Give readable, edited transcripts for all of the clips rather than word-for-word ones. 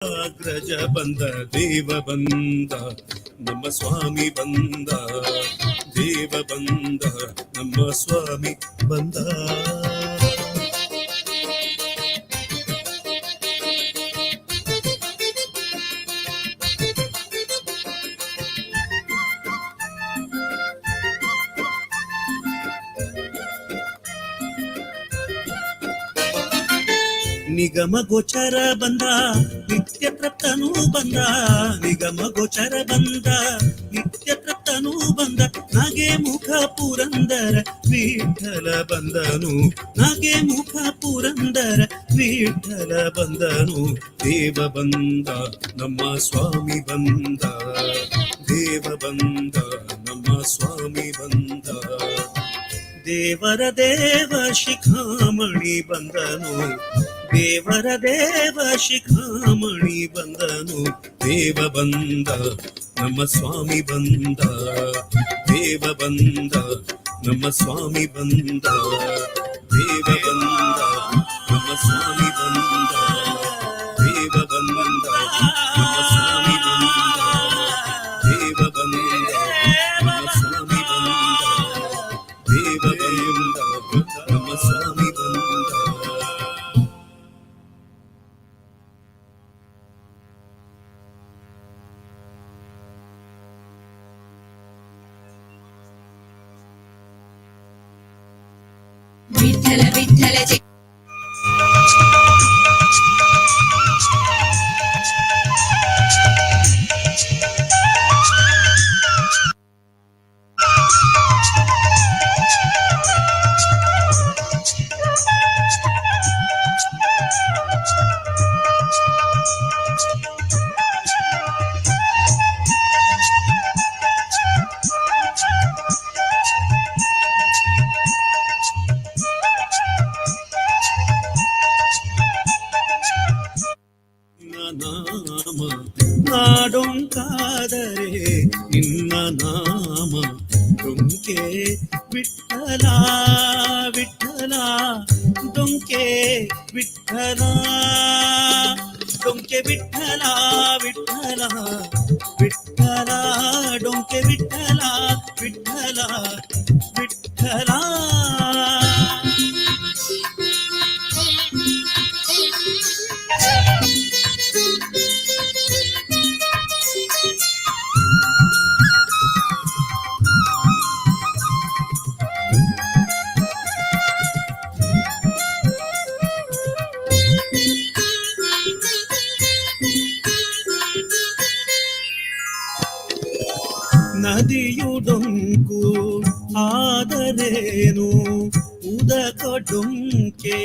ಅಗ್ರಜ ಬಂದ, ದೇವ ಬಂದ, ನಮ್ಮ ಸ್ವಾಮಿ ಬಂದ. ದೇವ ಬಂದ, ನಮ್ಮ ಸ್ವಾಮಿ ಬಂದ. ನಿಗಮ ಗೋಚರ ಬಂದ, ನಿತ್ಯ ತೃಪ್ತನೂ ಬಂದ. ನಿಗಮ ಗೋಚರ ಬಂದ, ನಿತ್ಯ ತೃಪ್ತನೂ ಬಂದ. ನಾಗೆ ಮುಖ ಪುರಂದರ ವಿಠಲ ಬಂದನು. ನಾಗೆ ಮುಖ ಪುರಂದರ ವಿಠಲ ಬಂದನು. ದೇವ ಬಂದ, ನಮ್ಮ ಸ್ವಾಮಿ ಬಂದ. ದೇವ ಬಂದ, ನಮ್ಮ ಸ್ವಾಮಿ ಬಂದ. ದೇವರ ದೇವ ಶಿಖಾಮಣಿ ಬಂದನು. ದೇವರ ದೇವ ಶಿಖಾಮಣಿ ಬಂದನು. ದೇವ ಬಂದ, ನಮ್ಮ ಸ್ವಾಮಿ ಬಂದ. ದೇವ ಬಂದ, ನಮ್ಮ ಸ್ವಾಮಿ ಬಂದ. ದೇವ ಬಂದ, ನಮ್ಮ ಸ್ವಾಮಿ ಬಂದ. ದೇವ ಬಂದ, ನಮ್ಮ ಸ್ವಾಮಿ ಬಂದ. ದೇವ ಬಂದ, ನಮ್ಮ ಸ್ವಾಮಿ ಬಂದ. ದೇವ ಬಂದ, ನಮ್ಮ ಸ್ವಾಮಿ ಬಂದ. ವಿಠಲ ವಿಠಲ ಜಯ. ನಿನ್ನ ನಾಮ ನಾಡೊಂಕಾದರೆ ನಿನ್ನ ನಾಮ ಡೊಂಕೆ ವಿಠಲ, ವಿಠಲ ಡೊಂಕೆ ವಿಠಲ, ಡೊಂಕೆ ವಿಠಲ, ವಿಠಲ ವಿಠಲ ಡೊಂಕೆ ವಿಠಲ, ವಿಠಲ ವಿಠಲ. ನದಿಯು ಡೊಂಕು ಆದರೇನು, ಉದಕ ಡೊಂಕೆ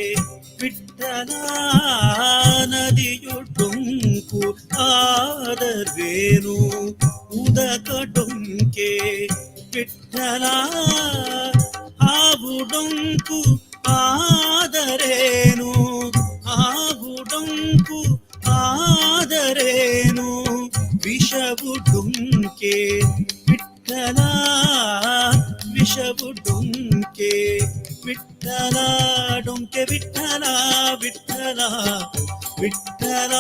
ವಿಠಲ. ನದಿಯು ಡೊಂಕು ಆದರೇನು, ಉದಕ ಡೊಂಕೆ ವಿಠಲ. ಹಾವು ಡೊಂಕು ಆದರೇನು, ಹಾವು ಡೊಂಕು ಆದರೇನು, ವಿಷವು ಡೊಂಕೆ ವಿಠಲ. ವಿಷವು ಡೊಂಕೆ ವಿಠಲ. ಡೊಂಕೆ ವಿಠಲ, ವಿಠಲ ವಿಠಲ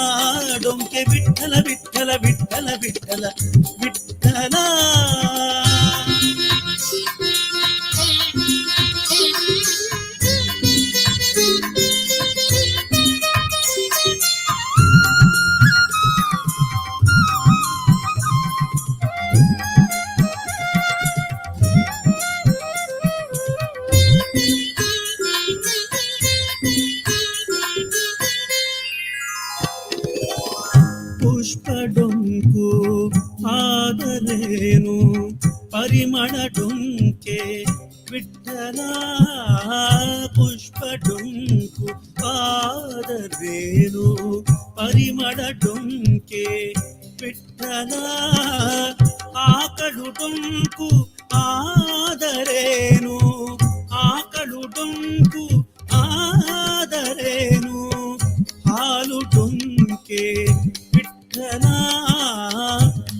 ಡೊಂಕೆ ವಿಠಲ, ವಿಠಲ ವಿಠಲ ವಿಠಲ ವಿಠಲ. ಪುಷ್ಪ ಡೊಂಕು ಆದರೇನು, ಪರಿಮಳ ಡೊಂಕೆ ವಿಠಲ. ಪುಷ್ಪ ಡೊಂಕು ಆದರೇನು, ಪರಿಮಳ ಡೊಂಕೆ ವಿಠಲ. ಆಕಳು ಡೊಂಕು ಆದರೇನು, ಆಕಳು ಡೊಂಕು ಆದರೇನು, ಹಾಲು ಡೊಂಕೆ ವಿಠಲ.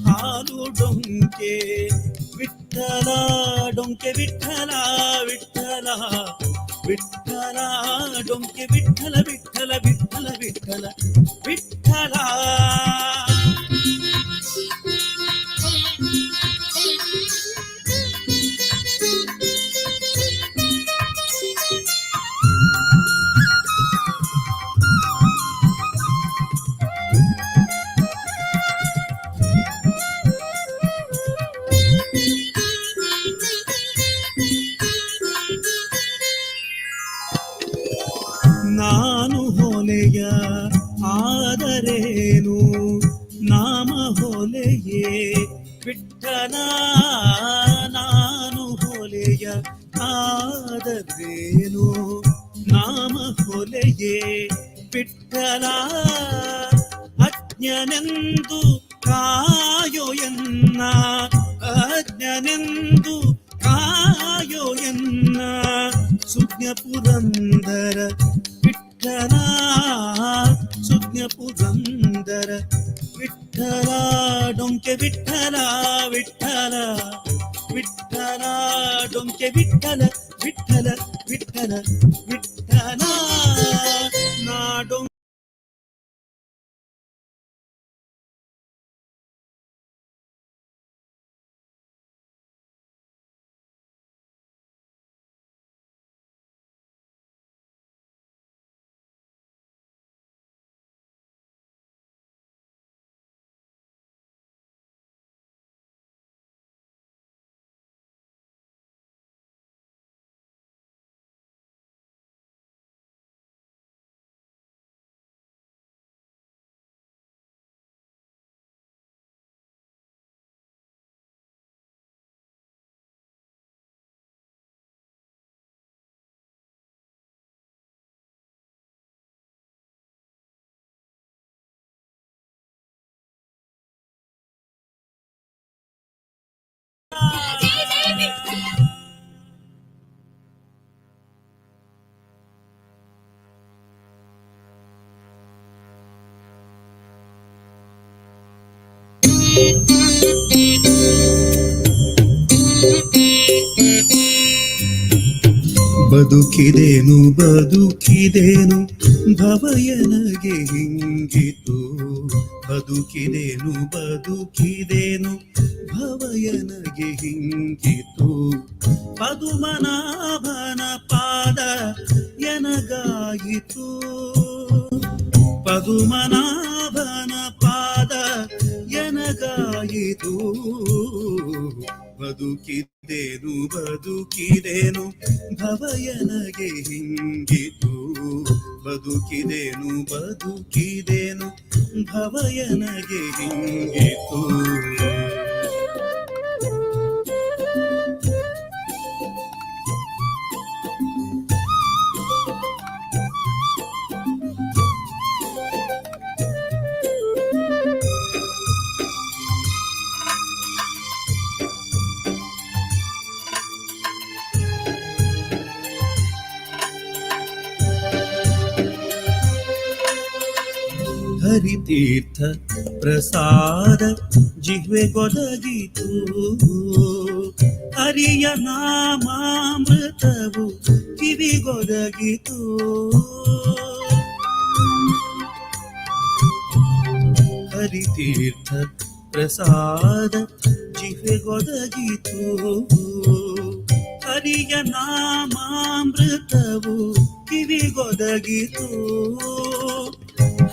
ಹಾಲು ಡೊಂಕೆ ವಿಠಲ. ಡೊಂಕೆ ವಿಠಲ, ವಿಠಲ ವಿಠಲ ಡೊಂಕೆ ವಿಠಲ, ವಿಠಲ ವಿಠಲ. ವಿಠಲ ವಿಠಲ ವಿಠಲ. ನಾನು ಹೊಲೆಯ ಆದರೇನು, ನಾಮ ಹೊಲೆಯೇ ವಿಠಲ. ನಾನು ಹೊಲೆಯ ಆದರೇನು, ನಾಮ ಹೊಲೆಯೇ ವಿಠಲ. ಅಜ್ಞನೆಂದು ಕಾಯೋ ಎನ್ನ, ಅಜ್ಞನೆಂದು ಕಾಯೋ ಎನ್ನ, ಸುಜ್ಞ ಪುರಂದರ ವಿಠಲ, ಸುಜ್ಞ ಪುರಂದರ ವಿಠಲ. ಡೊಂಕೆ ವಿಠಲ ವಿಠಲ ವಿಠಲ, ಡೊಂಕೆ ವಿಠಲ ವಿಠಲ ವಿಠಲ ವಿಠಲ. ನಾಡೊಂ ಬದುಕಿದೇನು ಬದುಕಿದೇನು ಭವಯನಗೆ ಹಿಂಗಿತು, ಬದುಕಿದೇನು ಬದುಕಿದೇನು ಭವಯನಗೆ ಹಿಂಗಿತು. ಪದುಮನಾಭನ ಪಾದ ಎನಗಾಯಿತು, ಪದುಮನಾಭನ ಪಾದ ಎನಗಾಯಿತು. ಬದುಕಿದೇನು ಬದುಕಿದೇನು ಭವಯನಗೆ ಹಿಂಗಿತು, ಬದುಕಿದೇನು ಬದುಕಿದೇನು ಭವಯನಗೆ ಹಿಂಗಿತು. ಹರಿತೀರ್ಥ ಪ್ರಸಾದ ಜಿಹ್ವೆಗೊದಗಿತು, ಹರಿಯ ನಾಮಾಮೃತವು ಕಿವಿಗೊದಗಿತು. ಹರಿತೀರ್ಥ ಪ್ರಸಾದ ಜಿಹ್ವೆಗೊದಗಿತು, ಹರಿಯ ನಾಮಾಮೃತವು ಕಿವಿಗೊದಗಿತು.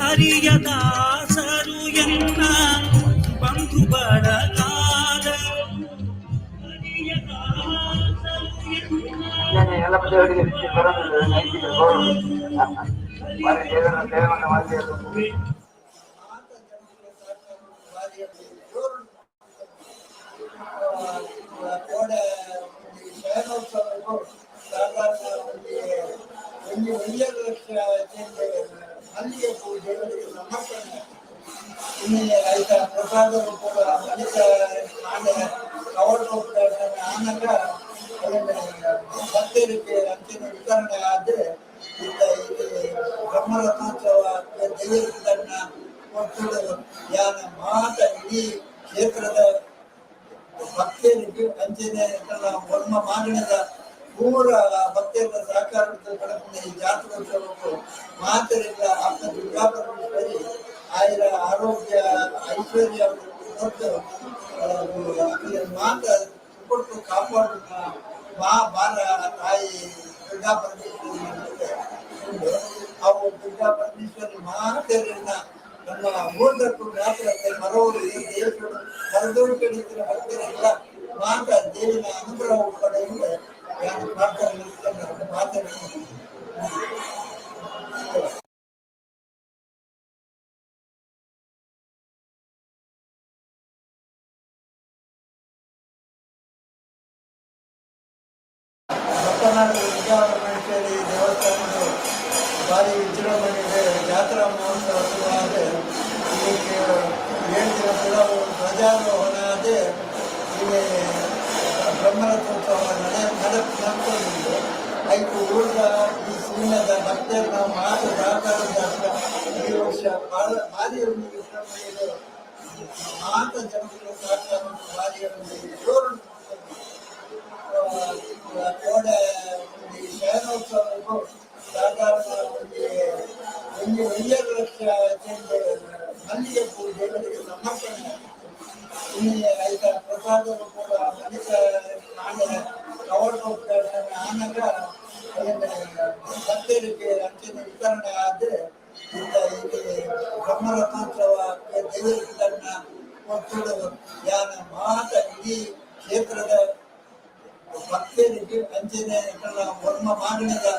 ಹರಿಯ ದಾಸರು ಎನ್ನ ಬಂಧು ಬಳಗಾದ, ಹರಿಯ ದಾಸರು ಎನ್ನ ಎಲ್ಲ ದೇವರಿಗೆ ಬರೋದಿಲ್ಲ ನೈತಿಕ ಗೌರವ ಮಾರಿ ದೇವರ ದೇವರನ್ನ ಮಾಡಿ. ಕೋಡೆ ಶಯನೋತ್ಸವಕ್ಕೂ ಸಾಧಾರಣ ಒಂದು ಒಂದು 1.5 ಲಕ್ಷ ಜನರಿಗೆ ಮಲ್ಲಿಗೆ ಹೂ ದೇವರಿಗೆ ಸಮರ್ಪಣೆ. ಇನ್ನೇ ಐತ ಪ್ರಸಾದವು ಕೂಡ ಮಲ್ಲಿಕ ಆನೆ ಕವರ್ ಆನಗ ಅದನ್ನ ಭಕ್ತರಿಗೆ ಅಂಚಿನ ವಿತರಣೆ ಆದ್ರೆ ಇಂತ ಇದು ಬ್ರಹ್ಮರಥೋತ್ಸವ ದೇವರನ್ನ ಕೊಟ್ಟು ಯಾನ ಮಾತ ಇಡೀ ಕ್ಷೇತ್ರದ ಭಕ್ತರಿಗೆ ಅಂಚನೆ ತನ್ನ ವರ್ಮ ಮಾಗಣದ ಪೂರ ಭಕ್ತರ ಸಹಕಾರದ ನಡಪುನ ಈ ಜಾತ್ರೋತ್ಸವಕ್ಕೂ ಮಾತೆರೆಗ್ಲ ಅಕ್ಕ ದುರ್ಗಾ ಪರಮೇಶ್ವರಿ ಆಯಿರ ಆರೋಗ್ಯ ಐಶ್ವರ್ಯ ಕೊಟ್ಟು ಅಕಲೆನ್ ಮಾತ ಸುಕೊಟ್ಟು ಕಾಪಾಡುನ ಮಾ ಬಾರ ತಾಯಿ ದುರ್ಗಾ ಪರಮೇಶ್ವರಿ ಉಂಡು. ಅವು ದುರ್ಗಾ ಪರಮೇಶ್ವರಿ ಮಾತೆರೆನ ನಮ್ಮ ಊರ್ದಕ್ಕೂ ಮಾತ್ರ ಮರವರು ಈ ದೇಶಡು ಮರದೂರು ಕಡಿತಿನ ಭಕ್ತರೆಲ್ಲ ಮಾತ ದೇವಿನ ಅನುಗ್ರಹ ಪಡೆಯುವ ಯಾನು ಪ್ರಾರ್ಥನೆ ಮಾತನ್ನು. ಬಪ್ಪನಾಡು ದುರ್ಗಾ ಪರಮೇಶ್ವರಿ ದೇವಸ್ಥಾನದ ಭಾರಿ ವಿಜೃಂಭಣೆಗೆ ಜಾತ್ರಾ ಮಹೋತ್ಸವ ಶುರುವಾದ ಇದಕ್ಕೆ 7 ದಿನ ಪೂರ ಧ್ವಜಾರೋಹಣ ಆದ ಇಲ್ಲಿ ಬ್ರಹ್ಮರಥೋತ್ಸವ ನಡೆ ನಡ ನಡ್ಕೊಂಡು ಐದು ಊರ್ದ ಈ ಸೀಮೆದ ಭಕ್ತರನ್ನ ಮಾತು ಸಹಕಾರದ ಈ ವರ್ಷ ಭಾಳ ಭಾರಿ ಒಂದು ವಿಜೃಂಭಣೆಗೆ ಮಾತ ಜನರು ಸಹಕಾರ ಭಾರಿ ಒಂದು ಜೋರು. ಕೋಡೆ ಒಂಜಿ ಶಯನೋತ್ಸವಕ್ಕೂ ಸಾಧಾರಣ ಒಂಜಿ ಒಂಜಿ ಒಂಜರೆ ಲಕ್ಷ ಚೆಂಡೆ ಮಲ್ಲಿಗೆ ಪೂ ದೇವರಿಗೆ ಸಮರ್ಪಣೆ. ಇಲ್ಲಿ ಐತ ಪ್ರಸಾದ ಕೂಡ ಮನಿತ ನಾಳೆ ಕವಟ ಉದ್ಘಾಟನೆ ಆನಗ ಅದನ್ನ ಭಕ್ತರಿಗೆ ಅಂಚಿನ ವಿತರಣೆ ಆದ್ರೆ ಇಂತ ಇಲ್ಲಿ ಬ್ರಹ್ಮರಥೋತ್ಸವ ದೇವರಿಗೆ ಕೊಟ್ಟು ಯಾನ ಮಾತ ಇಡೀ ಕ್ಷೇತ್ರದ ಭಕ್ತರಿಗೆ ಅಂಚನೆ ವರ್ಮ ಮಾಗಣದ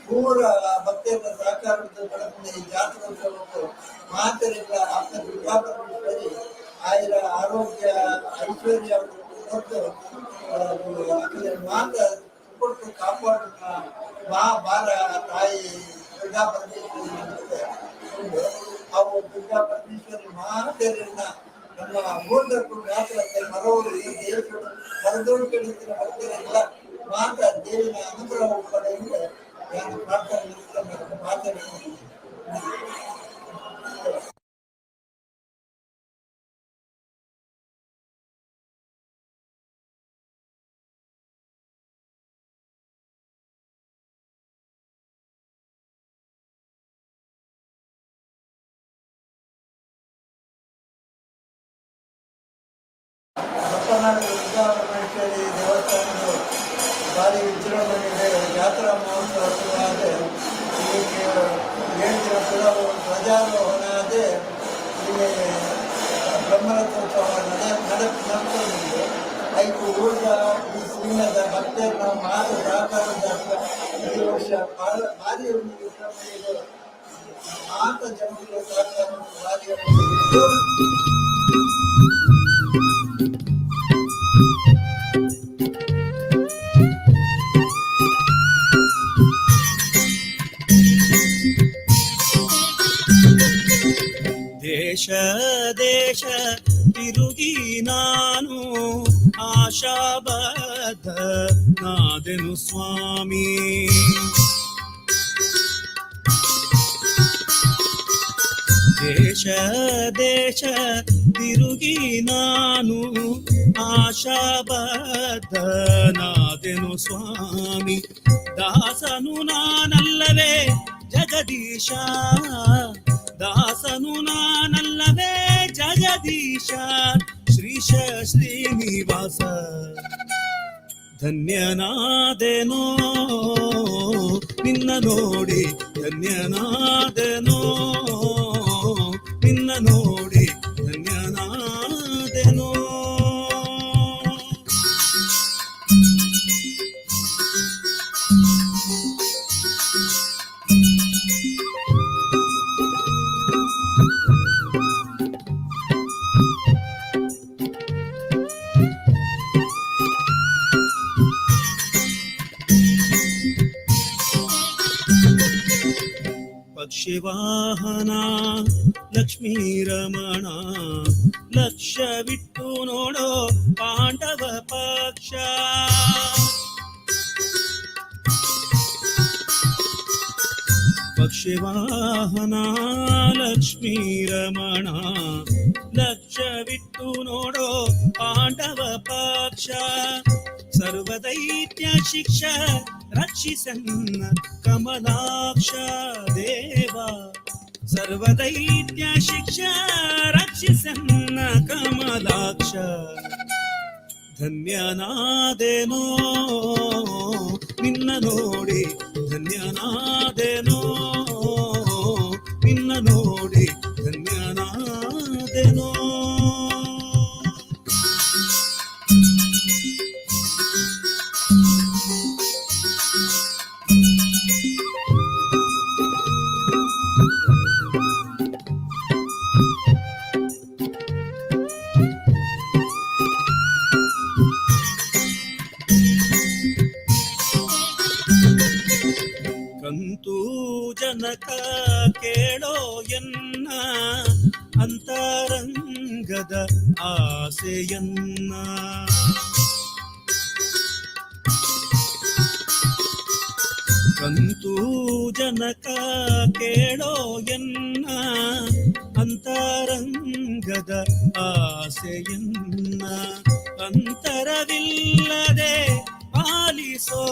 ಪೂರ ಭಕ್ತರ ಸಹಕಾರದ ನಡಪುನ ಈ ಜಾತ್ರೋತ್ಸವಕ್ಕೂ ಮಾತೆರೆಗ್ಲ ಅಕ್ಕ ದುರ್ಗಾ ಪರಮೇಶ್ವರಿ ಆಯಿರ ಆರೋಗ್ಯ ಐಶ್ವರ್ಯ ಕೊಟ್ಟು ಅಕಲೆನ್ ಮಾತ ಸುಕೊಟ್ಟು ಕಾಪಾಡುನ ಮಾ ಬಾರ ತಾಯಿ ದುರ್ಗಾ ಪರಮೇಶ್ವರಿ ಉಂಡು. ಅವು ದುರ್ಗಾ ಪರಮೇಶ್ವರಿ ಮಾತೆರೆನ ನಮ್ಮ ಊರ್ದಕ್ಕೂ ಮಾತ್ರ ಮರವರು ಈ ದೇಶಡು ಮರದೂರು ಕಡಿತಿನ ಭಕ್ತರೆಲ್ಲ ಮಾತ ದೇವಿನ ಅನುಗ್ರಹ ಪಡೆಯುವ ಯಾನು ಪ್ರಾರ್ಥನೆ ಮಾತನ್ನು. ಬಪ್ಪನಾಡು ದುರ್ಗಾ ಪರಮೇಶ್ವರಿ ದೇವಸ್ಥಾನದ ಭಾರಿ ವಿಜೃಂಭಣೆಗೆ ಜಾತ್ರಾ ಮಹೋತ್ಸವ ಶುರುವಾದ ಇದಕ್ಕೆ 7 ದಿನ ಪೂರ ಧ್ವಜಾರೋಹಣ ಆದ ಇಲ್ಲಿ ಬ್ರಹ್ಮರಥೋತ್ಸವ ನಡೆ ನಡ ನಡ್ಕೊಂಡು ಐದು ಊರ್ದ ಈ ಸೀಮೆದ ಭಕ್ತರನ್ನ ಮಾತು ಸಹಕಾರದ ಈ ವರ್ಷ ಭಾಳ ಭಾರಿ ಒಂದು ವಿಜೃಂಭಣೆಗೆ ಮಾತ ಜನರು ಸಹಕಾರ ಭಾರಿ ಒಂದು ಜೋರು. ದೇಶ ದೇಶ ತಿರುಗಿ ನಾನು ಆಶಾಬದ್ಧ ನಾದೆನು ಸ್ವಾಮಿ. ದೇಶ ದೇಶ ತಿರುಗಿ ನಾನು ಆಶಾಬದ್ಧ ನಾದೆನು ಸ್ವಾಮಿ. ದಾಸನು ನಾನಲ್ಲವೇ ಜಗದೀಶ, ದಾಸನು ನಾನಲ್ಲವೇ ಜಗದೀಶ, ಶ್ರೀಶ ಶ್ರೀನಿವಾಸ ಧನ್ಯನಾದೆನೋ ನಿನ್ನ ನೋಡಿ, ಧನ್ಯನಾದೆನೋ ನಿನ್ನ ನೋಡಿ, ಧನ್ಯನಾದೆನೋ. ಪಕ್ಷಿವಾಹನ ಲಕ್ಷ್ಮೀ ರಮಣ ಲಕ್ಷ್ಯವಿಟ್ಟು ನೋಡೋ ಪಾಂಡವ ಪಕ್ಷ. ಪಕ್ಷಿವಾಹನ ಲಕ್ಷ್ಮೀ ರಮಣ ಲಕ್ಷ್ಯವಿಟ್ಟು ನೋಡೋ ಪಾಂಡವ ಪಕ್ಷ. ಸರ್ವದೈತ್ಯ ಶಿಕ್ಷ ರಕ್ಷಿಸನ್ನ ಕಮಲಾಕ್ಷ ದೇವ, ಸರ್ವದೈತ್ಯ ಶಿಕ್ಷ ರಕ್ಷಿಸನ್ನ ಕಮಲಾಕ್ಷ. ಧನ್ಯನಾದೆನೋ ನಿನ್ನ ನೋಡಿ, ಧನ್ಯನಾದೆನೋ ನಿನ್ನ ನೋಡಿ, ಧನ್ಯನಾದೆನೋ. ಕಂತೂ ಜನಕ ಕೇಳೋ ಎನ್ನ ಅಂತರಂಗದ ಆಸೆಯನ್ನ, ಕಂತೂ ಜನಕ ಕೇಳೋ ಎನ್ನ ಅಂತರಂಗದ ಆಸೆಯನ್ನ, ಅಂತರವಿಲ್ಲದೆ ಪಾಲಿಸೋ,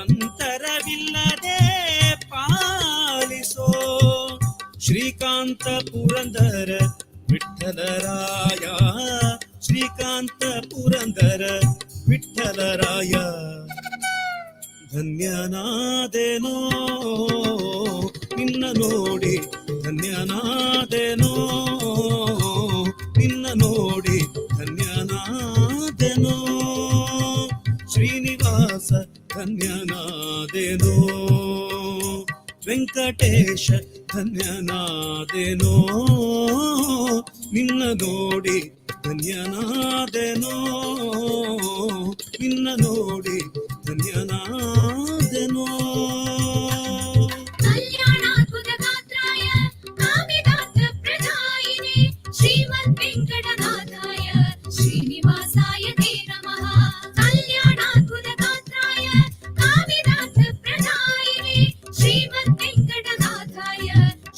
ಅಂತರವಿಲ್ಲದೆ ಪಾಲಿಸೋ. ಶ್ರೀಕಾಂತ ಪುರಂದರ ವಿಠಲರಾಯ, ಶ್ರೀಕಾಂತ ಪುರಂದರ ವಿಠಲರಾಯ. ಧನ್ಯನಾದೆನೋ ನಿನ್ನ ನೋಡಿ, ಧನ್ಯನಾದೆನೋ ನಿನ್ನ ನೋಡಿ, ಧನ್ಯನಾದೆನೋ ಶ್ರೀನಿವಾಸ, ಧನ್ಯನಾದೆನೋ ವೆಂಕಟೇಶ, ಧನ್ಯನಾದೆನೋ ನಿನ್ನ ನೋಡಿ, ಧನ್ಯನಾದೆನೋ ನಿನ್ನ ನೋಡಿ, ಧನ್ಯನಾದೆನೋ. ಕಲ್ಯಾಣಾದ್ಭುತಗಾತ್ರಾಯ ಕಾಮಿದಾರ್ಥಪ್ರದಾಯಿನೇ ಶ್ರೀಮದ್ವೆಂಕಟನಾಥಾಯ ಶ್ರೀನಿವಾಸಾಯ ತೇ ನಮಃ. ಕಲ್ಯಾಣಾದ್ಭುತಗಾತ್ರಾಯ ಕಾಮಿದಾರ್ಥಪ್ರದಾಯಿನೇ ಶ್ರೀಮದ್ವೆಂಕಟನಾಥಾಯ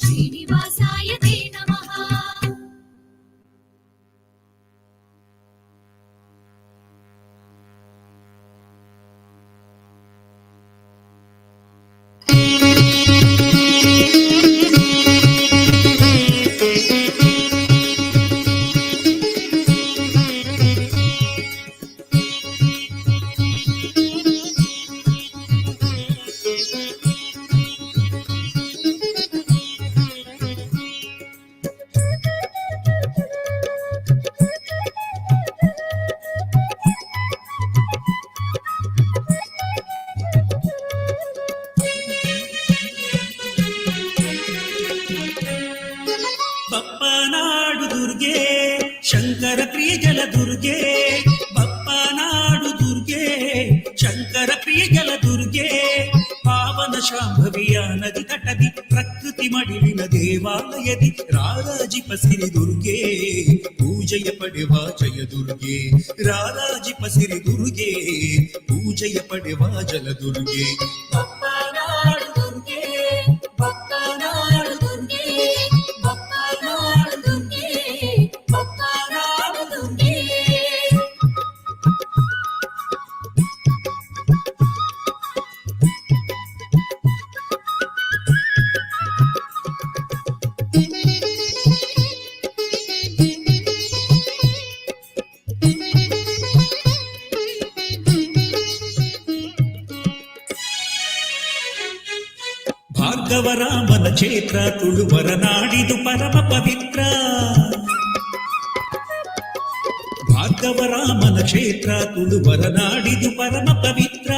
ಶ್ರೀನಿವಾಸಾಯ ತೇ ನಮಃ. ಬಪ್ಪನಾಡು ದುರ್ಗೆ, ಶಂಕರ ಪ್ರಿಯ ಜಲ ದುರ್ಗೆ, ಬಪ್ಪನಾಡು ದುರ್ಗೆ, ಶಂಕರ ಪ್ರಿಯ ಜಲ ದುರ್ಗೆ. ಪಾವನ ಶಾಂಭವಿಯ ನದಿ ತಟದಿ, ಪ್ರಕೃತಿ ಮಡಿಲಿನ ದೇವಾಲಯದಿ ರಾರಾಜಿಪ ಸಿರಿ ದುರ್ಗೆ, ಪೂಜೆಯ ಪಡೆವ ಜಯ ದುರ್ಗೆ. ರಾರಾಜಿಪ ಸಿರಿ ದುರ್ಗೆ, ಪೂಜೆಯ ಪಡೆವ ಜಲ ದುರ್ಗೆ. ಬಪ್ಪನಾಡು ದುರ್ಗೆ, ಬಪ್ಪನಾಡು ದುರ್ಗೆ, ಬಪ್ಪನಾಡು ದುರ್ಗೆ, ಬಪ್ಪನಾಡು ದುರ್ಗೆ. ಭಾರ್ಗವರಾಮನ ಕ್ಷೇತ್ರ ತುಳುವರ ನಾಡಿದು ಪರಮ ಪವಿತ್ರ. ಭಾರ್ಗವರಾಮನ ಕ್ಷೇತ್ರ ತುಳುವರ ನಾಡಿದು ಪರಮ ಪವಿತ್ರ.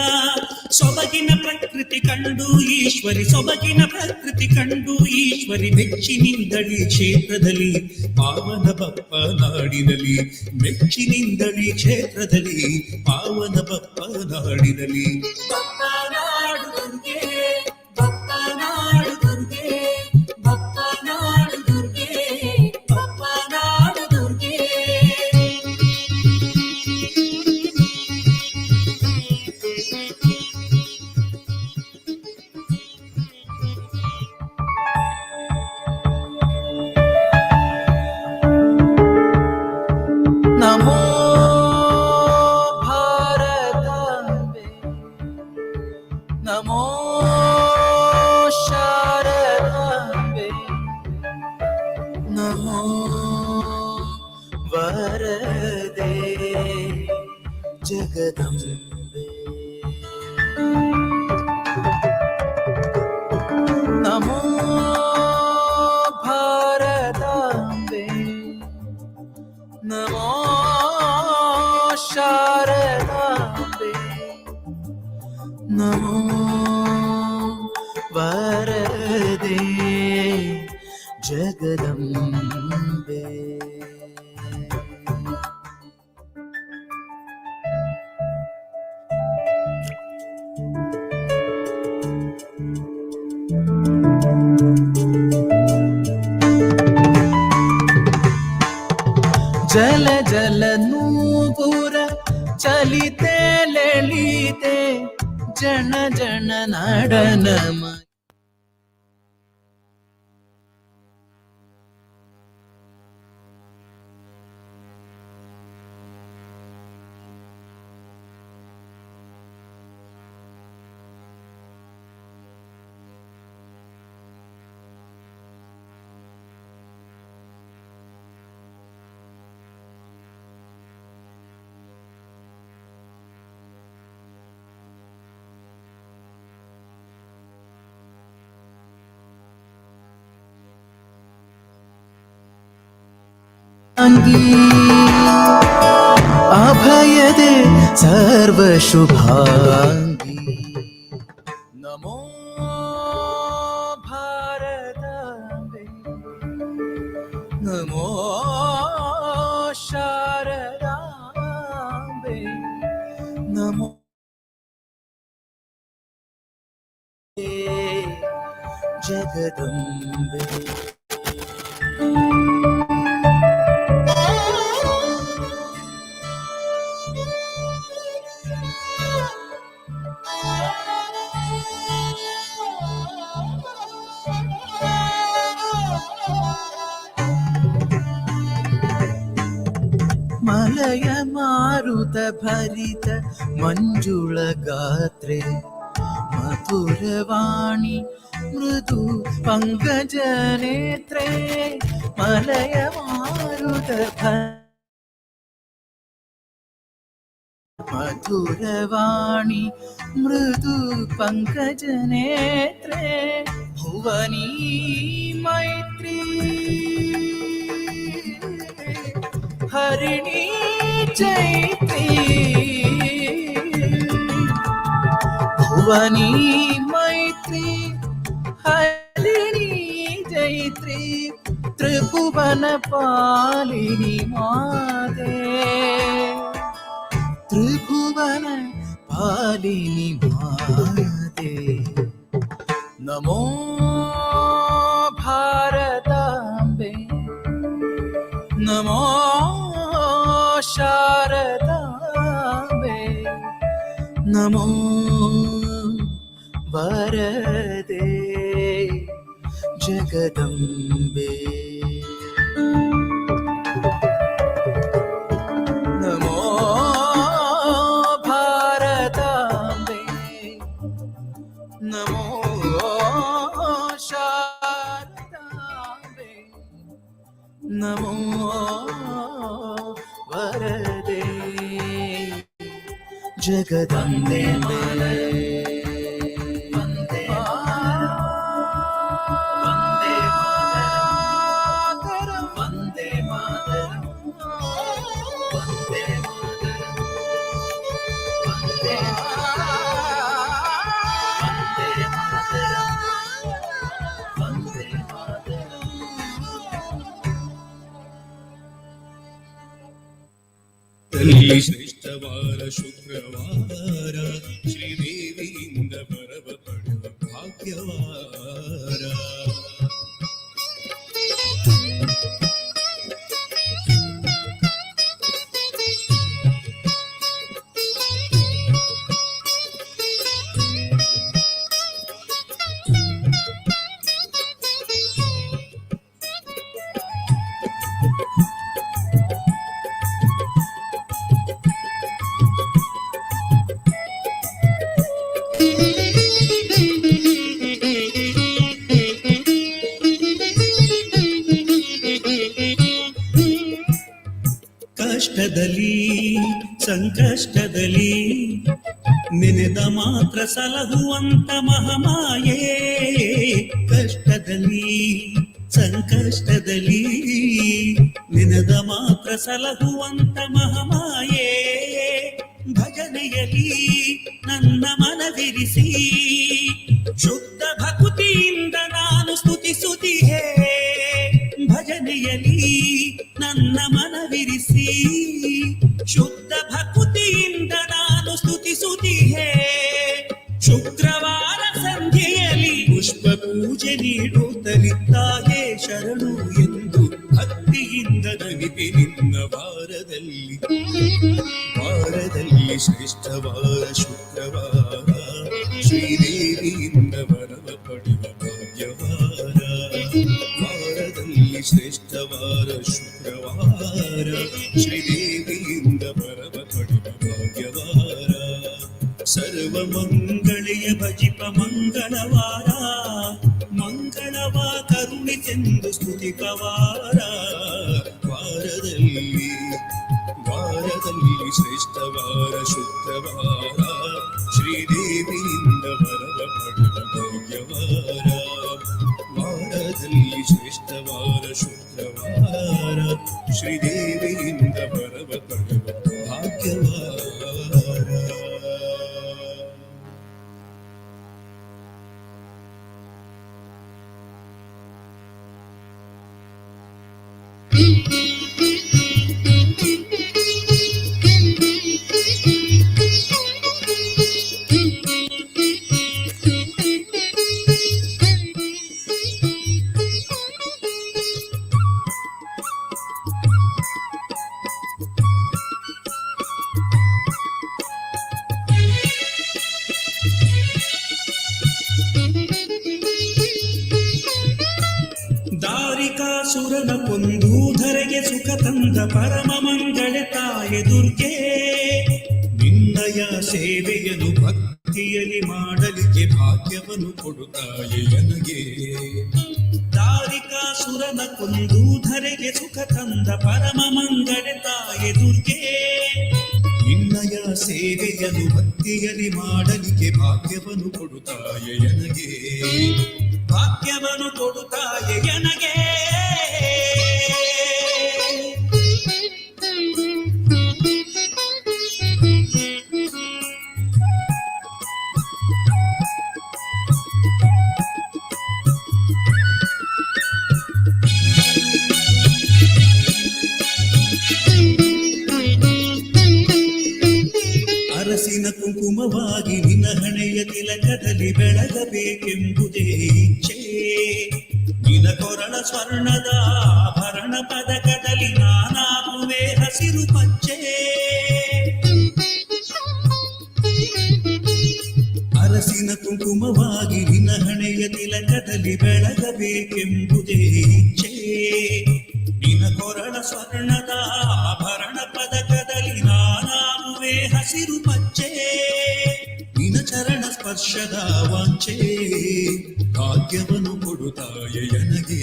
ಸೊಬಗಿನ ಪ್ರಕೃತಿ ಕಂಡು ಈಶ್ವರಿ, ಸೊಬಗಿನ ಪ್ರಕೃತಿ ಕಂಡು ಈಶ್ವರಿ ಮೆಚ್ಚಿನಿಂದಳಿ ಕ್ಷೇತ್ರದಲ್ಲಿ, ಪಾವನ ಬಪ್ಪ ನಾಡಿನಲ್ಲಿ. ಮೆಚ್ಚಿನಿಂದಳಿ ಕ್ಷೇತ್ರದಲ್ಲಿ, ಪಾವನ ಬಪ್ಪ ನಾಡಿನಲ್ಲಿ. ಬಪ್ಪನಾಡು ದುರ್ಗೆ, ಬಪ್ಪನಾಡು ದುರ್ಗೆ, ಬಪ್ಪನಾಡು ದುರ್ಗೆ, ಬಪ್ಪನಾಡು ದುರ್ಗೆ. ನಮೋ ಭಾರತಾಂಬೆ. ವರದೆ ಜಗದಂಬೆ. ನಮೋ ಭಾರತಾಂಬೆ, ನಮೋ ಶಾರದಾಂಬೆ, ನಮೋ ವರದೆ ಜಗದಂಬೆ. ಜಲ ಜಲ ನೂಪುರ ಚಲಿತೆ ಲಲಿತೆ ಜನ ಜನ ನಡನ. ಅಂಗಿ ಅಭಯದೆ ಸರ್ವ ಶುಭಾಂಗಿ. ನಮೋ ಭಾರತಾಂಬೆ, ನಮೋ ಶಾರದಾಂಬೆ, ನಮೋ ಜಗದಂಬೆ. ಮಲಯ ಮಾರುತ ಭರಿತ ಮಂಜುಳ ಗಾತ್ರೆ, ಮಧುರವಾಣಿ ಮೃದು ಪಂಕಜ ನೇತ್ರೆ. ಮಲಯ ಮಾರುತ ಮಧುರವಾಣಿ ಮೃದು ಪಂಕಜ ನೇತ್ರೆ, ಭುವನಿ ಮೈತ್ರಿ ಹರಿಣಿ ಚೈತ್ರಿ, ಭುವನಿ ಮೈತ್ರಿ ಹರಿಣಿ ಜೈತ್ರಿ, ತ್ರಿಭುವನ ಪಾಲಿನಿ ಮಾತೆ, ತ್ರಿಭುವನ ಪಾಲಿನಿ ಮಾತೆ. ನಮೋ ಭಾರತಾಂಬೆ, ನಮೋ ಶಾರದಾಂಬೆ, ನಮೋ ವರದೆ ಜಗದಂಬೆ. ನಮೋ ಭಾರತಾಂಬೆ, ನಮೋ ಶಾರದಾಂಬೆ, ನಮೋ ವರದೆ ಜಗದಂಬೆ. ವಂದೇ ಮಾತರಂ, ವಂದೇ ಮಾತರಂ, ವಂದೇ ಮಾತರಂ, ವಂದೇ ಮಾತರಂ, ವಂದೇ ಮಾತರಂ. ಅಲ್ಲಿ ಶ್ರೇಷ್ಠವಾರ ಶುಕ್ರವಾರ, ಶ್ರೀದೇವಿಯಿಂದ ಬರವ ಪಡೆವ ಭಾಗ್ಯವಾರ. ಕಷ್ಟದಲ್ಲಿ ಸಂಕಷ್ಟದಲ್ಲಿ ನೆನೆದ ಮಾತ್ರ ಸಲಹುವಂತ ಮಹಮಾಯೇ. ಕಷ್ಟದಲ್ಲಿ ಸಂಕಷ್ಟದಲ್ಲಿ ನೆನೆದ ಮಾತ್ರ ಸಲಹುವಂತ ಮಹಮಾಯೇ. ಭಜನೆಯಲಿ ನನ್ನ ಮನವಿರಿಸಿ ಶುದ್ಧ ಭಕುತಿಯಿಂದ ನಾನು ಸ್ತುತಿಸುತ್ತಿಹೆ. ಭಜನೆಯಲಿ ನನ್ನ ಮನವಿರಿಸಿ ಶುದ್ಧ ಭಕುತಿಯಿಂದ ನಾನು ಸ್ತುತಿಸುತ್ತಿಹೆ. ಶುಕ್ರವಾರ ಸಂಧ್ಯೆಯಲ್ಲಿ ಪುಷ್ಪ ಪೂಜೆ ನೀಡುತ್ತಲಿತ್ತಾಯೇ ಶರಣು ಎಂದು ಭಕ್ತಿಯಿಂದ ನಮಿಪೆ ನಿನ್ನ. ವಾರದಲ್ಲಿ ವಾರದಲ್ಲಿ ಶ್ರೇಷ್ಠವಾರ ಶುಕ್ರವಾರ, ಶ್ರೀದೇವಿಯಿಂದ ವರವ ಪಡೆವ ಭಾಗ್ಯವಾರ. ವಾರದಲ್ಲಿ ಶ್ರೇಷ್ಠವಾರ ಶುಕ್ರವಾರ, ಶ್ರೀದೇವಿಯಿಂದ ವರವ ಪಡೆವ ಭಾಗ್ಯವಾರ. ಸರ್ವ ಮಂಗಳೆಯ ಭಜಿಪ ಮಂಗಳವಾರ, ಮಂಗಳವ ಕರುಣಿತೆಂದು ಸ್ತುತಿಪವಾರ. ವಾರದಲ್ಲಿ ವಾರದಲ್ಲಿ ಶ್ರೇಷ್ಠವಾರ ಶುಕ್ರವಾರ, ಶ್ರೀದೇವಿಯಿಂದ ವರವ ಪಡೆವ ಭಾಗ್ಯವಾರ. ವಾರದಲ್ಲಿ ಶ್ರೇಷ್ಠವಾರ ಶುಕ್ರವಾರ, ಶ್ರೀದೇವಿಯಿಂದ ವರವ ಪಡೆವ ಭಾಗ್ಯವಾರ. ದಾರಿಕಾಸುರನ ಕೊಂದು ಧರೆಗೆ ಸುಖ ತಂದ ಪರಮ ಮಂಗಳೆ ತಾಯೆ ದುರ್ಗೆ, ನಿನ್ನಯ ಸೇವೆಯನ್ನು ಭಕ್ತಿಯಲ್ಲಿ ಮಾಡಲಿಕ್ಕೆ ಭಾಗ್ಯವನ್ನು ಕೊಡುತ್ತಾಯೆ ನನಗೆ. ದಾರಿಕಾಸುರನ ಕೊಂದು ಧರೆಗೆ ಸುಖ ತಂದ ಪರಮ ಮಂಗಳೆ ತಾಯೆ ದುರ್ಗೆ, ನಿನ್ನಯ ಸೇವೆಯನ್ನು ಭಕ್ತಿಯಲ್ಲಿ ಮಾಡಲಿಕ್ಕೆ ಭಾಗ್ಯವನ್ನು ಕೊಡುತ್ತಾಯೆ ನನಗೆ. ಭಾಗ್ಯವನ್ನು ಕೊಡುತ್ತಾಯೆ ನನಗೆ. ಅರಸಿನ ಕುಂಕುಮವಾಗಿ ನಿನ್ನ ಹಣೆಯ ತಿಲಕದಲ್ಲಿ ಬೆಳಗಬೇಕೆಂಬುದೇ ಇಚ್ಛೆ. ನಿನ ಕೊರಳ ಸ್ವರ್ಣದ ಆಭರಣ ಪದಕದಲ್ಲಿ ನಾನಾಗುವೆ ಹಸಿರು ಪಚ್ಚೆ. ಅರಸಿನ ಕುಂಕುಮವಾಗಿ ನಿನ್ನ ಹಣೆಯ ತಿಲಕದಲ್ಲಿ ಬೆಳಗಬೇಕೆಂಬುದೇ ಇಚ್ಛೆ. ನಿನ ಕೊರಳ ಸ್ವರ್ಣದ ಆಭರಣ ಪದಕದಲ್ಲಿ ನಾನಾಗುವೆ ಹಸಿರು ಪಚ್ಚೆ. ನಿನ ಚರಣ ಸ್ಪರ್ಶದ ವಾಂಛೆ ಭಾಗ್ಯವನ್ನು ಕೊಡುತ್ತಾಯೆ ನನಗೆ.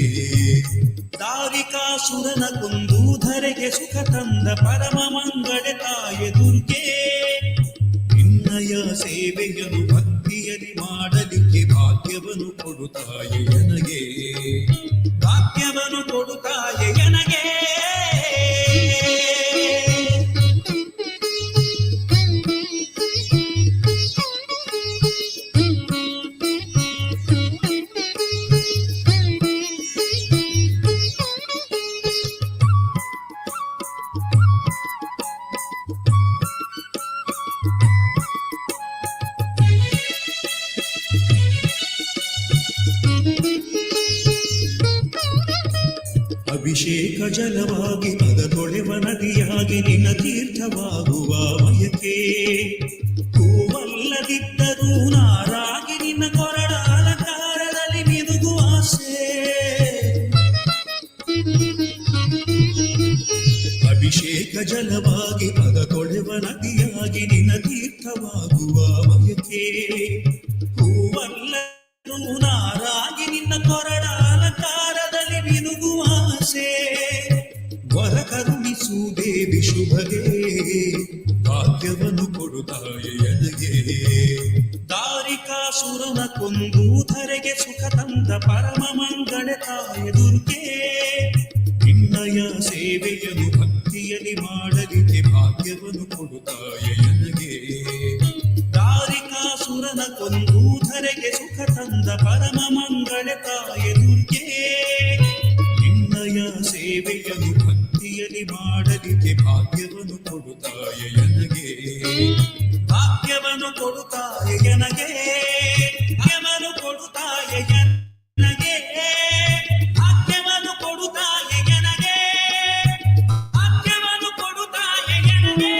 ದಾರಿಕಾಸುರನ ಕೊಂದು ಧರೆಗೆ ಸುಖ ತಂದ ಪರಮ ಮಂಗಳೆ ತಾಯೆ ದುರ್ಗೆ, ನಿನ್ನಯ ಸೇವೆಯನ್ನು ಭಕ್ತಿಯಲ್ಲಿ ಮಾಡಲಿಕ್ಕೆ ಭಾಗ್ಯವನ್ನು ಕೊಡುತ್ತಾಯೆ ನನಗೆ. ಭಾಗ್ಯವನ್ನು ಕೊಡುತ್ತಾಯೆ ನನಗೆ. ಅಭಿಷೇಕ ಜಲವಾಗಿ ಪದ ತೊಳೆವ ನದಿಯಾಗಿ ನಿನ್ನ ತೀರ್ಥವಾಗುವ ಬಯಕೆ. ಹೂವಲ್ಲದಿದ್ದರೂ ನಾರಾಗಿ ನಿನ್ನ ಕೊರಳ ಅಲಂಕಾರದಲ್ಲಿ ಮಿನುಗುವ ಆಸೆ. ಅಭಿಷೇಕ ಜಲವಾಗಿ ಪದ ತೊಳೆವ ನದಿಯಾಗಿ ನಿನ್ನ ತೀರ್ಥವಾಗುವ ಬಯಕೆ. ಹೂವಲ್ಲರೂ ನಾರಾಗಿ ನಿನ್ನ ಕೊರಳ ಅಲಂಕಾರದಲ್ಲಿ ಮಿನುಗುವ ಆಸೆ. ವರ ಕರುಣಿಸು ಕರುಣಿಸು ದೇವಿ ಶುಭಗೆ, ಭಾಗ್ಯವನ್ನು ಕೊಡುತ್ತಾಯ ಎನಗೆ. ದಾರಿಕಾಸುರನ ಕೊಂದು ಧರೆಗೆ ಸುಖ ತಂದ ಪರಮ ಮಂಗಳ ತಾಯ ದುರ್ಗೆ, ನಿನ್ನಯ ಸೇವೆಯನ್ನು ಭಕ್ತಿಯಲ್ಲಿ ಮಾಡಲಿಕ್ಕೆ ಭಾಗ್ಯವನ್ನು ಕೊಡುತ್ತಾಯ ಎನಗೆ. ದಾರಿಕಾಸುರನ ಕೊಂದು ಧರೆಗೆ ಸುಖ ತಂದ ಪರಮ ಮಂಗಳ ತಾಯ ದುರ್ಗೆ, ನಿನ್ನಯ ಸೇವೆಯನ್ನು ಭಕ್ತಿಯಲ್ಲಿ ಮಾಡಲಿಕ್ಕೆ ಭಾಗ್ಯವನ್ನು ಕೊಡುತ್ತಾಯ ಎನಗೆ. ಭಾಗ್ಯವನ್ನು ಕೊಡುತ್ತಾಯ ಎನಗೆ, ಭಾಗ್ಯವನ್ನು ಕೊಡುತ್ತಾಯ ಎನಗೆ, ಭಾಗ್ಯವನ್ನು ಕೊಡುತ್ತಾಯ ಎನಗೆ, ಭಾಗ್ಯವನ್ನು ಕೊಡುತ್ತಾಯ ಎನಗೆ.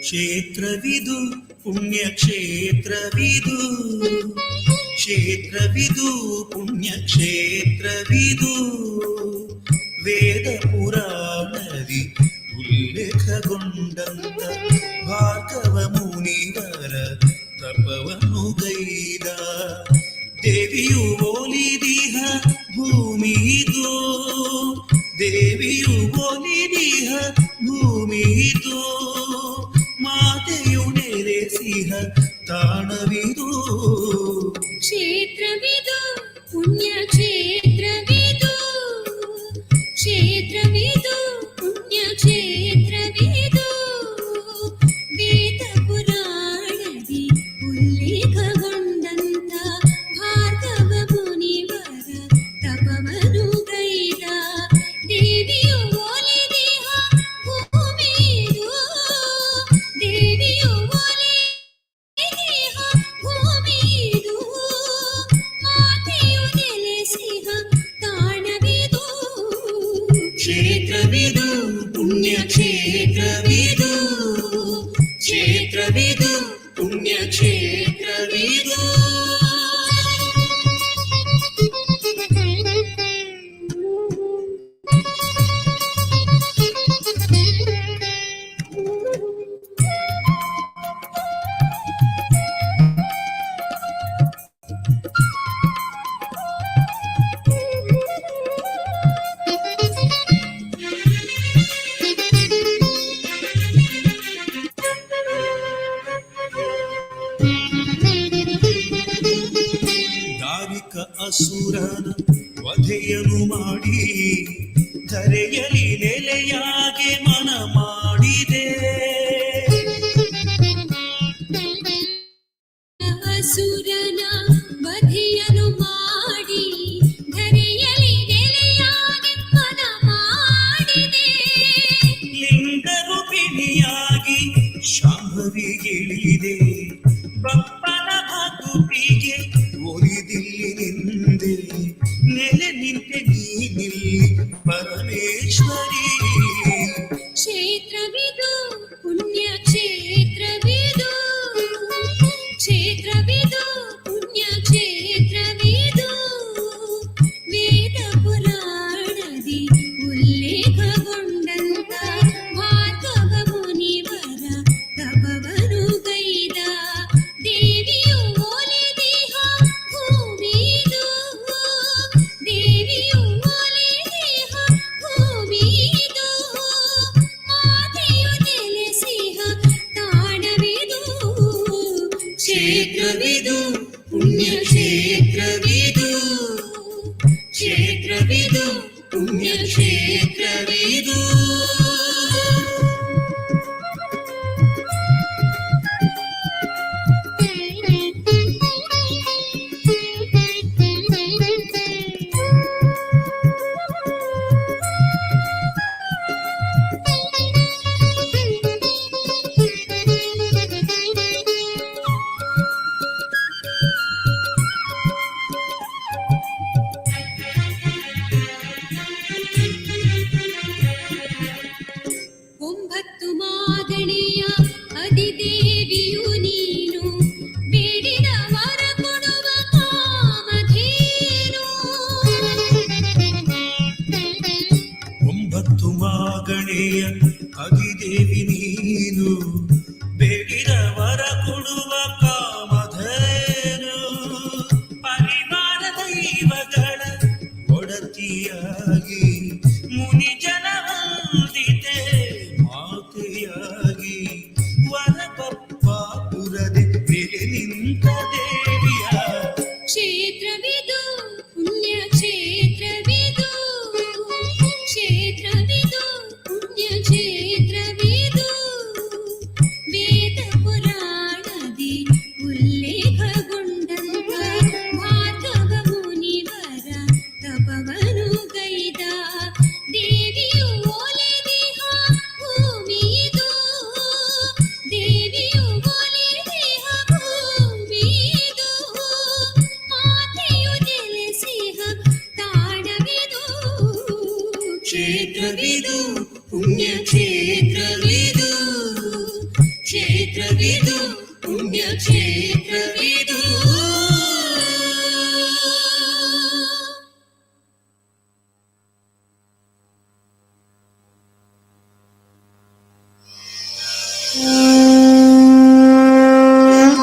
ಕ್ಷೇತ್ರವಿದು ಪುಣ್ಯಕ್ಷೇತ್ರವಿದು, ಕ್ಷೇತ್ರವಿದು ಪುಣ್ಯಕ್ಷೇತ್ರವಿದು, ವೇದ ಪುರಾಣದಿ ಉಲ್ಲೇಖಗೊಂಡಂತ ಭಾರ್ಗವ ಮುನಿವರ ತಪವನ್ನು ಗೈದ ದೇವಿಯು ಒಲಿದಿಹ ಭೂಮಿದು, ದೇವಿಯು ಒಲಿದಿಹ ಭೂಮಿದು, ಮಾತೆಯು ನೆಲೆಸಿಹ ತಾಣವಿದು. ಕ್ಷೇತ್ರವಿದು ಪುಣ್ಯಕ್ಷೇತ್ರವಿದು, ಕ್ಷೇತ್ರವಿದು ಪುಣ್ಯಕ್ಷೇತ್ರವಿದು, ವೇದ ಪುರಾಣದಿ ಉಲ್ಲೇಖಗೊಂಡಂತ ಭಾರ್ಗವ ಮುನಿವರ ತಪವನು ಗೈದ ದೇವಿಯು ಒಲಿದಿಹ ಭೂಮಿದು, ದೇವಿಯು ಒಲಿದಿಹ ಭೂಮಿದು, ಮಾತೆಯು ನೆಲೆಸಿಹ ತಾಣವಿದು. ಕ್ಷೇತ್ರವಿದು ಪುಣ್ಯಕ್ಷೇತ್ರವಿದು, ಕ್ಷೇತ್ರವಿದು ಪುಣ್ಯಕ್ಷೇತ್ರವಿದು. ದಾರಿಕ ಅಸುರನ ವಧೆಯನ್ನು ಮಾಡಿ ಧರೆಯಲಿ ನೆಲೆಯಾಗಿ ಮನ ಮಾಡಿದೆ. ಅಸುರನ ವಧೆಯನು ಮಾಡಿ ಧರೆಯಲಿ ನೆಲೆಯಾಗಿ ಮನ ಮಾಡಿದೆ. ಲಿಂಗರೂಪಿಣಿಯಾಗಿ ಶಾಂಭವಿಗಿಳಿದೆ, ಬಪ್ಪನ ಭಕುತಿಗೆ ಒಲಿದಿಲ್ಲಿ ನಿಂದೆ, ನೆಲೆ ನಿಂತೆ ನೀನಿಲ್ಲಿ ಪರಮೇಶ್ವರಿ. ಕ್ಷೇತ್ರವಿದು ಪುಣ್ಯಕ್ಷೇತ್ರವಿದು, ಕ್ಷೇತ್ರವಿದು ಪುಣ್ಯಕ್ಷೇತ್ರವಿದು, ವೇದ ಪುರಾಣದಿ ಉಲ್ಲೇಖಗೊಂಡಂತ ಭಾರ್ಗವ ಮುನಿವರ ತಪವನು ಗೈದ ದೇವಿಯು ಒಲಿದಿಹ ಭೂಮಿದು, ದೇವಿಯು ಒಲಿದಿಹ ಭೂಮಿದು, ಮಾತೆಯು ನೆಲೆಸಿಹ ತಾಣವಿದು. ಕ್ಷೇತ್ರವಿದು ಪುಣ್ಯಕ್ಷೇತ್ರವಿದು, ಕ್ಷೇತ್ರವಿದು ಪುಣ್ಯಕ್ಷೇತ್ರವಿದು. Thank you. ಪುಣ್ಯಕ್ಷೇತ್ರವಿದು.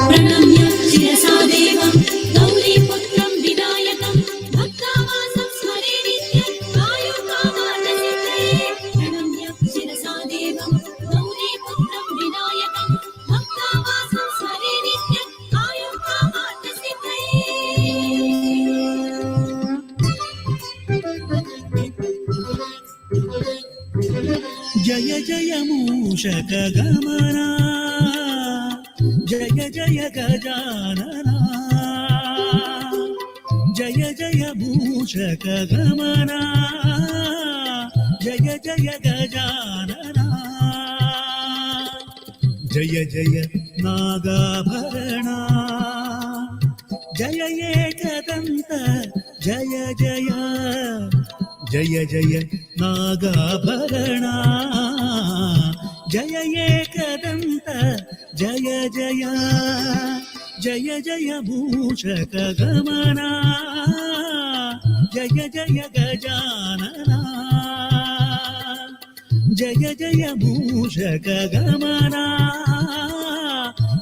प्रणम्य शिरसा देवं गौरीपुत्रं विनायकं भक्तावासं स्मरे नित्यं आयुकामार्थसिद्धये। प्रणम्य शिरसा देवं गौरीपुत्रं विनायकं भक्तावासं स्मरे नित्यं आयुकामार्थसिद्धये। ಜಯ ಜಯ ಮೂಷಕ ಗಮನ, ಜಯ ಜಯ ಗಜಾನನ. ಜಯ ಜಯ ಮೂಷಕ ಗಮನ, ಜಯ ಜಯ ಗಜಾನನ. ಜಯ ಜಯ ನಾಗಾಭರಣ, ಜಯ ಏಕದಂತ ಜಯ ಜಯ. ಜಯ ಜಯ ನಾಗಾಭರಣ, ಜಯ ಏಕದಂತ ಜಯ ಜಯ. ಜಯ ಜಯ ಮೂಷಕ ಗಮನ, ಜಯ ಜಯ ಗಜಾನನ. ಜಯ ಜಯ ಮೂಷಕ ಗಮನ,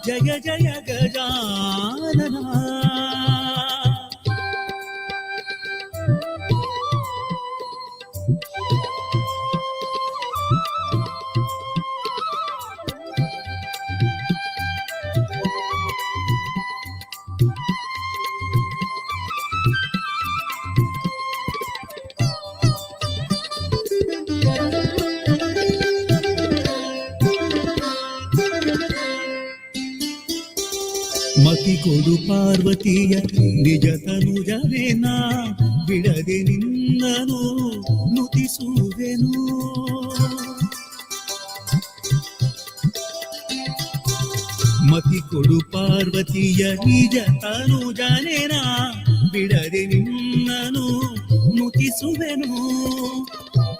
ಜಯ ಜಯ ಗಜಾನನ. ಮತಿ ಕೊಡು ಪಾರ್ವತಿಯ ನಿಜ ತನುಜವೇನ, ಬಿಡದೆ ನಿನ್ನನು ನುತಿಸುವೆನು. ಮತಿ ಕೊಡು ಪಾರ್ವತಿಯ ನಿಜ ತನುಜನೇನ, ಬಿಡದೆ ನಿನ್ನನು ನುತಿಸುವೆನು.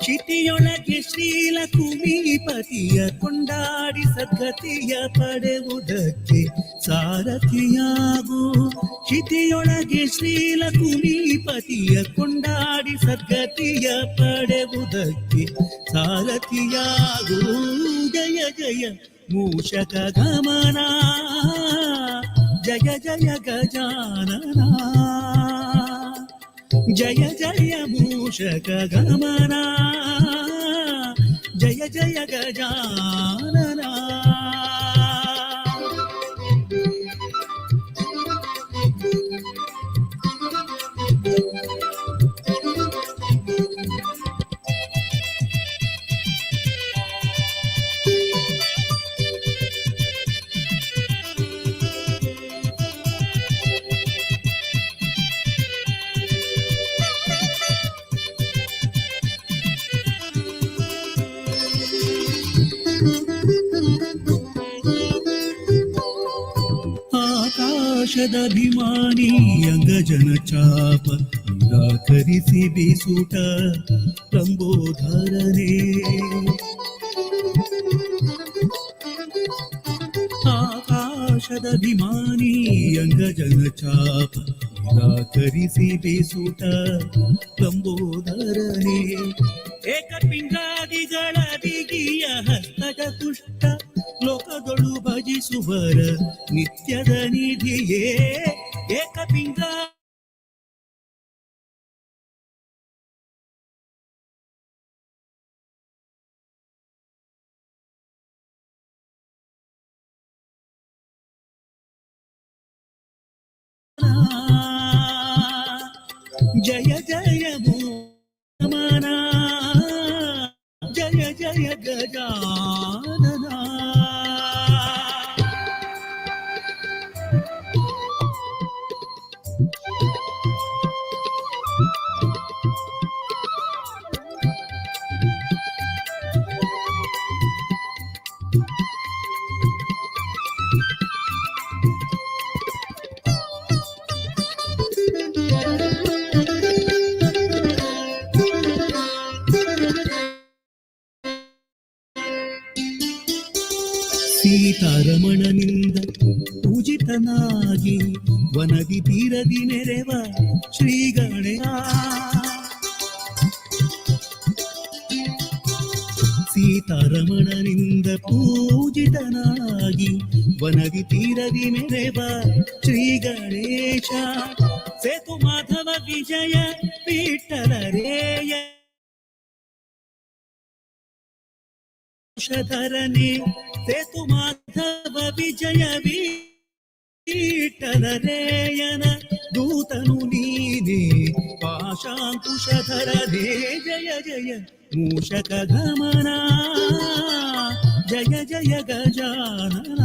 ಕ್ಷಿತಿಯೊಳಗೆ ಶ್ರೀಲಕುಮೀಪತಿಯ ಕೊಂಡಾಡಿ ಸದ್ಗತಿಯ ಪಡೆಯುವುದಕ್ಕೆ ಸಾರಥಿಯಾಗು. ಕ್ಷಿತಿಯೊಳಗೆ ಶ್ರೀಲಕುಮೀಪತಿಯ ಕೊಂಡಾಡಿ ಸದ್ಗತಿಯ ಪಡೆಯುವುದಕ್ಕೆ ಸಾರಥಿಯಾಗು. ಜಯ ಜಯ ಮೂಷಕ ಗಮನ, ಜಯ ಜಯ ಗಜಾನನ. ಜಯ ಜಯ ಮೂಷಕ ಗಮನ, ಜಯ ಜಯ ಗಜಾನನ. ಆಕಾಶದಭಿಮಾನಿ ಅಂಗಜನ ಚಾಪ ನಿರಾಕರಿಸಿ ಬೀಸುಟ ಲಂಬೋಧರನೇ. ಆಕಾಶದಭಿಮಾನಿ ಅಂಗಜನ ಚಾಪ ನಿರಾಕರಿಸಿ ಬೀಸುಟ ಲಂಬೋದರನೇ. ಏಕಪಿಂಗಾದಿಗಳ ಬಿಗಿಯ ಹಸ್ತದ ತುಷ್ಟ ಲೋಕದೊಳು ಭಜಿಸುವರ ನಿತ್ಯದ ನಿಧಿಯೇ. ಏಕಪಿಂಗ ಜಯ ಜಯ ಮನ, ಜಯ ಜಯ ಗಜಾನನ. ಪೂಜಿತನಾಗಿ ವನದಿ ತೀರದಿ ನೆರೆವ ಶ್ರೀ ಗಣೇಶ. ಸೀತಾರಮಣನಿಂದ ಪೂಜಿತನಾಗಿ ವನದಿ ತೀರದಿ ಮೆರೆವ ಶ್ರೀ ಗಣೇಶ. ಸೇತು ಮಾಧವ ವಿಜಯ ವಿಠಲರೇಯ ಧರನೆ, ಸೇತು ಮಾಧವ ವಿಜಯ ವಿಠಲರೇಯನ ದೂತನು ನೀನೆ ಪಾಶಾಂಕುಶಧರನೆ. ಜಯ ಜಯ ಮೂಷಕ ಗಮನ, ಜಯ ಜಯ ಗಜಾನನ.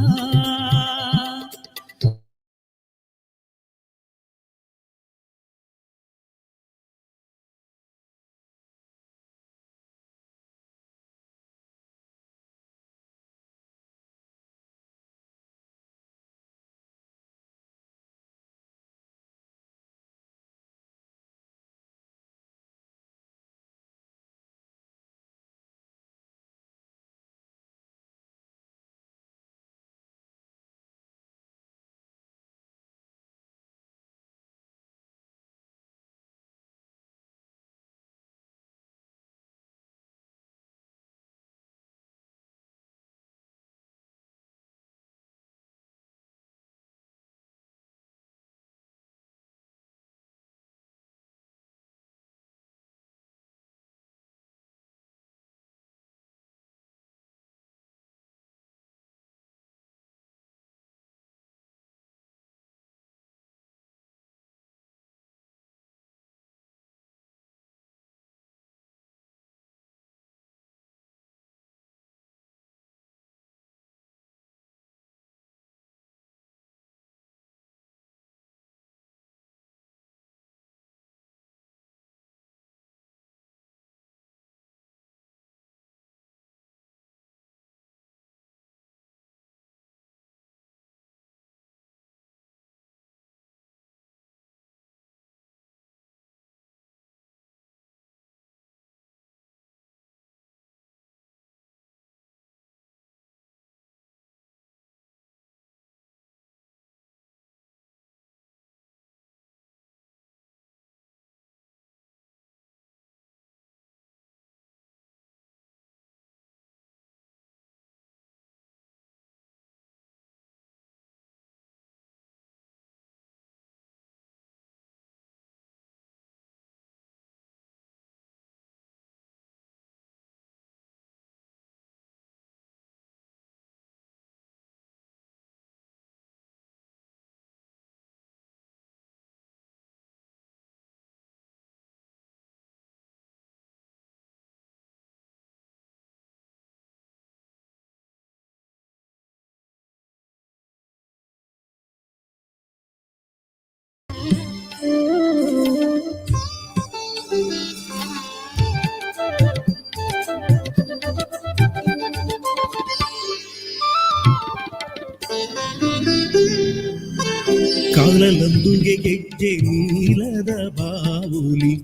ಕಾಲಲಂದುಗೆ ಗೆಜ್ಜೆ ನೀಲದ ಬಾವುಲಿ,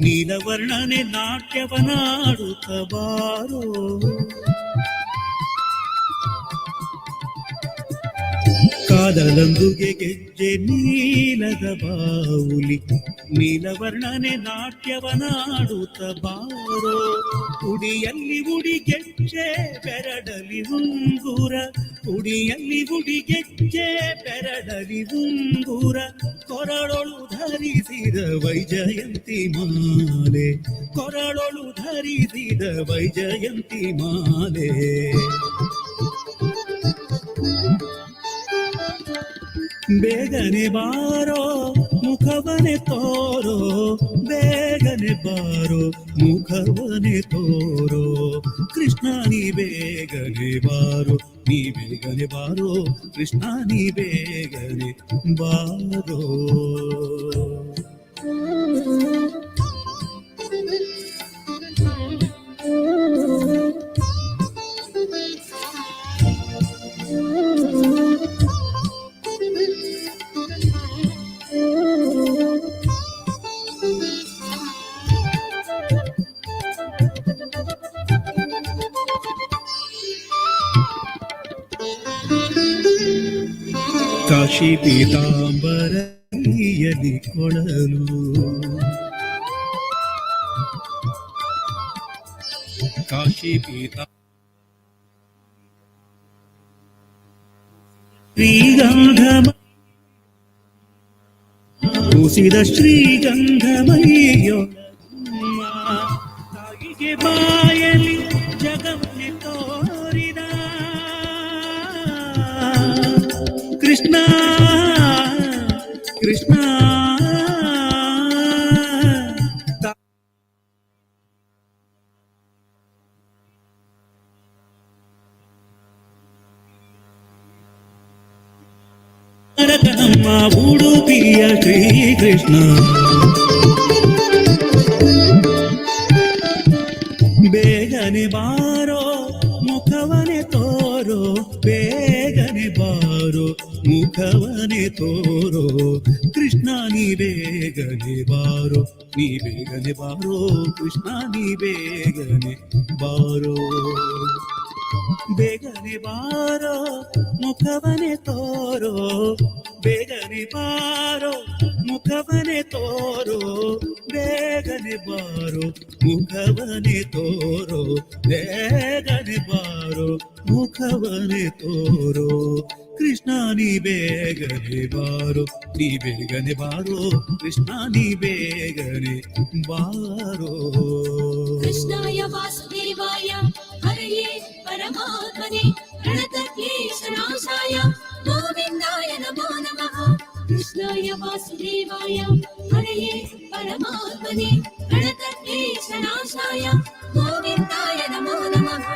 ನೀಲವರ್ಣನೆ ನಾಟ್ಯವನಾಡುತ್ತ ಬಾರೋ. ಕಾಲಲಂದುಗೆ ಗೆಜ್ಜೆ ನೀಲದ ಬಾವುಲಿ, ನೀಲವರ್ಣನೆ ನಾಟ್ಯವನಾಡುತ್ತ ಬಾರೋ. ಉಡಿಯಲ್ಲಿ ಉಡಿಗೆಜ್ಜೆ ಬೆರಡಲಿ ಉಂಗುರ, ಉಡಿಯಲ್ಲಿ ಉಡಿಗೆಜ್ಜೆ ಬೆರಡಲಿ ಉಂಗುರ, ಕೊರಳೊಳು ಧರಿಸಿದ ವೈಜಯಂತಿ ಮಾಲೆ, ಕೊರಳೊಳು ಧರಿಸಿದ ವೈಜಯಂತಿ ಮಾಲೆ. ಬೇಗನೆ ಬಾರೋ ಮುಖವನೆ ತೋರೋ, ಬೇಗನೆ ಬಾರೋ ಮುಖವನೆ ತೋರೋ, ಕೃಷ್ಣ ನೀ ಬೇಗನೆ ಬಾರೋ, ನೀ ಬೇಗನೆ ಬಾರೋ, ಕೃಷ್ಣ ನೀ ಬೇಗನೆ ಬಾರೋ. ಕಾಶಿ ಪೀತಾಂಬರ ಕೈಯಲಿ ಕೊಳಲು. ಕಾಶಿ ಪೀತ ಶ್ರೀಗಂಧ ಕುಸಿದ ಶ್ರೀಗಂಧಮಯ್ಯೋ ತಾಯಿಗೆ ಬಾಯಲಿ ಜಗವನ್ನೇ ತೋರಿದ ಕೃಷ್ಣ ಕೃಷ್ಣ. ನಮ್ಮ ಉಡುಪಿಯ ಶ್ರೀಕೃಷ್ಣ. ಬೇಗನೆ ಬಾರೋ, ಮುಖವನೆ ತೋರೋ, ಬೇಗನೆ ಬಾರೋ, ಮುಖವನೆ ತೋರೋ, ಕೃಷ್ಣ ನೀ ಬೇಗನೆ ಬಾರೋ, ನೀ ಬೇಗನೆ ಬಾರೋ, ಕೃಷ್ಣ ನೀ ಬೇಗನೆ ಬಾರೋ. ಬೇಗನೆ ಬಾರೋ, ಮುಖವನೆ ತೋರೋ, ಬೇಗನೆ ಬಾರೋ, ಮುಖವನೆ ತೋರೋ, ಬೇಗನೆ ಬಾರೋ, ಮುಖವನೆ ತೋರೋ, ಬೇಗನೆ ಬಾರೋ, ಮುಖವನೆ ತೋರೋ, ಕೃಷ್ಣ ನೀ ಬೇಗನೆ ಬಾರೋ, ನೀ ಬೇಗನೆ ಬಾರೋ, ಕೃಷ್ಣ ನೀ ಬೇಗನೆ ಬಾರೋ. कृष्णाय वासुदेवाय हरये परमात्मने प्रणतक्लेशनाशाय गोविन्दाय नमो नमः। कृष्णाय वासुदेवाय हरये परमात्मने प्रणतक्लेशनाशाय गोविन्दाय नमो नमः।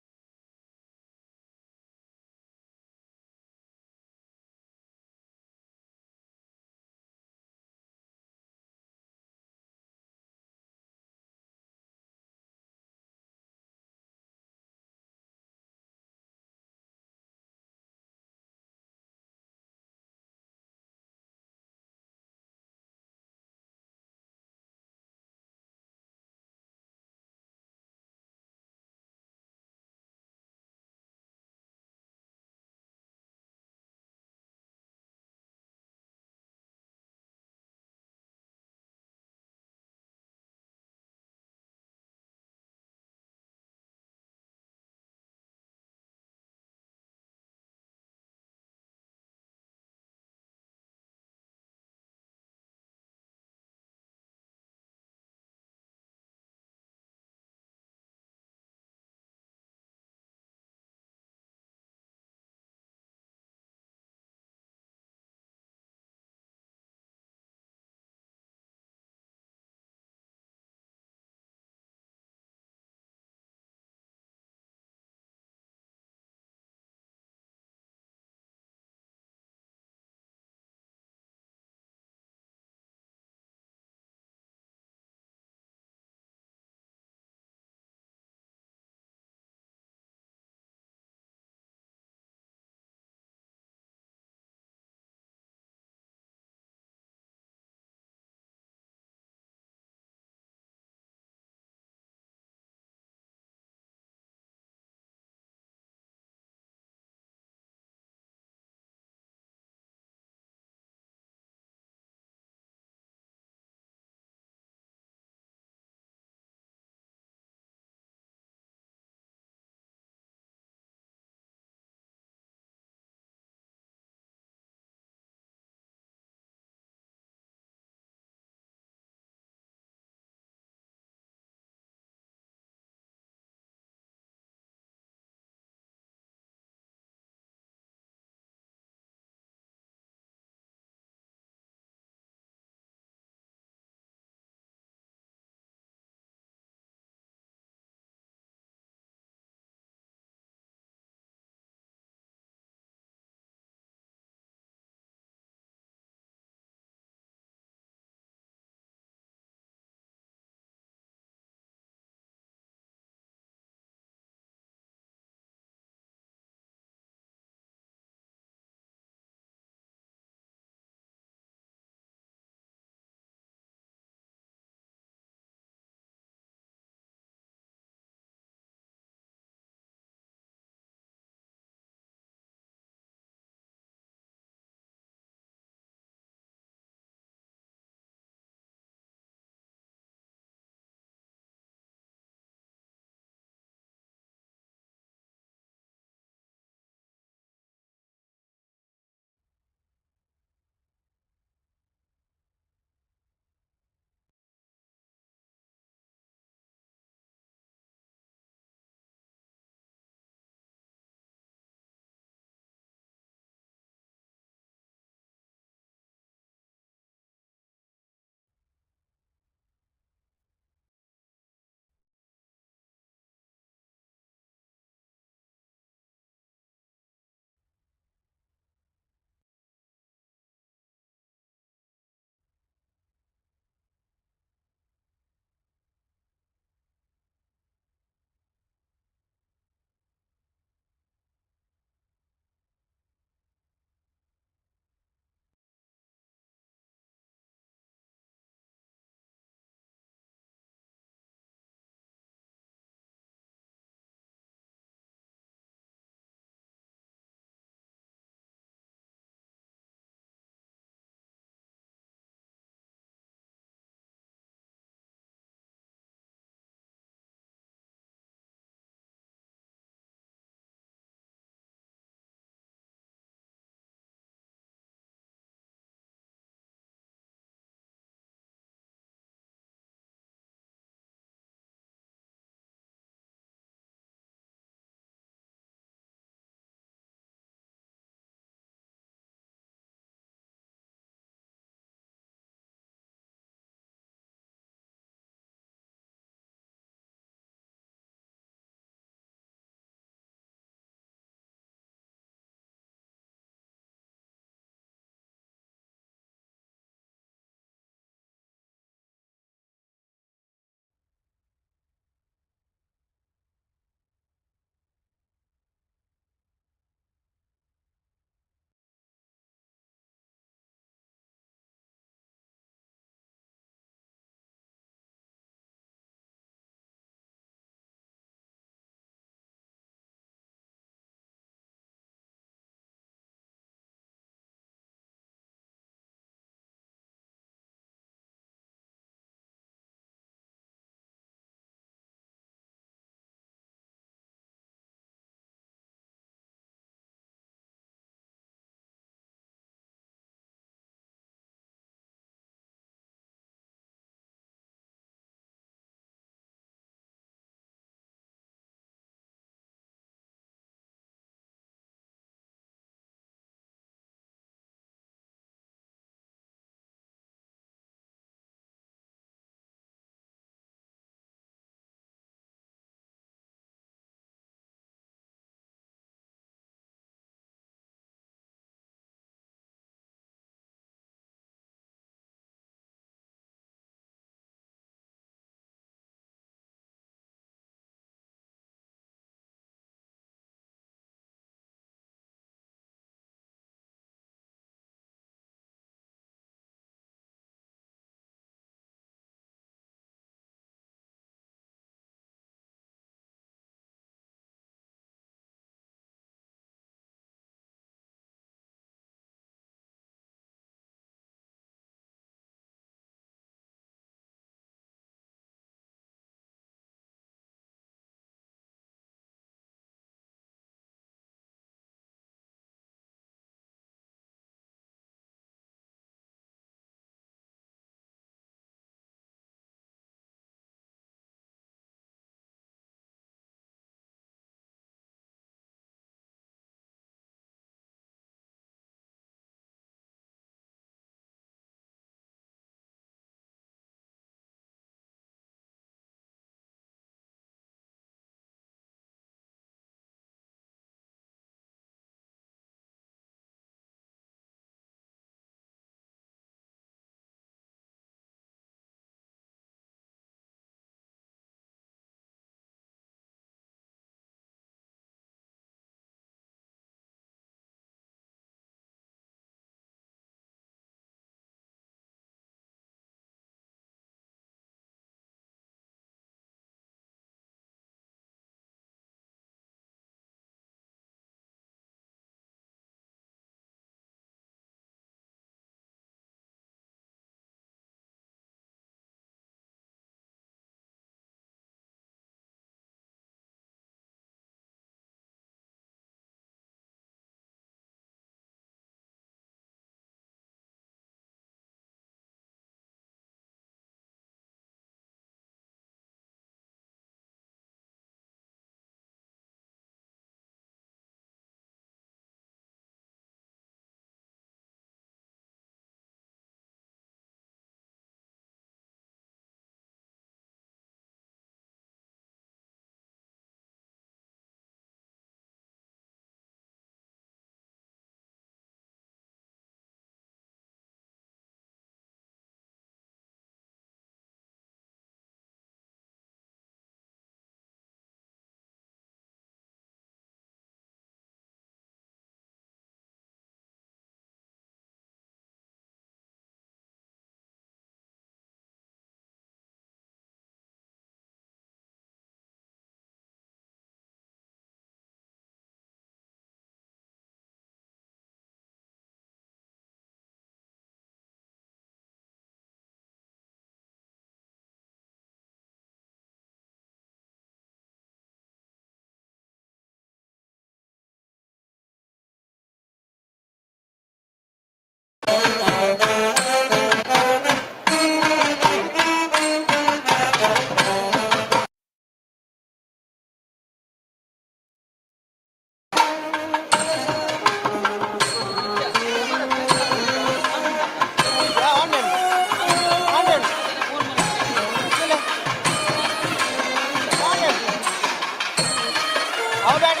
ಅವು ಬ್ಯಾಟ್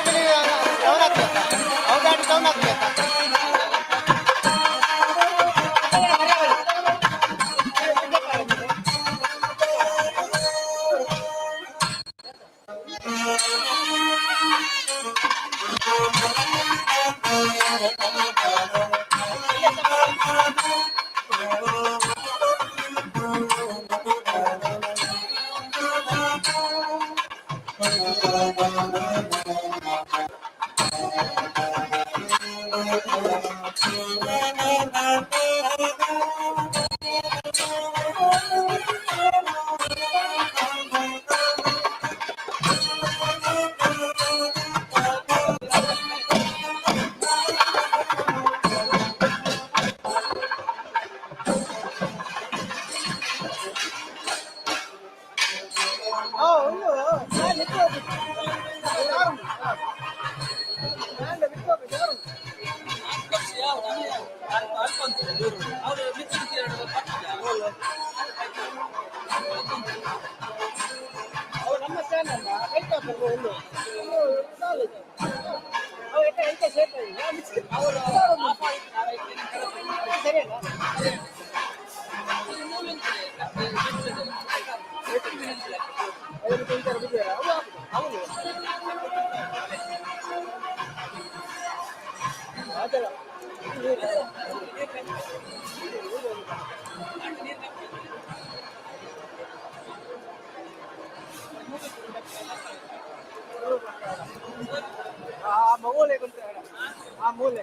ಡೌನ್ ಆಗ್ತದೆ, ಅವು ಬ್ಯಾಟ್ ಡೌನ್ ಆಗ್ತದೆ. ಆ ಮೂಲೆ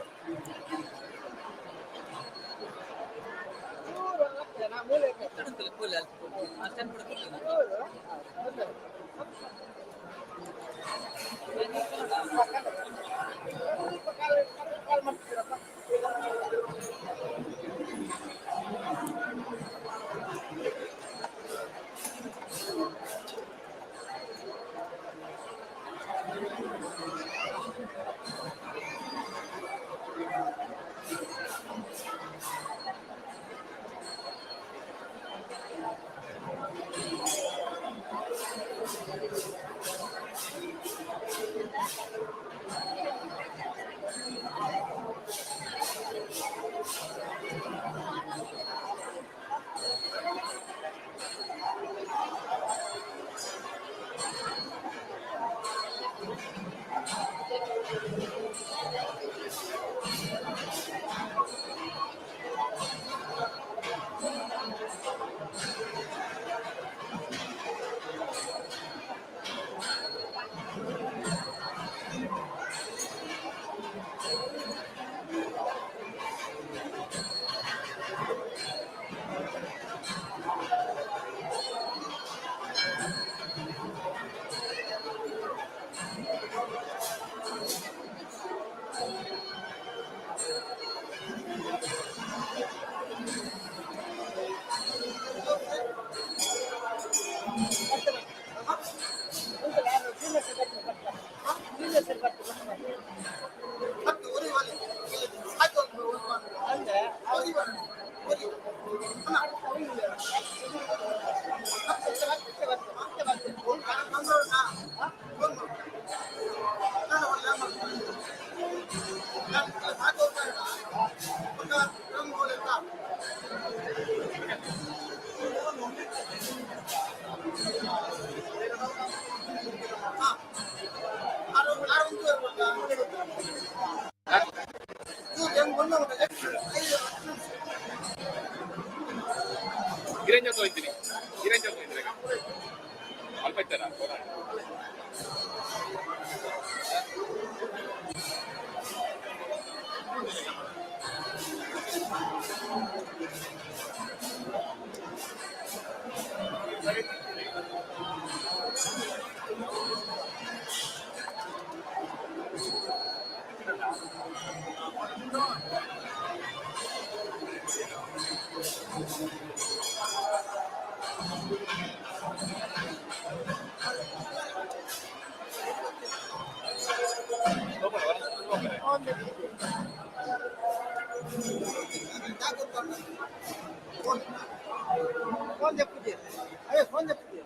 ಗಿರಂಜ ಹೋಗ್ತೀನಿ, ಗಿರಂಜ ಹೋಗ್ತೀನಿ. ಅಲ್ಪ ಇತ್ತಾರ. ಫೋನ್ ಚೆಪ್ಪುಜಿ, ಅದೇ ಫೋನ್ ಚೆಪ್ಪುಜಿ.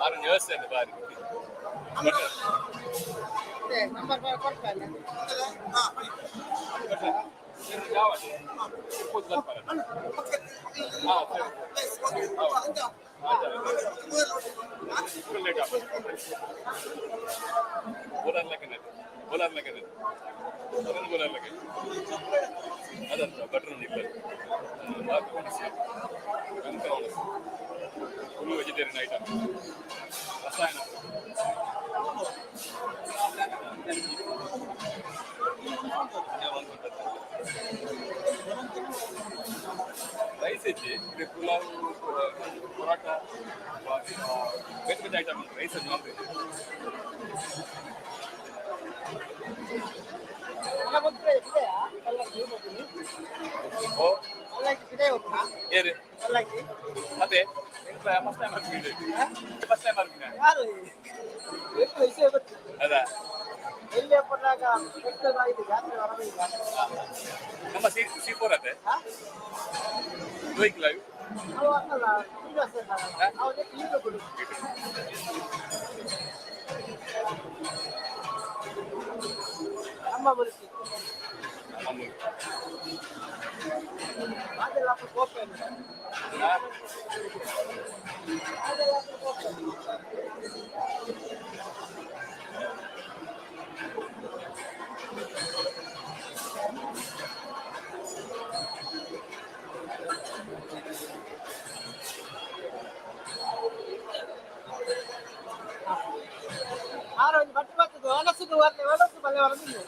ಆರು ದೇವಸ್ಥಾನ ಬಾರಿ. ನಂಬರ್ ಕೊಡ್ತಾರೆ. ಫುಲ್ ವೆಜಿಟೇರಿಯನ್ ಐಟಮ್, ರಸಾಯನ. ರೈಸ್ ಇಜ್ಜಿ ಇದು ಪುಲಾವ್, ಪೊರೋಟ, ಬೇರೆ ಬೇರೆ ಐಟಮ್. Rice non veg. ಅಲ್ಲ, ಗೊತ್ತಿಲ್ಲ ಇದೆಯಾ ಪಲ್ಲಕ್ಕಿ ಹೋಗ್ತೀನಿ. ಓ. ಪಲ್ಲಕ್ಕಿ ಇದೆ ಹೋಗ್ತಾ. ಏರು? ಪಲ್ಲಕ್ಕಿ. ಅದೇ ಫಸ್ಟ್ ಟೈಮ್ ಬರ್ತೀನಿ, ಫಸ್ಟ್ ಟೈಮ್ ಬರ್ತೀನಿ. ಯಾರು ಎಷ್ಟು ವಿಷಯ ಗೊತ್ತಿಲ್ಲ. ಅದ. ಎಲ್ಲಿ ಹಾಕೊಂಡಾಗ ಕೆಟ್ಟದಾಗಿದೆ, ಜಾತ್ರೆ ಹೊರಗೆ. ನಮ್ಮ ಸಿ ಸಿ ಫೋರ್ ಅದೇ ವೆಹಿಕಲ್. ನಾವು ಅಲ್ಲ, ನಾವು ಈಗ ಕೊಡು. ನಮ್ಮ ಬರುತ್ತೆ. ಮಾಮೂಲಿ. ಅದೆಲ್ಲ ಕೋಪ ಇಲ್ಲ. ಅದೆಲ್ಲ ಕೋಪ ಇಲ್ಲ. ಆರು ಒಂದು ಬಟ್ಟೆ ಬರ್ತದೆ, ಒಣಸುದು ಒಣಸು ಒಣಸು ಬಲ್ಲೆ ಹೊರದಿಲ್ಲ.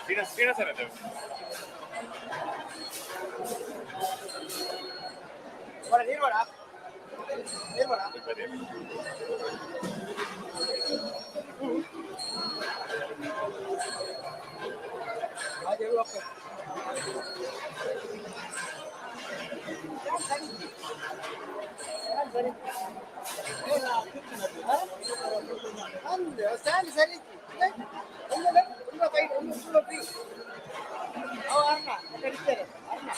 ಶ್ರೀನಿವಾಸ ಶ್ರೀನಿವಾಸ ಸರ್ ಅದೇ. ಬರ, ನೀರು ಬೇಡ, ನೀರು ಬೇಡ. ಹಾಗೆ ಹೋಗ್ತದೆ. ಅಂದೆ ಸ್ಟ್ಯಾಂಡ್ ಸರಿ ಒಂದು ಒಂದು ಕೈ ಒಂದು ಫುಲ್ ಫ್ರೀ. ಅವು ಅರ್ಣ ಕಡಿತಾರೆ, ಅರ್ಣ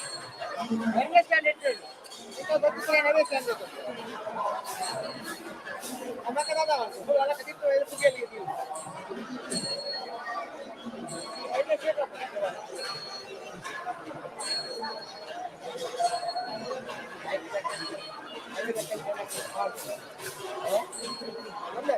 ಎರಡನೇ ಸ್ಟ್ಯಾಂಡ್ ಇಟ್ಟು ಈಗ ಗೊತ್ತಿಲ್ಲ, ನವೇ ಸ್ಟ್ಯಾಂಡ್ ಅಮ್ಮಕ್ಕದಾದ ಫುಲ್ ಅಲ್ಲ ಕದಿತ್ತು ಪುಗಿಯಲ್ಲಿ ಇದ್ದೀವಿ. ಐದನೇ ಸೀಟ್. ಒಳ್ಳೆ.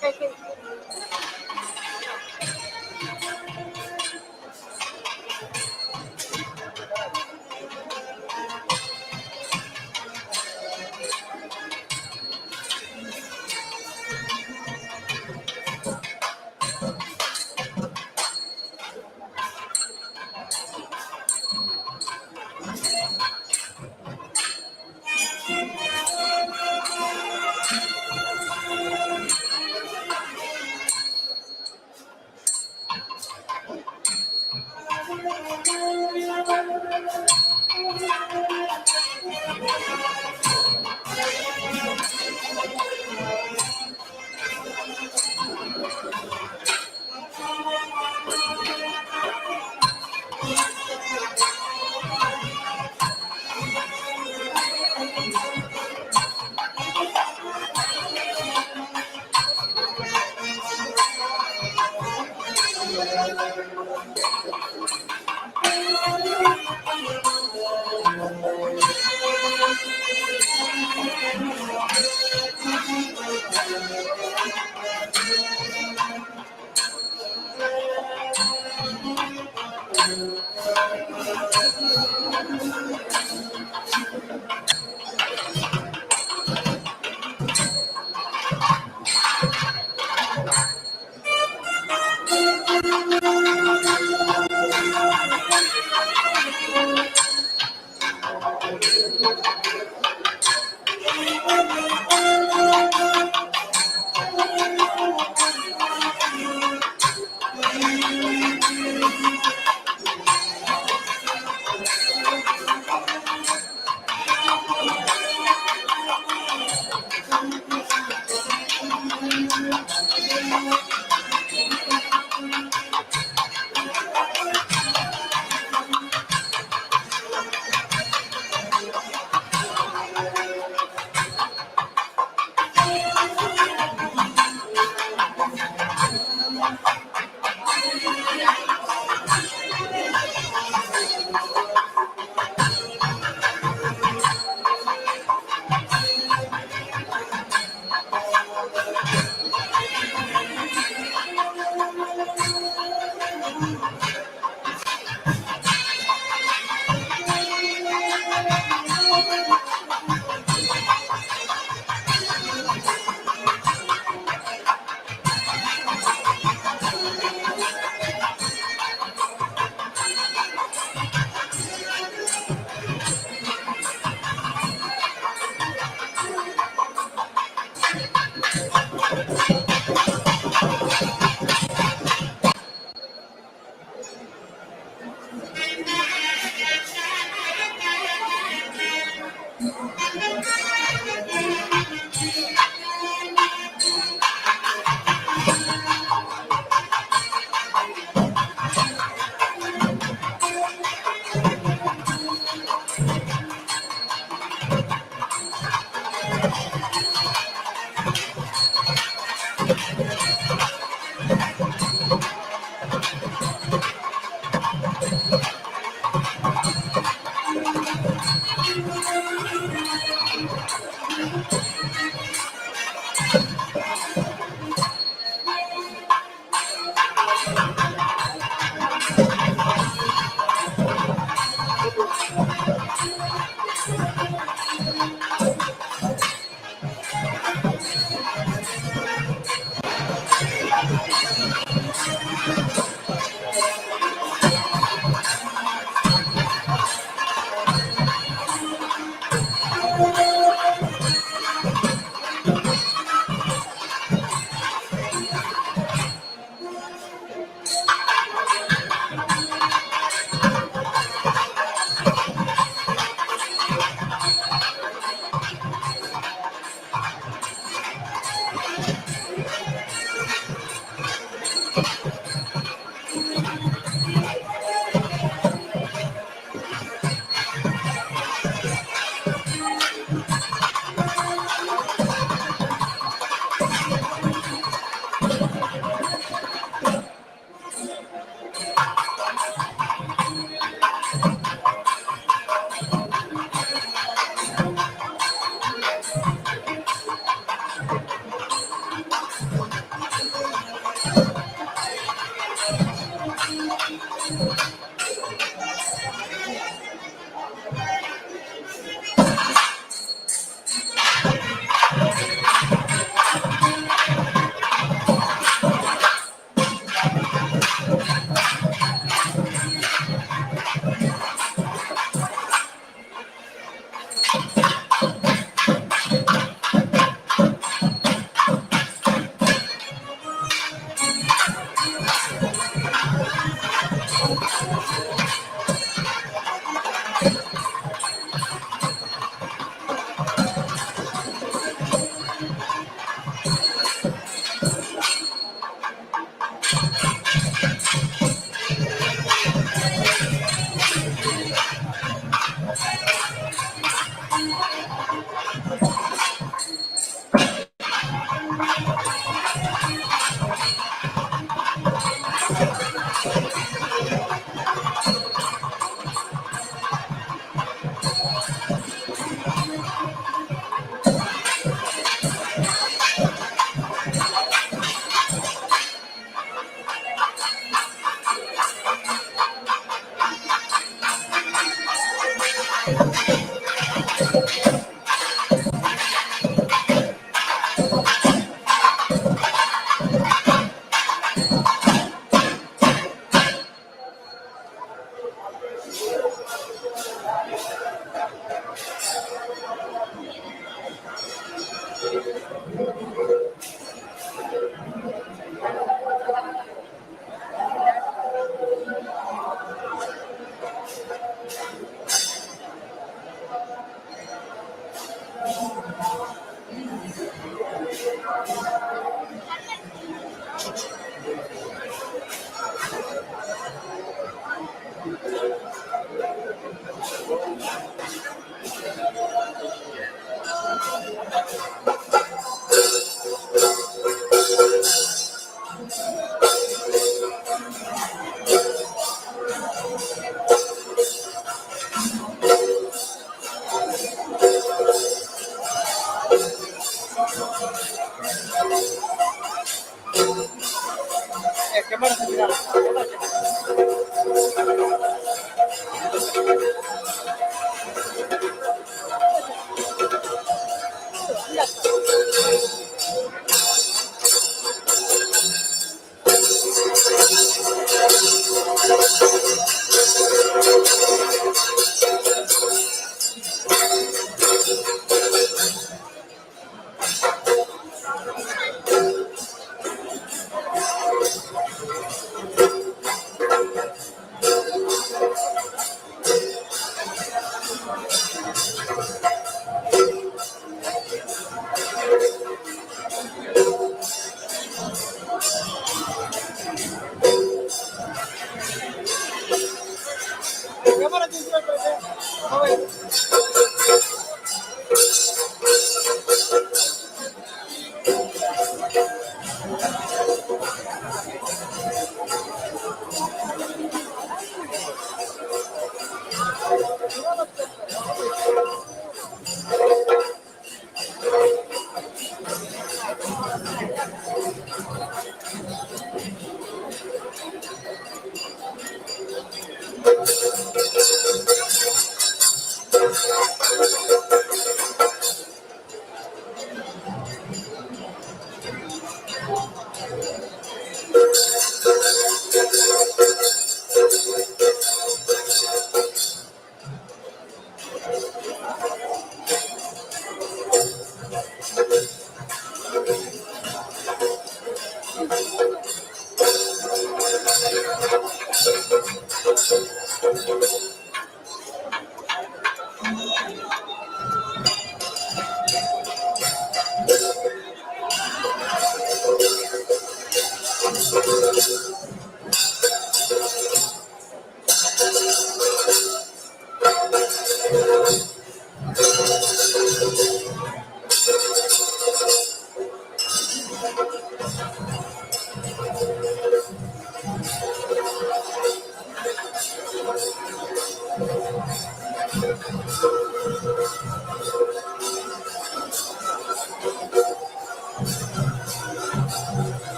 ಕೈ ಕೈ ಕೈ.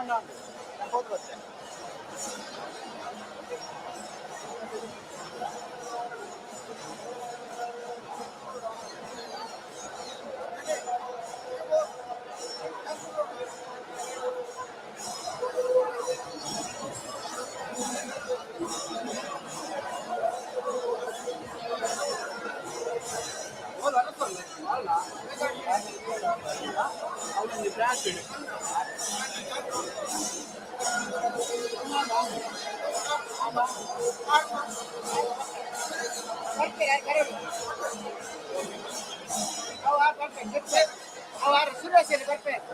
ಪೋದು ಬತ್ತೆ. ಬರ್ತೀರಾ ಕರೆಯೋದು? ಅವು ಆರು ಬರ್ಬೇಕು. ಅವು ಆರು ಸುರೇಶ್ ಬರ್ಬೇಕು.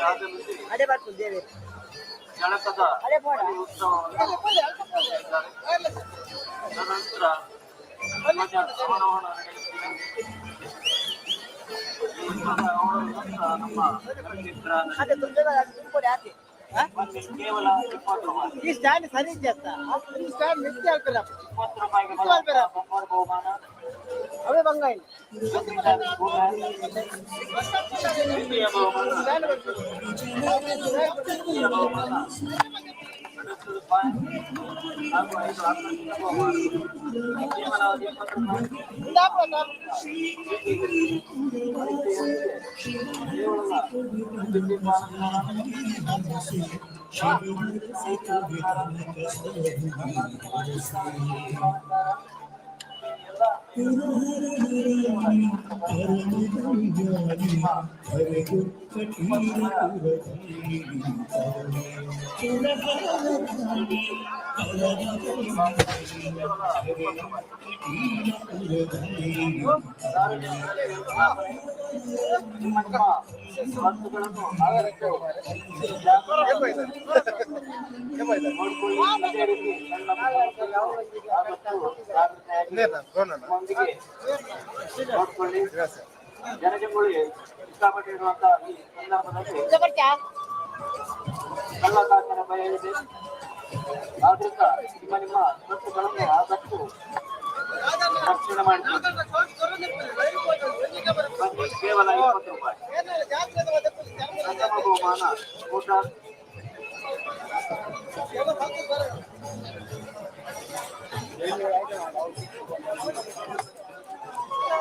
ಆಗಮಿಸಿ ಅದೇ ಬರ್ಪುಂಡು ದೇವೆರ್. ಜಳಕದ ಅದೇ ಪೋಡ. ಉತ್ಸವವನ್ನು ನಡೆಸಲಿದ್ದಾರೆ. ತದನಂತರ ಧ್ವಜ ಅವರೋಹಣ ನಡೆಯುತ್ತಿದೆ. ಈ ಧ್ವಜ ಅವರೋಹಣ ನಂತರ ನಮ್ಮ ಚಿತ್ರ ಅದೇ ತುಂಬಿದ ತುಂಬಿಕೊಡಿ ಆತೆ. ಹಾ? ಬನ್ನಿ, ಕೇವಲ 20 ರೂಪಾಯಿ. ಈ ಸ್ಟ್ಯಾಂಡ್ ಸರಿ ಇದ್ಯತ್ತ. ಈ ಸ್ಟ್ಯಾಂಡ್ ಮಿಸ್ಸಿ ಅಲ್ಪರ. 20 ರೂಪಾಯಿಗೆ ಬರುವಂತಹ ಬಂಪರ್ ಬಹುಮಾನ ಅವೇ ಬಂಗಾಯಿ. ದ್ವಿತೀಯ ಬಹುಮಾನ, ತೃತೀಯ ಬಹುಮಾನ 50 ರೂಪಾಯಿ ಹಾಗೂ ಐದು ಆಕರ್ಷಕ ಬಹುಮಾನ, ಕೇವಲ 20 ರೂಪಾಯಿ. ಕೇವಲ ವಿದ್ಯುತ್ ನಿಮ್ಮ ನಿಮ್ಮ ವಸ್ತುಗಳನ್ನು ಆದಷ್ಟು ನೋಡಿಕೊಳ್ಳಿ. ಅದೇ ರೀತಿ ಸಣ್ಣ ಮಕ್ಕಳು ಆದಷ್ಟು ಜಾಗೃತೆಯಾಗಿ ನಿಮ್ಮೊಂದಿಗೆ ನೋಡ್ಕೊಳ್ಳಿ. ಜನಜಂಗುಳಿ ಸಿಕ್ಕಾಪಟ್ಟೆ ಇರುವಂತಹ ಈ ಸಂದರ್ಭದಲ್ಲಿ ಕಳ್ಳಕಾಕರ ಭಯ ಇದೆ. ಆದ್ರಿಂದ ನಿಮ್ಮ ನಿಮ್ಮ ಸ್ವತ್ತುಗಳನ್ನು ಆದಷ್ಟು ರಕ್ಷಣೆ ಮಾಡಿಕೊಳ್ಳಿ. ಬನ್ನಿ, ಕೇವಲ 20 ರೂಪಾಯಿ. ಪ್ರಥಮ ಬಹುಮಾನ ಸ್ಕೂಟರ್.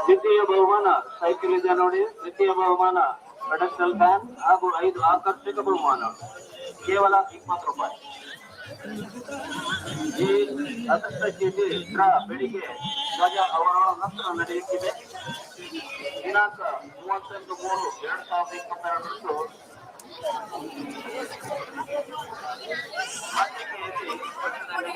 ದ್ವಿತೀಯ ಬಹುಮಾನ ಸೈಕಲ್ ಇದೆ ನೋಡಿ. ತೃತೀಯ ಬಹುಮಾನ ಪೆಡಸ್ಟಲ್ ಫ್ಯಾನ್ ಹಾಗೂ ಐದು ಆಕರ್ಷಕ ಬಹುಮಾನ, ಕೇವಲ 20 ರೂಪಾಯಿ. ಈ ಅದೃಷ್ಟ ಚೀಟಿ ಡ್ರಾ ಬೆಳಿಗ್ಗೆ ಧ್ವಜ ಅವರೋಹಣ ನಂತರ ನಡೆಯುತ್ತಿದೆ. ದಿನಾಂಕ 31-3-2022ರಂದು ಪತ್ರಿಕೆಯಲ್ಲಿ ಪತ್ರಿಕೆಯಲ್ಲಿ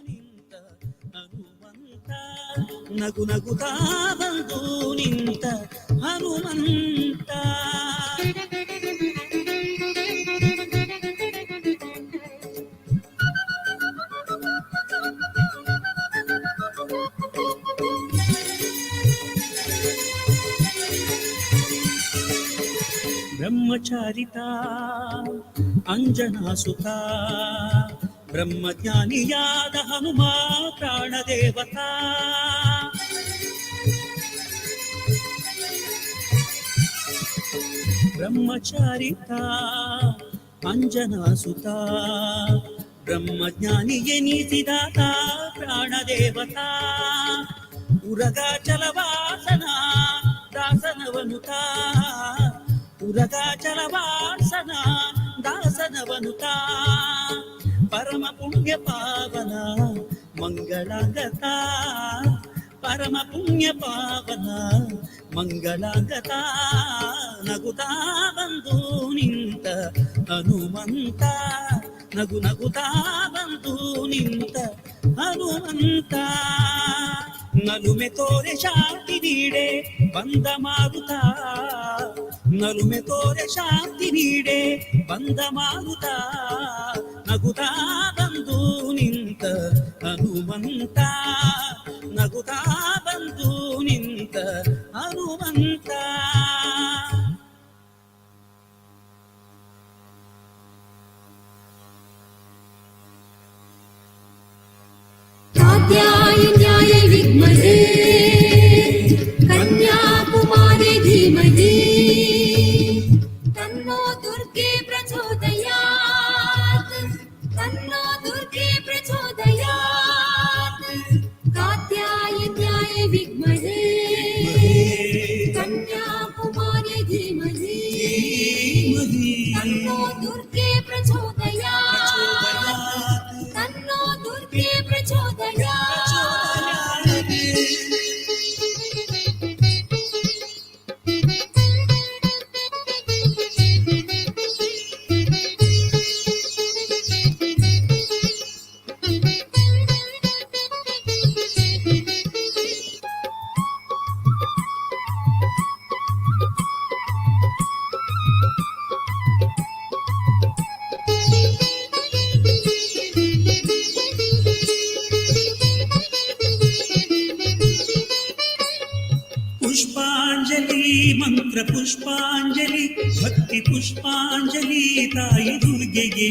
ನಿಂತ ಹನುಮಂತ, ನಗು ನಗುತ್ತಾ ಬಂದು ನಿಂತ ಹನುಮಂತ. ಬ್ರಹ್ಮಚಾರಿತ ಅಂಜನಾಸುತ, ಬ್ರಹ್ಮಜ್ಞಾನಿಯಾದ ಹನುಮ ಪ್ರಾಣದೇವತಾ. ಬ್ರಹ್ಮಚಾರಿತ ಅಂಜನಾಸುತ, ಬ್ರಹ್ಮಜ್ಞಾನಿ ಎನಿಸಿದಾತ ಪ್ರಾಣದೇವತಾ. ಉರಗಾಚಲವಾಸನ ದಾಸನವನುತ, ಉರಗಾಚಲವಾಸನ ದಾಸನವನುತ. ಪರಮ ಪುಣ್ಯ ಪಾವನ ಮಂಗಳಾಂಗತ, ಪರಮ ಪುಣ್ಯ ಪಾವನ ಮಂಗಳಾಂಗತ. ನಗುತ್ತಾ ಬಂದು ನಿಂತ ಹನುಮಂತ, ನಗು ನಗುತ್ತಾ ಬಂದು ನಿಂತ ಹನುಮಂತ. ನಲುಮೆ ತೋರೆ ಶಾಂತಿ ನೀಡೆ ಬಂದ ಮಾರುತ, ನಲುಮೆ ತೋರೆ ಶಾಂತಿ ನೀಡೆ ಬಂದ ಮಾರುತ. ನಗುತ್ತಾ ಬಂದು ನಿಂತ ಹನುಮಂತ. ಹನುಮಂತ, ನಗುತ್ತಾ ಬಂದು ನಿಂತ ಹನುಮಂತ. कात्यायन्याय विद्महे कन्याकुमारी धीमहि तन्नो दुर्गे प्रचोदयात्, तन्नो दुर्गे प्रचोदयात्। कात्यायन्याय विद्महे कन्याकुमारी धीमहि तन्नो दुर्गे प्रचोदयात्, तन्नो दुर्गे प्रचोदयात्। ಪುಷ್ಪಾಂಜಲಿ ಮಂತ್ರ ಪುಷ್ಪಾಂಜಲಿ ಭಕ್ತಿ ಪುಷ್ಪಾಂಜಲಿ ತಾಯಿ ದುರ್ಗೆಗೆ,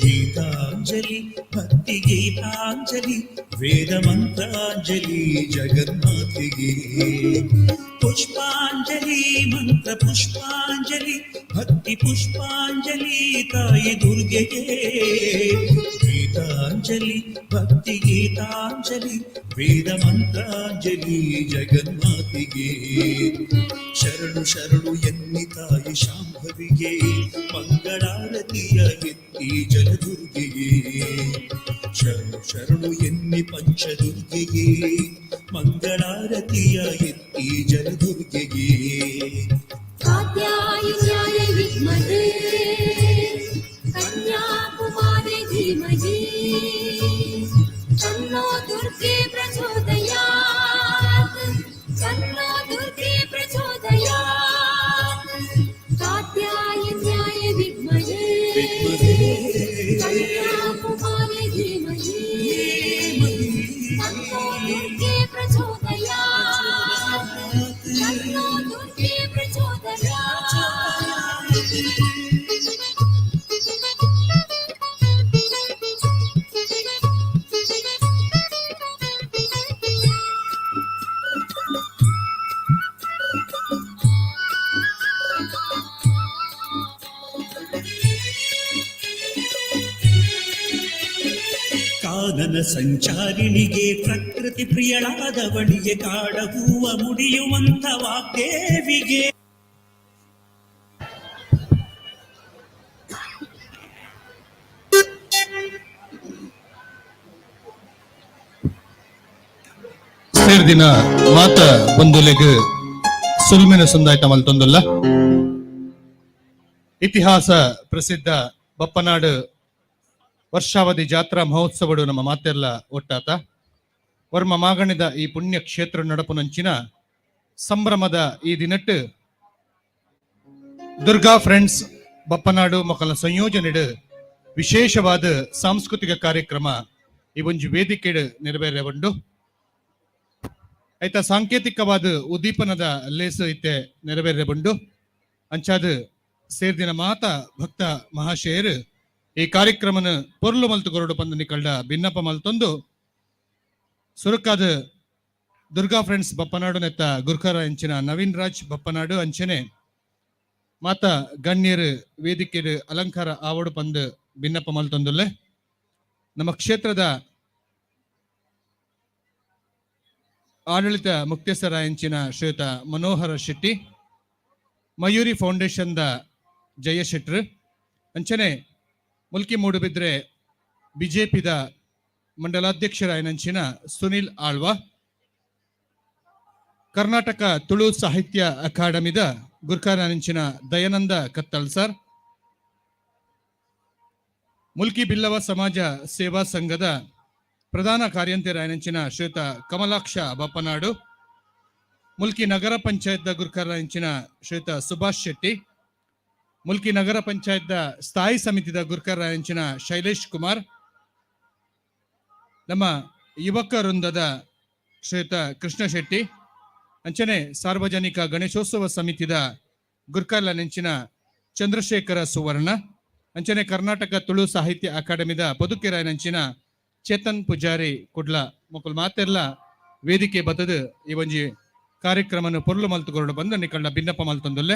ಗೀತಾಂಜಲಿ ಭಕ್ತಿ ಗೀತಾಂಜಲಿ ವೇದ ಮಂತ್ರಾಂಜಲಿ ಜಗನ್ಮಾತೆಗೆ. ಪುಷ್ಪಾಂಜಲಿ ಮಂತ್ರ ಪುಷ್ಪಾಂಜಲಿ ಭಕ್ತಿ ಪುಷ್ಪಾಂಜಲಿ ತಾಯಿ ದುರ್ಗೆಗೆ, ಗೀತಾಂಜಲಿ ಭಕ್ತಿ ಗೀತಾಂಜಲಿ ವೇದ ಮಂತ್ರಾಂಜಲಿ ಜಗನ್ಮಾತೆಗೆ. ಶರಣು ಶರಣು ಎನ್ನಿ ತಾಯಿ ಶಾಂಭವಿಗೆ, ಮಂಗಳಾರತಿಯ ಎತ್ತಿ ಜಲದುರ್ಗೆಗೆ. ಶರಣು ಶರಣು ಎನ್ನಿ ಪಂಚದುರ್ಗೆಗೆ, ಮಂಗಳಾರತಿಯ ಎತ್ತಿ ಜಲದುರ್ಗೆಗೆ. कात्यायन्याय विद्महे कन्याकुमारी धीमहि तन्नो दुर्गे प्रचोदयात्, तन्नो दुर्गे प्रचोदयात्। कात्यायन्याय विद्महे कन्याकुमारी धीमहि तन्नो दुर्गे प्रचोदयात्, तन्नो दुर्गे प्रचोदयात्। ಕಾನನ ಸಂಚಾರಿಣಿಗೆ ಪ್ರಕೃತಿ ಪ್ರಿಯಳಾದವಳಿಗೆ ಕಾಡ ಹೂವ ಮುಡಿಯುವಂತ ವಾಗ್ದೇವಿಗೆ. ಸೇರ್ದಿನ ಮಾತ ಬಂದುಲೆಗ್ ಸುಲ್ಮಿನ ಸುಂದಾಯ್ತ ಮಲ್ತೊಂದುಲ್ಲ. ಇತಿಹಾಸ ಪ್ರಸಿದ್ಧ ಬಪ್ಪನಾಡು ವರ್ಷಾವಧಿ ಜಾತ್ರಾ ಮಹೋತ್ಸವಡು ನಮ್ಮ ಮಾತೆಲ್ಲ ಒಟ್ಟಾತ. ವರ್ಮ ಮಾಗಣಿದ ಈ ಪುಣ್ಯ ಕ್ಷೇತ್ರ ನಡಪುನಂಚಿನ ಸಂಭ್ರಮದ ಈ ದಿನಟ್ಟು ದುರ್ಗಾ ಫ್ರೆಂಡ್ಸ್ ಬಪ್ಪನಾಡು ಮೊಕಲ ಸಂಯೋಜನೆಡು ವಿಶೇಷವಾದ ಸಾಂಸ್ಕೃತಿಕ ಕಾರ್ಯಕ್ರಮ ಈ ಒಂಜಿ ವೇದಿಕೆಡು ನೆರವೇರೆ ಉಂಡು. ಐತ ಸಾಂಕೇತಿಕವಾದ ಉದ್ದೀಪನದ ಲೇಸು ಇತ್ತೆ ನೆರವೇರೆ ಉಂಡು. ಅಂಚಾದ ಸೇರ್ದಿನ ಮಾತ ಭಕ್ತ ಮಹಾಶಯರು ಈ ಕಾರ್ಯಕ್ರಮನ ಪೊರ್ಲು ಮಲ್ತು ಕೊರಡು ಪಂದು ನಿಕಲ್ಡ ಭಿನ್ನಪ ಮಲ್ತೊಂದು, ಸುರುಕಾದ ದುರ್ಗಾ ಫ್ರೆಂಡ್ಸ್ ಬಪ್ಪನಾಡು ನೆತ್ತ ಗುರ್ಕರ ಅಂಚಿನ ನವೀನ್ ರಾಜ್ ಬಪ್ಪನಾಡು ಅಂಚನೆ ಮಾತ ಗಣ್ಯರು ವೇದಿಕೆಡು ಅಲಂಕಾರ ಆವಡು ಪಂದು ಭಿನ್ನಪ ಮಲ್ತೊಂದುಲ್ಲೆ. ನಮ್ಮ ಕ್ಷೇತ್ರದ ಆಡಳಿತ ಮುಕ್ತೇಸರ ಅಂಚಿನ ಶ್ರೀಯುತ ಮನೋಹರ ಶೆಟ್ಟಿ, ಮಯೂರಿ ಫೌಂಡೇಶನ್ದ ಜಯ ಶೆಟ್ರು ಅಂಚನೆ ಮುಲ್ಕಿ ಮೂಡುಬಿದ್ರೆ ಬಿಜೆಪಿದ ಮಂಡಲಾಧ್ಯಕ್ಷರಾಯನಂಚಿನ ಸುನಿಲ್ ಆಳ್ವ, ಕರ್ನಾಟಕ ತುಳು ಸಾಹಿತ್ಯ ಅಕಾಡೆಮಿದ ಗುರ್ಕಾರನಂಚಿನ ದಯಾನಂದ ಕತ್ತಲ್ ಸರ್, ಮುಲ್ಕಿ ಬಿಲ್ಲವ ಸಮಾಜ ಸೇವಾ ಸಂಘದ ಪ್ರಧಾನ ಕಾರ್ಯಂತೆರಾಯನಂಚಿನ ಶ್ರೀಯುತ ಕಮಲಾಕ್ಷ ಬಪ್ಪನಾಡು, ಮುಲ್ಕಿ ನಗರ ಪಂಚಾಯತ್ ಗುರ್ಕಾರನಂಚಿನ ಶ್ರೀಯುತ ಸುಭಾಷ್ ಶೆಟ್ಟಿ, ಮುಲ್ಕಿ ನಗರ ಪಂಚಾಯತ್ ಸ್ಥಾಯಿ ಸಮಿತಿದ ಗುರ್ಕರಾಯಂಚಿನ ಶೈಲೇಶ್ ಕುಮಾರ್, ನಮ್ಮ ಯುವಕ ವೃಂದದ ಶ್ರೀಯುತ ಕೃಷ್ಣ ಶೆಟ್ಟಿ, ಅಂಚನೆ ಸಾರ್ವಜನಿಕ ಗಣೇಶೋತ್ಸವ ಸಮಿತಿದ ಗುರ್ಕರ್ಲ ನೆಂಚಿನ ಚಂದ್ರಶೇಖರ ಸುವರ್ಣ, ಅಂಚನೆ ಕರ್ನಾಟಕ ತುಳು ಸಾಹಿತ್ಯ ಅಕಾಡೆಮಿದ ಪದುಕೆರ ನೆಂಚಿನ ಚೇತನ್ ಪೂಜಾರಿ ಕುಡ್ಲ ಮೊಕುಲು ಮಾತೆರ್ಲ ವೇದಿಕೆ ಬತ್ತದು ಈ ಒಂಜಿ ಕಾರ್ಯಕ್ರಮನು ಪೊರ್ಲು ಮಲ್ತು ಕೊರಡು ಬಂದು ನಿಕಲ್ನ ಬಿನ್ನಪ ಮಲ್ತೊಂದುಲ್ಲೆ.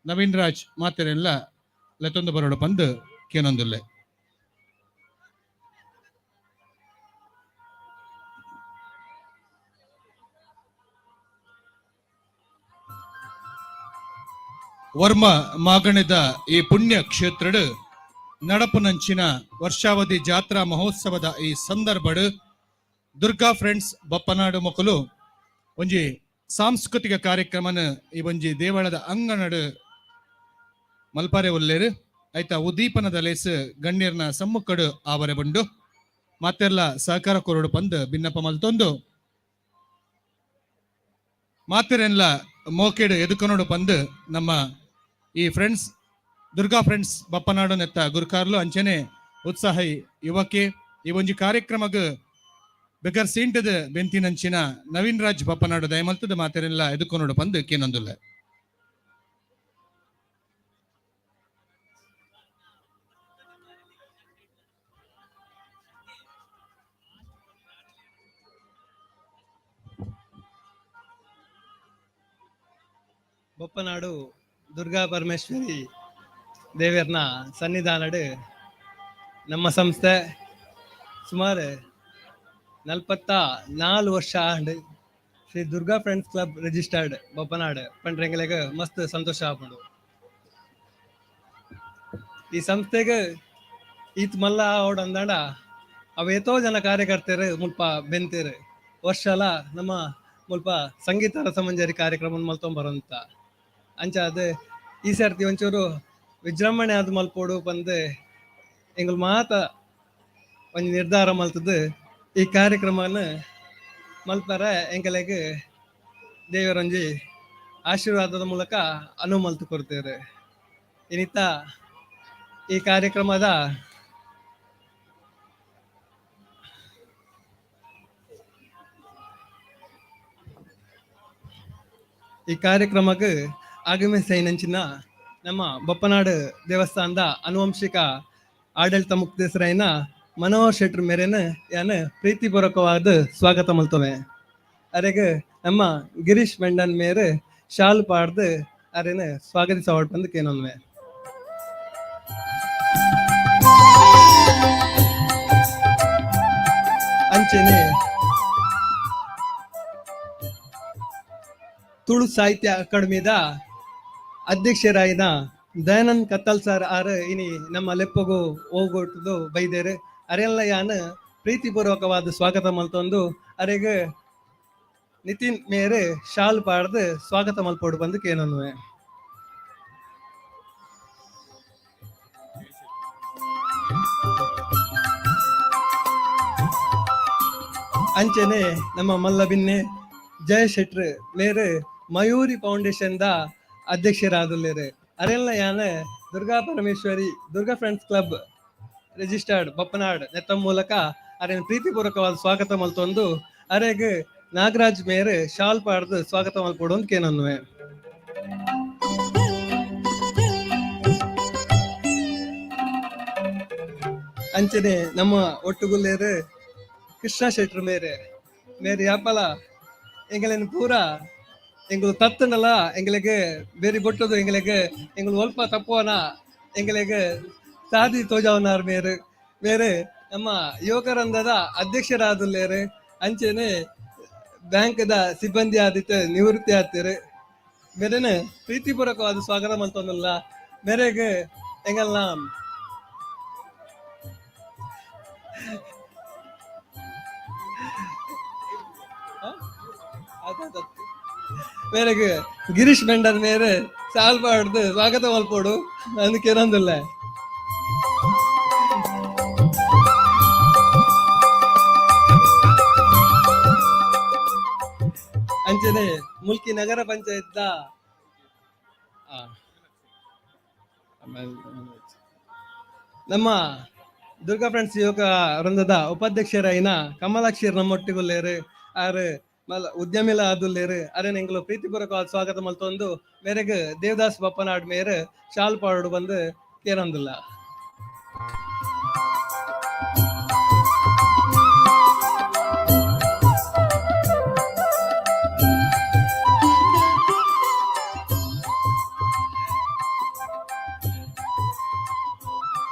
ನವೀನ್ ರಾಜ್ ಮಾತೆರೆಲ್ಲ ಲೆತ್ತೊಂದು ಬರೋಡು ಬಂದು ಕೇನೊಂದುಲ್ಲೆ. ವರ್ಮ ಮಾಗಣದ ಈ ಪುಣ್ಯ ಕ್ಷೇತ್ರಡ್ ನಡಪುನಂಚಿನ ವರ್ಷಾವಧಿ ಜಾತ್ರಾ ಮಹೋತ್ಸವದ ಈ ಸಂದರ್ಭಡ್ ದುರ್ಗಾ ಫ್ರೆಂಡ್ಸ್ ಬಪ್ಪನಾಡು ಮೊಕಲು ಒಂಜಿ ಸಾಂಸ್ಕೃತಿಕ ಕಾರ್ಯಕ್ರಮನ ಈ ಒಂಜಿ ದೇವಳದ ಅಂಗಣಡ್ ಮಲ್ಪಾರೆ ಉಲ್ಲೇರು. ಐತ ಉದ್ದೀಪನದ ಲೇಸ್ ಗಣ್ಯರ್ನ ಸಮ್ಮುಖಡು ಆವರೆ ಬಂಡು ಮಾತೆರ್ಲ ಸಹಕಾರ ಕೊರಡು ಪಂದ್ ಬಿನ್ನಪ ಮಲ್ತೊಂದು ಮಾತೆರೆನ್ಲ ಮೋಕೆಡ್ ಎದುಕೊನೋಡು ಪಂದ್ ನಮ್ಮ ಈ ಫ್ರೆಂಡ್ಸ್ ದುರ್ಗಾ ಫ್ರೆಂಡ್ಸ್ ಬಪ್ಪನಾಡು ನೆತ್ತ ಗುರುಕಾರ್ಲು ಅಂಚನೆ ಉತ್ಸಾಹಿ ಯುವಕೆ ಈ ಒಂಜಿ ಕಾರ್ಯಕ್ರಮಗ್ ಬೆಗರ್ ಸೀಂಟದ ಬೆಂತಿನಂಚಿನ ನವೀನ್ ರಾಜ್ ಬಪ್ಪನಾಡು ದಯಮಲ್ತದ ಮಾತೆರೆಲ್ಲ ಎದುಕೊನೋಡು ಪಂದ್ ಕೇನೊಂದುಲ್ಲ. ಬೊಪ್ಪನಾಡು ದುರ್ಗಾ ಪರಮೇಶ್ವರಿ ದೇವಿಯರ್ನ ಸನ್ನಿಧಾನಡು ನಮ್ಮ ಸಂಸ್ಥೆ ಸುಮಾರು 44 ವರ್ಷ ಆಂಡ್. Shri Durga friends club registered Bappanadu ಪಂಡ್ರೆಂಗಲೆಗ್ ಮಸ್ತ್ ಸಂತೋಷ ಆಪುಂಡು. ಈ ಸಂಸ್ಥೆಗೆ ಈತ್ ಮಲ್ಲ ಆವಡ್ ಅಂದಾಂಡ ಅವೇತೋ ಜನ ಕಾರ್ಯಕರ್ತರು ಮುಲ್ಪ ಬೆಂತೇರು. ವರ್ಷಲ ನಮ್ಮ ಮುಲ್ಪ ಸಂಗೀತ ರಸಮಂಜರಿ ಕಾರ್ಯಕ್ರಮ ಮಲ್ತೊಂಬರಂತ ಅಂಚಾದ್ ಈ ಸರ್ತಿ ಒಂಚೂರು ವಿಜೃಂಭಣೆ ಆದ್ ಮಲ್ಪೊಡು ಪಂದ್ ಎಂಗುಲ್ ಮಾತ ಒಂಜಿ ನಿರ್ಧಾರ ಮಲ್ತದ್ದು ಈ ಕಾರ್ಯಕ್ರಮನ ಮಲ್ಪರ ಎಂಕಲೆಗ್ ದೇವರೊಂಜಿ ಆಶೀರ್ವಾದದ ಮೂಲಕ ಅನುವು ಮಲ್ತು ಕೊಡ್ತೇವೆ. ಇನಿತ ಈ ಕಾರ್ಯಕ್ರಮದ ಈ ಕಾರ್ಯಕ್ರಮಕ್ಕೆ ಆಗಮಿಸೈನಂಚಿನ ನಮ್ಮ ಬೊಪ್ಪನಾಡು ದೇವಸ್ಥಾನದ ಅನುವಂಶಿಕ ಆಡಳಿತ ಮುಕ್ತೇಸರಾಯಿನ ಮನೋಹರ್ ಶೆಟ್ರ್ ಮೇರೆನ ಯಾನ್ ಪ್ರೀತಿಪೂರ್ವಕವಾದ ಸ್ವಾಗತ ಮಲ್ತೊವೆ. ಅರೆಗ್ ನಮ್ಮ ಗಿರೀಶ್ ಮೆಂಡನ್ ಮೇರ್ ಶಾಲ್ ಪಾಡ್ದು ಅರೆನ ಸ್ವಾಗತಿಸವಡ್ ಪಂದ್ ಕೇನೊನ್ವೆ. ಅಂಚೆನೆ ತುಳು ಸಾಹಿತ್ಯ ಅಕಾಡೆಮಿದ ಅಧ್ಯಕ್ಷರಾಯಿನ ದಯಾನಂದ್ ಕತ್ತಲ್ ಸರ್ ಆರ್ ಇನಿ ನಮ್ಮ ಲೆಪ್ಪಗು ಹೋಗೊಟ್ಟುದು ಬೈದೇರು. ಅರೆಲ್ಲ ಯಾನ್ ಪ್ರೀತಿಪೂರ್ವಕವಾದ ಸ್ವಾಗತ ಮಲ್ತೊಂದು ಅರೆಗ್ ನಿತಿನ್ ಮೇರ್ ಶಾಲ್ ಪಾಡ್ದು ಸ್ವಾಗತ ಮಲ್ಪೊಡು ಪಂದ್ ಕೇನೊನ್ವೆ. ಅಂಚೆನೆ ನಮ್ಮ ಮಲ್ಲ ಬಿನ್ನೆ ಜಯ ಶೆಟ್ರ್ ಮೇರ್ ಮಯೂರಿ ಫೌಂಡೇಶನ್ the ಅಧ್ಯಕ್ಷರಾದುಲ್ಲೆರ್. ಅರೆಲ್ಲ ಯಾನ್ Durga Parameshwari Durga friends club registered Bappanad ನೆತ್ತ ಮೂಲಕ ಅರೆನ ಪ್ರೀತಿಪೂರ್ವಕವಾದ ಸ್ವಾಗತ ಮಲ್ತೊಂದು ಅರೆಗ್ ನಾಗರಾಜ್ ಮೇರ್ ಶಾಲ್ ಪಾಡ್ದು ಸ್ವಾಗತ ಮಲ್ಪೊಡು ಅಂದ್ ಕೇನೊನ್ವೆ. ಅಂಚನೆ ನಮ್ಮ ಒಟ್ಟುಗುಲ್ಲೇರು ಕೃಷ್ಣ ಶೆಟ್ರ್ ಮೇರ್ ಮೇರ್ ಯಾಪಲ ಎಂಗಲೆನ್ ಪೂರ ಎಂಗುಲು ತತ್ತುಂಡಲ ಎಂಗಲೆಗ್ ಬೇರಿ ಬೊಟ್ಟುದು ಎಂಗಲೆಗ್ ಎಂಗುಲು ಒಲ್ಪ ತಪ್ಪುವನ ಎಂಗಲೆಗ್ ಸಾದಿ ತೋಜಾವನಾರ್ ಮೇರ್. ಮೇರ್ ನಮ್ಮ ಯುವಕರಂದದ ಅಧ್ಯಕ್ಷರಾದುಲ್ಲೇರು. ಅಂಚೆನೆ ಬ್ಯಾಂಕ್ದ ಸಿಬ್ಬಂದಿ ಆದಿತ್ತ ನಿವೃತ್ತಿ ಆತೇರು. ಮೇರೆನ ಪ್ರೀತಿಪೂರ್ವಕವಾದ ಸ್ವಾಗತ ಮಲ್ತೊಂದುಲ್ಲ. ಮೇರೆಗ್ ಎಂಗಲ್ನ ಮೇರೆಗ್ ಗಿರೀಶ್ ಮೆಂಡನ್ ಮೇರೆ ಸಾಲ್ ಪಾಡ್ದು ಸ್ವಾಗತ ಮಲ್ಪೊಡು ಅಂದ್ ಕೇನೊಂದುಲ್ಲೆ. ಅಂಚನೆ ಮುಲ್ಕಿ ನಗರ ಪಂಚಾಯತ್ ನಮ್ಮ Durga friends ಯುವಕ ವೃಂದದ ಉಪಾಧ್ಯಕ್ಷರಾಯಿನ ಕಮಲಾಕ್ಷಿಯರ್ ನಮ್ಮೊಟ್ಟಿಗುಲ್ಲೇರು ಆರ್ ಮಲ್ಲ ಉದ್ಯಮಿಲ ಆದುಲ್ಲೇರು ಅರೆನ್ ಎಂಕುಲು ಪ್ರೀತಿಪೂರ್ವಕ ಸ್ವಾಗತ ಮಲ್ತೊಂದು ಮೇರೆಗ್ ದೇವದಾಸ್ ಬಪ್ಪನಾಡ್ ಮೇರ್ ಶಾಲ್ ಪಾಡು ಬಂದು ಕೇರಂದಿಲ್ಲ.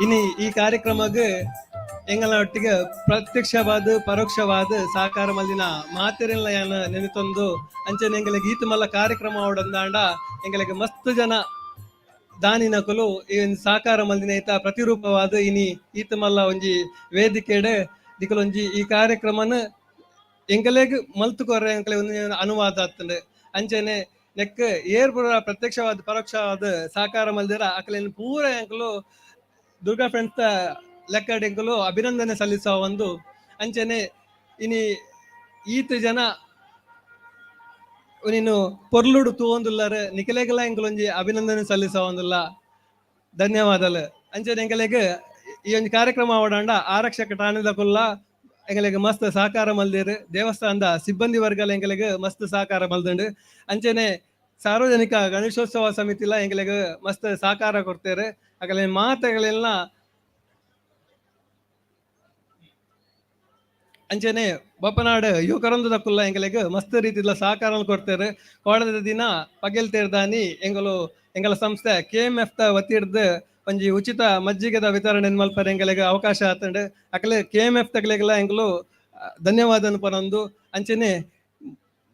ಇನಿ ಈ ಕಾರ್ಯಕ್ರಮಗ್ ಎಂಗಲ ಒಟ್ಟಿಗೆ ಪ್ರತ್ಯಕ್ಷವಾದ ಪರೋಕ್ಷವಾದ ಸಹಕಾರ ಮಲ್ದಿನ ಮಾತೆರೆಲ್ಲ ಯಾನ ನೆನೆತೊಂದು ಅಂಚನೆ ಎಂಗಲ ಗೀತ ಮಲ್ಲ ಕಾರ್ಯಕ್ರಮ ಅವಡಂದಾಂಡ ಎಂಗಲಿಗೆ ಮಸ್ತ್ ಜನ ದಾನಿನಕುಲು ಈ ಒಂಜಿ ಸಹಕಾರ ಮಲ್ದಿನ ಐತ ಪ್ರತಿರೂಪವಾದ ಇನಿ ಈತ ಮಲ್ಲ ಒಂಜಿ ವೇದಿಕೆಡ್ ದಿಕ್ಕಲೊಂಜಿ ಈ ಕಾರ್ಯಕ್ರಮನ ಎಂಗಲೆಗ್ ಮಲ್ತು ಕೊರ್ರೆ ಎಂಕಲೆ ಒಂಜಿ ಅನುವಾದ ಆತಂಡ್. ಅಂಚನೆ ನೆಕ್ ಏರ್ ಪೂರ ಪ್ರತ್ಯಕ್ಷವಾದ ಪರೋಕ್ಷವಾದ ಸಹಕಾರ ಮಲ್ದಿರ ಅಕಲೆನ್ ಪೂರ ಎಂಕುಲು ದುರ್ಗಾ ಫ್ರೆಂಡ್ಸ್ ಲೆಕ್ಕಡ್ ಎಂಕುಲು ಅಭಿನಂದನೆ ಸಲ್ಲಿಸುವ ಒಂದು. ಅಂಚನೆ ಇನಿ ಈತ ಜನ ನೀನು ಪೊರ್ಲುಡು ತೂವೊಂದುಲ್ಲರ್ ನಿಕಲೆಗಲ ಎಂಕುಲೊಂಜಿ ಅಭಿನಂದನೆ ಸಲ್ಲಿಸುವ ಒಂದುಲ್ಲ ಧನ್ಯವಾದಲು. ಅಂಚನೆ ಎಂಕಲೆಗ್ ಈ ಒಂಜಿ ಕಾರ್ಯಕ್ರಮ ಓಡಾಂಡ ಆರಕ್ಷಕ ಠಾಣೆದಕುಲ್ಲ ಎಂಕಲೆಗ್ ಮಸ್ತ್ ಸಹಕಾರ ಮಲ್ದಿರ್, ದೇವಸ್ಥಾನದ ಸಿಬ್ಬಂದಿ ವರ್ಗಲ ಎಂಕಲೆಗ್ ಮಸ್ತ್ ಸಹಕಾರ ಮಲ್ದುಂಡು. ಅಂಚನೆ ಸಾರ್ವಜನಿಕ ಗಣೇಶೋತ್ಸವ ಸಮಿತಿಲ ಎಂಕಲೆಗ್ ಮಸ್ತ್ ಸಹಕಾರ ಕೊಡ್ತೇವೆ. ಅಕಲೆ ಮಾತೆಗಳೆಲ್ಲ ಅಂಚನೆ ಬಪ್ಪನಾಡು ಯುವಕರೊಂದು ಎಂಕಲೆಗ್ ಮಸ್ತ್ ರೀತಿದ ಸಹಕಾರ ಕೊಡ್ತೇವೆ. ಕೋಡದ ದಿನ ಪಗೆಲ್ ತೇರ್ದಾನಿ ಎಂಗಲು ಎಂಗಲ ಸಂಸ್ಥೆ ಕೆಎಂಎಫ್ ದ ವತಿಡ್ದು ಒಂಜಿ ಉಚಿತ ಮಜ್ಜಿಗೆದ ವಿತರಣೆ ಮಲ್ಪರೆ ಎಂಕಲೆಗ್ ಅವಕಾಶ ಆತಂಡು. ಅಕಲೆ ಕೆಎಂಎಫ್ ತಗಲೆಗೆಲ್ಲ ಎಂಕುಲು ಧನ್ಯವಾದ ಪನೊಂದು. ಅಂಚನೆ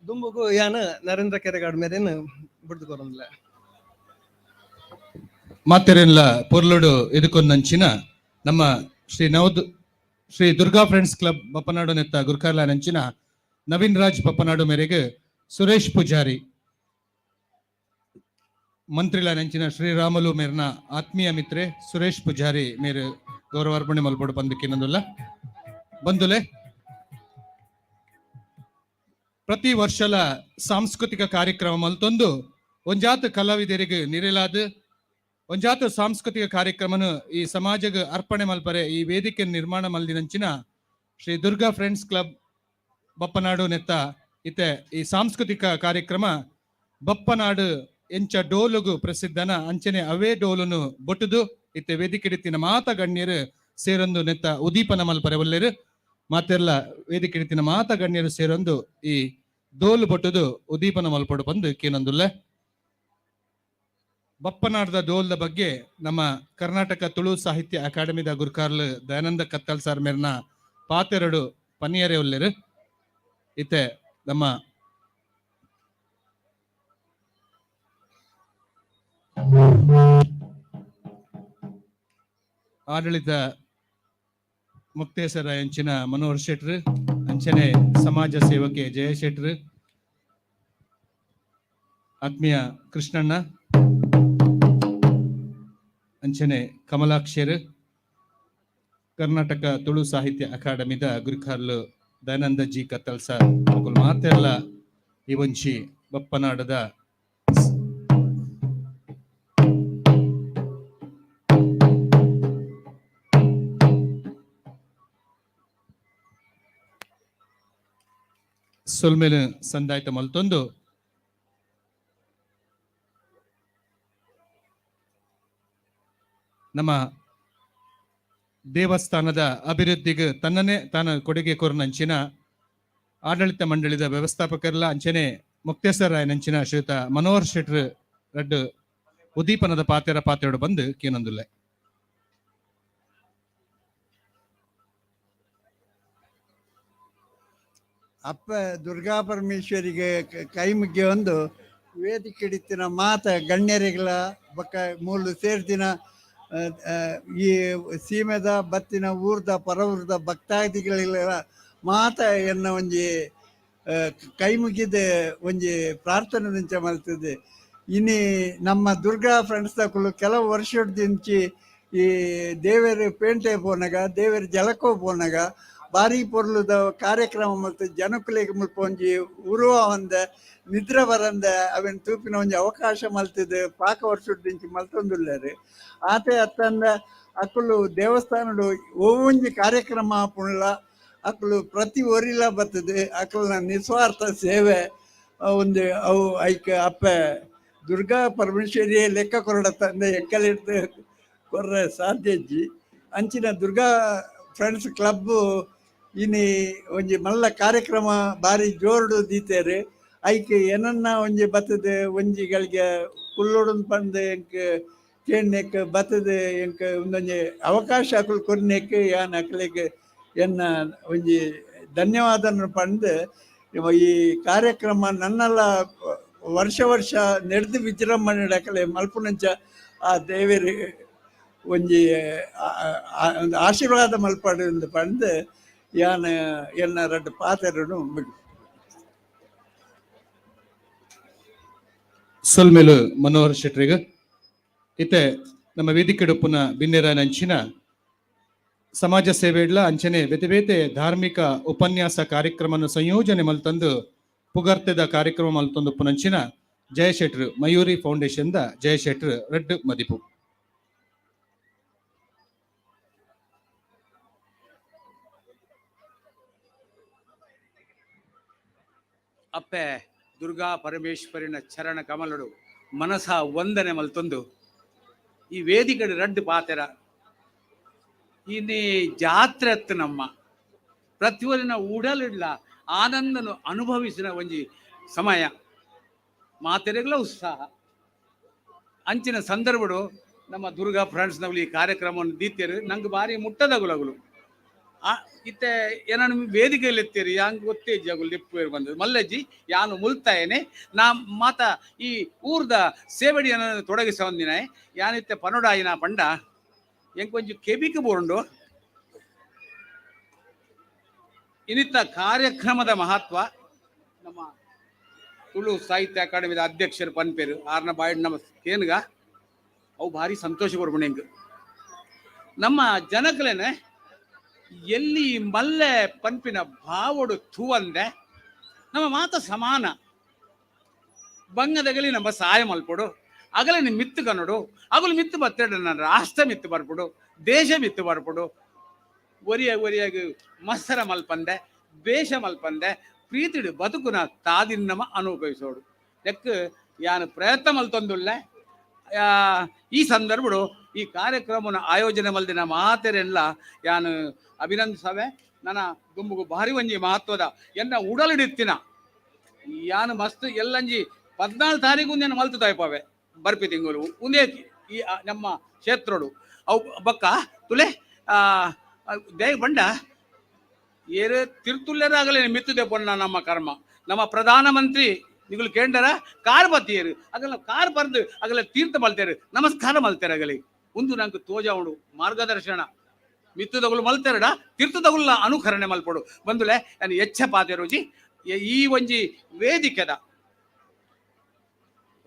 ದುಂಬುಗು ಯಾನ್ ನರೇಂದ್ರ ಕೆರೆಗಾಡ್ ಮೇರೇನು ಬಿಡ್ದು ಕೊರೊಂದುಲ್ಲೆ. ಮಾತೆರೆನ್ಲ ಪೊರ್ಲುಡು ಇದಕ್ಕೊಂದಂಚಿನ ನಮ್ಮ ಶ್ರೀ ನವದ್ ಶ್ರೀ ದುರ್ಗಾ ಫ್ರೆಂಡ್ಸ್ ಕ್ಲಬ್ ಬಪ್ಪನಾಡು ನೆತ್ತ ಗುರ್ಕಾರ್ಲ ನಂಚಿನ ನವೀನ್ ರಾಜ್ ಬಪ್ಪನಾಡು ಮೇರೆಗೆ ಸುರೇಶ್ ಪೂಜಾರಿ, ಮಂತ್ರಿಲ ನಂಚಿನ ಶ್ರೀರಾಮುಲು ಮೇರ್ನ ಆತ್ಮೀಯ ಮಿತ್ರೆ ಸುರೇಶ್ ಪೂಜಾರಿ ಮೇರು ಗೌರವಾರ್ಪಣೆ ಮಲ್ಪಡು ಪಂದಕ್ಕಿನಂದುಲ್ಲ ಬಂದುಲೆ. ಪ್ರತಿ ವರ್ಷಲ ಸಾಂಸ್ಕೃತಿಕ ಕಾರ್ಯಕ್ರಮ ಮಲ್ತೊಂದು ಒಂಜಾತ ಕಲಾವಿದರಿಗೆ ನಿರೆಲಾದ ಒಂಜಾತ ಸಾಂಸ್ಕೃತಿಕ ಕಾರ್ಯಕ್ರಮನು ಈ ಸಮಾಜಗ್ ಅರ್ಪಣೆ ಮಲ್ಪರೆ ಈ ವೇದಿಕೆ ನಿರ್ಮಾಣ ಮಲ್ದಿನಂಚಿನ ಶ್ರೀ ದುರ್ಗಾ ಫ್ರೆಂಡ್ಸ್ ಕ್ಲಬ್ ಬಪ್ಪನಾಡು ನೆತ್ತ ಇತ್ತೆ ಈ ಸಾಂಸ್ಕೃತಿಕ ಕಾರ್ಯಕ್ರಮ ಬಪ್ಪನಾಡು ಎಂಚ ಡೋಲುಗು ಪ್ರಸಿದ್ಧನ ಅಂಚನೆ ಅವೇ ಡೋಲುನು ಬೊಟ್ಟುದು ಇತ್ತೆ ವೇದಿಕೆ ಮಾತ ಗಣ್ಯರು ಸೇರೊಂದು ನೆತ್ತ ಉದೀಪನ ಮಲ್ಪರೆ ಒಲ್ಲೆರು. ಮಾತೆರ್ಲ ವೇದಿಕೆ ಮಾತ ಗಣ್ಯರು ಸೇರೊಂದು ಈ ಡೋಲು ಬೊಟ್ಟುದು ಉದೀಪನ ಮಲ್ಪಡು ಬಂದು ಕೇನೊಂದುಲ್ಲೆ. ಬಪ್ಪನಾಡದ ಡೋಲ್ದ ಬಗ್ಗೆ ನಮ್ಮ ಕರ್ನಾಟಕ ತುಳು ಸಾಹಿತ್ಯ ಅಕಾಡೆಮಿದ ಗುರುಕಾರ್ಲು ದಯಾನಂದ ಕತ್ತಲ್ ಸರ್ ಮೇರ್ನ ಪಾತೆರಡು ಪನಿಯರೆ ಒಲ್ಲೆರು. ಇತ್ತೆ ನಮ್ಮ ಆಡಳಿತ ಮುಕ್ತೇಸರ ಅಂಚಿನ ಮನೋಹರ್ ಶೆಟ್ರು, ಅಂಚನೆ ಸಮಾಜ ಸೇವಕೆ ಜಯ ಶೆಟ್ರು, ಆತ್ಮೀಯ ಕೃಷ್ಣಣ್ಣ, ಅಂಚನೆ ಕಮಲಾಕ್ಷರು, ಕರ್ನಾಟಕ ತುಳು ಸಾಹಿತ್ಯ ಅಕಾಡೆಮಿದ ಗುರುಕಾರ್ಲು ದಯಾನಂದ ಜಿ ಕತ್ತಲ್ ಸರ್ ಮೊಕುಲು ಮಾತೆಲ್ಲ ಈ ಒಂಜಿ ಬಪ್ಪನಾಡದ ಸೊಲ್ಮೆಲು ಸಂದಾಯ್ತ ಮಲ್ತೊಂದು ನಮ್ಮ ದೇವಸ್ಥಾನದ ಅಭಿವೃದ್ಧಿಗೆ ತನ್ನನ್ನೇ ತಾನು ಕೊಡುಗೆ ಕೊರನಂಚಿನ ಆಡಳಿತ ಮಂಡಳಿದ ವ್ಯವಸ್ಥಾಪಕರ್ಲ ಅಂಚನೆ ಮುಕ್ತೇಶ್ವರ ನಂಚಿನ ಶ್ರೀಯುತ ಮನೋಹರ್ ಶೆಟ್ರ್ ರಡ್ಡು ಉದೀಪನದ ಪಾತೆರ ಪಾತೆರಡು ಬಂದು ಕೇನೊಂದುಲ್ಲೆ. ಅಪ್ಪ ದುರ್ಗಾ ಪರಮೇಶ್ವರಿಗೆ ಕೈ ಮುಗಿ ಒಂದು ವೇದಿಕೆ ಹಿಡಿತಿನ ಮಾತ ಗಣ್ಯರಿಗಳ ಬೊಕ್ಕ ಮೂಲು ಸೇರ್ದಿನ ಈ ಸೀಮೆದ ಬತ್ತಿನ ಊರ್ದ ಪರವೂರ್ದ ಭಕ್ತಾದಿಗಳೆಲ್ಲ ಮಾತ ಎನ್ನ ಒಂಜಿ ಕೈ ಮುಗಿದ ಒಂಜಿ ಪ್ರಾರ್ಥನೆ ದಿಂಚ ಮಲ್ತದೆ. ಇನಿ ನಮ್ಮ ದುರ್ಗಾ ಫ್ರೆಂಡ್ಸ್ ದಕುಲು ಕೆಲವು ವರ್ಷದಿಂಚಿ ಈ ದೇವೆರ್ ಪೇಂಟೆ ಪೋನಗ, ದೇವೆರ್ ಜಲಕೋ ಪೋನಗ ಬಾರಿ ಪೊರ್ಲುದ ಕಾರ್ಯಕ್ರಮ ಮಲ್ತ್ ಜನಕುಲೆಗ್ ಮುಲ್ಪ ಒಂಜಿ ಉರುವ ಒಂದ ನಿದ್ರೆ ಬರಂದೆ ಅವೆನ್ ತೂಪಿನ ಒಂಜಿ ಅವಕಾಶ ಮಲ್ತದ್ ಪಾಕ ವರ್ಷದಿಂಚಿ ಮಲ್ತೊಂದುಲ್ಲೆರ್. ಆತೆ ಅತ್ತಂದೆ ಅಕುಲು ದೇವಸ್ಥಾನಡ್ ಒವೊಂಜಿ ಕಾರ್ಯಕ್ರಮ ಆಪುಂಡ್ಲ ಅಕುಲು ಪ್ರತಿ ಒರಿಲ ಬತ್ತುದು ಅಕಲ್ನ ನಿಸ್ವಾರ್ಥ ಸೇವೆ ಒಂದು ಅವು ಐಕ್ ಅಪ್ಪೆ ದುರ್ಗಾ ಪರಮೇಶ್ವರಿಯೇ ಲೆಕ್ಕ ಕೊರಡ ತಂದೆ ಎಂಕಲೆಡ್ದ್ ಕೊರ್ರೆ ಸಾಧ್ಯ ಇಜ್ಜಿ. ಅಂಚಿನ ದುರ್ಗಾ ಫ್ರೆಂಡ್ಸ್ ಕ್ಲಬ್ ಇನಿ ಒಂಜಿ ಮಲ್ಲ ಕಾರ್ಯಕ್ರಮ ಬಾರಿ ಜೋರುಡು ದೀತೆರ್. ಐಕ್ ಏನನ್ನ ಒಂಜಿ ಬತ್ತುದು ಒಂಜಿ ಗಳಿಗೆ ಕುಲ್ಲೊಡುಂದು ಪಂದ್ ಎಂಕ್ ಕೇನ್ನೆಕ್ ಬತ್ತುದು ಎಂಕ್ ಉಂದೊಂಜಿ ಅವಕಾಶ ಅಕುಲು ಕೊರ್ನೆಕ್ ಯಾನ್ ಅಕ್ಲೆಗ್ ಎನ್ನ ಒಂಜಿ ಧನ್ಯವಾದನ ಪಂದ್ ಈ ಕಾರ್ಯಕ್ರಮ ನನ್ನಲ ವರ್ಷ ವರ್ಷ ನೆಡ್ದು ವಿಜೃಂಭಣೆ ಅಕಲೆ ಮಲ್ಪುನಂಚ ಆ ದೇವೆರ್ ಒಂಜಿ ಆಶೀರ್ವಾದ ಮಲ್ಪಡು ಇಂದ್ ಪಂದ್ ಯಾನ್ ಎನ್ನ ರಡ್ಡ್ ಪಾತೆರನು ಮುಗಿ. ಸೊಲ್ಮೆಲು ಮನೋಹರ್ ಶೆಟ್ರಿಗ್. ಇತ್ತೆ ನಮ್ಮ ವೇದಿಕೆಡುಪ್ಪುನ ಬಿನ್ನೆರ ನಂಚಿನ ಸಮಾಜ ಸೇವೆಡ್ಲ ಅಂಚನೆ ಬೇತೆ ಬೇತೆ ಧಾರ್ಮಿಕ ಉಪನ್ಯಾಸ ಕಾರ್ಯಕ್ರಮವನ್ನು ಸಂಯೋಜನೆ ಮಲ್ತಂದು ಪುಗರ್ತೆದ ಕಾರ್ಯಕ್ರಮ ಮಲ್ತಂದು ಉಪ್ಪುನಂಚಿನ ಜಯ ಶೆಟ್ರು ಮಯೂರಿ ಫೌಂಡೇಶನ್ the ಜಯ ಶೆಟ್ರು ರಡ್ಡ್ ಮದಿಪು. ಅಪ್ಪೆ ದುರ್ಗಾ ಪರಮೇಶ್ವರಿನ ಚರಣ ಕಮಲಡು ಮನಸ ವಂದನೆ ಮಲ್ತೊಂದು ಈ ವೇದಿಕಡೆ ರಡ್ಡು ಪಾತೆರ ಇನ್ನಿ ಜಾತ್ರೆ ಅತ್ತು ನಮ್ಮ ಪ್ರತಿಯೊರಿನ ಉಡಲಿಡ್ಲ ಆನಂದನು ಅನುಭವಿಸಿನ ಒಂಜಿ ಸಮಯ ಮಾತೆರೆಗ್ಲ ಉತ್ಸಾಹ ಅಂಚಿನ ಸಂದರ್ಭಡು ನಮ್ಮ ದುರ್ಗಾ ಫ್ರೆಂಡ್ಸ್ನವಳು ಈ ಕಾರ್ಯಕ್ರಮವನ್ನು ದೀತೇರು ನಂಗೆ ಭಾರಿ ಮುಟ್ಟದಗುಲಗುಲು ಇತ್ತೆ ಏನನ್ನು ವೇದಿಕೆಯಲ್ಲಿ ಎತ್ತೀರಿ ಯಾಂಗ್ ಗೊತ್ತೇಜಿ ಅಗುಲು ಲಿಪ್ಪು ಬಂದದ್ದು ಮಲ್ಲಜ್ಜಿ ಯಾನು ಮುಲ್ತಾಯನೆ ನಾ ಮಾತ ಈ ಊರ್ದ ಸೇವಡಿಯನ್ನು ತೊಡಗಿಸ ಒಂದಿನ ಯಾನಿತ್ತೆ ಪನೊಡಾಯಿನ ಪಂಡ ಎಂಕ್ ಒಂಜಿ ಕೆಬಿಕ್ ಬೋಂಡು ಇನ್ನಿತ್ತ ಕಾರ್ಯಕ್ರಮದ ಮಹತ್ವ ನಮ್ಮ ತುಳು ಸಾಹಿತ್ಯ ಅಕಾಡೆಮಿದ ಅಧ್ಯಕ್ಷರು ಪನ್ಪೇರು ಆರ್ನ ಬಾಯ್ಡ್ ನಮ್ಮ ಕೇನ್ಗ ಅವು ಭಾರಿ ಸಂತೋಷ ಕೊರ್ಪುಂಡು ಎಂಕ್ ನಮ್ಮ ಜನಕಲೇನೆ ಎಲ್ಲಿ ಮಲ್ಲೆ ಪನ್ಪಿನ ಭಾವಡು ಥೂವಂದೆ ನಮ್ಮ ಮಾತ ಸಮಾನ ಬಂಗದಗಲಿ ನಮ್ಮ ಸಹಾಯ ಮಲ್ಪೊಡು ಅಗలని ಮಿತ್ತು ಕನ್ನಡು ಅಗಲು ಮಿತ್ತು ಬತ್ತೆಡು ನನ್ನ ರಾಷ್ಟ್ರ ಮಿತ್ತು ಬರ್ಪುಡು ದೇಶ ಮಿತ್ತು ಬರ್ಪುಡು ಒರಿಯ ಒರಿಯಾಗ ಮತ್ಸರ ಮಲ್ಪಂದೆ ದ್ವೇಷ ಮಲ್ಪಂದೆ ಪ್ರೀತಿಡು ಬದುಕುನ ತಾದಿನ್ನಮ ಅನುಭವಿಸೋಡು ನೆಕ್ ಯಾನು ಪ್ರಯತ್ನ ಮಲ್ತೊಂದುಲ್ಲೆ. ಈ ಸಂದರ್ಭಡು ಈ ಕಾರ್ಯಕ್ರಮನ ಆಯೋಜನೆ ಮಲ್ದಿನ ಮಾತೆರೆಲ್ಲ ಯಾನು ಅಭಿನಂದಿಸವೆ. ನನ್ನ ದುಂಬುಗು ಭಾರಿ ಒಂಜಿ ಮಹತ್ವದ ಎನ್ನ ಉಡಲಿಡಿತ್ತಿನ ಯಾನು ಮಸ್ತ್ ಎಲ್ಲಂಜಿ 14 ತಾರೀಕು ನಾನು ಮಲ್ತು ತಾಯ್ಪವೆ ಬರ್ಪಿ ತಿಂಗಳು ಉಂದೇ ಈ ನಮ್ಮ ಕ್ಷೇತ್ರಡು ಅವು ಬಕ್ಕ ತುಲೆ ದೇಗ ಬಂಡ ಏರು ತಿರ್ತುಲ್ಯರಾಗಲೇ ಮಿತ್ತದೆ ಪೊನ್ನ ನಮ್ಮ ಕರ್ಮ. ನಮ್ಮ ಪ್ರಧಾನಮಂತ್ರಿ ನಿಗುಲು ಕೇಂಡರ ಕಾರ್ ಬತ್ತಿಯರು ಅಗಲ ಕಾರ್ ಬರ್ದು ಅಗಲ ತೀರ್ಥ ಮಲ್ತೇರು ನಮಸ್ಕಾರ ಮಲ್ತೇರು ಅಗಲಿ ಒಂದು ನಂಗೆ ತೋಜಾವುಡು ಮಾರ್ಗದರ್ಶನ ಮಿತ್ತದಗುಲು ಮಲ್ತೆರಡ ತೀರ್ಥದಗುಲ್ಲ ಅನುಕರಣೆ ಮಲ್ಪಡು ಬಂದುಲೆ ನಾನು ಎಚ್ಚ ಪಾತೆರೋಜಿ ಈ ಒಂಜಿ ವೇದಿಕೆದ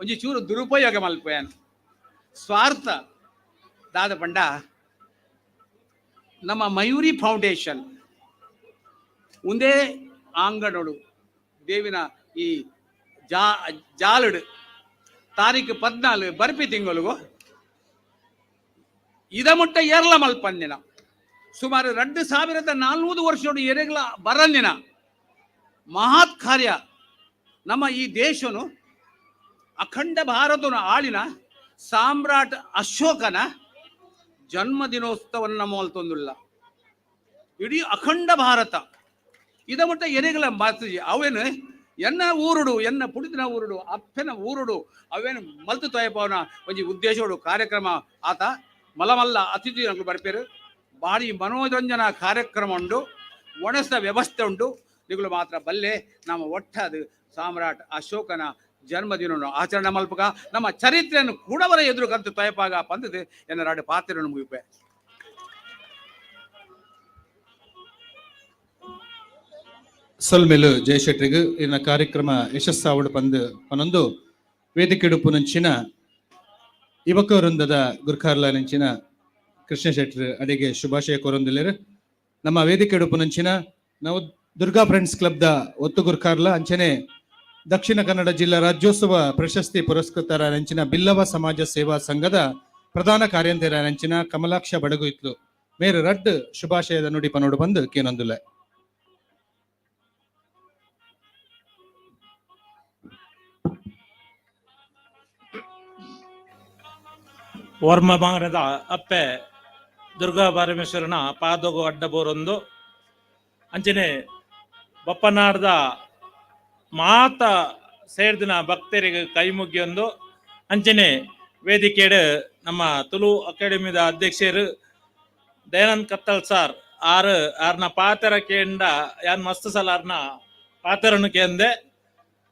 ಒಂಜಿ ಚೂರು ದುರುಪಯೋಗ ಮಲ್ಪಯಾನ್ ಸ್ವಾರ್ಥ ದಾದ ಪಂಡ ನಮ್ಮ ಮಯೂರಿ ಫೌಂಡೇಶನ್ ಒಂದೇ ಆಂಗಣೋಡು ದೇವಿನ ಈ ಜಾಲಡು ತಾರೀಕು 14 ಬರ್ಪಿ ತಿಂಗಳಿಗೂ ಇದ ಮುಟ್ಟ ಏರ್ಲ ಮಲ್ಪಂದಿನ ಸುಮಾರು 2400 ವರ್ಷೋಡು ಎರೆಗ್ಲ ಬರಂದಿನ ಮಹತ್ ಕಾರ್ಯ ನಮ್ಮ ಈ ದೇಶನು ಅಖಂಡ ಭಾರತನ ಆಳಿನ ಸಾಮ್ರಾಟ್ ಅಶೋಕನ ಜನ್ಮದಿನೋತ್ಸವವನ್ನು ನಮ್ಮ ಮಲ್ತೊಂದುಲ್ಲ. ಇಡೀ ಅಖಂಡ ಭಾರತ ಇದ ಮುಟ್ಟ ಎರೆಗಳ ಮಾತು ಅವೇನು ಎನ್ನ ಊರುಡು ಎನ್ನ ಪುಡಿದಿನ ಊರುಡು ಅಪ್ಪನ ಊರುಡು ಅವೇನು ಮಲ್ತು ತೊಯಪವನ ಒಂಜಿ ಉದ್ದೇಶೋಡು ಕಾರ್ಯಕ್ರಮ ಆತ ಮಲಮಲ್ಲ ಅತಿಥಿ ನಂಗೆ ಬರ್ಪೇರು ಭಾರಿ ಮನೋರಂಜನಾ ಕಾರ್ಯಕ್ರಮ ಉಂಡು ಒಣಸ ವ್ಯವಸ್ಥೆ ಉಂಟು ನಿಗುಲು ಮಾತ್ರ ಬಲ್ಲೆ ನಮ್ಮ ಒಟ್ಟದು ಸಾಮ್ರಾಟ್ ಅಶೋಕನ ಜನ್ಮದಿನವನ್ನು ಆಚರಣೆ ಮಲ್ಪಕ ನಮ್ಮ ಚರಿತ್ರೆಯನ್ನು ಕೂಡವರ ಎದುರು ಕಂತು ತೊಯಪಾಗ ಪಂದದು ಎನ್ನ ರಾಡು ಪಾತ್ರವನ್ನು ಮುಗಿಪೆ. ಸೊಲ್ಮೆಲು ಜಯಶೆಟ್ರಿಗ್ ಇನ್ನ ಕಾರ್ಯಕ್ರಮ ಯಶಸ್ಸಾವಡು ಪಂದ್ ಪನೊಂದು ವೇದಿಕೆಡುಪು ನಂಚಿನ ಯುವಕ ವೃಂದದ ಗುರ್ಖಾರ್ಲ ನಂಚಿನ ಕೃಷ್ಣ ಶೆಟ್ರ್ ಅಡಿಗೆ ಶುಭಾಶಯ ಕೋರೊಂದಿಲ್ಲೆರ್. ನಮ್ಮ ವೇದಿಕೆ ಉಡುಪುನಂಚಿನ ನಾವು ದುರ್ಗಾ ಫ್ರೆಂಡ್ಸ್ ಕ್ಲಬ್ the ಒತ್ತುಗುರ್ಕಾರ್ಲ ಅಂಚನೆ ದಕ್ಷಿಣ ಕನ್ನಡ ಜಿಲ್ಲಾ ರಾಜ್ಯೋತ್ಸವ ಪ್ರಶಸ್ತಿ ಪುರಸ್ಕೃತರ ನಂಚಿನ ಬಿಲ್ಲವ ಸಮಾಜ ಸೇವಾ ಸಂಘದ ಪ್ರಧಾನ ಕಾರ್ಯಂತೆರ ನಂಚಿನ ಕಮಲಾಕ್ಷ ಬಡಗು ಇತ್ಲು ಮೇರು ರಡ್ಡ್ ಶುಭಾಶಯದ ನುಡಿ ಪನೋಡು ಬಂದು ಕೇನೊಂದುಲೆ. ವರ್ಮ ಬಂಗರದ ಅಪ್ಪೆ ದುರ್ಗಾ ಪರಮೇಶ್ವರನ ಪಾದಗು ಅಡ್ಡಬೋರೊಂದು ಅಂಚನೆ ಬಪ್ಪನಾಡ್ದ ಮಾತ ಸೇರ್ದಿನ ಭಕ್ತರಿಗೆ ಕೈ ಮುಗಿಯೊಂದು ಅಂಚನೆ ವೇದಿಕೆಡ್ ನಮ್ಮ ತುಳು ಅಕಾಡೆಮಿದ ಅಧ್ಯಕ್ಷರು ದಯಾನಂದ್ ಕತ್ತಲ್ ಸಾರ್ ಆರು ಆರ್ನ ಪಾತೆರ ಕೇಂಡ ಯಾನ್ ಮಸ್ತ್ ಸಲ ಆರ್ನ ಪಾತೆರನು ಕೇಂದೆ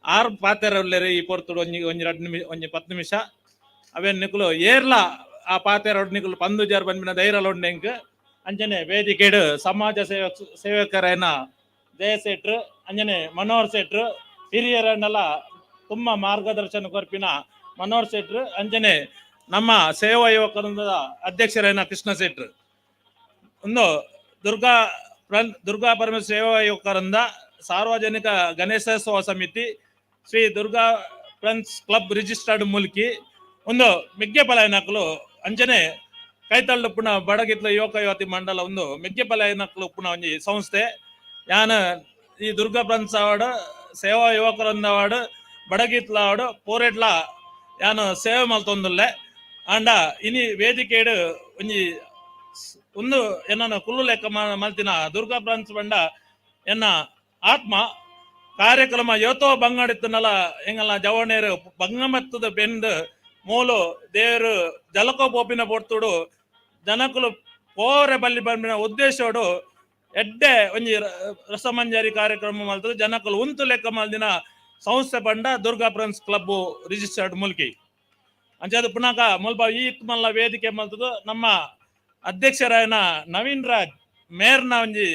ಆರ್ ಪಾತೆರ ಉಲ್ಲೆರ್ ಈ ಪೊರ್ತುಡು ಒಂಜಿ ಒಂಜಿ ರಡ್ಡ್ ನಿಮಿಷ ಒಂಜಿ 10 ನಿಮಿಷ ಅವೇನ್ ನಿಕುಲು ಏರ್ಲ ಆ ಪಾತೆರ ನಿಕುಲು ಪಂದು ಜಾರ್ ಬಂದಿನ ಧೈರ್ಯ ಉಂಡೆಂಕ್ ಅಂಚನೆ ವೇದಿಕೆಡ್ ಸಮಾಜ ಸೇವಕರೇನ ಜಯ ಶೆಟ್ರು ಅಂಜನೆ ಮನೋಹರ್ ಶೆಟ್ರು ಹಿರಿಯರನ್ನೆಲ್ಲ ತುಂಬ ಮಾರ್ಗದರ್ಶನ ಕೊರ್ಪಿನ ಮನೋಹರ್ ಶೆಟ್ರು ಅಂಜನೆ ನಮ್ಮ ಸೇವಾ ಯುವಕರಿಂದ ಅಧ್ಯಕ್ಷರೇನ ಕೃಷ್ಣ ಶೆಟ್ರು. ಒಂದು ದುರ್ಗಾ ದುರ್ಗಾ ಪರಮೇಶ್ವರ ಸೇವಾ ಯುವಕರಿಂದ ಸಾರ್ವಜನಿಕ ಗಣೇಶೋತ್ಸವ ಸಮಿತಿ Shri Durga friends club registered Mulki ಒಂದು ಮೆಗ್ಗೆ ಪಲಾಯನಕಲು ಅಂಚನೆ ಕೈತಳ್ಳು ಪುಣ ಬಡಗಿತ್ಲ ಯುವಕ ಯುವತಿ ಮಂಡಲ ಒಂದು ಮೆಗ್ಗೆ ಪಲಾಯನಕಲು ಪುಣ ಒಂಜಿ ಸಂಸ್ಥೆ. ಯಾನ ಈ ದುರ್ಗಾ ಫ್ರೆಂಡ್ಸ್ ಅವಾರ್ಡ್ ಸೇವಾ ಯುವಕರೊಂದ ಅವಾರ್ಡ್ ಬಡಗಿತ್ಲ ಅವಾರ್ಡ್ ಪೋರೆಡ್ಲ ಯಾನು ಸೇವೆ ಮಲ್ತೊಂದುಲ್ಲೆ. ಆಂಡ ಇನಿ ವೇದಿಕೆಡ್ ಒಂಜಿ ಒಂದು ಎನ್ನ ಕುಲ್ಲು ಲೆಕ್ಕ ಮಲ್ತಿನ ದುರ್ಗಾ ಫ್ರೆಂಡ್ಸ್ ಬಂಡ ಎನ್ನ ಆತ್ಮ ಕಾರ್ಯಕ್ರಮ ಯೋತೋ ಬಂಗಾಡಿತ್ತನಲ್ಲ ಎಂಗಲ್ಲ ಜವಣೇರು ಬಂಗಮತ್ತದ ಬೆಂದ್ ಮೂಲು ದೇವರು ಜಲಕೋ ಪೋಪಿನ ಪೊರ್ತುಡು ಜನಕುಲು ಪೋರೆ ಬಲ್ಲಿ ಬಂದಿನ ಉದ್ದೇಶೋಡು ಎಡ್ಡೆ ಒಂಜಿ ರಸಮಂಜರಿ ಕಾರ್ಯಕ್ರಮ ಮಲ್ತದು ಜನಕುಲು ಉಂತು ಲೆಕ್ಕ ಮಲ್ದಿನ ಸಂಸ್ಥೆ ಬಂಡ Durga friends club registered Mulki. ಅಂಚಾದ ಪುನಃ ಮುಲ್ಪ ಈ ಮಲ್ಲ ವೇದಿಕೆ ಮಲ್ತದು ನಮ್ಮ ಅಧ್ಯಕ್ಷರಾಯನ ನವೀನ್ ರಾಜ್ ಮೇರ್ನ ಒಂಜಿ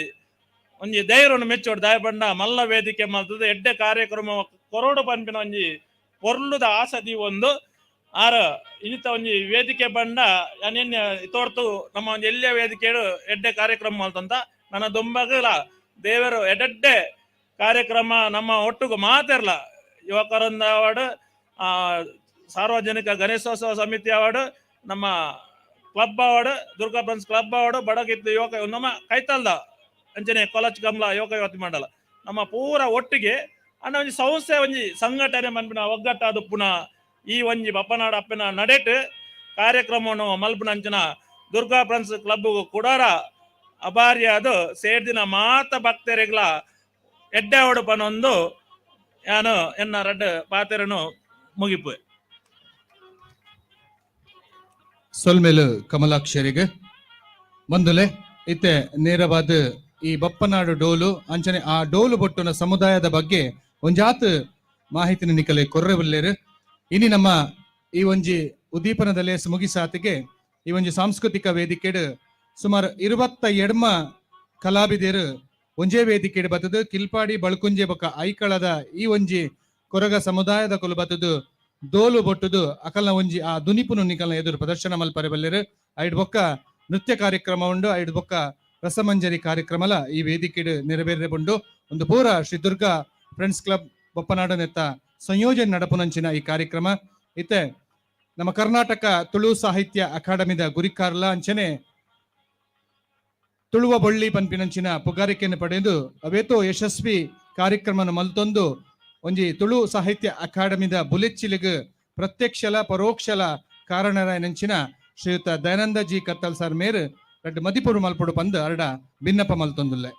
ಒಂಜಿ ಧೈರ್ಯವನ್ನು ಮೆಚ್ಚೋಡು ದಾಯ ಬಂಡ ಮಲ್ಲ ವೇದಿಕೆ ಮಲ್ತದು ಎಡ್ಡೆ ಕಾರ್ಯಕ್ರಮ ಕೊರೋಡು ಪನ್ಪಿನ ಒಂಜಿ ಪೊರ್ಲುದ ಆಸದಿ ಒಂದು ಆರ ಇನ್ನಿತ ಒಂಜಿ ವೇದಿಕೆ ಬಂಡ ಅನೇನ್ಯ ತೋರ್ತು ನಮ್ಮ ಒಂಜಿ ಎಲ್ಲಿಯ ವೇದಿಕೆ ಎಡ್ಡೆ ಕಾರ್ಯಕ್ರಮ ಮಲ್ತಂತ ನನ್ನ ದೊಂಬಗಲ ದೇವರು ಎಡ್ಡೆಡ್ಡೆ ಕಾರ್ಯಕ್ರಮ ನಮ್ಮ ಒಟ್ಟುಗು ಮಾತಿರ್ಲ ಯುವಕರೊಂದ ಅವಾರ್ಡ್, ಸಾರ್ವಜನಿಕ ಗಣೇಶೋತ್ಸವ ಸಮಿತಿ ಅವಾರ್ಡ್, ನಮ್ಮ club award, Durga friends club award, ಬಡಗಿತ್ತು ಯುವಕ ನಮ್ಮ ಕೈತಲ್ದ ಅಂಚನೆ ಕೊಲಚ್ ಕಮಲ ಯುವಕ ಯುವತಿ ಮಂಡಲ ನಮ್ಮ ಪೂರ ಒಟ್ಟಿಗೆ ಅಣ್ಣ ಒಂಜಿ ಸಂಸ್ಥೆ ಒಂಜಿ ಸಂಘಟನೆ ಮನ್ಪಿನ ಒಗ್ಗಟ್ಟಾದ ಪುನಃ ಈ ಒಂಜಿ ಬಪ್ಪನಾಡ ಅಪ್ಪನ ನಡೆಟ್ ಕಾರ್ಯಕ್ರಮವನ್ನು ಮಲ್ಪುನ ಅಂಚಿನ ದುರ್ಗಾ ಫ್ರೆಂಡ್ಸ್ ಕ್ಲಬ್ ಕುಡಾರ ಅಬಾರಿಯಾದ ಸೇರ್ದಿನ ಮಾತ ಭಕ್ತರಿಗ್ಲ ಎಡ್ಡೆ ಪನೊಂದು ಯಾನು ಎನ್ನ ರಡ್ಡ್ ಪಾತೆರನು ಮುಗಿಪು. ಸೊಲ್ಮೇಲು ಕಮಲಾಕ್ಷರಿಗೆ ಬಂದುಲೆ ಇತ್ತೆ ನೇರವಾದ ಈ ಬಪ್ಪನಾಡು ಡೋಲು ಅಂಚನೆ ಆ ಡೋಲು ಬೊಟ್ಟುನ ಸಮುದಾಯದ ಬಗ್ಗೆ ಒಂಜಾತ್ ಮಾಹಿತಿನ ನಿಕಲೆ ಕೊರ್ರೆ. ಇನಿ ನಮ್ಮ ಈ ಒಂಜಿ ಉದ್ದೀಪನದ ಲೇಸ್ ಮುಗಿಸಾತಿಗೆ ಈ ಒಂಜಿ ಸಾಂಸ್ಕೃತಿಕ ವೇದಿಕೆಡ್ ಸುಮಾರು 28 ಕಲಾವಿದರು ಒಂಜೇ ವೇದಿಕೆಡ್ ಬತ್ತದು ಕಿಲ್ಪಾಡಿ ಬಳ್ಕುಂಜೆ ಬೊಕ್ಕ ಐಕಳದ ಈ ಒಂಜಿ ಕೊರಗ ಸಮುದಾಯದ ಕೊಲು ಬತ್ತದು ದೋಲು ಬೊಟ್ಟುದು ಅಕಲ್ನ ಒಂಜಿ ಆ ದುನಿಪುನು ನಿಕಲ್ನ ಎದುರು ಪ್ರದರ್ಶನ ಮಲ್ಪರೆ ಬಲ್ಲೆರು. ಐಡ್ ಬೊಕ್ಕ ನೃತ್ಯ ಕಾರ್ಯಕ್ರಮ ಉಂಡು, ಐಡ್ ಬೊಕ್ಕ ರಸಮಂಜರಿ ಕಾರ್ಯಕ್ರಮಲ ಈ ವೇದಿಕೆಡ್ ನೆರವೇರೆ ಉಂಡು. ಒಂದು ಪೂರ ಶ್ರೀ ದುರ್ಗಾ ಫ್ರೆಂಡ್ಸ್ ಕ್ಲಬ್ ಬೊಪ್ಪನಾಡು ನೆತ್ತ ಸಂಯೋಜನೆ ನಡಪುನಂಚಿನ ಈ ಕಾರ್ಯಕ್ರಮ. ಇತ್ತೆ ನಮ್ಮ ಕರ್ನಾಟಕ ತುಳು ಸಾಹಿತ್ಯ ಅಕಾಡೆಮಿದ ಗುರಿಕಾರ್ಲ ಅಂಚನೆ ತುಳುವ ಬೊಳ್ಳಿ ಪನ್ಪಿನಂಚಿನ ಪುಗಾರಿಕೆಯನ್ನು ಪಡೆದು ಅವೇತೋ ಯಶಸ್ವಿ ಕಾರ್ಯಕ್ರಮನ ಮಲ್ತೊಂದು ಒಂಜಿ ತುಳು ಸಾಹಿತ್ಯ ಅಕಾಡೆಮಿದ ಬುಲೆಚ್ಚಿಲಿಗ್ ಪ್ರತ್ಯಕ್ಷಲ ಪರೋಕ್ಷಲ ಕಾರಣರಾಯನಂಚಿನ ಶ್ರೀಯುತ ದಯಾನಂದ ಜಿ ಕತ್ತಲ್ ಸರ್ ಮೇರ್ ರಡ್ಡ್ ಮದಿಪುರು ಮಲ್ಪುಡು ಪಂದ್ ಅರಡ ಭಿನ್ನಪ ಮಲ್ತೊಂದುಲ್ಲೆ.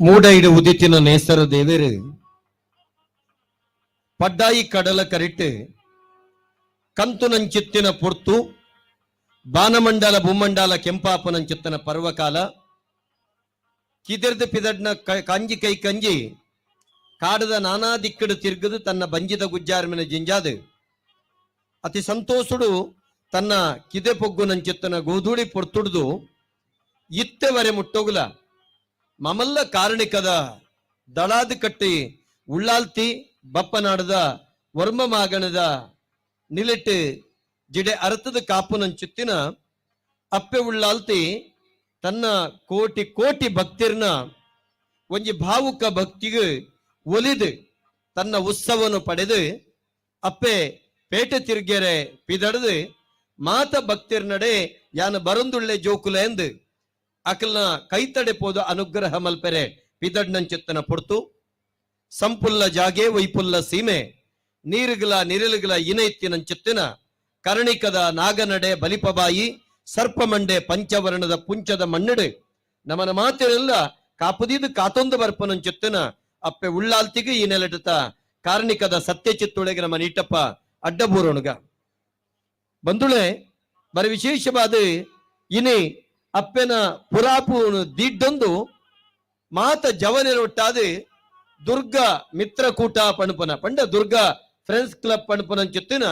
ಮೂಡೈಡು ಉದಿತಿನ ನೇಸರ ದೇವೇರು ಪಡ್ಡಾಯಿ ಕಡಲ ಕರಿಟ್ಟು ಕಂತುನಂಚಿತ್ತಿನ ಪೊರ್ತು ಬಾನಮಂಡಲ ಭೂಮಂಡಲ ಕೆಂಪಾಪನಂಚಿತ್ತನ ಪರ್ವಕಾಲ ಕಿದಿರ್ದು ಪಿದಡ್ನ ಕಂಜಿ ಕೈ ಕಂಜಿ ಕಾಡದ ನಾನಾ ದಿಕ್ಕಡು ತಿರುಗದು ತನ್ನ ಬಂಜಿದ ಗುಜ್ಜಾರ್ಮಿನ ಜಿಂಜಾದು ಅತಿ ಸಂತೋಷುಡು ತನ್ನ ಕಿದೆ ಪೊಗ್ಗು ನಂಚಿತ್ತನ ಗೋಧೂಳಿ ಪೊರ್ತುಡ್ದು ಇತ್ತೆವರೆ ಮುಟ್ಟೋಗುಲ ಮಮಲ್ಲ ಕಾರಣಿಕದ ದಳಾದ ಕಟ್ಟಿ ಉಳ್ಳಾಲ್ತಿ ಬಪ್ಪನಾಡದ ವರ್ಮ ಮಾಗಣದ ನಿಲೆಟ್ಟು ಜಿಡೆ ಅರತದ ಕಾಪುನಂಚುತ್ತಿನ ಅಪ್ಪೆ ಉಳ್ಳಾಲ್ತಿ ತನ್ನ ಕೋಟಿ ಕೋಟಿ ಭಕ್ತಿರ್ನ ಒಂಜಿ ಭಾವುಕ ಭಕ್ತಿಗೆ ಒಲಿದು ತನ್ನ ಉತ್ಸವನು ಪಡೆದು ಅಪ್ಪೆ ಪೇಟೆ ತಿರುಗೆರೆ ಪಿದಡದು ಮಾತ ಭಕ್ತಿರ್ ನಡೆ ಯಾನ ಬರಂದುಳ್ಳೆ ಜೋಕುಲ ಎಂದು ಅಕಲ್ನ ಕೈತಡೆ ಪೋದು ಅನುಗ್ರಹ ಮಲ್ಪೆರೆ ಪಿದಡ್ನಂಚಿತ್ತನ ಪೊರ್ತು. ಸಂಪುಲ್ಲ ಜಾಗೆ ವೈಪುಲ್ಲ ಸೀಮೆ ನೀರುಗಳ ನಿರಲುಗಳ ಇನೈತ್ತಿನಂಚಿತ್ತಿನ ಕರ್ಣಿಕದ ನಾಗನಡೆ ಬಲಿಪಬಾಯಿ ಸರ್ಪಮಂಡೆ ಪಂಚವರ್ಣದ ಪುಂಚದ ಮಣ್ಣಡು ನಮನ ಮಾತಿರೆಲ್ಲ ಕಾಪುದೀದು ಕಾತೊಂದು ಬರ್ಪನಂಚಿತ್ತಿನ ಅಪ್ಪೆ ಉಳ್ಳಾಲ್ತಿಗೆ ಈ ನೆಲಟತ ಕಾರ್ಣಿಕದ ಸತ್ಯ ಚಿತ್ತೊಳಗೆ ನಮ್ಮ ನೀಟಪ್ಪ ಅಡ್ಡಬೂರೋಣಗ ಬಂದುಳೆ ಬರ ವಿಶೇಷವಾದ ಇನಿ ಅಪ್ಪೆನ ಪುರಾಪು ದಿಡ್ಡೊಂದು ಮಾತ ಜವನಿರೊಟ್ಟಾದ ದುರ್ಗಾ ಮಿತ್ರಕೂಟ ಪಣಪನ ಪಂಡ ದುರ್ಗಾ ಫ್ರೆಂಡ್ಸ್ ಕ್ಲಬ್ ಪಣಪನ ಚಿತ್ತಿನ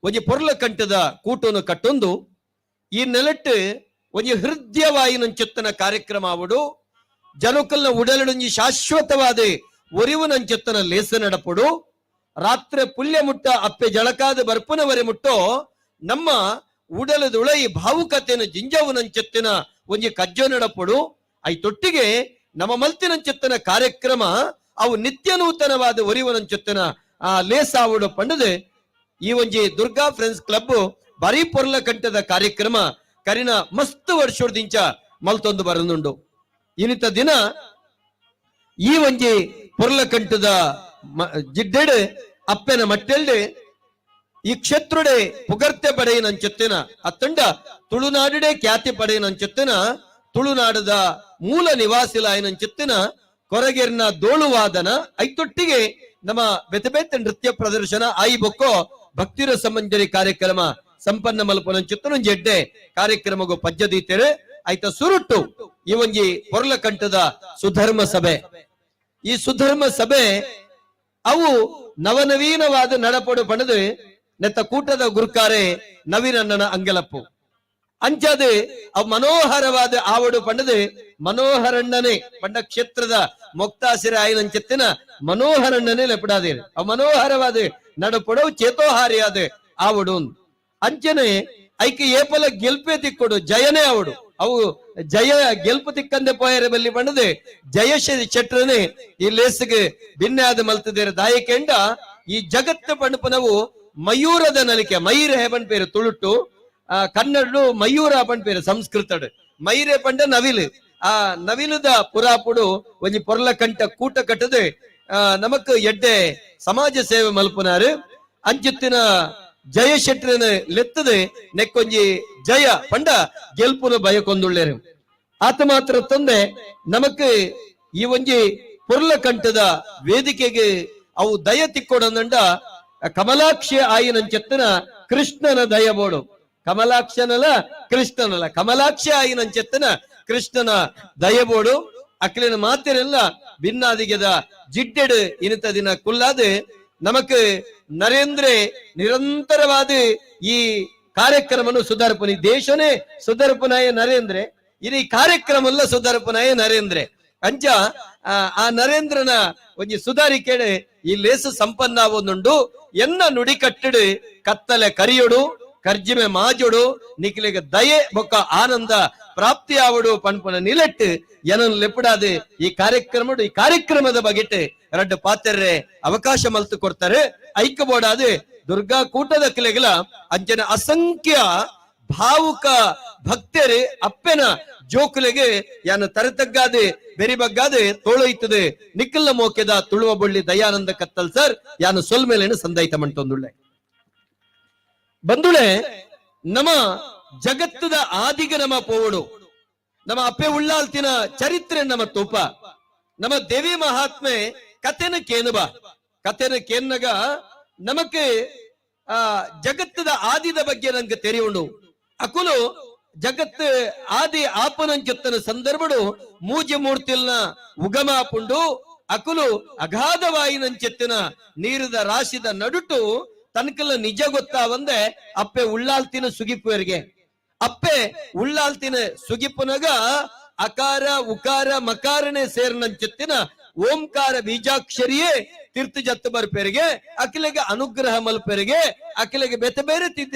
ಒಂಜಿ ಪೊರ್ಲ ಕಂಠದ ಕೂಟನು ಕಟ್ಟೊಂದು ಈ ನೆಲಟ್ಟು ಒಂಜಿ ಹೃದಯವಾಯಿನ ಚಿತ್ತನ ಕಾರ್ಯಕ್ರಮ ಆವಡು ಜನಕಲ್ನ ಉಡಲಡೊಂಜಿ ಶಾಶ್ವತವಾದ ಒರಿವು ನಂಚೆತ್ತನ ಲೇಸ ನಡಪಡು. ರಾತ್ರಿ ಪುಲ್ಯ ಮುಟ್ಟ ಅಪ್ಪೆ ಜಳಕಾದ ಬರ್ಪುನವರೆ ಮುಟ್ಟೋ ನಮ್ಮ ಉಡಲದುಳ ಈ ಭಾವುಕತೆನ ಜಿಂಜವು ನಂಚೆತ್ತಿನ ಒಂಜಿ ಕಜ್ಜೋ ನಡಪಡು. I ತೊಟ್ಟಿಗೆ ನಮ್ಮ ಮಲ್ತಿನಂಚೆತ್ತನ ಕಾರ್ಯಕ್ರಮ ಅವು ನಿತ್ಯ ನೂತನವಾದ ಒರಿವನಂಚೆತ್ತನ ಆ ಲೇಸಾವುಡು ಪಂಡದು ಈ ಒಂಜಿ ದುರ್ಗಾ ಫ್ರೆಂಡ್ಸ್ ಕ್ಲಬ್ ಬರೀ ಪೊರ್ಲ ಕಂಠದ ಕಾರ್ಯಕ್ರಮ ಕರಿನ ಮಸ್ತ್ ವರ್ಷದಿಂಚ ಮಲ್ತೊಂದು ಬರನುಂಡು. ಇನಿತ ದಿನ ಈ ಒಂಜಿ ಪೊರ್ಲ ಕಂಠದ ಜಿಡ್ಡೆಡ್ ಅಪ್ಪೆನ ಮಟ್ಟೆಲ್ಡೆ ಈ ಕ್ಷೇತ್ರಡೆ ಪುಗರ್ತೆ ಪಡೆಯಿನಂಚೆತ್ತಿನ ಅತ್ತಂಡ ತುಳುನಾಡುಡೆ ಖ್ಯಾತಿ ಪಡೆಯಿನಂಚೆತ್ತಿನ ತುಳುನಾಡದ ಮೂಲ ನಿವಾಸಿಲಾಯನಂಚೆತ್ತಿನ ಕೊರಗೆರ್ನ ದೋಳುವಾದನ ಐತೊಟ್ಟಿಗೆ ನಮ್ಮ ಬೆತೆ ಬೆತೆ ನೃತ್ಯ ಪ್ರದರ್ಶನ ಆಯಿ ಬೊಕ್ಕೋ ಭಕ್ತಿರ ಸಮಂಜರಿ ಕಾರ್ಯಕ್ರಮ ಸಂಪನ್ನ ಮಲ್ಪನಂಚಿತ್ತನ ಜೆಡ್ಡೆ ಕಾರ್ಯಕ್ರಮಗೂ ಪಜ್ಜದೀತೆರೆ ಆಯ್ತ ಸುರುಟ್ಟು ಈ ಒಂಜಿ ಪೊರ್ಲ ಕಂಠದ ಸುಧರ್ಮ ಸಭೆ. ಈ ಸುಧರ್ಮ ಸಭೆ ಅವು ನವನವೀನವಾದ ನಡಪಡು ಪಣದು ನೆತ್ತ ಕೂಟದ ಗುರುಕಾರೆ ನವೀನಣ್ಣನ ಅಂಗಲಪ್ಪು ಅಂಚಾದ ಅವು ಮನೋಹರವಾದ ಆವಡು ಪಂಡದು ಮನೋಹರಣ್ಣನೆ ಪಂಡ ಕ್ಷೇತ್ರದ ಮೊಕ್ತಾಸಿರ ಆಯಿನಂచెತ್ತಿನ ಮನೋಹರಣ್ಣನೆ ಲೆಪಡಾದೇರು ಅವು ಮನೋಹರವಾದ ನಡಪಡವು ಚೇತೋಹಾರಿಯಾದ ಆವಡು. ಅಂಚನೆ ಐಕೆ ಏಪಲ ಗೆಲ್ಪೆ ತಿಕ್ಕೊಡು ಜಯನೇ ಅವಡು ಅವು ಜಯ ಗೆಲ್ಪು ತಿಕ್ಕಂದೆ ಪೋಯರೆ ಬಲ್ಲಿ ಪಂಡದು ಜಯ ಶೆಟ್ರನೆ ಈ ಲೇಸಿಗೆ ಭಿನ್ನಾದ ಮಲ್ತದೇರ ದಾಯಕೆಂಡ ಈ ಜಗತ್ತು ಪಂಡಪನವು ಮಯೂರದ ನಲಿಕೆ ಮಯೂರ ಹೇಬನ್ ಪೇರು ತುಳುಟ್ಟು ಆ ಕನ್ನಡ ಮಯೂರ ಪಂಡ್ ಪೇರು ಸಂಸ್ಕೃತಡು ಮೈರೆ ಪಂಡ ನವಿಲು ಆ ನವಿಲುದ ಪುರಾಪುಡು ಒಂಜಿ ಪೊರ್ಲ ಕಂಠ ಕೂಟ ಕಟ್ಟದೆ ನಮಕ್ ಎಡ್ಡೆ ಸಮಾಜ ಸೇವೆ ಮಲ್ಪುನಾರು ಅಂಚುತ್ತಿನ ಜಯ ಶೆಟ್ರನ ಲೆತ್ತದೆ ನೆಕ್ಕೊಂಜಿ ಜಯ ಪಂಡ ಗೆಲ್ಪುನ ಬಯಕೊಂದುಳ್ಳೇರು. ಆತ ಮಾತ್ರ ತಂದೆ ನಮಕ್ ಈ ಒಂಜಿ ಪೊರ್ಲ ಕಂಠದ ವೇದಿಕೆಗೆ ಅವು ದಯ ತಿಕ್ಕೊಡಂದಂಡ ಕಮಲಾಕ್ಷಿ ಆಯಿನಂచెತ್ತಿನ ಕೃಷ್ಣನ ದಯಬೋಡು. ಕಮಲಾಕ್ಷನಲ ಕೃಷ್ಣನಲ್ಲ ಕಮಲಾಕ್ಷಿ ಆಯಿನಂచెತ್ತಿನ ಕೃಷ್ಣನ ದಯಬೋಡು. ಅಕ್ಲಿನ ಮಾತಿರೆಲ್ಲ ಭಿನ್ನಾದಿಗೆದ ಜಿಡ್ಡೆಡು ಇನಿತ ದಿನ ಕುಲ್ಲಾದು ನಮಕ್ ನರೇಂದ್ರೆ ನಿರಂತರವಾದ ಈ ಕಾರ್ಯಕ್ರಮನು ಸುಧಾರಪುನಿ ದೇಶನೇ ಸುಧಾರಪುನಾಯ ನರೇಂದ್ರೆ ಇಡೀ ಕಾರ್ಯಕ್ರಮ ಎಲ್ಲ ಸುಧಾರಪುನಾಯ ನರೇಂದ್ರೆ ಅಂಚ ಆ ನರೇಂದ್ರನ ಒಂಜಿ ಸುಧಾರಿಕೆಡೆ ಈ ಲೇಸು ಸಂಪನ್ನ ಒಂದುಂಡು ಎನ್ನ ನುಡಿ ಕಟ್ಟಡು ಕತ್ತಲೆ ಕರಿಯೊಡು ಕರ್ಜಿಮೆ ಮಾಜೊಡು ನಿಕ್ಲೆಗ ದಯೆ ಬೊಕ್ಕ ಆನಂದ ಪ್ರಾಪ್ತಿ ಆವಡು ಪನ್ಪುನ ನಿಲೆಟ್ಟು ಏನನ್ನು ಲೆಪ್ಪಡಾದೆ ಈ ಕಾರ್ಯಕ್ರಮ ಈ ಕಾರ್ಯಕ್ರಮದ ಬಗೆಟ್ ರಡ್ಡು ಪಾತೆರ್ರೆ ಅವಕಾಶ ಮಲ್ತು ಕೊಡ್ತಾರೆ. ಐಕ್ಯಬೋಡಾದ ದುರ್ಗಾ ಕೂಟದ ಕಿಲೆಗಳ ಅಂಚನ ಅಸಂಖ್ಯ ಭಾವುಕ ಭಕ್ತರು ಅಪ್ಪೆನ ಜೋಕುಲೆಗೆ ಯಾನ ತರತಗ್ಗಾದೆ ಬೆರಿ ಬಗ್ಗಾದೆ ತೋಳೊಯ್ತದೆ ನಿಕ್ಕಲ್ಲ ಮೋಕೆದ ತುಳುವ ಬೊಳ್ಳಿ ದಯಾನಂದ ಕತ್ತಲ್ ಸರ್ ಯಾನು ಸೊಲ್ಮೇಲೇನು ಸಂದೈತ ಮಂಟೊಂದುಳ್ಳೆ. ಬಂದುಳೆ ನಮ್ಮ ಜಗತ್ತದ ಆದಿಗ ನಮ್ಮ ಪೋವಡು ನಮ್ಮ ಅಪ್ಪೆ ಉಳ್ಳಾಲ್ತಿನ ಚರಿತ್ರೆ ನಮ್ಮ ತೂಪ ನಮ್ಮ ದೇವಿ ಮಹಾತ್ಮೆ ಕತೆನ ಕೇನುಬ ಕತೆನ ಕೇನ್ನಗ ನಮಕ್ಕೆ ಆ ಜಗತ್ತದ ಆದಿದ ಬಗ್ಗೆ ನಂಗೆ ತೆರೆಯುಂಡು. ಅಕುಲು ಜಗತ್ತು ಆದಿ ಆಪನಂಚೊತ್ತನ ಸಂದರ್ಭಡು ಮೂಜಿ ಮೂರ್ತಿಲ್ನ ಉಗಮ ಪುಂಡು ಅಕುಲು ಅಗಾಧವಾಯಿನಂచెತ್ತಿನ ನೀರದ ರಾಶಿದ ನಡುಟು ತನಕಲ್ಲ ನಿಜ ಗೊತ್ತಾವಂದೆ ಅಪ್ಪೆ ಉಳ್ಳಾಲ್ತಿನ ಸುಗಿಪುವರಿಗೆ ಅಪ್ಪೆ ಉಳ್ಳಾಲ್ತಿನ ಸುಗಿಪುನಗ ಅಕಾರ ಉಕಾರ ಮಕಾರನೆ ಸೇರ್ನಂಚೆತ್ತಿನ ಓಂಕಾರ ಬೀಜಾಕ್ಷರಿಯೇ ತೀರ್ಥ ಜತ್ತು ಬರ್ಪೆರಿಗೆ ಅಖಿಲೆಗೆ ಅನುಗ್ರಹ ಮಲ್ಪೆರಿಗೆ ಅಖಿಲೆಗೆ ಬೇತೆ ಬೇರೆ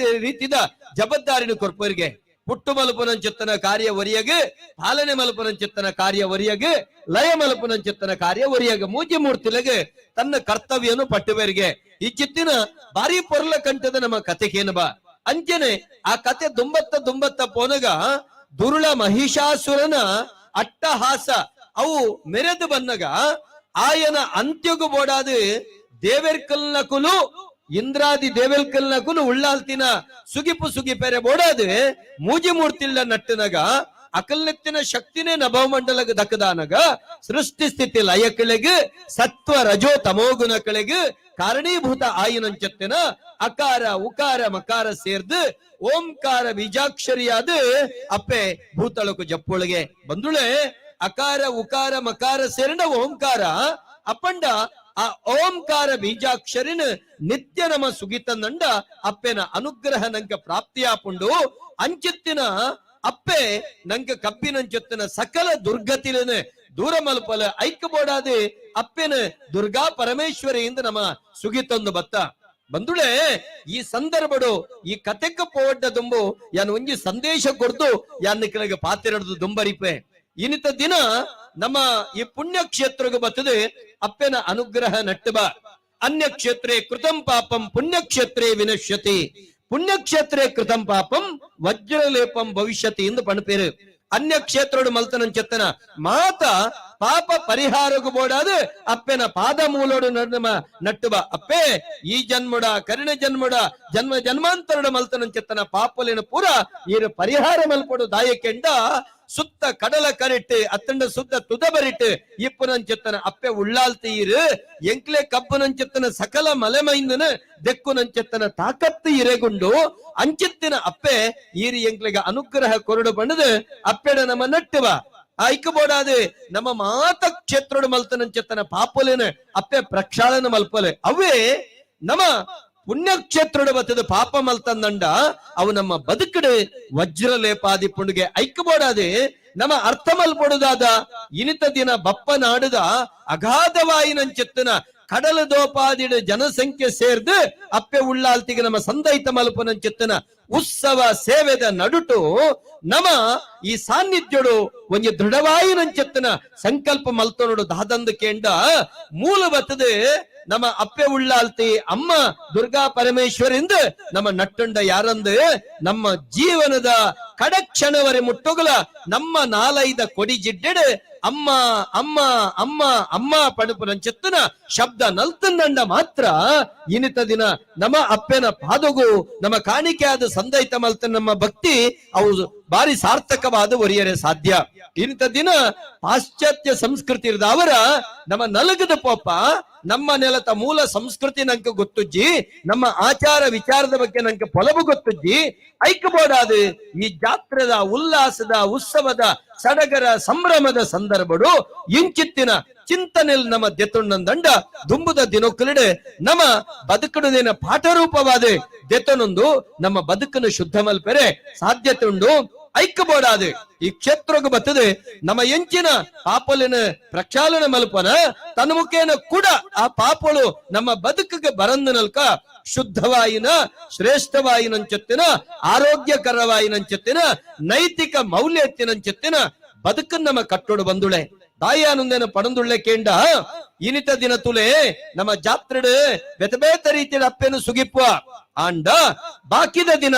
ರೀತಿದ ಜಬದ್ದಾರಿನ ಕೊರ್ಪರಿಗೆ ಪುಟ್ಟು ಮಲ್ಪುನಂಚಿತ್ತನ ಕಾರ್ಯ ಒರಿಯಗೆ, ಪಾಲನೆ ಮಲ್ಪುನಂಚಿತ್ತನ ಕಾರ್ಯ ಒರಿಯಗೆ, ಲಯ ಮಲ್ಪುನಂಚಿತ್ತನ ಕಾರ್ಯ ಒರಿಯಗೆ, ಮೂಜಿ ಮೂರ್ತಿಲಗೆ ತನ್ನ ಕರ್ತವ್ಯನು ಪಟ್ಟುಬೇರಿಗೆ. ಈ ಚಿತ್ತಿನ ಬಾರಿ ಪೊರ್ಲ ಕಂಠದ ನಮ್ಮ ಕಥೆಗೇನು ಬಾ ಅಂಚನೆ ಆ ಕತೆ ದುಂಬತ್ತ ದುಂಬತ್ತ ಪೋನಗ ದುರುಳ ಮಹಿಷಾಸುರನ ಅಟ್ಟಹಾಸ ಅವು ಮೆರೆದು ಬನ್ನಗ ಆಯನ ಅಂತ್ಯಗು ಬೋಡಾದು ದೇವೆರ್ಕಲ್ನ ಕುಲು ಇಂದ್ರಾದಿ ದೇವೆಲ್ಕಲ್ನ ಕುಲು ಉಳ್ಳಾಲ್ತಿನ ಸುಗಿಪು ಸುಗಿಪೆರೆ ಬೋಡಾದು ಮೂಜಿ ಮೂರ್ತಿಲ್ಲ ನಟ್ಟನಗ ಅಕಲ್ನೆತ್ತಿನ ಶಕ್ತಿನೇ ನಭವಮಂಡಲಗ ದಕ್ಕದಾನಗ ಸೃಷ್ಟಿ ಸ್ಥಿತಿ ಲಯಕಳೆಗೆ ಸತ್ವ ರಜೋ ತಮೋಗುಣಕಳೆಗೆ ಕಾರಣೀಭೂತ ಆಯಿನಂಚತ್ತಿನ ಅಕಾರ ಉಕಾರ ಮಕಾರ ಸೇರ್ದು ಓಂಕಾರ ಬೀಜಾಕ್ಷರಿಯಾದ ಅಪ್ಪೆ ಭೂತಳಕು ಜಪ್ಪೊಳಗೆ ಬಂದುಳೆ. ಅಕಾರ ಉಕಾರ ಮಕಾರ ಸೇರಿದ ಓಂಕಾರ ಅಪ್ಪಂಡ ಆ ಓಂಕಾರ ಬೀಜಾಕ್ಷರಿನ ನಿತ್ಯ ನಮ ಸುಗಿತಂದಂಡ ಅಪ್ಪೆನ ಅನುಗ್ರಹ ನಂಕ ಪ್ರಾಪ್ತಿಯಾಪುಂಡು. ಅಂಚಿತ್ತಿನ ಅಪ್ಪೆ ನಂಕ ಕಬ್ಬಿನಂಚೊತ್ತಿನ ಸಕಲ ದುರ್ಗತಿಲನ ದೂರ ಮಲ್ಪಲ ಐಕ್ಯ ಅಪ್ಪೆನ ದುರ್ಗಾ ಪರಮೇಶ್ವರಿಯಿಂದ ನಮ್ಮ ಸುಗಿತೊಂದು ಬತ್ತ ಬಂದುಳೆ. ಈ ಸಂದರ್ಭಡು ಈ ಕತೆಕ್ಕ ಪೋವಡ್ಡ ದುಂಬು ಯಾನ್ ಒಂಜಿ ಸಂದೇಶ ಕೊಡ್ದು ಯಾನ್ ನಿಕ್ಕಲಿಗೆ ಪಾತಿರಡ್ದು ದುಂಬರಿಪೆ. ಇನಿತ ದಿನ ನಮ್ಮ ಈ ಪುಣ್ಯ ಕ್ಷೇತ್ರಕ್ಕೆ ಬತ್ತದೆ ಅಪ್ಪೆನ ಅನುಗ್ರಹ ನಟ್ಟುಬ. ಅನ್ಯ ಕ್ಷೇತ್ರೇ ಕೃತಂ ಪಾಪಂ ಪುಣ್ಯಕ್ಷೇತ್ರೇ ವಿನಶ್ಯತಿ, ಪುಣ್ಯಕ್ಷೇತ್ರೇ ಕೃತಂ ಪಾಪಂ ವಜ್ರಲೇಪಂ ಭವಿಷ್ಯತಿ ಎಂದು ಪಣಪೇರು. ಅನ್ಯ ಕ್ಷೇತ್ರೋಡು ಮಲ್ತನಂచెತ್ತನ ಮಾತ ಪಾಪ ಪರಿಹಾರಗು ಬೋಡಾದ ಅಪ್ಪೆನ ಪಾದ ಮೂಲೋಡು ನಮ್ಮ ನಟ್ಟುಬ. ಅಪ್ಪೆ ಈ ಜನ್ಮಡ ಕರುಣ ಜನ್ಮಡ ಜನ್ಮ ಜನ್ಮಾಂತರಡ ಮಲ್ತನಂచెತ್ತನ ಪಾಪಲಿನ ಪೂರ ಈರು ಪರಿಹಾರ ಮಲ್ಪಡು ದಾಯಕೆಂಡ ಸುತ್ತ ಕಡಲ ಕರಿಟ್ಟು ಅತ್ತಂಡ ಸುತ್ತ ತುದಬರಿಟ್ಟು ಇಪ್ಪುನಂಚೆತ್ತನ ಅಪ್ಪೆ ಉಳ್ಳಾಲ್ತೀರು ಎಂಕ್ಲೆ ಕಬ್ಬುನಂಚೆತ್ತನ ಸಕಲ ಮಲೆಮೈಂದನ ದೆಕ್ಕುನಂಚೆತ್ತನ ತಾಕತ್ತು ಇರೆಗುಂಡು ಅಂಚಿತ್ತಿನ ಅಪ್ಪೆ ಈರಿ ಎಂಕ್ಲೆಗ ಅನುಗ್ರಹ ಕೊರಡು ಬಣ್ಣದು ಅಪ್ಪೆಡ ನಮ್ಮ ನಟ್ಟುವ ಐಕ ಬೋಡಾದೆ ನಮ್ಮ ಮಾತ ಕ್ಷೇತ್ರೋಡು ಮಲ್ತನಂಚೆತ್ತನ ಪಾಪಲೇನ ಅಪ್ಪೆ ಪ್ರಕ್ಷಾಳನ ಮಲ್ಪಲೆ. ಅವೇ ನಮ್ಮ ಪುಣ್ಯಕ್ಷೇತ್ರೋಡು ಬತ್ತದ ಪಾಪ ಮಲ್ತಂದಂಡ ಅವು ನಮ್ಮ ಬದುಕಡೆ ವಜ್ರಲೇಪಾದಿ ಪುಂಡಿಗೆ ಐಕ ಬೋಡಾದೆ ನಮ್ಮ ಅರ್ಥ ಮಲ್ಪಡುದಾದ ಇನಿತ ದಿನ ಬಪ್ಪ ನಾಡುದ ಅಗಾಧವಾಯಿನಂచెತ್ತನ ಕಡಲ ದೋಪಾದಿಡ ಜನಸಂಖ್ಯೆ ಸೇರ್ದು ಅಪ್ಪೆ ಉಳ್ಳಾಲ್ತಿಗೆ ನಮ್ಮ ಸಂದೈತ ಮಲ್ಪನಂచెತ್ತನ ಉತ್ಸವ ಸೇವೆದ ನಡುಟು ನಮ ಈ ಸಾನ್ನಿಧ್ಯೋಡು ಒಂಜಿ ದೃಢವಾಯಿನಂచెತ್ತನ ಸಂಕಲ್ಪ ಮಲ್ತೊನಡು ದಾದಂದು ಕೇಂಡ ಮೂಲ ಬತ್ತದೆ ನಮ್ಮ ಅಪ್ಪೆ ಉಳ್ಳಾಲ್ತಿ ಅಮ್ಮ ದುರ್ಗಾ ಪರಮೇಶ್ವರಿಂದ ನಮ್ಮ ನಟ್ಟುಂಡ ಯಾರಂದು ನಮ್ಮ ಜೀವನದ ಕಡಕ್ಷಣವರೆ ಮುಟ್ಟುಗಲ ನಮ್ಮ ನಾಲೈದ ಕೊಡಿ ಜಿಡ್ಡೆಡು ಅಮ್ಮ ಅಮ್ಮ ಅಮ್ಮ ಅಮ್ಮ ಪಡುಪುನಂచెತ್ತನ ಶಬ್ದ ನಲ್ತಂದಂಡ ಮಾತ್ರ ಇನಿತ ದಿನ ನಮ್ಮ ಅಪ್ಪೆನ ಪಾದಗು ನಮ್ಮ ಕಾಣಿಕೆಯಾದ ಸಂದೈತ ಮಲ್ತ ನಮ್ಮ ಭಕ್ತಿ ಅವು ಬಾರಿ ಸಾರ್ಥಕವಾದ ಒರಿಯರೆ ಸಾಧ್ಯ. ಇಂಥ ದಿನ ಪಾಶ್ಚಾತ್ಯ ಸಂಸ್ಕೃತಿ ಅವರ ನಮ್ಮ ನಲಗದ ಪೋಪ ನಮ್ಮ ನೆಲದ ಮೂಲ ಸಂಸ್ಕೃತಿ ನಂಗೆ ಗೊತ್ತುಜ್ಜಿ, ನಮ್ಮ ಆಚಾರ ವಿಚಾರದ ಬಗ್ಗೆ ನಂಗೆ ಪೊಲಬು ಗೊತ್ತುಜ್ಜಿ. ಐಕ್ಯಬೋಡಾದ ಈ ಜಾತ್ರೆದ ಉಲ್ಲಾಸದ ಉತ್ಸವದ ಸಡಗರ ಸಂಭ್ರಮದ ಸಂದರ್ಭಡು ಇಂಚಿತ್ತಿನ ಚಿಂತನೆಲ್ ನಮ್ಮ ದೆತೊಣ್ಣಂದಂಡ ದುಂಬುದ ದಿನೊಕ್ಕಲಿಡೆ ನಮ್ಮ ಬದುಕುಡದೇನ ಪಾಠರೂಪವಾದ ದೆತನೊಂದು ನಮ್ಮ ಬದುಕನ್ನು ಶುದ್ಧ ಮಲ್ಪೆರೆ ಸಾಧ್ಯತೆ ಉಂಡು. ಐಕ್ಯಬೋಡಾದ ಈ ಕ್ಷೇತ್ರಕ್ಕೆ ಬತ್ತದೆ ನಮ್ಮ ಎಂಚಿನ ಪಾಪಲಿನ ಪ್ರಕ್ಷಾಳನ ಮಲ್ಪನ ತನ್ಮುಖೇನ ಕೂಡ ಆ ಪಾಪಳು ನಮ್ಮ ಬದುಕಿಗೆ ಬರಂದನಲ್ಕ ಶುದ್ಧವಾಯಿನ ಶ್ರೇಷ್ಠವಾಯಿನಂಚೊತ್ತಿನ ಆರೋಗ್ಯಕರವಾಯಿನಂಚೊತ್ತಿನ ನೈತಿಕ ಮೌಲ್ಯ ಎತ್ತಿನಂಚೊತ್ತಿನ ಬದುಕನ್ನ ನಮ್ಮ ಕಟ್ಟೋಡು ಬಂದುಳೆ. ದಾಯಾನಂದೇನ ಪಡಂದುಳ್ಳೆ ಕೇಂಡ ಇನಿತ ದಿನ ತುಲೆ ನಮ್ಮ ಜಾತ್ರೆಡು ಬೇತೆ ಬೇತೆ ರೀತಿಯ ಅಪ್ಪೆನು ಸುಗಿಪ್ಪ ಆಂಡ ಬಾಕಿದ ದಿನ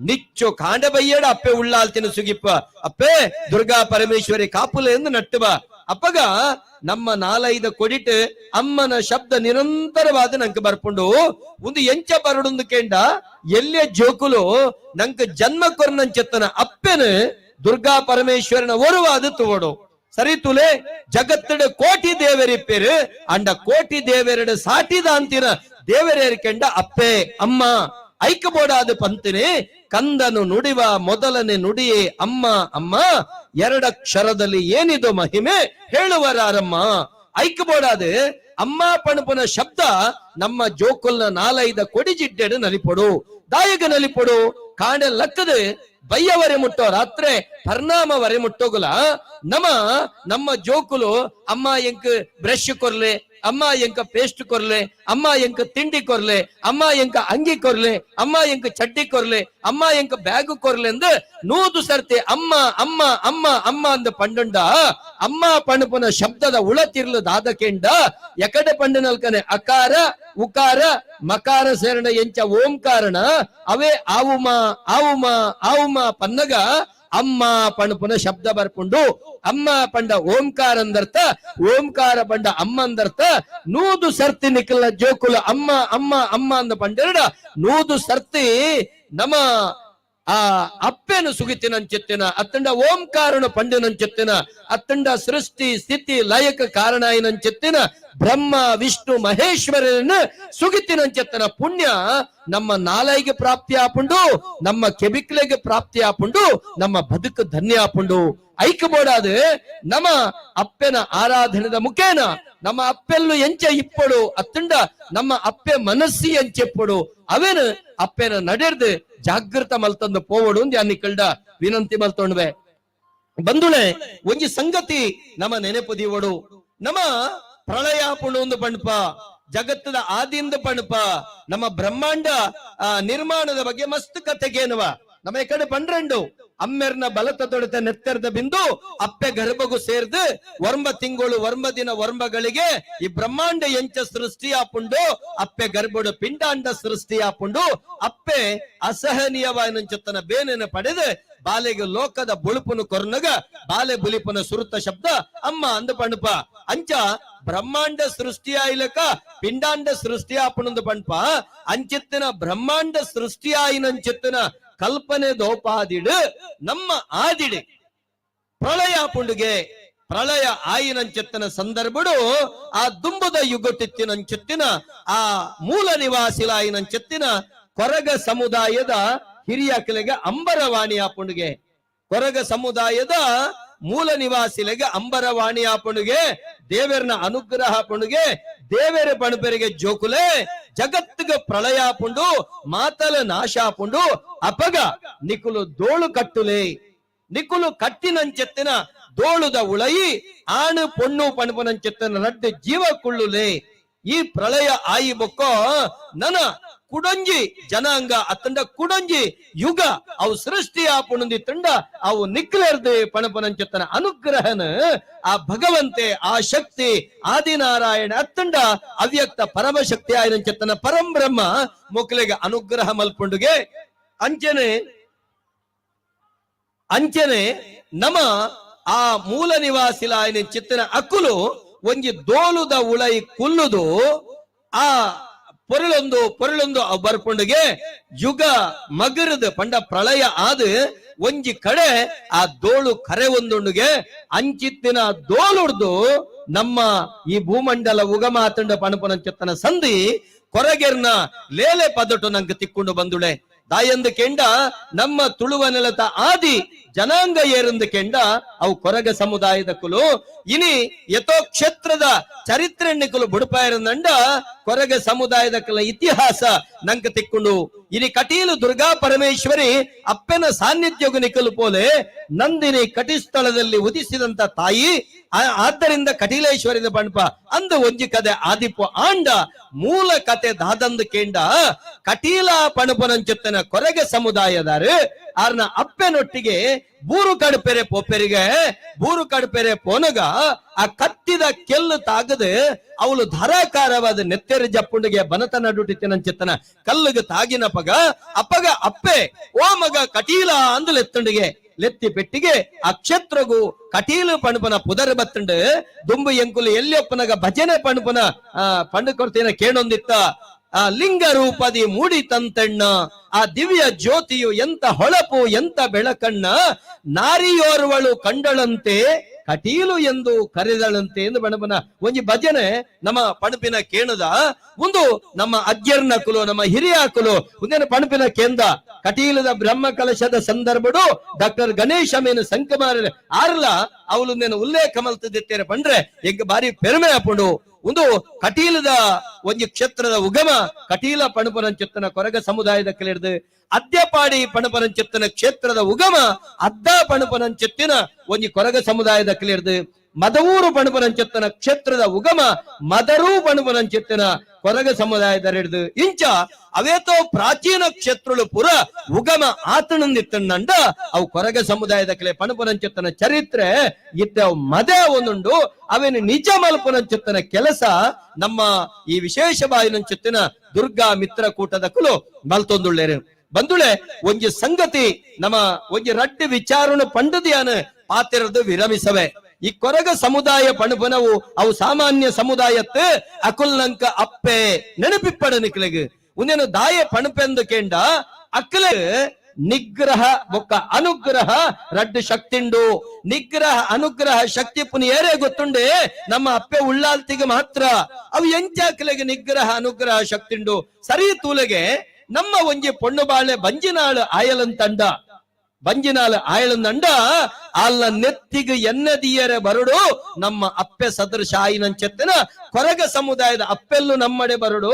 ನಿಚ್ಚು ಕಾಂಡ ಬಯ್ಯಡ ಅಪ್ಪೆ ಉಳ್ಳಾಲ್ತಿನ ಸುಗಿಪ್ಪ ಅಪ್ಪೆ ದುರ್ಗಾ ಪರಮೇಶ್ವರಿ ಕಾಪುಲೆ ಎಂದು ನಟ್ಟುವ ಅಪ್ಪಗ ನಮ್ಮ ನಾಲೈದ ಕೊಡಿಟ್ ಅಮ್ಮನ ಶಬ್ದ ನಿರಂತರವಾದ ನಂಗೆ ಬರ್ಪುಂಡು. ಒಂದು ಎಂಚ ಬರಡುಂದು ಕೇಂಡ ಎಲ್ಲೆ ಜೋಕುಲು ನಂಗೆ ಜನ್ಮ ಕೊರ್ನಂచెತ್ತನ ಅಪ್ಪೆನ ದುರ್ಗಾ ಪರಮೇಶ್ವರನ ಒರುವಾದ ತುವಡು. ಸರಿ ತುಲೆ ಜಗತ್ತಡ ಕೋಟಿ ದೇವರಿಪ್ಪೇರು ಅಂಡ ಕೋಟಿ ದೇವರಡ ಸಾಟಿದ ಅಂತಿನ ದೇವರೇರ್ಕೆಂಡ ಅಪ್ಪೆ ಅಮ್ಮ ಐಕಬೋಡಾದ ಪಂತಿನಿ ಕಂದನು ನುಡಿವ ಮೊದಲನೆ ನುಡಿಯೇ ಅಮ್ಮ ಅಮ್ಮ ಎರಡಕ್ಷರದಲ್ಲಿ ಏನಿದು ಮಹಿಮೆ ಹೇಳುವರಾರಮ್ಮ. ಐಕಬೋಡಾದ ಅಮ್ಮ ಪಣಪುನ ಶಬ್ದ ನಮ್ಮ ಜೋಕುಲ್ನ ನಾಲೈದ ಕೊಡಿಜಿಡ್ಡೆಡು ನಲಿಪೊಡು ದಾಯಗ ನಲಿಪೊಡು. ಕಾಂಡೆ ಲಕ್ಕದು ಬಯ್ಯವರೆ ಮುಟ್ಟೋ ರಾತ್ರೆ ಪರಿಣಾಮವರೆ ಮುಟ್ಟೋಗುಲ ನಮ್ಮ ನಮ್ಮ ಜೋಕುಲು ಅಮ್ಮ ಎಂಕ್ ಬ್ರಷ್ ಕೊರ್ಲೆ, ಅಮ್ಮ ಎಂಕ ಪೇಸ್ಟ್ ಕೊರ್ಲೆ, ಅಮ್ಮ ಎಂಕ ತಿಂಡಿ ಕೊರ್ಲೆ, ಅಮ್ಮ ಎಂಕ ಅಂಗಿ ಕೊರ್ಲೆ, ಅಮ್ಮ ಎಂಕ ಚಡ್ಡಿ ಕೊರ್ಲೆ, ಅಮ್ಮ ಎಂಕ ಬ್ಯಾಗ್ ಕೊರ್ಲೆ ಎಂದು ನೂದು ಸರ್ತಿ ಅಮ್ಮ ಅಮ್ಮ ಅಮ್ಮ ಅಮ್ಮ ಅಂದ ಪಂಡುಂಡ ಅಮ್ಮ ಪಣಪುನ ಶಬ್ದದ ಉಳತಿರ್ಲು ದಾದಕೆಂಡ ಎಕಡೆ ಪಂಡಿನಲ್ಕನೆ ಅಕಾರ ಉಕಾರ ಮಕಾರ ಸೇರಣ ಎಂಚ ಓಂಕಾರಣ ಅವೇ ಆವುಮ ಆವುಮ ಆವುಮ ಪನ್ನಗ ಅಮ್ಮ ಪಣಪುನ ಶಬ್ದ ಬರ್ಪುಂಡು. ಅಮ್ಮ ಪಂಡ ಓಂಕಾರ ಅಂದರ್ಥ, ಓಂಕಾರ ಪಂಡ ಅಮ್ಮ ಅಂದರ್ಥ. ನೂದು ಸರ್ತಿ ನಿಖಲ ಜೋಕುಲ ಅಮ್ಮ ಅಮ್ಮ ಅಮ್ಮ ಅಂದ ಪಂಡೆರಡ ನೂದು ಸರ್ತಿ ನಮ್ಮ ಆ ಅಪ್ಪೆನು ಸುಗಿತಿನಂಚೆತ್ತಿನ ಅತ್ತಂಡ ಓಂಕಾರನು ಪಂಡಿನಂಚೆತ್ತಿನ ಅತ್ತಂಡ ಸೃಷ್ಟಿ ಸ್ಥಿತಿ ಲಯಕ ಕಾರಣ ಏನಂಚೆತ್ತಿನ ಬ್ರಹ್ಮ ವಿಷ್ಣು ಮಹೇಶ್ವರನ ಸುಗಿತಿನಂಚೆತ್ತನ ಪುಣ್ಯ ನಮ್ಮ ನಾಲೈಗೆ ಪ್ರಾಪ್ತಿ ಆಪುಂಡು, ನಮ್ಮ ಕೆಬಿಕ್ಲೆಗೆ ಪ್ರಾಪ್ತಿ ಆಪುಂಡು, ನಮ್ಮ ಬದುಕು ಧನ್ಯ ಆಪುಂಡು. ಐಕ ಬೋಡಾದು ನಮ್ಮ ಅಪ್ಪೆನ ಆರಾಧನೆದ ಮುಖೇನ ನಮ್ಮ ಅಪ್ಪೆಲ್ಲು ಎಂಚ ಇಪ್ಪಡು ಅತ್ತಂಡ ನಮ್ಮ ಅಪ್ಪೆ ಮನಸ್ಸಿ ಎಂಚೆಪ್ಪಡು ಅವೇನು ಅಪ್ಪೆನ ನಡೆರ್ದು ಜಾಗೃತ ಮಲ್ತಂದು ಪೋವಡು ಅನ್ನಿಕಲ್ಡ ವಿನಂತಿ ಮಲ್ತೊಂಡ್ವೆ. ಬಂಧುಳೆ ಒಂಜಿ ಸಂಗತಿ ನಮ್ಮ ನೆನಪು ದೀವಡು. ನಮ್ಮ ಪ್ರಳಯ ಪುಣು ಪಣಪ, ಜಗತ್ತದ ಆದಿಂದ ಪಣಪ, ನಮ್ಮ ಬ್ರಹ್ಮಾಂಡ ನಿರ್ಮಾಣದ ಬಗ್ಗೆ ಮಸ್ತ್ ಕತೆಗೇನುವ ನಮ್ಮ ಈ ಕಡೆ ಪನ್ರೆಂಡು ಅಮ್ಮೆರ್ನ ಬಲತ ತೊಡೆತ ನೆತ್ತೆರ್ದ ಬಿಂದು ಅಪ್ಪೆ ಗರ್ಭಗು ಸೇರ್ದು ವರ್ಮ ತಿಂಗಳು ವರ್ಮ ದಿನ ವರ್ಮಗಳಿಗೆ ಈ ಬ್ರಹ್ಮಾಂಡ ಎಂಚ ಸೃಷ್ಟಿಯಾಪುಂಡು ಅಪ್ಪೆ ಗರ್ಭಡು ಪಿಂಡಾಂಡ ಸೃಷ್ಟಿಯಾಪುಂಡು ಅಪ್ಪೆ ಅಸಹನೀಯವಾದ ಬೇನೆನ ಪಡೆದು ಬಾಲೆಗೆ ಲೋಕದ ಬುಳುಪುನು ಕೊರ್ನಗ ಬಾಲೆ ಬುಲಿಪುನ ಸುರುತ ಶಬ್ದ ಅಮ್ಮ ಅಂದ ಪಣಪ. ಅಂಚ ಬ್ರಹ್ಮಾಂಡ ಸೃಷ್ಟಿಯಾಯಿಲಕ ಪಿಂಡಾಂಡ ಸೃಷ್ಟಿಯಾಪುಣಂದು ಪಣಪ ಅಂಚಿತ್ತಿನ ಬ್ರಹ್ಮಾಂಡ ಸೃಷ್ಟಿಯಾಯಿನಂಚಿತ್ತಿನ ಕಲ್ಪನೆ ದೋಪಾದಿಡು ನಮ್ಮ ಆದಿಡು ಪ್ರಳಯ ಪುಂಡುಗೆ ಪ್ರಳಯ ಆಯಿನಂచెತ್ತನ ಸಂದರ್ಭಡು ಆ ದುಂಬುದ ಯುಗಟಿತ್ತಿನಂచెತ್ತಿನ ಆ ಮೂಲ ನಿವಾಸಿಲಾಯಿನಂచెತ್ತಿನ ಕೊರಗ ಸಮುದಾಯದ ಹಿರಿಯಕಲೆಗೆ ಅಂಬರವಾಣಿ ಆಪುಂಡುಗೆ ಕೊರಗ ಸಮುದಾಯದ ಮೂಲ ನಿವಾಸಿಲೆಗೆ ಅಂಬರವಾಣಿ ಆಪುಂಡುಗೆ ದೇವರನ ಅನುಗ್ರಹ ಪುಂಡುಗೆ ದೇವರ ಪಣಪೆರಿಗೆ ಜೋಕುಲೆ ಜಗತ್ತಿಗೆ ಪ್ರಳಯ ಪುಂಡು ಮಾತಲ ನಾಶ ಪುಂಡು ಅಪಗ ನಿಕುಲು ದೋಳು ಕಟ್ಟುಲೆ ನಿಕುಲು ಕಟ್ಟಿನಂచెತ್ತಿನ ದೋಳುದ ಉಳಯಿ ಆಣು ಪೊಣ್ಣು ಪಣಪನಂచెತ್ತಿನ ರಡ್ಡು ಜೀವ ಕುಳ್ಳುಲೆ ಈ ಪ್ರಳಯ ಆಯಿ ಬೊಕ್ಕೋ ನನ ಕುಡೊಂಜಿ ಜನಾಂಗ ಅತ್ತಂಡ ಕುಡೊಂಜಿ ಯುಗ ಅವು ಸೃಷ್ಟಿ ಆಪುಣಂದಿ ತಂಡ ಅವು ನಿಕ್ಲೆರ್ದು ಪಣಪನಂಚೆತ್ತನ ಅನುಗ್ರಹನ ಆ ಭಗವಂತೆ ಆ ಶಕ್ತಿ ಆದಿನಾರಾಯಣ ಅತ್ತಂಡ ಅವ್ಯಕ್ತ ಪರಮಶಕ್ತಿ ಆಯನಂಚೆತ್ತನ ಪರಂಬ್ರಹ್ಮ ಮೊಕ್ಲೆಗೆ ಅನುಗ್ರಹ ಮಲ್ಪುಂಡುಗೆ. ಅಂಚನೆ ಅಂಚನೆ ನಮ ಆ ಮೂಲ ನಿವಾಸಿಲಾಯನ ಚಿತ್ತನ ಅಕ್ಕುಲು ಒಂಜಿ ದೋಲುದ ಉಳೈ ಕುಲ್ಲುದು ಆ ಪೊರುಳೊಂದು ಪೊರುಳೊಂದು ಬರ್ಪುಂಡುಗೆ ಯುಗ ಮಗರದ ಪಂಡ ಪ್ರಳಯ ಆದ ಒಂಜಿ ಕಡೆ ಆ ದೋಳು ಕರೆ ಒಂದುಂಡುಗೆ ಅಂಚಿತ್ತಿನ ದೋಲುಡ್ದು ನಮ್ಮ ಈ ಭೂಮಂಡಲ ಉಗಮಾತಂಡ ಪಣಪನಂಚತ್ತನ ಸಂಧಿ ಕೊರಗೆರ್ನ ಲೇಲೆ ಪದಟು ನಂಗೆ ತಿಕ್ಕೊಂಡು ಬಂದುಳೆ. ದಾಯಂದು ಕೆಂಡ ನಮ್ಮ ತುಳುವ ನೆಲತ ಆದಿ ಜನಾಂಗ ಏರಂದು ಕೆಂಡ ಅವು ಕೊರಗ ಸಮುದಾಯದ ಕುಲು ಇನಿ ಯಥೋ ಕ್ಷೇತ್ರದ ಚರಿತ್ರೆ ಕುಲು ಬುಡುಪಾಯರಂದಂಡ ಕೊರಗ ಸಮುದಾಯದ ಕುಲ ಇತಿಹಾಸ ನಂಕ ತಿಕ್ಕೊಂಡು ಇನಿ ಕಟೀಲು ದುರ್ಗಾ ಪರಮೇಶ್ವರಿ ಅಪ್ಪನ ಸಾನ್ನಿಧ್ಯಗು ನಿಕಲು ಪೋಲೆ ನಂದಿನಿ ಕಟಿಸ್ಥಳದಲ್ಲಿ ಉದಿಸಿದಂತ ತಾಯಿ ಆದ್ದರಿಂದ ಕಟೀಲೇಶ್ವರಿದ ಪಣಪ ಅಂದು ಒಂಜಿ ಕದೆ ಆದಿಪು ಆಂಡ ಮೂಲ ಕತೆ ದಾದಂದು ಕೇಂಡ ಕಟೀಲ ಪಣಪನಂಚುತ್ತನ ಕೊರಗ ಸಮುದಾಯದಾರು ಆರ್ನ ಅಪ್ಪೆನೊಟ್ಟಿಗೆ ಬೂರು ಕಡುಪೆರೆ ಪೋಪೆರಿಗೆ ಬೂರು ಕಡುಪೆರೆ ಪೋನಗ ಆ ಕತ್ತಿದ ಕೆಲ್ಲು ತಾಗದು ಅವಳು ಧಾರಾಕಾರವಾದ ನೆತ್ತೆರ ಜಪ್ಪುಂಡಿಗೆ ಬನತ ನಡುಟಿತ್ತಿನಂಚಿತ್ತನ ಕಲ್ಲುಗ ತಾಗಿನ ಪಗ ಅಪ್ಪಗ ಅಪ್ಪೆ ಓ ಮಗ ಕಟೀಲ ಅಂದು ಲೆತ್ತುಂಡಿಗೆ ಲೆತ್ತಿ ಪೆಟ್ಟಿಗೆ ಆ ಕ್ಷೇತ್ರಗು ಕಟೀಲು ಪಣಪನ ಪುದರ್ ಬತ್ತುಂಡು ದುಂಬು ಎಂಕುಲು ಎಲ್ಲಿಯಪ್ಪನಗ ಭಜನೆ ಪಣಪನ ಆ ಪಂಡು ಕೊಡ್ತೀನ ಕೇಣೊಂದಿತ್ತ ಆ ಲಿಂಗ ರೂಪದಿ ಮೂಡಿ ತಂತೆಣ್ಣ ಆ ದಿವ್ಯ ಜ್ಯೋತಿಯು ಎಂತ ಹೊಳಪು ಎಂತ ಬೆಳಕಣ್ಣ ನಾರಿಯೋರ್ವಳು ಕಂಡಳಂತೆ ಕಟೀಲು ಎಂದು ಕರೆದಳಂತೆ ಎಂದು ಬಣಪನ ಒಂಜಿ ಭಜನೆ ನಮ್ಮ ಪಣಪಿನ ಕೇಣದ ಒಂದು ನಮ್ಮ ಅಜ್ಜರ್ನ ಕುಲು ನಮ್ಮ ಹಿರಿಯ ಕುಲು ಒಂದೇನು ಪಣಪಿನ ಕೇಂದ್ರ ಕಟೀಲದ ಬ್ರಹ್ಮ ಕಲಶದ ಸಂದರ್ಭಡು ಡಾಕ್ಟರ್ ಗಣೇಶ ಮೇನು ಸಂಕಮಾರ ಆರ್ಲ ಅವಳು ನೇನು ಉಲ್ಲೇಖ ಮಲ್ತದಿತ್ತೇನೆ ಪಂಡ್ರೆ ಎಂಕ್ ಬಾರಿ ಪೆರುಮೆ ಆಪುಂಡು. ಒಂದು ಕಟೀಲದ ಒಂಜಿ ಕ್ಷೇತ್ರದ ಉಗಮ ಕಟೀಲ ಪಣಪನಂಚಿತ್ತನ ಕೊರಗ ಸಮುದಾಯದ ಕಲಿಡ್ದು ಅದ್ಯಪಾಡಿ ಪಣಪನಂಚಿತ್ತನ ಕ್ಷೇತ್ರದ ಉಗಮ ಅದ್ದ ಪಣಪನಂಚಿತ್ತಿನ ಒಂಜಿ ಕೊರಗ ಸಮುದಾಯದ ಕಲಿಡ್ದು ಮದವೂರು ಪಣಪನಂಚಿತ್ತನ ಕ್ಷೇತ್ರದ ಉಗಮ ಮದರೂ ಪಣಪನಂಚಿತ್ತಿನ ಕೊರಗ ಸಮುದಾಯದ ಹಿಡಿದು ಇಂಚ ಅವೇತೋ ಪ್ರಾಚೀನ ಕ್ಷೇತ್ರಳು ಪುರ ಉಗಮ ಆತನಂದಿತ್ತಂಡ ಅವು ಕೊರಗ ಸಮುದಾಯದ ಕಲೆ ಪಣಪನಂಚಿತ್ತನ ಚರಿತ್ರೆ ಇತ್ತ ಅವು ಮದೆ ಒಂದುಂಡು ಅವೇನು ನಿಜ ಮಲ್ಪನಂಚಿತ್ತನ ಕೆಲಸ ನಮ್ಮ ಈ ವಿಶೇಷ ಬಾಯಿನಂಚಿತ್ತಿನ ದುರ್ಗಾ ಮಿತ್ರ ಕೂಟದ ಕುಲು ಮಲ್ತೊಂದುಳ್ಳೇರು. ಬಂದುಳೆ ಒಂಜಿ ಸಂಗತಿ ನಮ್ಮ ಒಂಜಿ ರಡ್ಡು ವಿಚಾರನು ಪಂಡದಿಯಾನ ಪಾತಿರದು ವಿರಮಿಸವೆ. ಈ ಕೊರಗ ಸಮುದಾಯ ಪಣಪನವು ಅವು ಸಾಮಾನ್ಯ ಸಮುದಾಯತ್ತು ಅಕುಲ್ನಂಕ ಅಪ್ಪೆ ನೆನಪಿಪ್ಪಡ ನಿಕ್ಲೆಗ್ ಉಂದೇನು ದಾಯ ಪಣಪೆಂದು ಕೇಂಡ ಅಕ್ಲೆ ನಿಗ್ರಹ ಬೊಕ್ಕ ಅನುಗ್ರಹ ರಡ್ಡು ಶಕ್ತಿಂಡು. ನಿಗ್ರಹ ಅನುಗ್ರಹ ಶಕ್ತಿ ಪುನಿ ಏರೇ ಗೊತ್ತುಂಡೆ ನಮ್ಮ ಅಪ್ಪೆ ಉಳ್ಳಾಲ್ತಿಗೆ ಮಾತ್ರ ಅವು ಎಂಚಾಕ್ಲೆಗೆ ನಿಗ್ರಹ ಅನುಗ್ರಹ ಶಕ್ತಿಂಡು. ಸರಿ ತೂಲೆಗೆ ನಮ್ಮ ಒಂಜಿ ಪೊಣ್ಣು ಬಾಳೆ ಬಂಜಿನಾಳು ಆಯಲಂತಂಡ ಬಂಜಿನಾಳು ಆಯಲಂದಂಡ ಅಲ್ಲ ನೆತ್ತಿಗೆ ಎನ್ನದಿಯರೆ ಬರಡು ನಮ್ಮ ಅಪ್ಪೆ ಸದೃಶ ಆಯಿನಂచెತ್ತನ ಕೊರಗ ಸಮುದಾಯದ ಅಪ್ಪೆಲ್ಲು ನಮ್ಮಡೆ ಬರಡು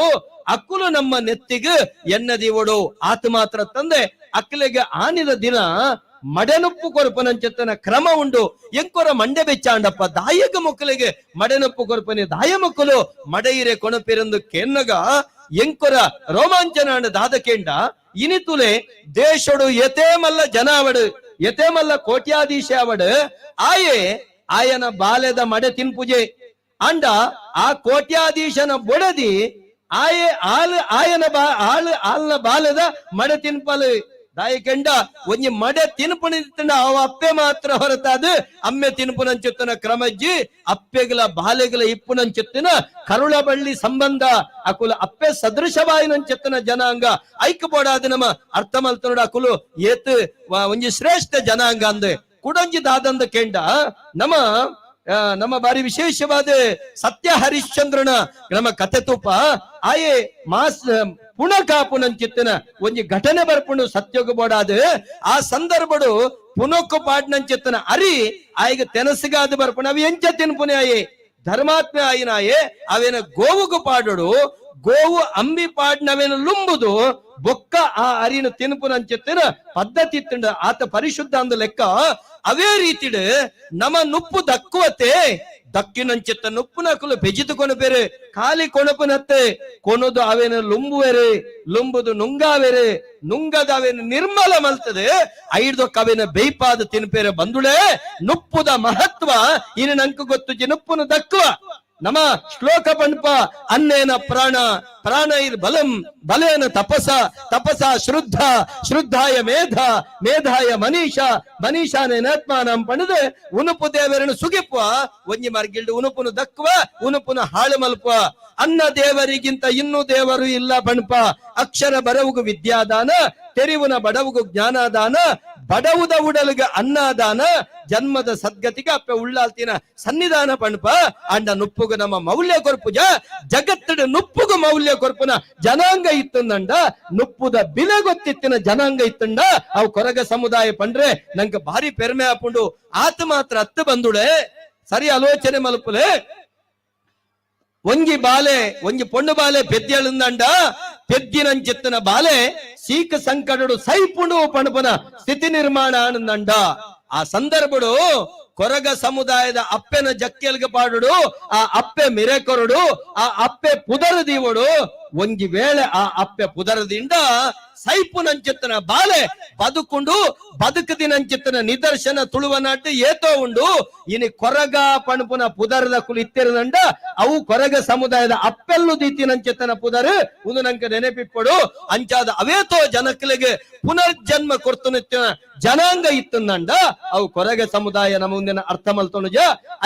ಅಕ್ಕುಲು ನಮ್ಮ ನೆತ್ತಿಗೆ ಎನ್ನದಿವಡು. ಆತ ಮಾತ್ರ ತಂದೆ ಅಕ್ಕಲಿಗೆ ಆನಿದ ದಿನ ಮಡೆನುಪ್ಪು ಕೊರಪನಂచెತ್ತನ ಕ್ರಮ ಉಂಡು. ಎಂಕೊರ ಮಂಡೆ ಬೆಚ್ಚಾಂಡಪ್ಪ ದಾಯಕ ಮಕ್ಕಳಿಗೆ ಮಡೆನುಪ್ಪು ಕೊರಪನೆ ದಾಯ ಮಕ್ಕಳು ಮಡೆಯಿರೆ ಕೊಣಪಿರಂದು ಕೆನ್ನಗ ಎಂಕೊರ ರೋಮಾಂಚನ ದಾದಕೇಂಡ ಇನಿತುಲೆ ದೇಶಡು ಯತೇಮಲ್ಲ ಜನಾವಡು ಯತೇಮಲ್ಲ ಕೋಟ್ಯಾಧೀಶ ಅವಡು ಆಯೆ ಆಯನ ಬಾಲ್ಯದ ಮಡೆ ತಿನ್ಪುಜೆ ಅಂಡ ಆ ಕೋಟ್ಯಾಧೀಶನ ಬೊಡದಿ ಆಯೆ ಆಲ್ ಆಯನ ಬಾ ಆಳ್ ಆಲ್ನ ಬಾಲ್ಯದ ಮಡೆ ತಿನ್ಪಲು ದಾಯಕೆಂಡ ಒಂಜಿ ಮಡೆ ತಿನ್ಪುನಿತ್ತಂಡ ಅವ ಅಪ್ಪೆ ಮಾತ್ರ ಹೊರತಾದ ಅಮ್ಮೆ ತಿನ್ಪುನಂಚಿತ್ತನ ಕ್ರಮಜ್ಜಿ ಅಪ್ಪೆಗಲ ಬಾಲೆಗಲ ಇಪ್ಪುನಂಚಿತ್ತಿನ ಕರುಳ ಬಳ್ಳಿ ಸಂಬಂಧ ಅಕುಲ ಅಪ್ಪೆ ಸದೃಶವಾಯಿನಂಚಿತ್ತನ ಜನಾಂಗ ಐಕ್ ಬೋಡಾದ ನಮ್ಮ ಅರ್ಥ ಮಲ್ತನೋಡ ಅಕುಲು ಏತ್ ಒಂಜಿ ಶ್ರೇಷ್ಠ ಜನಾಂಗ ಅಂದೆ ಕುಡಂಜಿ ದಾದಂದ ಕೆಂಡ ನಮ್ಮ ನಮ್ಮ ಬಾರಿ ವಿಶೇಷವಾದ ಸತ್ಯ ಹರಿಶ್ಚಂದ್ರನ ನಮ್ಮ ಕತೆ ತುಪ್ಪ ಆಯೆ ಮಾಸ್ ಪುಣಕಾಪುನಂಚಿತ್ತನ ಒಂಜಿ ಘಟನೆ ಬರ್ಪುಂಡು ಸತ್ಯೋಗ ಬೋಡಾದ ಆ ಸಂದರ್ಭಡು ಪುನಕ್ಕು ಪಾಡ್ನಂಚಿತ್ತನ ಅರಿ ಆಯ್ಗ ತೆನಸಿಗಾದ ಬರ್ಪುಣ ಅవి ಎಂಚ ತಿನ್ಪುನೆ ಆಯೆ ಧರ್ಮಾತ್ಮೆ ಆಯಿನಾಯೆ ಅವೇನ ಗೋವುಗು ಪಾಡೋಡು ಗೋವು ಅಂಬಿ ಪಾಡ್ನವೇನ ಲುಂಬುದು ಬೊಕ್ಕ ಆ ಅರಿನ ತಿನ್ಪುನಂಚಿತ್ತಿನ ಪದ್ಧತಿ ತಿಂಡ ಆತ ಪರಿಶುದ್ಧ ಅಂದ ಲೆಕ್ಕ. ಅವೇ ರೀತಿಡು ನಮ ನುಪ್ಪು ದಕ್ಕುವತೆ ದಕ್ಕಿನಂಚಿತ್ತ ನುಪ್ಪುನಕುಲು ಬೆಜಿತು ಬೇರೆ ಖಾಲಿ ಕೊಣಪುನತ್ತೆ ಕೊನದು ಅವೇನು ಲುಂಬುವೆರೆ ಲುಂಬುದು ನುಂಗಾವೆರೆ ನುಂಗದ ಅವೇನು ನಿರ್ಮಲ ಮಲ್ತದೆ ಐಡ್ದೊಕ್ಕ ಅವೇನ ಬೇಯ್ಪಾದ ತಿನ್ಪೇರೆ ಬಂದುಳೆ ನುಪ್ಪುದ ಮಹತ್ವ ಇನ್ನು ನಂಕು ಗೊತ್ತು ನುಪ್ಪುನು ದಕ್ಕುವ ನಮ ಶ್ಲೋಕ ಪಂಪ ಅನ್ನೇನ ಪ್ರಾಣ ಪ್ರಾಣ ಇರ್ ಬಲಂ ಬಲೇನ ತಪಸ ತಪಸ ಶ್ರುದ್ಧ ಶ್ರುದ್ಧಾಯ ಮೇಧ ಮೇಧಾಯ ಮನೀಷ ಮನೀಷಾನೇನಾತ್ಮಾನಂ ಪಣದು ಉನುಪು ದೇವರನ್ನು ಸುಗಿಪ್ಪ ಒಂಜಿ ಮರ್ಗಿಲ್ಡು ಉನುಪುನು ದಕ್ಕುವ ಉನುಪುನ ಹಾಳು ಮಲ್ಪ ಅನ್ನ ದೇವರಿಗಿಂತ ಇನ್ನೂ ದೇವರು ಇಲ್ಲ ಪಣಪ ಅಕ್ಷರ ಬರವುಗು ವಿದ್ಯಾದಾನ ತೆರಿವುನ ಬಡವುಗು ಜ್ಞಾನದಾನ ಬಡವುದ ಉಡಲಿಗೆ ಅನ್ನದಾನ ಜನ್ಮದ ಸದ್ಗತಿಗೆ ಅಪ್ಪೆ ಉಳ್ಳಾಲ್ತಿನ ಸನ್ನಿಧಾನ ಪಣಪ ಅಂಡ ನುಪ್ಪುಗು ನಮ್ಮ ಮೌಲ್ಯ ಕೊರ್ಪುಜ ಜಗತ್ತಡ ನುಪ್ಪುಗು ಮೌಲ್ಯ ಕೊರ್ಪುನ ಜನಾಂಗ ಇತ್ತಂದಂಡ ನುಪ್ಪುದ ಬಿಲೆ ಗೊತ್ತಿತ್ತಿನ ಜನಾಂಗ ಇತ್ತಂಡ ಅವು ಕೊರಗ ಸಮುದಾಯ ಪಂಡ್ರೆ ನಂಗೆ ಭಾರಿ ಪೆರ್ಮೆ ಆಪುಂಡು. ಆತ ಮಾತ್ರ ಅತ್ತು ಬಂದುಡೆ ಸರಿ ಆಲೋಚನೆ ಮಲ್ಪುಲೆ ಒಂಜಿ ಬಾಲೆ ಒಂಜಿ ಪೊಣ್ಣು ಬಾಲೆ ಪೆದ್ಯಳುಂದಂಡ ಪೆದ್ದಿನಂಚಿತ್ತನ ಬಾಲೆ ಸೀಕ ಸಂಕಟಡು ಸೈಪುಂಡು ಪಣಪನ ಸ್ಥಿತಿ ನಿರ್ಮಾಣ ಆನಂದಂಡ ಆ ಸಂದರ್ಭಡು ಕೊರಗ ಸಮುದಾಯದ ಅಪ್ಪೆನ ಜಕ್ಕೆಲ್ಗೆ ಪಾಡುಡು ಆ ಅಪ್ಪೆ ಮಿರೆ ಕೊರಡು ಆ ಅಪ್ಪೆ ಪುದರ ದೀವಡು ಒಂಜಿ ವೇಳೆ ಆ ಅಪ್ಪೆ ಪುದರದಿಂದ ಸೈಪುನಂಚಿತ್ತನ ಬಾಲೆ ಬದುಕೊಂಡು ಬದುಕದಿನಂಚಿತ್ತನ ನಿದರ್ಶನ ತುಳುವನಾಟ ಏತೋ ಉಂಡು. ಇನಿ ಕೊರಗ ಪಣಪುನ ಪುದರದ ಕುಲು ಇತ್ತಿರದಂಡ ಅವು ಕೊರಗ ಸಮುದಾಯದ ಅಪ್ಪೆಲ್ಲು ದೀತಿನಂಚಿತ್ತನ ಪುದರ್ ಉಂದು ನಂಕ ನೆನಪಿಪ್ಪಡು. ಅಂಚಾದ ಅವೇತೋ ಜನಕ್ಲೆಗೆ ಪುನರ್ಜನ್ಮ ಕೊರ್ತುನಿತ್ತಿನ ಜನಾಂಗ ಇತ್ತಂದಂಡ ಅವು ಕೊರಗ ಸಮುದಾಯ ನಮ್ಮ ಮುಂದಿನ ಅರ್ಥ ಮಲ್ತೊನುಜ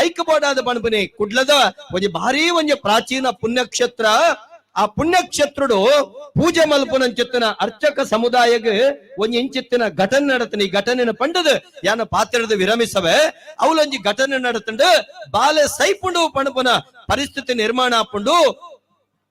ಐಕ್ಯಬೋಡಾದ ಪಣಪುನಿ ಕುಡ್ಲದ ಒಂಜಿ ಭಾರಿ ಒಂಜಿ ಪ್ರಾಚೀನ ಪುಣ್ಯಕ್ಷೇತ್ರ. ಆ ಪುಣ್ಯಕ್ಷೇತ್ರುಡು ಪೂಜೆ ಮಲ್ಪುನಂಚಿತ್ತಿನ ಅರ್ಚಕ ಸಮುದಾಯಗ್ ಒಂಜಿ ಇಂಚಿತ್ತಿನ ಘಟನೆ ನಡತನ. ಈ ಘಟನೆನ ಪಂಡದು ಯಾನ ಪಾತ್ರದ ವಿರಮಿಸವೆ ಅವಲೊಂಜಿ ಘಟನೆ ನಡತಂಡು ಬಾಲೆ ಸೈಪುಂಡು ಪಣಪುನ ಪರಿಸ್ಥಿತಿ ನಿರ್ಮಾಣ ಆಪುಂಡು.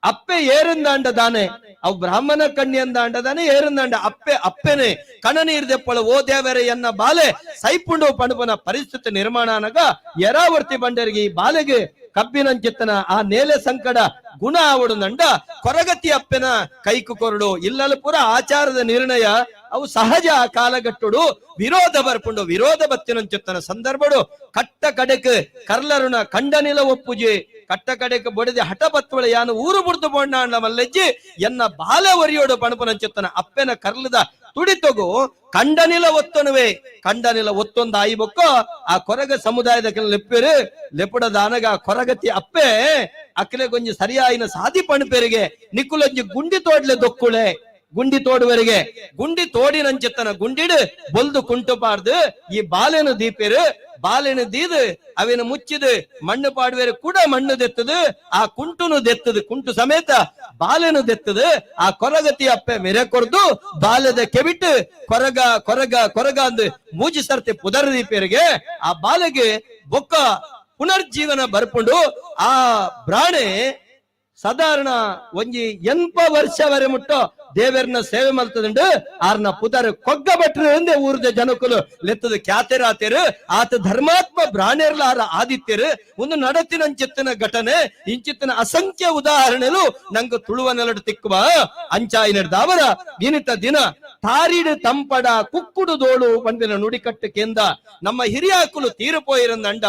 ಅಪ್ಪೆ ಏರಂದಾಂಡ ದಾನೆ ಅವು ಬ್ರಾಹ್ಮಣ ಕಣ್ಣಿಯಂದಾಂಡ ದಾನೆ ಏರಂದಾಂಡ ಅಪ್ಪೆ ಅಪ್ಪೆನೆ ಕಣ ನೀರ್ ದೆಪ್ಪಳ ಓ ದೇವರೆ ಎನ್ನ ಬಾಲೆ ಸೈಪುಂಡು ಪಣಪುನ ಪರಿಸ್ಥಿತಿ ನಿರ್ಮಾಣ ಅನಗ ಯರಾವರ್ತಿ ಬಂಡರಿಗೆ ಈ ಬಾಲೆಗೆ ಕಬ್ಬಿನಂಚಿತ್ತನ ಆ ನೇಲೆ ಸಂಕಡ ಗುಣ ಆವಡು ನಂಡ ಕೊರಗತಿ ಅಪ್ಪೆನ ಕೈಕು ಕೊರಡು ಇಲ್ಲಲು ಪೂರ ಆಚಾರದ ನಿರ್ಣಯ ಅವು ಸಹಜ ಆ ಕಾಲಗಟ್ಟುಡು ವಿರೋಧ ಬರ್ಪುಂಡು ವಿರೋಧ ಬತ್ತಿನಂಚಿತ್ತನ ಸಂದರ್ಭಡು ಕಟ್ಟ ಕಡೆಕ್ ಕರ್ಲರುಣ ಕಂಡನಿಲ ಒಪ್ಪುಜಿ ಕಟ್ಟ ಕಡೆಕ್ ಬೊಡೆದೆ ಹಠ ಬತ್ತುವಳ ಯಾನು ಊರು ಬುಡ್ದು ಬೊಣ್ಣ ಮಲ್ಲೆಜ್ಜಿ ಎನ್ನ ಬಾಲೆ ಒರಿಯೋಡು ಪಣಪನಂಚಿತ್ತನ ಅಪ್ಪೆನ ಕರ್ಲದ ತುಡಿತೊಗು ಕಂಡನಿಲ ಒತ್ತೊನುವೆ ಕಂಡನಿಲ ಒತ್ತೊಂದು ಆಯಿ ಬೊಕ್ಕ ಆ ಕೊರಗ ಸಮುದಾಯದ ಕೆಲ ಲೆಪ್ಪೇರು ಲೆಪ್ಪುಡದಾನಗ ಕೊರಗತಿ ಅಪ್ಪೆ ಅಕ್ಲೆ ಗೊಂಜಿ ಸರಿಯಾಯಿನ ಸಾದಿ ಪಣಪೇರಿಗೆ ನಿಕ್ಕುಲೊಂಜಿ ಗುಂಡಿ ತೋಡ್ಲೆ ದೊಕ್ಕುಳೆ ಗುಂಡಿ ತೋಡುವರಿಗೆ ಗುಂಡಿ ತೋಡಿನಂಚಿತ್ತನ ಗುಂಡಿಡು ಬೊಲ್ದು ಕುಂಟು ಪಾಡ್ದು ಈ ಬಾಲೆನು ದೀಪೇರು ಬಾಲೆನು ದೀದು ಅವೇನು ಮುಚ್ಚಿದು ಮಣ್ಣು ಪಾಡುವೇರು ಕೂಡ ಮಣ್ಣು ದೆತ್ತದು ಆ ಕುಂಟುನು ದೆತ್ತದು ಕುಂಟು ಸಮೇತ ಬಾಲೆನು ದೆತ್ತದು ಆ ಕೊರಗತಿ ಅಪ್ಪೆ ಮೆರೆ ಕೊರ್ದು ಬಾಲ್ಯದ ಕೆಬಿಟ್ಟು ಕೊರಗ ಕೊರಗ ಕೊರಗ ಅಂದು ಮೂಜಿ ಸರ್ತಿ ಪುದರ ದೀಪೇರಿಗೆ ಆ ಬಾಲೆಗೆ ಬೊಕ್ಕ ಪುನರ್ಜೀವನ ಬರ್ಪುಂಡು ಆ ಬ್ರಾಣೆ ಸಾಧಾರಣ ಒಂಜಿ ಎನ್ಪ ವರ್ಷವರೆ ಮುಟ್ಟೋ ದೇವರ್ನ ಸೇವೆ ಮಲ್ತದುಂಡು ಆರ್ನ ಪುದರ್ ಕೊಗ್ಗ ಭಟ್ರು ಎಂದೇ ಊರ್ದ ಜನಕುಲು ಲೆತ್ತದ ಖ್ಯಾತೆರಾತೆರು ಆತ ಧರ್ಮಾತ್ಮ ಬ್ರಾಣೆರ್ಲ ಆರ ಆದಿತ್ಯರು ಒಂದು ನಡತಿನಂಚಿತ್ತಿನ ಘಟನೆ ಇಂಚಿತ್ತಿನ ಅಸಂಖ್ಯ ಉದಾಹರಣೆಲು ನಂಗೆ ತುಳುವ ನೆಲಡು ತಿಕ್ಕುವ ಅಂಚಾಯಿನಡ್ದಾವರ ದಿನಿತ ದಿನ ತಾರಿಡು ತಂಪಡ ಕುಕ್ಕುಡು ದೋಳು ಪಂಡಿನ ನುಡಿಕಟ್ಟು ಕೇಂದ ನಮ್ಮ ಹಿರಿಯಾಕುಲು ತೀರುಪೋಯಿರಂದಂಡ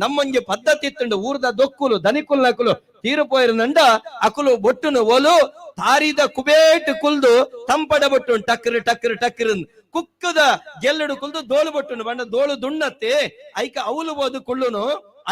ನಮ್ಮಂಜಿ ಪದ್ಧತಿ ಇತ್ತುಂಡು ಊರ್ದ ದೊಕ್ಕುಲು ದನಿಕುಲ್ನಕುಲು ತೀರುಪೋಯಿರಂದಂಡ ಅಕುಲು ಬೊಟ್ಟುನು ಓಲು ತಾರಿದ ಕುಬೇಟ್ ಕುಲ್ದು ತಂಪಡ ಬೊಟ್ಟು ಟಕ್ರು ಟಕ್ರು ಟಕ್ರು ಕುಕ್ಕದ ಗೆಲ್ಲಡು ಕುಲ್ದು ದೋಳು ಬೊಟ್ಟುನು ಬಣ್ಣ ದೋಳು ದುಣ್ಣತ್ತೆ ಐಕ ಅವಲು ಬೋದು ಕುಳ್ಳುನು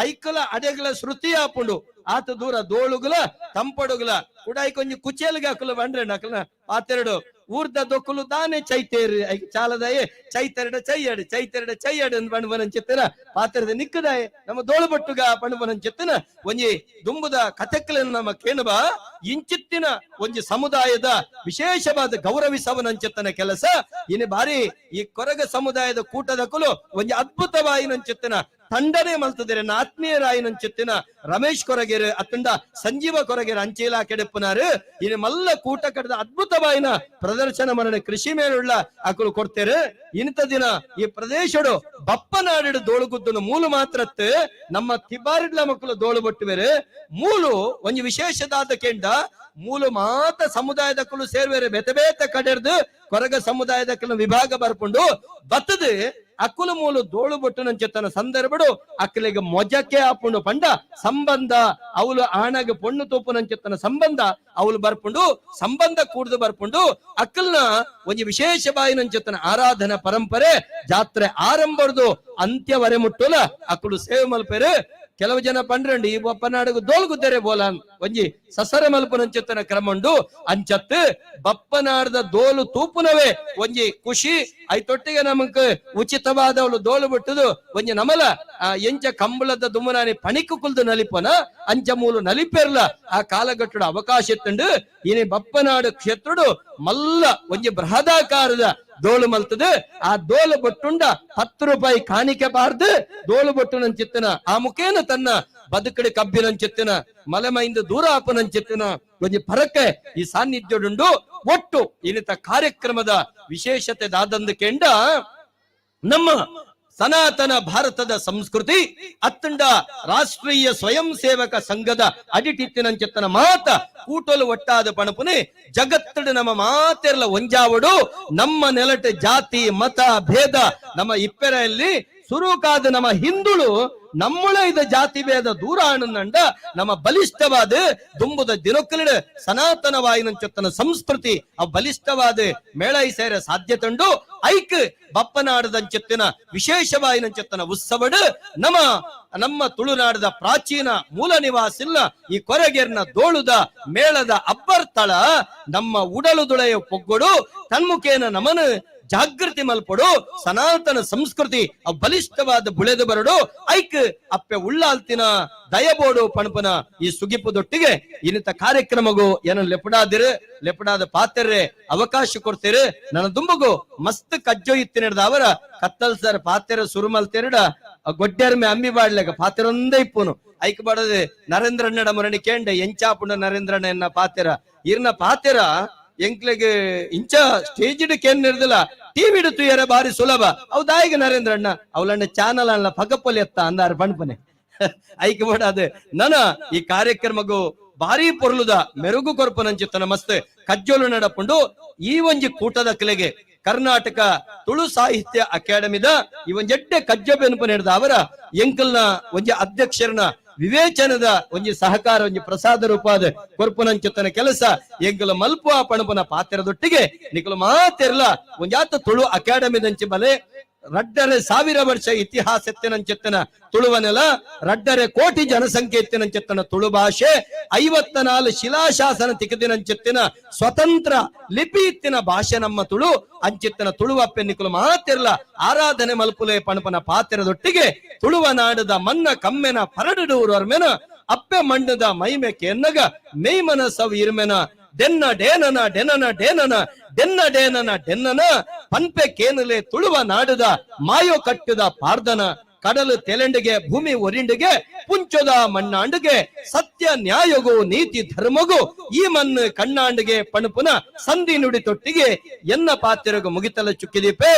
ಐಕಲ ಅಡೆಗಳ ಶ್ರುತಿ ಆಪುಂಡು ಆತ ದೂರ ದೋಳುಗುಲ ತಂಪಡುಗುಲ ಕುಡಾಯಿ ಕೊಂಜಿ ಕುಚೇಲ್ಗೆ ಅಕುಲು ಬಂಡ್ರೆ ನಕಲ ಆತೆರಡು ಊರ್ದ ದೊಕ್ಕುಲು ದಾನೆ ಚೈತೇರು ಐಕ ಚಾಲದಾಯೆ ಚೈತೆರಡ ಚೈಯಡು ಚೈತೆರಡ ಚೈಯಡು ಅಂದ್ ಬಣ್ಣ ಬನಂಚಿತ್ತನ ಪಾತೆರದ ನಿಕ್ಕದಾಯೆ ನಮ್ಮ ದೋಳು ಬೊಟ್ಟುಗ ಬಣ್ಣ ಬನಂಚಿತ್ತನ ಒಂಜಿ ದುಂಬುದ ಕಥೆಕ್ಕಲನ್ನು ನಮ್ಮ ಕೇಣಬ ಇಂಚಿತ್ತಿನ ಒಂಜಿ ಸಮುದಾಯದ ವಿಶೇಷವಾದ ಗೌರವಿಸವನಂಚಿತ್ತನ ಕೆಲಸ ಇನ್ನು ಬಾರಿ ಈ ಕೊರಗ ಸಮುದಾಯದ ಕೂಟದಕುಲು ಒಂಜಿ ಅದ್ಭುತವಾಯಿನಂಚಿತ್ತನ ತಂಡನೆ ಮಲ್ತದಿರ ಆತ್ಮೀಯರಾಯಿನಂಚಿತ್ತಿನ ರಮೇಶ್ ಕೊರಗೇರು ಅತ್ತಂಡ ಸಂಜೀವ ಕೊರಗೇರು ಅಂಚೆ ಇಲಾಖೆ ಡೆಪ್ಪುನಾರು ಇನ್ನು ಮಲ್ಲ ಕೂಟ ಕಟ್ಟದ ಅದ್ಭುತವಾಯಿನ ಪ್ರದರ್ಶನ ಮರಣ ಕೃಷಿ ಮೇಲುಳ್ಳ ಅಕುಲು ಕೊಡ್ತೇರು. ಇಂಥ ದಿನ ಈ ಪ್ರದೇಶಡು ಬಪ್ಪನಾಡು ದೋಳುಗುದ್ದನು ಮೂಲು ಮಾತ್ರತ್ ನಮ್ಮ ತಿಬಾರಿಡ್ಲ ಮಕ್ಕಳು ದೋಳು ಬೊಟ್ಟುವೇರು ಮೂಲು ಒಂಜಿ ವಿಶೇಷದಾದ ಕೆಂಡ ಮೂಲು ಮಾತ ಸಮುದಾಯದ ಕುಲು ಸೇರ್ವೇರೆ ಬೇತೆ ಬೇತೆ ಕಡೆರ್ದು ಕೊರಗ ಸಮುದಾಯದ ಕೆಲವು ವಿಭಾಗ ಬರ್ಕೊಂಡು ಬತ್ತದು ಅಕ್ಕುಲು ಮೂಲು ದೋಳು ಬೊಟ್ಟುನಂಚೆತ್ತನ ಸಂದರ್ಭಡು ಅಕ್ಕಲಿಗೆ ಮೊಜಕ್ಕೆ ಆಪುಂಡು ಪಂಡ ಸಂಬಂಧ ಅವಳು ಆಣಗ ಪೊಣ್ಣು ತೋಪುನಂಚೆತ್ತನ ಸಂಬಂಧ ಅವಳು ಬರ್ಪುಂಡು ಸಂಬಂಧ ಕೂಡ್ದು ಬರ್ಪುಂಡು ಅಕ್ಕಲ್ನ ಒಂಜಿ ವಿಶೇಷ ಬಾಯಿನಂಚೆತ್ತನ ಆರಾಧನಾ ಪರಂಪರೆ ಜಾತ್ರೆ ಆರಂಭರ್ದು ಅಂತ್ಯವರೆ ಮುಟ್ಟುಲ ಅಕ್ಕಲು ಸೇವೆ ಮಲ್ಪೆರು. ಕೆಲವು ಜನ ಪಂಡ್ರಂಡಿ ಈ ಬಪ್ಪನಾಡುಗು ದೋಲ್ಗುದ್ದರೆ ಬೋಲಾನ್ ಒಂಜಿ ಸಸರ ಮಲ್ಪನಂಚೆತ್ತನ ಕ್ರಮಂಡು ಅಂಚತ್ತು ಬಪ್ಪನಾಡದ ದೋಲು ತೂಪುನವೇ ಒಂಜಿ ಖುಷಿ ಐತೊಟ್ಟಿಗೆ ನಮಕ್ ಉಚಿತವಾದವಳು ದೋಲು ಬಿಟ್ಟುದು ಒಂಜಿ ನಮಲ ಎಂಚ ಕಂಬಳದ ದುಮ್ಮನಾನಿ ಪಣಿಕು ಕುಲ್ದು ನಲಿಪನ ಅಂಚ ಮೂಲು ನಲಿಪೆರ್ಲ ಆ ಕಾಲಗಟ್ಟಡ ಅವಕಾಶ ಇತ್ತುಂಡು. ಇನಿ ಬಪ್ಪನಾಡು ಕ್ಷೇತ್ರಡು ಮಲ್ಲ ಒಂಜಿ ಬೃಹದಾಕಾರದ ದೋಳು ಮಲ್ತದು ಆ ದೋಲು ಬೊಟ್ಟುಂಡ 10 ರೂಪಾಯಿ ಕಾಣಿಕೆ ಬಾರ್ದು ದೋಳು ಬೊಟ್ಟುನಂಚಿತ್ತನ ಆ ಮುಖೇನ ತನ್ನ ಬದುಕಡೆ ಕಬ್ಬಿನಂಚಿತ್ತನ ಮಲೆಮೈಂದ ದೂರ ಆಪನಂಚಿತ್ತನ ಒಂಜಿ ಪರಕೆ ಈ ಸಾನ್ನಿಧ್ಯುಂಡು. ಒಟ್ಟು ಇನ್ನಿತ ಕಾರ್ಯಕ್ರಮದ ವಿಶೇಷತೆ ದಾದಂದು ಕೆಂಡ ನಮ್ಮ ಸನಾತನ ಭಾರತದ ಸಂಸ್ಕೃತಿ ಅತ್ತಂಡ ರಾಷ್ಟ್ರೀಯ ಸ್ವಯಂ ಸೇವಕ ಸಂಘದ ಅಡಿಟಿತ್ತಿನಂచెತ್ತನ ಮಾತ ಕೂಟಲು ಒಟ್ಟಾದ ಪಣಪುನೆ ಜಗತ್ತಡು ನಮ್ಮ ಮಾತೆರ್ಲ ಒಂಜಾವಡು ನಮ್ಮ ನೆಲಟೆ ಜಾತಿ ಮತ ಭೇದ ನಮ್ಮ ಇಪ್ಪೆರೆಯಲ್ಲಿ ಸುರುಕಾದ ನಮ್ಮ ಹಿಂದುಳು ನಮ್ಮಳ ಇದ ಜಾತಿ ಭೇದ ದೂರ ಆನಂದ ನಮ್ಮ ಬಲಿಷ್ಠವಾದ ದುಂಬುದ ದಿನಕ್ಕಲಿಡ ಸನಾತನವಾಯಿನಂಚೊತ್ತನ ಸಂಸ್ಕೃತಿ ಅವು ಬಲಿಷ್ಠವಾದ ಮೇಳೈ ಸೇರ ಸಾಧ್ಯತಂಡು ಐಕ್ ಬಪ್ಪನಾಡದಂచెತ್ತಿನ ವಿಶೇಷವಾಯಿನಂచెತ್ತನ ಉತ್ಸವಡು ನಮ್ಮ ನಮ್ಮ ತುಳುನಾಡದ ಪ್ರಾಚೀನ ಮೂಲ ನಿವಾಸಿಲ್ಲ ಈ ಕೊರಗೆರ್ನ ದೋಳುದ ಮೇಳದ ಅಬ್ಬರ್ತಳ ನಮ್ಮ ಉಡಲು ದುಳೆಯ ಪೊಗ್ಗೊಡು ತನ್ಮುಖೇನ ನಮನ ಜಾಗೃತಿ ಮಲ್ಪಡು ಸನಾತನ ಸಂಸ್ಕೃತಿ ಬಲಿಷ್ಠವಾದ ಬುಳೆದು ಬರಡು ಐಕ್ ಅಪ್ಪೆ ಉಳ್ಳಾಲ್ತಿನ ದಯಬೋಡು ಪಣಪನ ಈ ಸುಗಿಪುದೊಟ್ಟಿಗೆ ಇನ್ನಿತ ಕಾರ್ಯಕ್ರಮಗೂ ಏನ ಲೆಪಡಾದಿರು ಲೆಪಡಾದ ಪಾತೆರ್ರೆ ಅವಕಾಶ ಕೊಡ್ತೀರಿ. ನನ್ನ ದುಂಬಗು ಮಸ್ತ್ ಕಜ್ಜೊ ಇತ್ತಿನಡ್ದ ಅವರ ಕತ್ತಲ್ ಸರ್ ಪಾತೆರ ಸುರುಮಲ್ತೆರಡ ಗೊಡ್ಡೆರ್ಮೆ ಅಂಬಿ ಬಾಡ್ಲೆಗ ಪಾತೆರೊಂದೇ ಇಪ್ಪುನು ಐಕ್ ಬಾಡದೆ ನರೇಂದ್ರಣ್ಣಡ ಮುರಣಿ ಕೇಂಡೆ ಎಂಚಾಪುಂಡ ನರೇಂದ್ರಣ್ಣ ಎನ್ನ ಪಾತೆರ ಇರ್ನ ಪಾತೆರ ಎಂಕ್ಲೆಗ್ ಇಂಚ ಸ್ಟೇಜ್ ಕೇನ್ ನಿರ್ದಿಲ್ಲ ಟಿವಿ ತುಯರ ಬಾರಿ ಸುಲಭ. ಅವು ದಾಯಿಗ ನರೇಂದ್ರಣ್ಣ ಅವಳಣ್ಣ ಚಾನಲ್ ಅಲ್ಲ ಪಗಪೊಲಿ ಎತ್ತ ಅಂದಾರ ಪಣ್ಪನೆ. ಐಕೆ ಬೋಡಾದ ನನ ಈ ಕಾರ್ಯಕ್ರಮಗು ಭಾರಿ ಪೊರ್ಲುದ ಮೆರುಗು ಕೊರ್ಪನಂಚಿತ್ತನ ಮಸ್ತ್ ಕಜ್ಜೋಲು ನಡಪುಂಡು. ಈ ಒಂಜಿ ಕೂಟದ ಕಲೆಗೆ ಕರ್ನಾಟಕ ತುಳು ಸಾಹಿತ್ಯ ಅಕಾಡೆಮಿದ ಈ ಒಂಜೆಡ್ಡೆ ಕಜ್ಜ ಬೆನ್ಪು ನೀಡಿದ ಅವರ ಎಂಕಲ್ನ ಒಂಜಿ ಅಧ್ಯಕ್ಷರನ ವಿವೇಚನದ ಒಂಜಿ ಸಹಕಾರ ಒಂಜಿ ಪ್ರಸಾದ ರೂಪಾದ ಕೊರ್ಪುನಂಚಿತ್ತನ ಕೆಲಸ ಎಂಕಲ ಮಲ್ಪುವ ಪಣಪುನ ಪಾತ್ರದೊಟ್ಟಿಗೆ ನಿಕಲು ಮಾತೆರ್ಲ ಒಂಜಾತ ತುಳು ಅಕಾಡೆಮಿದಂಚಿ ಬಲೆ 2,500 ವರ್ಷ ಇತಿಹಾಸ ಎತ್ತಿನಂచెತ್ತನ ತುಳುವ ನೆಲ, 2.5 ಕೋಟಿ ಜನಸಂಖ್ಯೆ ಎತ್ತಿನಂచెತ್ತನ ತುಳು ಭಾಷೆ, 54 ಶಿಲಾಶಾಸನ ತಿಕ್ಕದಿನಂచెತ್ತಿನ ಸ್ವತಂತ್ರ ಲಿಪಿ ಇತ್ತಿನ ಭಾಷೆ ನಮ್ಮ ತುಳು ಅಂಚಿತ್ತನ ತುಳುವಪ್ಪೆ ನಿಕುಲು ಮಾತಿರ್ಲ ಆರಾಧನೆ ಮಲ್ಪುಲೆ ಪಣಪನ ಪಾತ್ರದೊಟ್ಟಿಗೆ ತುಳುವ ನಾಡದ ಮನ್ನ ಕಮ್ಮೆನ ಪರಡುಡೂರು ಅರ್ಮೆನ ಅಪ್ಪೆ ಮಣ್ಣದ ಮೈಮೆ ಕೆನ್ನಗ ಮೇಯ್ಮನ ಸವ್ ಇರ್ಮೆನ ಡೆನ್ನ ಡೇನನ ಡೆನನ ಡೇನನ ಡೆನ್ನ ಡೇನನ ಡೆನ್ನನ ಪನ್ಪೆ ಕೇನಲೆ ತುಳುವ ನಾಡದ ಮಾಯೋ ಕಟ್ಟುದ ಪಾರ್ದನ ಕಡಲು ತೆಲೆಂಡಿಗೆ ಭೂಮಿ ಒರಿಂಡಿಗೆ ಪುಂಚದ ಮಣ್ಣಾಂಡಿಗೆ ಸತ್ಯ ನ್ಯಾಯಗೂ ನೀತಿ ಧರ್ಮಗೂ ಈ ಮಣ್ಣು ಕಣ್ಣಾಂಡಿಗೆ ಪಣಪುನ ಸಂಧಿ ನುಡಿ ತೊಟ್ಟಿಗೆ ಎನ್ನ ಪಾತಿರಗು ಮುಗಿತಲ ಚುಕ್ಕಿದೀಪೆ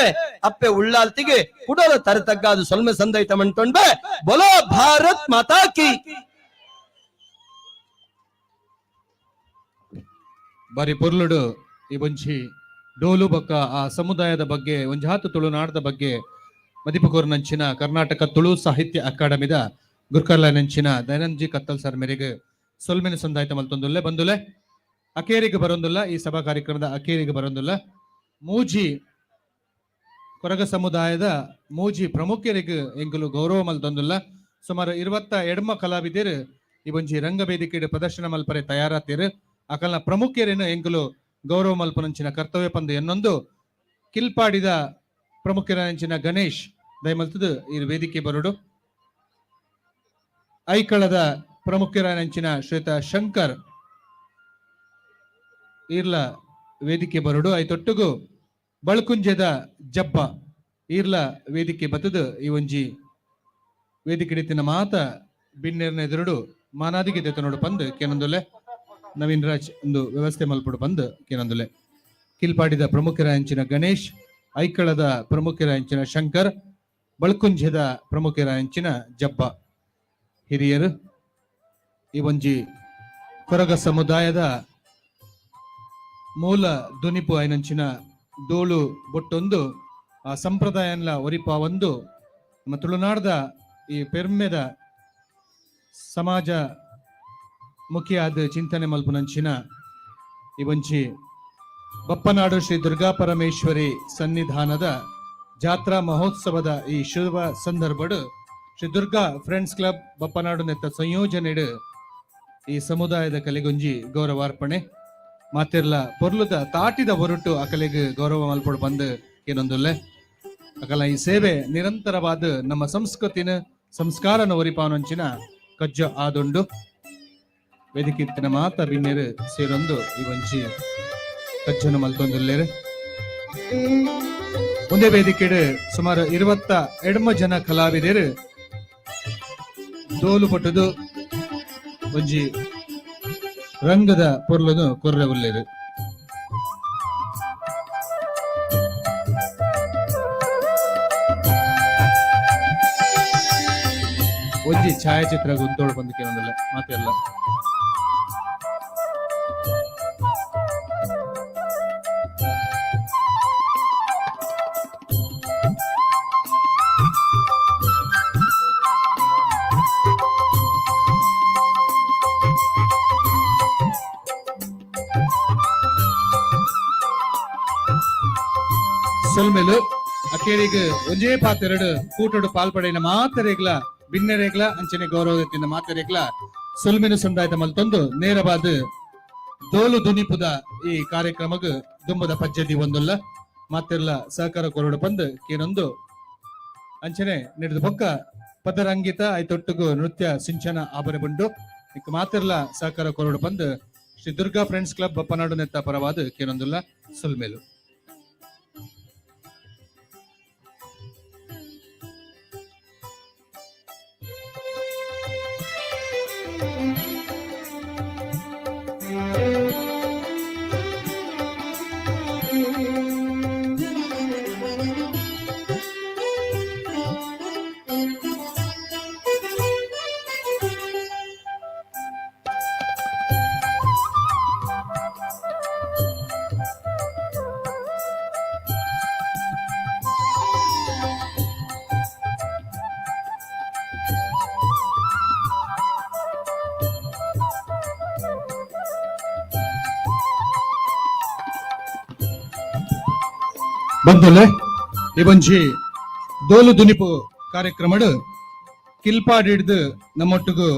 ಅಪ್ಪೆ ಉಳ್ಳಾಲ್ತಿಗೆ ಕುಡಲ ತರತಗ್ಗಾದು ಸೊಲ್ಮೆ ಸಂದೈತ ಮಂಟೊಂಡ್ಬೆ ಬೊಲೋ ಭಾರತ್ ಮಾತಾ ಕಿ. ಬಾರಿ ಪೊರ್ಲುಡು ಈ ಒಂಜಿ ಡೋಲು ಬೊಕ್ಕ ಆ ಸಮುದಾಯದ ಬಗ್ಗೆ ಒಂಜಾತು ತುಳುನಾಡದ ಬಗ್ಗೆ ಮದಿಪುಕೋರ್ನಂಚಿನ ಕರ್ನಾಟಕ ತುಳು ಸಾಹಿತ್ಯ ಅಕಾಡೆಮಿದ ಗುರ್ಕರ್ಲ ನಂಚಿನ ದಯಾನಂದ್ಜಿ ಕತ್ತಲ್ ಸರ್ ಮೇರೆಗೆ ಸೊಲ್ಮೆನ ಸಂದಾಯ್ತ ಮಲ್ತೊಂದುಲ್ಲೆ ಬಂದುಲೆ ಅಕೇರಿಗೆ ಬರೊಂದುಲ್ಲ ಈ ಸಭಾ ಕಾರ್ಯಕ್ರಮದ ಅಕೇರಿಗೆ ಬರೊಂದುಲ್ಲ. ಮೂಜಿ ಕೊರಗ ಸಮುದಾಯದ ಮೂಜಿ ಪ್ರಮುಖರಿಗೆ ಎಂಕುಲು ಗೌರವ ಮಲ್ತೊಂದುಲ್ಲ. ಸುಮಾರು 20 ಎಡ್ಮ ಕಲಾವಿದರು ಈ ಒಂಜಿ ರಂಗವೇದಿಕೆ ಪ್ರದರ್ಶನ ಮಲ್ಪರೆ ತಯಾರಾತೀರು. ಅಕಲ್ನ ಪ್ರಮುಖರೇನು ಎಂಕುಲು ಗೌರವ ಮಲ್ಪನಂಚಿನ ಕರ್ತವ್ಯ ಪಂದು ಎನ್ನೊಂದು ಕಿಲ್ಪಾಡಿದ ಪ್ರಮುಖರಂಚಿನ ಗಣೇಶ್ ದಯಮಲ್ತದು ಈ ವೇದಿಕೆ ಬರುಡು. ಐಕಳದ ಪ್ರಮುಖರಂಚಿನ ಶ್ವೇತ ಶಂಕರ್ ಈರ್ಲ ವೇದಿಕೆ ಬರುಡು. ಐತೊಟ್ಟುಗು ಬಳಕುಂಜದ ಜಬ್ಬ ಈರ್ಲ ವೇದಿಕೆ ಬತ್ತದು ಈ ಒಂಜಿ ವೇದಿಕೆ ಹಿಡಿತಿನ ಮಾತ ಬಿನ್ನೇರ್ನ ಎದುರುಡು ಮಾನಾದಿಗೆ ದೆತನೋಡು ಪಂದು ಕೇನೊಂದುಲೆ ನವೀನ್ ರಾಜ್ ಒಂದು ವ್ಯವಸ್ಥೆ ಮಲ್ಪಡು ಬಂದು ಕೇನೊಂದುಲೆ. ಕಿಲ್ಪಾಡಿದ ಪ್ರಮುಖರ ಅಂಚಿನ ಗಣೇಶ್, ಐಕಳದ ಪ್ರಮುಖರ ಅಂಚಿನ ಶಂಕರ್, ಬಳಕುಂಜದ ಪ್ರಮುಖರ ಅಂಚಿನ ಜಬ್ಬ ಹಿರಿಯರು ಈ ಒಂಜಿ ಕೊರಗ ಸಮುದಾಯದ ಮೂಲ ದುನಿಪು ಐನಂಚಿನ ಡೋಲು ಬೊಟ್ಟೊಂದು ಆ ಸಂಪ್ರದಾಯನ್ಲ ಒರಿಪ ಒಂದು ನಮ್ಮ ತುಳುನಾಡದ ಈ ಪೆರ್ಮೆದ ಸಮಾಜ ಮುಖಿಯಾದ ಚಿಂತನೆ ಮಲ್ಪುನಂಚಿನ ಈ ಒಂಜಿ ಬಪ್ಪನಾಡು ಶ್ರೀ ದುರ್ಗಾ ಪರಮೇಶ್ವರಿ ಸನ್ನಿಧಾನದ ಜಾತ್ರಾ ಮಹೋತ್ಸವದ ಈ ಶುಭ ಸಂದರ್ಭಡು ಶ್ರೀ ದುರ್ಗಾ ಫ್ರೆಂಡ್ಸ್ ಕ್ಲಬ್ ಬಪ್ಪನಾಡು ನೆತ್ತ ಸಂಯೋಜನೆಡು ಈ ಸಮುದಾಯದ ಕಲೆಗೊಂಜಿ ಗೌರವಾರ್ಪಣೆ ಮಾತಿರ್ಲ ಪೊರ್ಲುದ ತಾಟಿದ ಹೊರಟು ಅಕಲೆಗ್ ಗೌರವ ಮಲ್ಪೊಡು ಬಂದು ಏನೊಂದುಲ್ಲೆ. ಅಕಲ ಈ ಸೇವೆ ನಿರಂತರವಾದ ನಮ್ಮ ಸಂಸ್ಕೃತಿನ ಸಂಸ್ಕಾರನ ಒರಿಪಾನಂಚಿನ ಕಜ್ಜ ಆದುಂಡು. ವೇದಿಕೆ ಇತ್ತಿನ ಮಾತ ಬಿನ್ನೇರು ಸೇರೊಂದು ಈ ಒಂಜಿ ಕಜ್ಜನು ಮಲ್ತೊಂದುಲ್ಲೇರು. ಒಂದೇ ವೇದಿಕೆಡು ಸುಮಾರು 28 ಜನ ಕಲಾವಿದರು ಡೋಲು ಪಟ್ಟುದು ಒಂಜಿ ರಂಗದ ಪೊರ್ಲನು ಕೊರ್ರೆ ಉಲ್ಲೇರು. ಒಂಜಿ ಛಾಯಾಚಿತ್ರ ಗುಂತೋಳು ಬಂದು ಕೇಳೊಂದಿಲ್ಲ ಮಾತೆಲ್ಲ. ಸೊಲ್ಮೆಲು ಅಕೇರಿಗ್ ಒಂಜೇ ಪಾತೆರಡು ಕೂಟಡು ಪಾಲ್ಪಡೆಯಿನ ಮಾತರೇಗ್ಲ ಬಿನ್ನೆರೇಗ್ಲ ಅಂಚನೆ ಗೌರವದಿಂದ ಮಾತರೇಗ್ಲ ಸೊಲ್ಮೆನು ಸಂದಾಯದ ಮಲ್ತೊಂದು ನೇರವಾದ ದೋಲು ದುನಿಪುದ ಈ ಕಾರ್ಯಕ್ರಮಗ್ ದುಂಬದ ಪಜ್ಜದಿ ಒಂದುಲ್ಲ ಮಾತೆರ್ಲ ಸಹಕಾರ ಕೊರಡು ಬಂದು ಕೇನೊಂದು ಅಂಚನೆ ನಡೆದ ಬೊಕ್ಕ ಪದರಂಗಿತ ಐತೊಟ್ಟುಗು ನೃತ್ಯ ಸಿಂಚನ ಆಭರೆ ಬಂಡು ಇಕ್ ಮಾತೆರ್ಲ ಸಹಕಾರ ಕೊರಡು ಬಂದು ಶ್ರೀ ದುರ್ಗಾ ಫ್ರೆಂಡ್ಸ್ ಕ್ಲಬ್ ಬಪ್ಪನಾಡು ನೆತ್ತ ಪರವಾದ ಕೇನೊಂದುಲ್ಲ ಸೊಲ್ಮೇಲು. ಬಂಧುಲೆ, ಈ ಒಂಜಿ ದೋಲು ದುನಿಪು ಕಾರ್ಯಕ್ರಮಡ್ ಕಿಲ್ಪಾಡಿಡ್ದು ನಮ್ಮೊಟ್ಟುಗು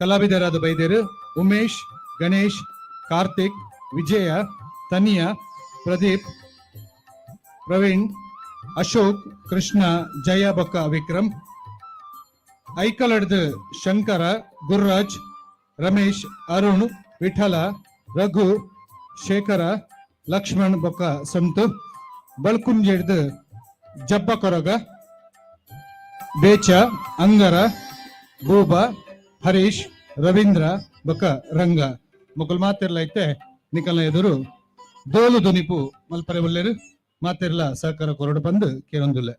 ಕಲಾವಿದರಾದ ಬೈದೇರು ಉಮೇಶ್, ಗಣೇಶ್, ಕಾರ್ತಿಕ್, ವಿಜಯ, ತನಿಯ, ಪ್ರದೀಪ್, ಪ್ರವೀಣ್, ಅಶೋಕ್, ಕೃಷ್ಣ, ಜಯ ಬೊಕ್ಕ ವಿಕ್ರಮ್. ಐಕಲಡ್ದು ಶಂಕರ, ಗುರುರಾಜ್, ರಮೇಶ್, ಅರುಣ್, ವಿಠಲ, ರಘು, ಶೇಖರ, ಲಕ್ಷ್ಮಣ್ ಬೊಕ್ಕ ಸಂತು. ಬಳ್ಕುಂಜೆಡ್ದು ಜಬ್ಬ ಕೊರಗ, ಬೇಚ, ಅಂಗರ, ಬೂಬ, ಹರೀಶ್, ರವೀಂದ್ರ ಬೊಕ್ಕ ರಂಗ. ಮೊಕುಲ್ ಮಾತಿರ್ಲೈತೆ ನಿಕಲ್ನ ಎದುರು ದೋಲು ದುನಿಪು ಮಲ್ಪರೆ ಒಲ್ಲೆರು. ಮಾತಿರ್ಲ ಸಹಕಾರ ಕೊರಡು ಬಂದು ಕೇರೊಂದುಲ್ಲೆ.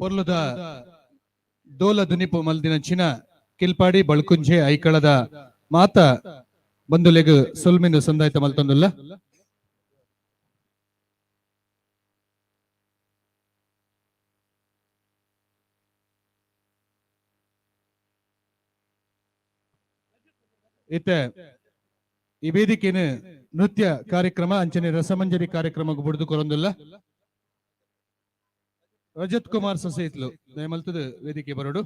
ಪೊರ್ಲುದ ಡೋಲ ದುನಿಪು ಮಲ್ದಿನಂಚಿನ ಕಿಲ್ಪಾಡಿ ಬಳ್ಕುಂಜೆ ಐಕಳದ ಮಾತ ಬಂಧುಲೆಗ್ ಸೊಲ್ಮೆನ್ ಸಂದಾಯ್ತ ಮಲ್ತೊಂದುಲ್ಲ. ಇತ್ತೆ ಈ ವೇದಿಕೆನ ನೃತ್ಯ ಕಾರ್ಯಕ್ರಮ ಅಂಚನೆ ರಸಮಂಜರಿ ಕಾರ್ಯಕ್ರಮ ಬುಡ್ದು ಕೊರೊಂದುಲ್ಲ. ರಜತ್ ಕುಮಾರ್ ಸಸೈತ್ಲು ದಯಮಲ್ತದ ವೇದಿಕೆ ಬರೋಡು.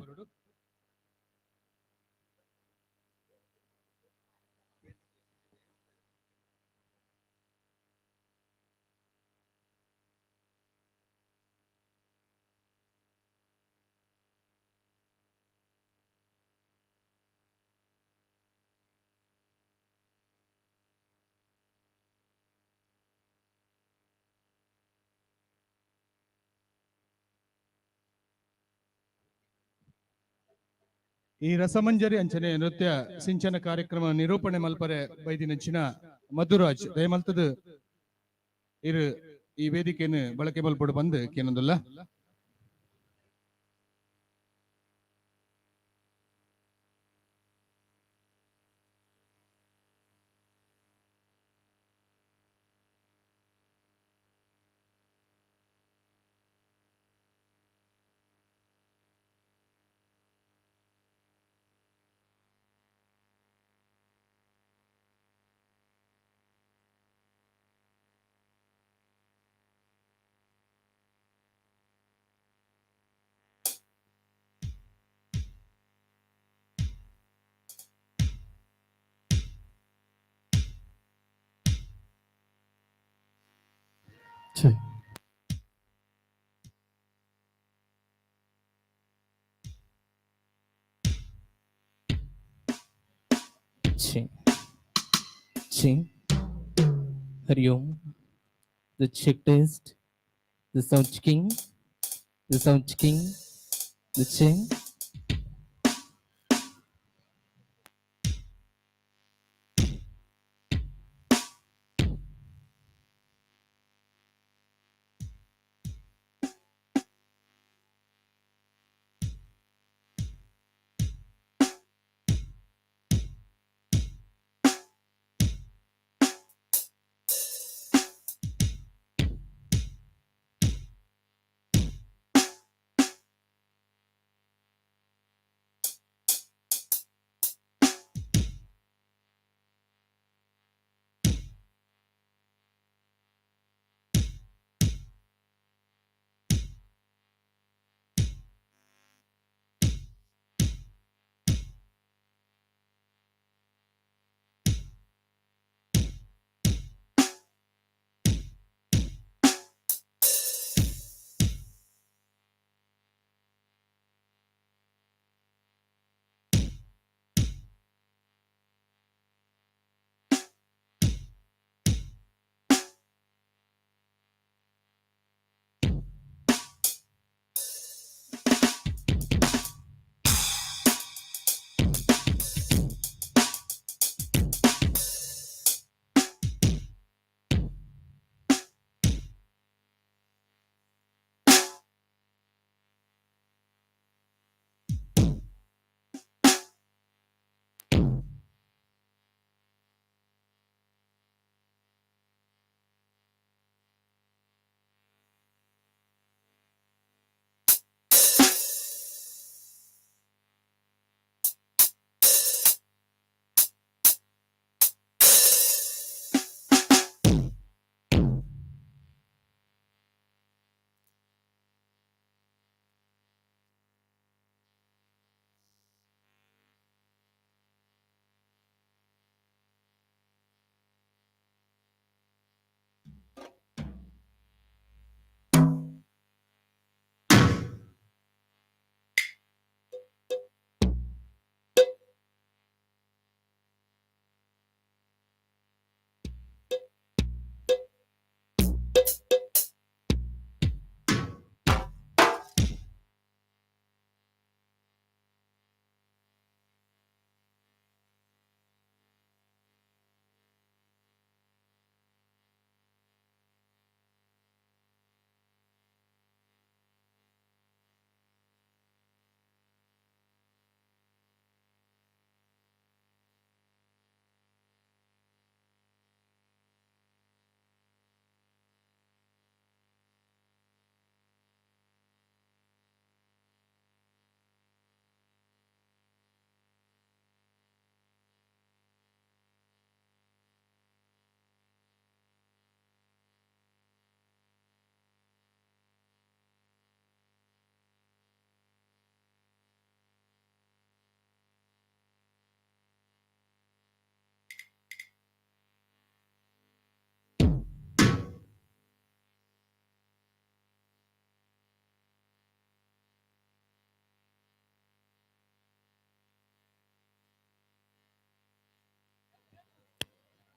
ಈ ರಸಮಂಜರಿ ಅಂಚನೆ ನೃತ್ಯ ಸಿಂಚನ ಕಾರ್ಯಕ್ರಮ ನಿರೂಪಣೆ ಮಲ್ಪರೆ ಬೈದಿನಂಚಿನ ಮಧುರಾಜ್ ದಯಮಲ್ತದ ಇರು ಈ ವೇದಿಕೆಯನ್ನು ಬಳಕೆ ಮಲ್ಪಡು ಬಂದು ಕೇನೊಂದುಲ್ಲ. Check. Check. Check. Hari Om. The check test. The sound checking. The sound checking. The check.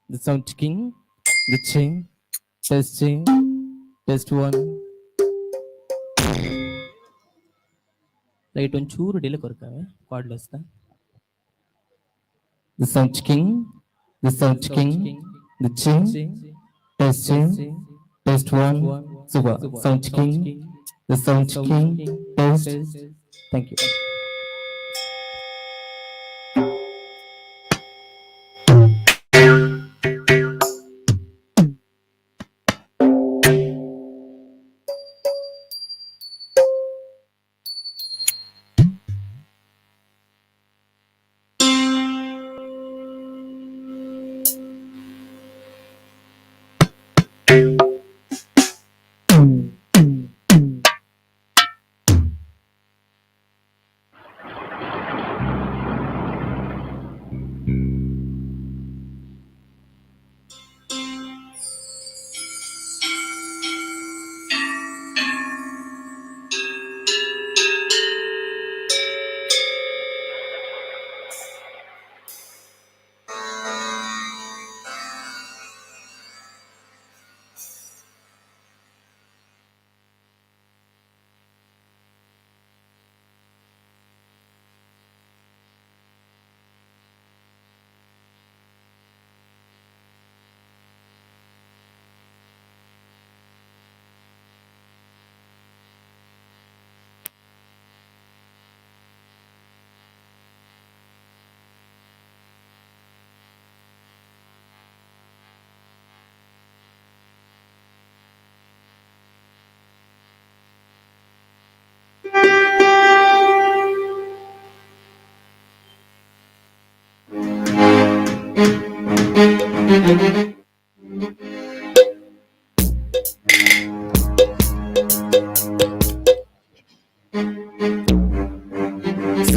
The sound checking, the ching, testing, test one. Light ಒಂಚೂರು delay ಕೊರ್ಕಾವೆ cordless. The sound checking, the sound checking, the ching, testing, test one, super. Sound checking, the sound checking, test. Thank you.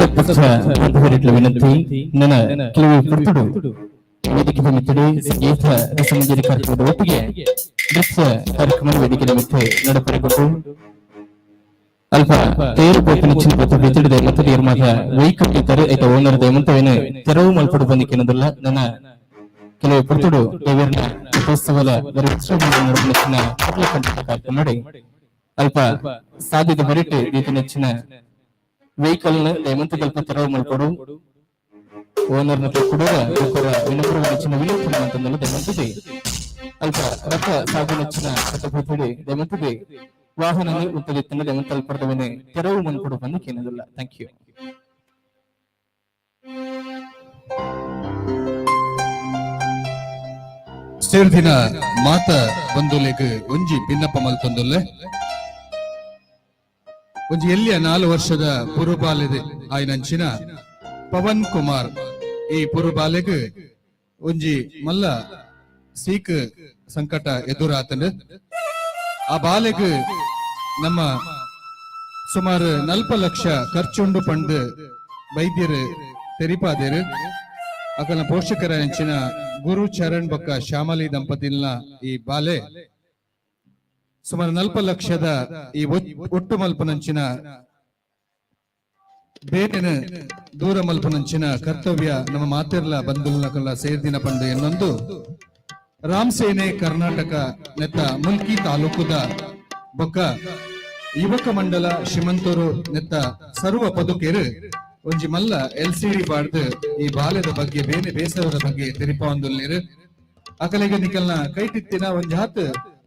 ಸತ್ಪಕ್ಷ ಬಂಧುವರಿಟ್ಲ ವಿನಂತಿ ನನ್ನ ಕೆಲವು ಪುರ್ತುಡು ವೇದಿಕೆ ಮಿತ್ತಡಿ ಸಂಗೀತ ರಸಮಂಜರಿ ಕಾರ್ಯಕ್ರಮದ ಒಟ್ಟಿಗೆ ನೃತ್ಯ ಕಾರ್ಯಕ್ರಮ ವೇದಿಕೆ ನಿಮಿತ್ತ ನಡಪರೆಗೊಂಡು ಅಲ್ಪ ತೇರು ಪೋಪಿನ ಚಿನ್ನ ಪೊತ್ತು ಬಿತ್ತಿಡಿದೆ ಮತ್ತು ನಿರ್ಮಾತ ವೈಕಟ್ಟಿ ತರು ಐತ ಓನರ್ ದಯಮಂತವೇನು ತೆರವು ಮಲ್ಪಡು ಬಂದಿಕ್ಕೆನದಲ್ಲ. ನನ್ನ ಕೆಲವು ಪುರ್ತುಡು ದೇವರನ ರಥೋತ್ಸವದ ನಡುವಿನ ಚಿನ್ನ ಕಾರ್ಯಕ್ರಮ ಮಾಡಿ ಅಲ್ಪ ಸಾಧ್ಯತೆ ಬರಿಟ್ಟು ರೀತಿ ನೆಚ್ಚಿನ ವೆಹಿಕಲ್ ದಯಮಂತ ಕಲ್ಪ ತೆರವು ಮಲ್ಪಡು ಓನರ್ನ ಕೊಡುವ ಬೊಕ್ಕರ ವಿನಮ್ರ ನೆಚ್ಚಿನ ವಿನಂತಿ ಅಂತಂದಲು. ದಯಮಂತದೆ ಅಲ್ಪ ರಥ ಸಾಗು ನೆಚ್ಚಿನ ರಥ ದಯಮಂತದೆ ವಾಹನ ಉತ್ತದಿತ್ತನ ದಯಮಂತ ಅಲ್ಪರ್ದವನೆ ತೆರವು ಮನ್ಕೊಡು ಬಂದು ಕೇನದಲ್ಲ. Thank you. ಸೇರ್ದಿನ ಮಾತ ಬಂದುಲೆಗ್ ಒಂಜಿ ಬಿನ್ನಪ್ಪ ಮಲ್ತೊಂದುಲ್ಲೆ. ಒಂಜಿ ಎಲ್ಲಿಯ 4 ವರ್ಷದ ಪುರುಬಾಲೆದೆ ಆಯ್ನಂಚಿನ ಪವನ್ ಕುಮಾರ್, ಈ ಪುರುಬಾಲೆಗ್ ಒಂಜಿ ಮಲ್ಲ ಸೀಕ್ ಸಂಕಟ ಎದುರಾತಂಡ್. ಆ ಬಾಲೆಗ್ ನಮ್ಮ ಸುಮಾರು 40 ಲಕ್ಷ ಖರ್ಚುಂಡು ಪಂಡ್ ವೈದ್ಯರು ತೆರಿಪಾದೇರು. ಅಕಲ್ನ ಪೋಷಕರ ಅಂಚಿನ ಗುರು ಚರಣ್ ಬೊಕ್ಕ ಶ್ಯಾಮಲಿ ದಂಪತಿಲ್ನ ಈ ಬಾಲೆ ಸುಮಾರು 40 ಲಕ್ಷದ ಈ ಒಟ್ಟು ಮಲ್ಪನಂಚಿನ ಬೇರೆನ ದೂರ ಮಲ್ಪನಂಚಿನ ಕರ್ತವ್ಯ ನಮ್ಮ ಮಾತಿರ್ಲ ಬಂಧುಲ್ನಕಲ್ಲ ಸೇರ್ದಿನ ಪಂಡು ಎನ್ನೊಂದು ರಾಮ್ ಸೇನೆ ಕರ್ನಾಟಕ ನೆತ್ತ ಮುಲ್ಕಿ ತಾಲೂಕುದ ಬೊಕ್ಕ ಯುವಕ ಮಂಡಲ ಶಿಮಂತೂರು ನೆತ್ತ ಸರ್ವ ಪದುಕೆರು ಒಂಜಿ ಮಲ್ಲ ಎಲ್ ಸಿ ಡಿ ಬಾಡ್ದು ಈ ಬಾಲ್ಯದ ಬಗ್ಗೆ ಬೇನೆ ಬೇಸರದ ಬಗ್ಗೆ ತೆರಿಪಾವೊಂದುಲ್ಲೇರು. ಅಕಲೆಗೆ ನಿಕಲ್ನ ಕೈಟಿತ್ತಿನ ಒಂಜಿ ಹಾತ್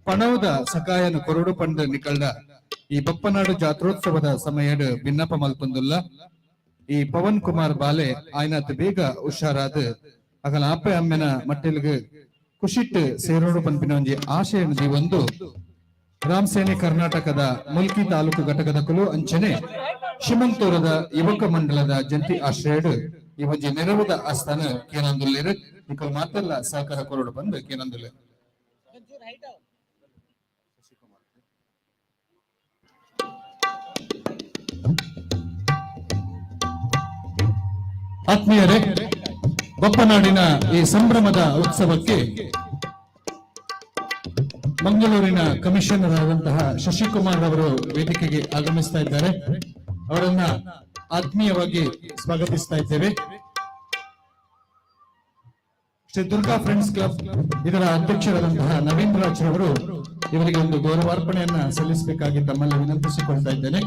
ಪಣವುದ ಸಕಾಯನು ಕೊರಡು ಪಂಡು ನಿಕಲ್ಡ ಈ ಬಪ್ಪನಾಡು ಜಾತ್ರೋತ್ಸವದ ಸಮಯಡ್ ಬಿನ್ನಪ ಮಲ್ಪೊಂದುಲ್ಲ. ಈ ಪವನ್ ಕುಮಾರ್ ಬಾಲೆ ಆಯ್ನಾತ್ ಬೇಗ ಹುಷಾರಾದ ಅಗಲ ಅಪ್ಪೆ ಅಮ್ಮೆನ ಮಟ್ಟೆಲ್ಗ್ ಖುಷಿಟ್ ಸೇರೋಡು ಪನ್ಪಿನ ಒಂಜಿ ಆಶಯ ಒಂದು ರಾಮ್ ಸೇನೆ ಕರ್ನಾಟಕದ ಮುಲ್ಕಿ ತಾಲೂಕು ಘಟಕದ ಕುಲು ಅಂಚನೆ ಶಿಮಂತೂರದ ಯುವಕ ಮಂಡಲದ ಜಂಟಿ ಆಶ್ರಯಡ್ ಈ ಒಂಜಿ ನೆರವುದ ಆಸ್ಥಾನ ಕೇನಂದುಲ್ಲೇರು. ನಿಕಲ್ ಮಾತೆಲ್ಲ ಸಹಕಾರ ಕೊರಡು ಬಂದು ಕೇನಂದುಲ್ಲೇರು. ಆತ್ಮೀಯರೇ, ಬಪ್ಪನಾಡಿನ ಈ ಸಂಭ್ರಮದ ಉತ್ಸವಕ್ಕೆ ಮಂಗಳೂರಿನ ಕಮಿಷನರ್ ಆದಂತಹ ಶಶಿಕುಮಾರ್ ಅವರು ವೇದಿಕೆಗೆ ಆಗಮಿಸ್ತಾ ಇದ್ದಾರೆ. ಅವರನ್ನ ಆತ್ಮೀಯವಾಗಿ ಸ್ವಾಗತಿಸ್ತಾ ಇದ್ದೇವೆ. ಶ್ರೀ ದುರ್ಗಾ ಫ್ರೆಂಡ್ಸ್ ಕ್ಲಬ್ ಇದರ ಅಧ್ಯಕ್ಷರಾದಂತಹ ನವೀನ್ ರಾಜ್ ರವರು ಇವರಿಗೆ ಒಂದು ಗೌರವಾರ್ಪಣೆಯನ್ನ ಸಲ್ಲಿಸಬೇಕಾಗಿ ತಮ್ಮಲ್ಲಿ ವಿನಂತಿಸಿಕೊಳ್ತಾ ಇದ್ದೇನೆ.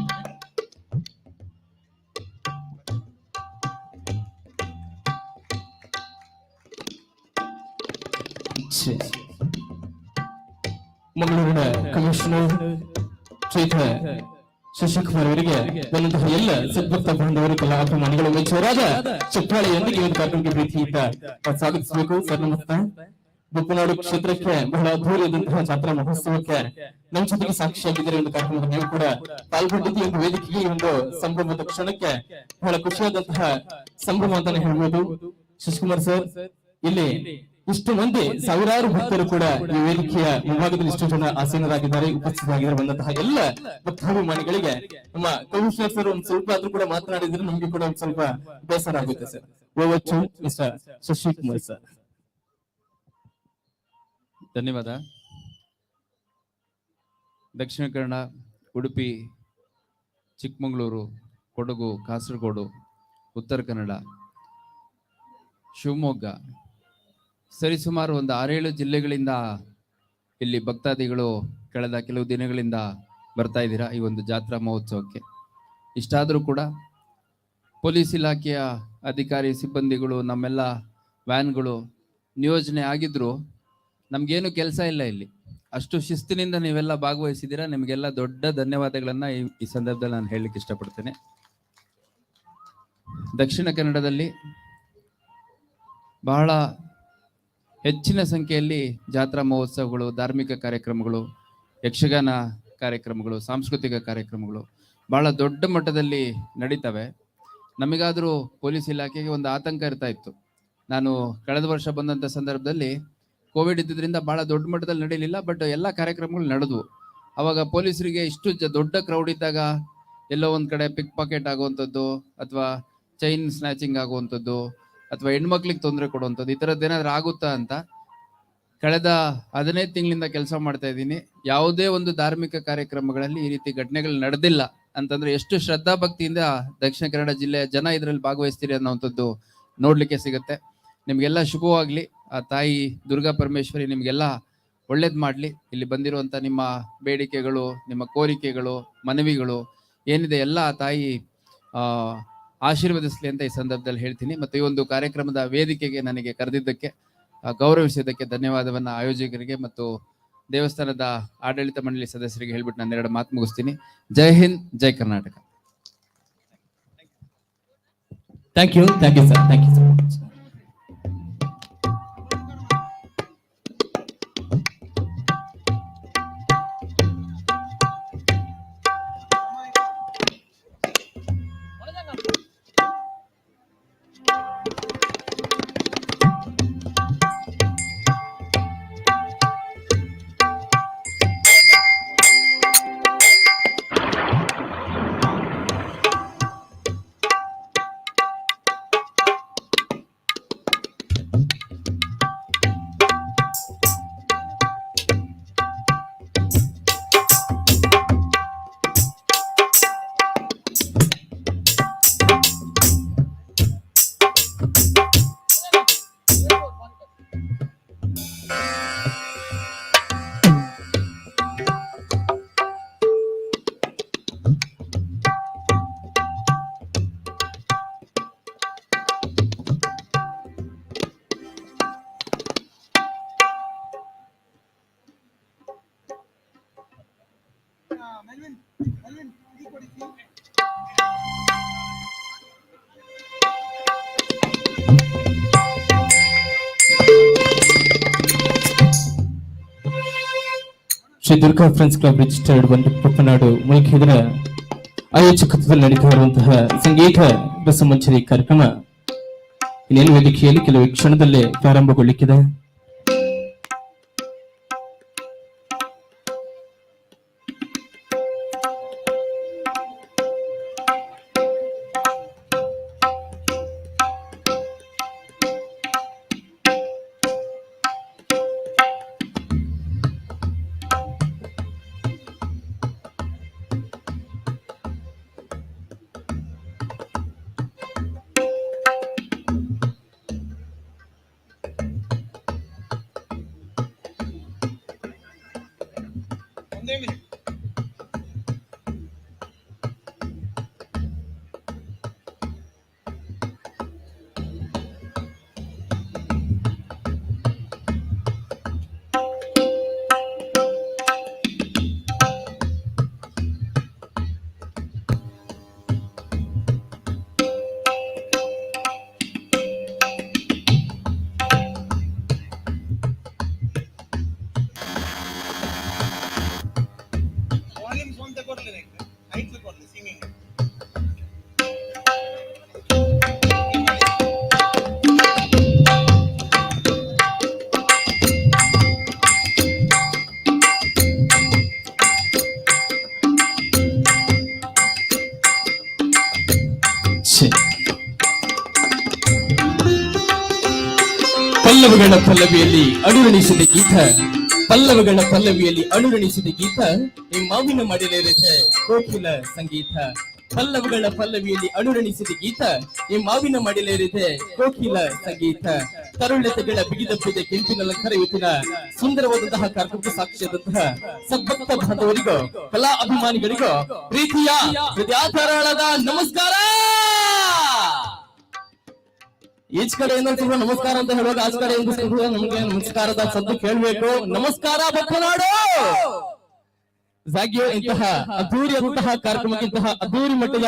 ಮಂಗಳೂರಿನ ಕಮಿಷನರ್ ಶ್ರೀಯುತ ಶಶಿಕುಮಾರ್ ಅವರಿಗೆ ಬಂದಂತಹ ಎಲ್ಲ ಸದ್ಭಕ್ತ ಬಾಂಧವರು, ಕಲಾಭಿಮಾನಿಗಳು ಮೆಚ್ಚುವರಾದ ಚಪ್ಪಾಳೆಯೊಂದಿಗೆ ಈ ಒಂದು ಕಾರ್ಯಕ್ರಮಕ್ಕೆ ಪ್ರೀತಿಯಿಂದ ಸ್ವಾಗತಿಸಬೇಕು. ಸರ್ ನಮಸ್ತೆ. ಬಪ್ಪನಾಡು ಕ್ಷೇತ್ರಕ್ಕೆ ಬಹಳ ಅದ್ಧೂರಿಯಾದಂತಹ ಜಾತ್ರಾ ಮಹೋತ್ಸವಕ್ಕೆ ನಮ್ಮ ಜೊತೆಗೆ ಸಾಕ್ಷಿಯಾಗಿದ್ದಾರೆ. ಒಂದು ಕಾರ್ಯಕ್ರಮದಲ್ಲಿ ನೀವು ಕೂಡ ಪಾಲ್ಗೊಂಡಿದ್ದು ಈ ಒಂದು ವೇದಿಕೆಗೆ, ಈ ಒಂದು ಸಂಭ್ರಮದ ಕ್ಷಣಕ್ಕೆ ಬಹಳ ಖುಷಿಯಾದಂತಹ ಸಂಭ್ರಮ ಅಂತಾನೆ ಹೇಳ್ಬೋದು. ಶಶಿಕುಮಾರ್ ಸರ್, ಇಲ್ಲಿ ಇಷ್ಟು ಮಂದಿ ಸಾವಿರಾರು ಭಕ್ತರು ಕೂಡ ಈ ವೇದಿಕೆಯ ಮುಂಭಾಗದಲ್ಲಿ ಇಷ್ಟು ಜನ ಆಸೀನರಾಗಿದ್ದಾರೆ, ಉಪಸ್ಥಿತರಾಗಿದ್ದಾರೆ. ಬಂದಂತಹ ಎಲ್ಲ ಭಕ್ತಾಭಿಮಾನಿಗಳಿಗೆ ನಮ್ಮ ಕಮಿಷನರ್ ಸರ್ ಒಂದ್ ಸ್ವಲ್ಪ ಆದ್ರೂ ಕೂಡ ಮಾತನಾಡಿದ್ರೆ ನಮ್ಗೆ ಕೂಡ ಒಂದ್ ಸ್ವಲ್ಪ ಬೇಸರ ಆಗುತ್ತೆ sir. Over to Mister Shashikumar sir. ಧನ್ಯವಾದ. ದಕ್ಷಿಣ ಕನ್ನಡ, ಉಡುಪಿ, ಚಿಕ್ಕಮಗಳೂರು, ಕೊಡಗು, ಕಾಸರಗೋಡು, ಉತ್ತರ ಕನ್ನಡ, ಶಿವಮೊಗ್ಗ ಸರಿಸುಮಾರು ಒಂದು ಆರೇಳು ಜಿಲ್ಲೆಗಳಿಂದ ಇಲ್ಲಿ ಭಕ್ತಾದಿಗಳು ಕಳೆದ ಕೆಲವು ದಿನಗಳಿಂದ ಬರ್ತಾ ಇದ್ದೀರಾ ಈ ಒಂದು ಜಾತ್ರಾ ಮಹೋತ್ಸವಕ್ಕೆ. ಇಷ್ಟಾದರೂ ಕೂಡ ಪೊಲೀಸ್ ಇಲಾಖೆಯ ಅಧಿಕಾರಿ ಸಿಬ್ಬಂದಿಗಳು, ನಮ್ಮೆಲ್ಲ ವ್ಯಾನ್ಗಳು ನಿಯೋಜನೆ ಆಗಿದ್ರು ನಮಗೇನು ಕೆಲಸ ಇಲ್ಲ ಇಲ್ಲಿ. ಅಷ್ಟು ಶಿಸ್ತಿನಿಂದ ನೀವೆಲ್ಲ ಭಾಗವಹಿಸಿದ್ದೀರಾ. ನಿಮಗೆಲ್ಲ ದೊಡ್ಡ ಧನ್ಯವಾದಗಳನ್ನು ಈ ಸಂದರ್ಭದಲ್ಲಿ ನಾನು ಹೇಳಲಿಕ್ಕೆ ಇಷ್ಟಪಡ್ತೇನೆ. ದಕ್ಷಿಣ ಕನ್ನಡದಲ್ಲಿ ಬಹಳ ಹೆಚ್ಚಿನ ಸಂಖ್ಯೆಯಲ್ಲಿ ಜಾತ್ರಾ ಮಹೋತ್ಸವಗಳು, ಧಾರ್ಮಿಕ ಕಾರ್ಯಕ್ರಮಗಳು, ಯಕ್ಷಗಾನ ಕಾರ್ಯಕ್ರಮಗಳು, ಸಾಂಸ್ಕೃತಿಕ ಕಾರ್ಯಕ್ರಮಗಳು ಬಹಳ ದೊಡ್ಡ ಮಟ್ಟದಲ್ಲಿ ನಡೀತವೆ. ನಮಗಾದರೂ ಪೊಲೀಸ್ ಇಲಾಖೆಗೆ ಒಂದು ಆತಂಕ ಇರ್ತಾ ಇತ್ತು. ನಾನು ಕಳೆದ ವರ್ಷ ಬಂದಂಥ ಸಂದರ್ಭದಲ್ಲಿ ಕೋವಿಡ್ ಇದ್ದಿದ್ದರಿಂದ ಬಹಳ ದೊಡ್ಡ ಮಟ್ಟದಲ್ಲಿ ನಡೀಲಿಲ್ಲ, ಬಟ್ ಎಲ್ಲ ಕಾರ್ಯಕ್ರಮಗಳು ನಡೆದ್ವು. ಅವಾಗ ಪೊಲೀಸರಿಗೆ ಇಷ್ಟು ದೊಡ್ಡ ಕ್ರೌಡ್ ಇದ್ದಾಗ ಎಲ್ಲೋ ಒಂದು ಕಡೆ ಪಿಕ್ ಪಾಕೆಟ್ ಆಗುವಂಥದ್ದು ಅಥವಾ ಚೈನ್ ಸ್ನ್ಯಾಚಿಂಗ್ ಆಗುವಂಥದ್ದು ಅಥವಾ ಹೆಣ್ಮಕ್ಳಿಗೆ ತೊಂದರೆ ಕೊಡುವಂಥದ್ದು ಈ ಥರದ್ದು ಏನಾದರೂ ಆಗುತ್ತಾ ಅಂತ ಕಳೆದ 15 ತಿಂಗಳಿಂದ ಕೆಲಸ ಮಾಡ್ತಾ ಇದ್ದೀನಿ. ಯಾವುದೇ ಒಂದು ಧಾರ್ಮಿಕ ಕಾರ್ಯಕ್ರಮಗಳಲ್ಲಿ ಈ ರೀತಿ ಘಟನೆಗಳು ನಡೆದಿಲ್ಲ ಅಂತಂದ್ರೆ ಎಷ್ಟು ಶ್ರದ್ಧಾಭಕ್ತಿಯಿಂದ ದಕ್ಷಿಣ ಕನ್ನಡ ಜಿಲ್ಲೆಯ ಜನ ಇದರಲ್ಲಿ ಭಾಗವಹಿಸ್ತೀರಿ ಅನ್ನೋವಂಥದ್ದು ನೋಡ್ಲಿಕ್ಕೆ ಸಿಗುತ್ತೆ. ನಿಮಗೆಲ್ಲ ಶುಭವಾಗ್ಲಿ. ಆ ತಾಯಿ ದುರ್ಗಾ ಪರಮೇಶ್ವರಿ ನಿಮಗೆಲ್ಲ ಒಳ್ಳೇದು ಮಾಡ್ಲಿ. ಇಲ್ಲಿ ಬಂದಿರುವಂಥ ನಿಮ್ಮ ಬೇಡಿಕೆಗಳು, ನಿಮ್ಮ ಕೋರಿಕೆಗಳು, ಮನವಿಗಳು ಏನಿದೆ ಎಲ್ಲ ಆ ತಾಯಿ ಆಶೀರ್ವದಿಸ್ಲಿ ಅಂತ ಈ ಸಂದರ್ಭದಲ್ಲಿ ಹೇಳ್ತೀನಿ. ಮತ್ತು ಈ ಒಂದು ಕಾರ್ಯಕ್ರಮದ ವೇದಿಕೆಗೆ ನನಗೆ ಕರೆದಿದ್ದಕ್ಕೆ, ಗೌರವಿಸಿದ್ದಕ್ಕೆ ಧನ್ಯವಾದವನ್ನು ಆಯೋಜಕರಿಗೆ ಮತ್ತು ದೇವಸ್ಥಾನದ ಆಡಳಿತ ಮಂಡಳಿ ಸದಸ್ಯರಿಗೆ ಹೇಳ್ಬಿಟ್ಟು ನಾನು ಎರಡು ಮಾತು ಮುಗಿಸ್ತೀನಿ. ಜೈ ಹಿಂದ್, ಜೈ Karnataka. Thank you, thank you sir, thank you so much. Shri Durga friends club registered ಒಂದು ಪಪ್ಪನಾಡು ಮುಲ್ಕಿದರ ಆಯೋಜಕತ್ವದಲ್ಲಿ ನಡೀತಾ ಇರುವಂತಹ ಸಂಗೀತ ರಸಮಂಜರಿ ಕಾರ್ಯಕ್ರಮ ಇನ್ನೇನು ವೇದಿಕೆಯಲ್ಲಿ ಕೆಲವು ಕ್ಷಣದಲ್ಲೇ ಪ್ರಾರಂಭಗೊಳ್ಳಿಕ್ಕಿದೆ. ಪಲ್ಲವಗಳ ಪಲ್ಲವಿಯಲ್ಲಿ ಅನುರಣಿಸಿದ ಗೀತ, ಪಲ್ಲವಗಳ ಪಲ್ಲವಿಯಲ್ಲಿ ಅನುರಣಿಸಿದ ಗೀತ, ಈ ಮಾವಿನ ಮಡಿಲೇರಿದೆ ಕೋಕಿಲ ಸಂಗೀತ. ಪಲ್ಲವಗಳ ಪಲ್ಲವಿಯಲ್ಲಿ ಅನುರಣಿಸಿದ ಗೀತ, ಈ ಮಾವಿನ ಮಡಿಲೇರಿದೆ ಕೋಕಿಲ ಸಂಗೀತ. ತರುಳ್ಯತೆಗಳ ಬಿಗಿದಪ್ಪಿದೆ ಕೆಂಪಿನ ಅಲಂಕಾರ ಇವತ್ತಿನ ಸುಂದರವಾದಂತಹ ಕಾರ್ಯಕ್ರಮಕ್ಕೆ ಸಾಕ್ಷಿಯಾದಂತಹ ಸದ್ಭಕ್ತ ಬಾಂಧವರಿಗೂ ಕಲಾ ಅಭಿಮಾನಿಗಳಿಗೂ ಪ್ರೀತಿಯ ಹೃದಯಾಧಾರಾಳದ ನಮಸ್ಕಾರ. ಈಚ್ ಕಡೆ ಏನಂತ ನಮಸ್ಕಾರ ಅಂತ ಹೇಳುವಾಗ ಆಚ ಕಡೆ ನಮ್ಗೆ ನಮಸ್ಕಾರದ ಸದ್ದು ಕೇಳ್ಬೇಕು. ನಮಸ್ಕಾರ ಬಪ್ಪನಾಡು. ಜಾಗ್ಯೋ ಇಂತಹ ಅದ್ದೂರಿಯಾದಂತಹ ಕಾರ್ಯಕ್ರಮಕ್ಕಿಂತಹ ಅದ್ದೂರಿ ಮಟ್ಟದ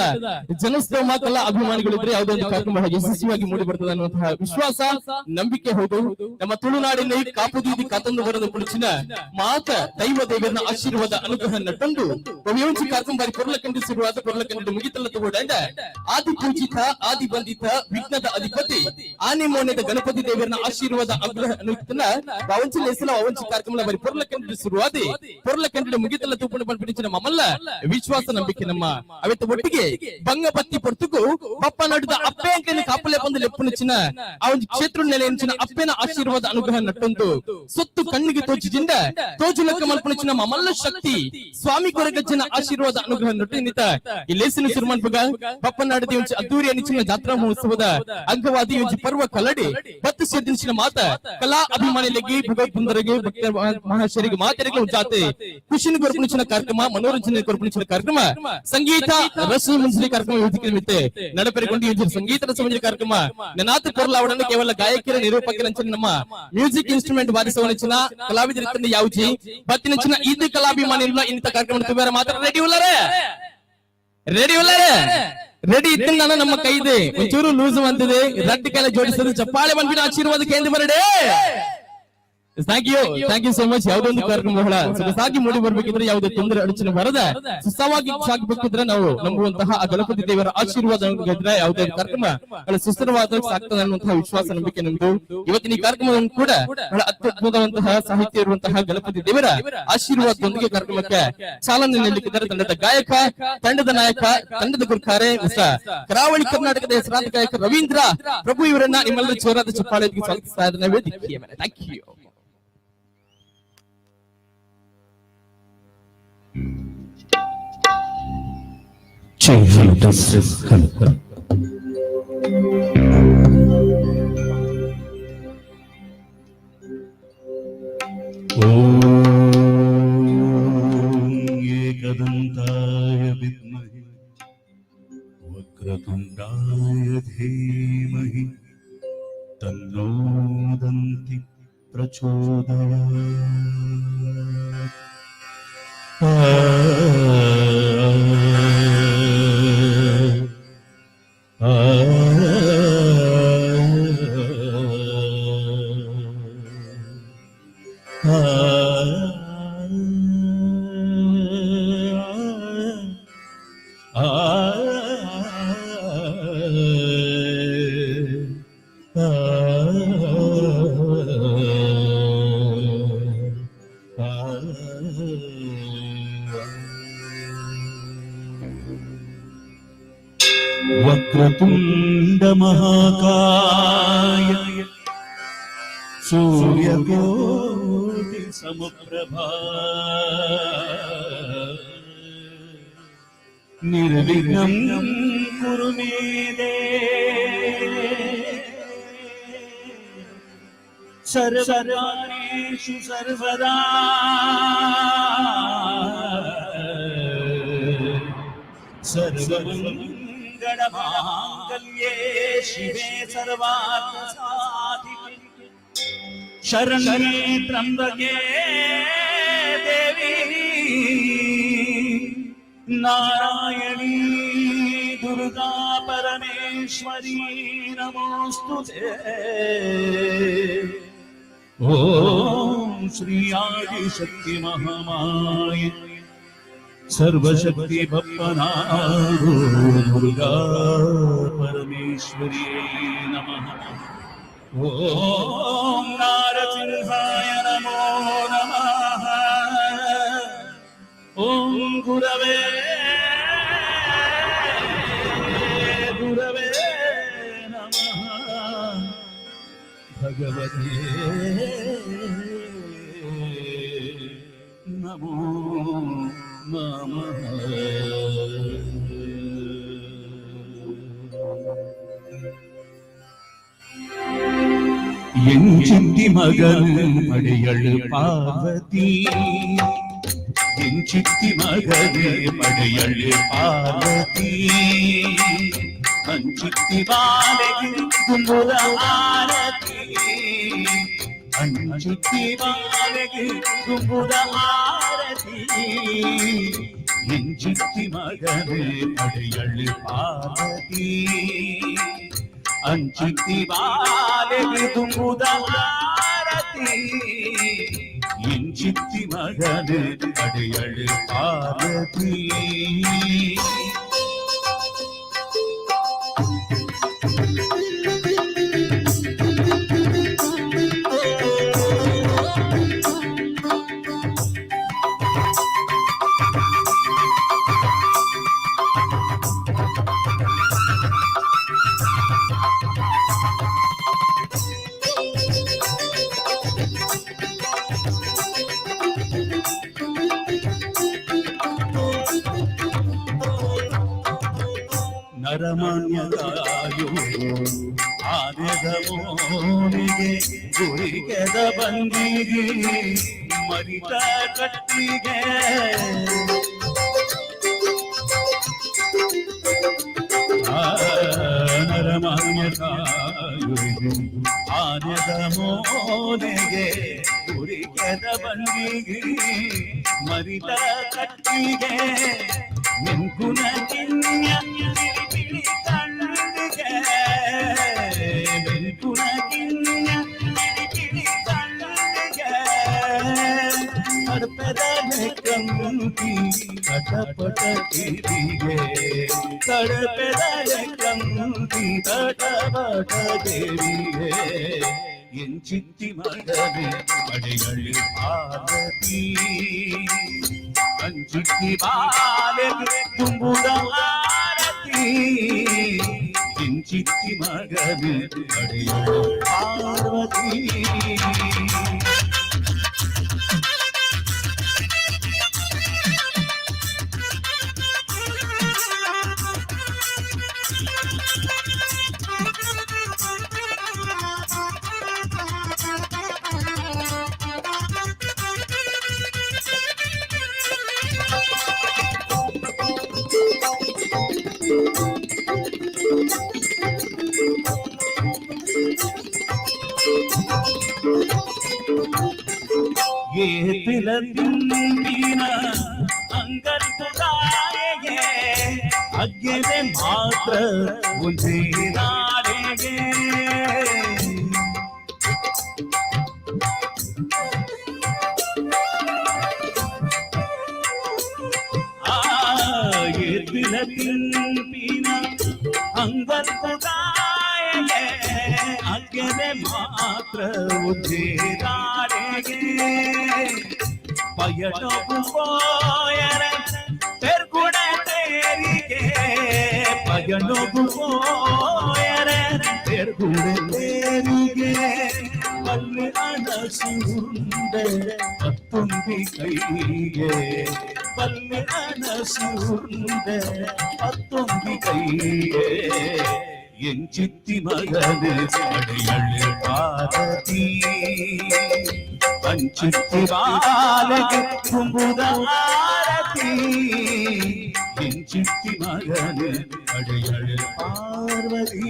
ಜನಸ್ತೋಮ ಕಲಾ ಅಭಿಮಾನಿಗಳಿದ್ರೆ ಯಾವುದೋ ಒಂದು ಕಾರ್ಯಕ್ರಮ ಯಶಸ್ವಿಯಾಗಿ ಮೂಡಿ ಬರ್ತದೆ ಅನ್ನುವಂತಹ ವಿಶ್ವಾಸ ನಂಬಿಕೆ ಹೌದು. ನಮ್ಮ ತುಳುನಾಡಿನ ಈ ಕಾಪುದೀದಿ ಕಾತಂದು ಬರದ ಕುಳಿಚಿನ ಮಾತ ದೈವ ದೇವರನ ಆಶೀರ್ವಾದ ಅನುಗ್ರಹ ನಟ್ಟೊಂದು ಕವಿಯೊಂಚಿ ಕಾರ್ಯಕ್ರಮ ಬಾರಿ ಕೊರ್ಲ ಕಂಡಿಸಿರುವಾದ ಕೊರ್ಲ ಕಂಡು ಮುಗಿತಲ್ಲ ತಗೋಡ ಆದಿ ಪೂಜಿತ ಆದಿ ಬಂದಿತ ವಿಘ್ನದ ಅಧಿಪತಿ ಆನೆ ಮೋನೆದ ಗಣಪತಿ ದೇವರನ ಆಶೀರ್ವಾದ ಅನುಗ್ರಹ ಅನುಗ್ರಹನ ಅವಂಚಿ ಲೇಸಲ ಅವಂಚಿ ಕಾರ್ಯಕ್ರಮ ಬಾರಿ ಪೊರ್ಲ ಕಂಡಿಸಿರುವಾದಿ ಪೊರ್ಲ ಕಂಡು ಮುಗಿತಲ್ಲ ತೂಪುಂಡು ಪಂಪಿಡಿಚಿನ ಮಮ್ಮಲ್ಲ ವಿಶ್ವಾಸ ನಂಬಿಕೆ ನಮ್ಮ ಅವೆತ್ತ ಒಟ್ಟಿಗೆ ಬಂಗ ಬತ್ತಿ ಪೊರ್ತುಕು ಬಪ್ಪ ನಡುದ ಅಪ್ಪೆ ಅಂಕನೆ ಕಾಪಲೆ ಬಂದು ಲೆಪ್ಪುನಿಚ್ಚಿನ ಆ ಒಂದು ಕ್ಷೇತ್ರ ನೆಲೆಯಂಚಿನ ಅಪ್ಪೆನ ಆಶೀರ್ವಾದ ಅನುಗ್ರಹ ನಟ್ಟೊಂದು ಸೊತ್ತು ಕಣ್ಣಿಗೆ ತೋಚಿಜಿಂದ ತೋಜುಲಕ್ಕ ಮಲ್ಪುನಿಚ್ಚಿನ ಮಮಲ್ಲ ಶಕ್ತಿ ಸ್ವಾಮಿ ಕೊರಗಜ್ಜನ ಆಶೀರ್ವಾದ ಅನುಗ್ರಹ ನಟ್ಟು ನಿತ ಈ ಲೇಸಿನ ಸುರ್ಮನ್ಪುಗ ಬಪ್ಪ ನಾಡದಿ ಒಂಚಿ ಅದ್ದೂರಿಯ ನಿಚ್ಚಿನ ಜಾತ್ರಾ ಮಹೋತ್ಸವದ ಅಂಗವಾದಿ ಒಂಜಿ ಪರ್ವ ಕಲಡಿ ಬತ್ತು ಸೇರ್ದಿನ ಮಾತ ಕಲಾ ಅಭಿಮಾನಿಗಳಿಗೆ ಭಗವತ್ ಭಕ್ತ ಮಹಾಶಯರಿಗೆ ಮಾತೆರಿಗೆ ಜಾತೆ ಖುಷಿನ ಕೊರಪುನಿಚ್ಚಿನ ಕಾರ್ಯಕ್ರಮ, ಮನೋರಂಜನೆ ಕೊರಪುನಿಚ್ಚಿನ ಕಾರ್ಯಕ್ರಮ, ಸಂಗೀತ ರಸ ಮಂಜರಿ ಕಾರ್ಯಕ್ರಮ ವೇದಿಕೆ ನಿಮಿತ್ತ ನಡಪೆರಿಕೊಂಡು ಈ ಸಂಗೀತ ರಸ ಮಂಜರಿ ಕಾರ್ಯಕ್ರಮ ನನಾತ ಪೊರ್ಲಾವಡನ್ನು ಕೇವಲ ಗಾಯಕರ ನಿರೂಪಕರಂಚಿನ ನಮ್ಮ ಮ್ಯೂಸಿಕ್ ಇನ್ಸ್ಟ್ರೂಮೆಂಟ್ ವಾದಿಸುವನಚಿನ ಕಲಾವಿದರ ಯಾವ್ಜಿ ಬತ್ತಿನಂಚಿನ ಇದು ಕಲಾಭಿಮಾನಿ ಇಂಥ ಕಾರ್ಯಕ್ರಮ ತುಂಬಿರ ಮಾತ್ರ ರೆಡಿ ಉಳ್ಳಾರೆ ರೆಡಿ ಉಳ್ಳಾರೆ ರೆಡಿ ಇತ್ತು ನಾನು ನಮ್ಮ ಕೈದೆ ಒಂಚೂರು ಲೂಸ್ ಅಂತಿದೆ ರಡ್ಡಿ ಕೈಲ ಜೋಡಿಸೋದು ಚಪ್ಪಾಳೆ ಬಂದ್ಬಿಟ್ಟು ಆಶೀರ್ವಾದ ಕೇಂದ್ರ ಬರಡೆ. Thank you, thank you so much. ಯಾವುದೊಂದು ಕಾರ್ಯಕ್ರಮ ಬಹಳ ಸೊಗಸಾಗಿ ಮೂಡಿ ಬರ್ಬೇಕಿದ್ರೆ ಯಾವುದೇ ತೊಂದರೆ ಅಡಚಣೆ ಬರದ ಸುಸ್ಥವಾಗಿ ಸಾಗಬೇಕಿದ್ರೆ ನಾವು ನಂಬುವಂತಹ ಆ ಗಣಪತಿ ದೇವರ ಆಶೀರ್ವಾದ ಇದ್ರೆ ಯಾವುದೇ ಕಾರ್ಯಕ್ರಮ ಬಹಳ ಸುಸ್ಥಿರವಾದ ಸಾಗ್ತದೆ ಅನ್ನುವಂತಹ ವಿಶ್ವಾಸ ನಂಬಿಕೆ ನಮ್ದು. ಇವತ್ತಿನ ಈ ಕಾರ್ಯಕ್ರಮವನ್ನು ಕೂಡ ಬಹಳ ಅತ್ಯದ್ಭುತವಂತಹ ಸಾಹಿತ್ಯ ಇರುವಂತಹ ಗಣಪತಿ ದೇವರ ಆಶೀರ್ವಾದದೊಂದಿಗೆ ಕಾರ್ಯಕ್ರಮಕ್ಕೆ ಚಾಲನೆ ನೀಡಲಿಕ್ಕಿದ್ದಾರೆ ತಂಡದ ಗಾಯಕ, ತಂಡದ ನಾಯಕ, ತಂಡದ ಗುರುಕಾರೆ ಕರಾವಳಿ ಕರ್ನಾಟಕದ ಹೆಸರಾಂತ ಗಾಯಕ ರವೀಂದ್ರ ಪ್ರಭು ಇವರನ್ನ ನಿಮ್ಮೆಲ್ಲರ ಜೋರಾದ ಚಪ್ಪಾಳೆಗೆ ಸ್ವಾಗತಿಸ್ತಾ ಇದ್ದೇನೆ ವೇದಿಕೆಯ ಮೇಲೆ. Thank you. Hello, test, hello. ॐ एकदन्ताय विद्महे वक्रतुण्डाय धीमहि तन्नो दन्ति प्रचोदयात्. वक्रतुण्डमहाकाय सूर्यकोटि समप्रभा निर्विघ्नं कुरु मे देव सर्वकार्येषु सर्वदा सर्वमङ्गलमाङ्गल्ये शिवे सर्वार्थसाधिके शरण्ये त्र्यम्बके देवी नारायणी दुर्गा परमेश्वरी नमोऽस्तु ते. ॐ श्री आदिशक्ति महामाय सर्वशक्ति बप्पनाडु दुर्गा परमेश्वरी नमः. ॐ नारसिंहाय नमो नमः. ॐ गुरवे गुरवे नमः. ಭಗವತೆ ನಮೋ ನಮಃ. ಎಂಚಿತ್ತಿ ಮಗನು ಪಡೆಯಳು ಪಾರ್ವತಿ, ಎಂಚಿತ್ತಿ ಮಗನೇ ಪಡೆಯಳು ಪಾರ್ವತಿ, ಅಂಚಿತ್ತಿ ಬಾಲೆಗೆ ತುಂಬುದ ಆರತಿ, ಅಂಚಿತ್ತಿ ಬಾಲೆಗೆ ತುಂಬುದ ಆರತಿ, ಎಂಚಿತ್ತಿ ಮಗನೇ ಪಡೆಯಳು ಪಾರ್ವತಿ, ಅಂಚಿತ್ತಿ ಬಾಲೆಗೆ ತುಂಬುದ ಆರತಿ, ಎಂಚಿತ್ತಿ ಮಗನೇ ಪಡೆಯಳು ಪಾರ್ವತಿ. ನರಮಾನ್ಯದಾಯೋ ಆನೆದ ಮೋನಿಗೆ ಗುರಿಗೆದ ಬಂದಿಗೆ ಮರಿತ ಕಟ್ಟಿಗೆ, ನರಮಾನ್ಯದಾಯೋ ಆನೆದ ಮೋನಿಗೆ ಗುರಿಗೆದ ಬಂದಿಗೆ ಮರಿತ ಕಟ್ಟಿಗೆ, ಮಿಂಕುನ ಕಿನ್ಯ ಬಿಳಿ ಕಣ್ಣಿಗೆ, ಮಿಂಕುನ ಕಿನ್ಯ ಬಿಳಿ ಬಿಳಿ ಕಣ್ಣಿಗೆ, ತಡಪದ ಕಂತಿ ತಟಪಟ ತಿರಿಗೆ, ತಡಪದ ಕಂತಿ ತಟಪಟ ದೇವಿಗೆ, ಎಂಚಿತ್ತಿ ಮಗನೇ ಪಡೆಯಳು ಪಾರ್ವತಿ, ಅಂಚುತ್ತಿ ಬಾಲೆಗೆ ತುಂಬುದ ಆರತಿ, ಎಂಚಿತ್ತಿ ಮಗನೇ ಪಡೆಯಳು ಪಾರ್ವತಿ. ಏತಿಲ ತಿಂದಿನ ಅಂಗರ್ಪುದಾಯೆಗೆ ಅಗ್ಗೆದೆ ಮಾತ್ರ ಒಂದೇ ನಾಡೆಗೆ, ಆ ಏತಿಲ ತಿಂಪಿನ ಅಂಗರ್ಪುದಾಯೆಗೆ ಅಗ್ಗೆದೆ ಮಾತ್ರ ಒಂದೇ ನಾಡೆಗೆ, ಪಯಣವು ಪೋಯರ ಪೆರ್ಗುಣ ತೇರಿಗೆ, ಪಯಣವು ಪೋಯರ ಪೆರ್ಗುಣ ತೇರಿಗೆ, ಪಲ್ಲೆ ಅಣಸುಂಡೆ ಪತ್ತೊಂದಿ ಕೈಗೆ, ಪಲ್ಲೆ ಅಣಸುಂಡೆ ಪತ್ತೊಂದಿ ಕೈಗೆ, ಎಂಚಿತ್ತಿ ಮಗನೇ ಪಡೆಯಳು ಪಾರ್ವತಿ, ಅಂಚಿತ್ತಿ ಬಾಲೆಗೆ ತುಂಬುದ ಆರತಿ, ಎಂಚಿತ್ತಿ ಮಗನೇ ಪಡೆಯಳು ಪಾರ್ವತಿ.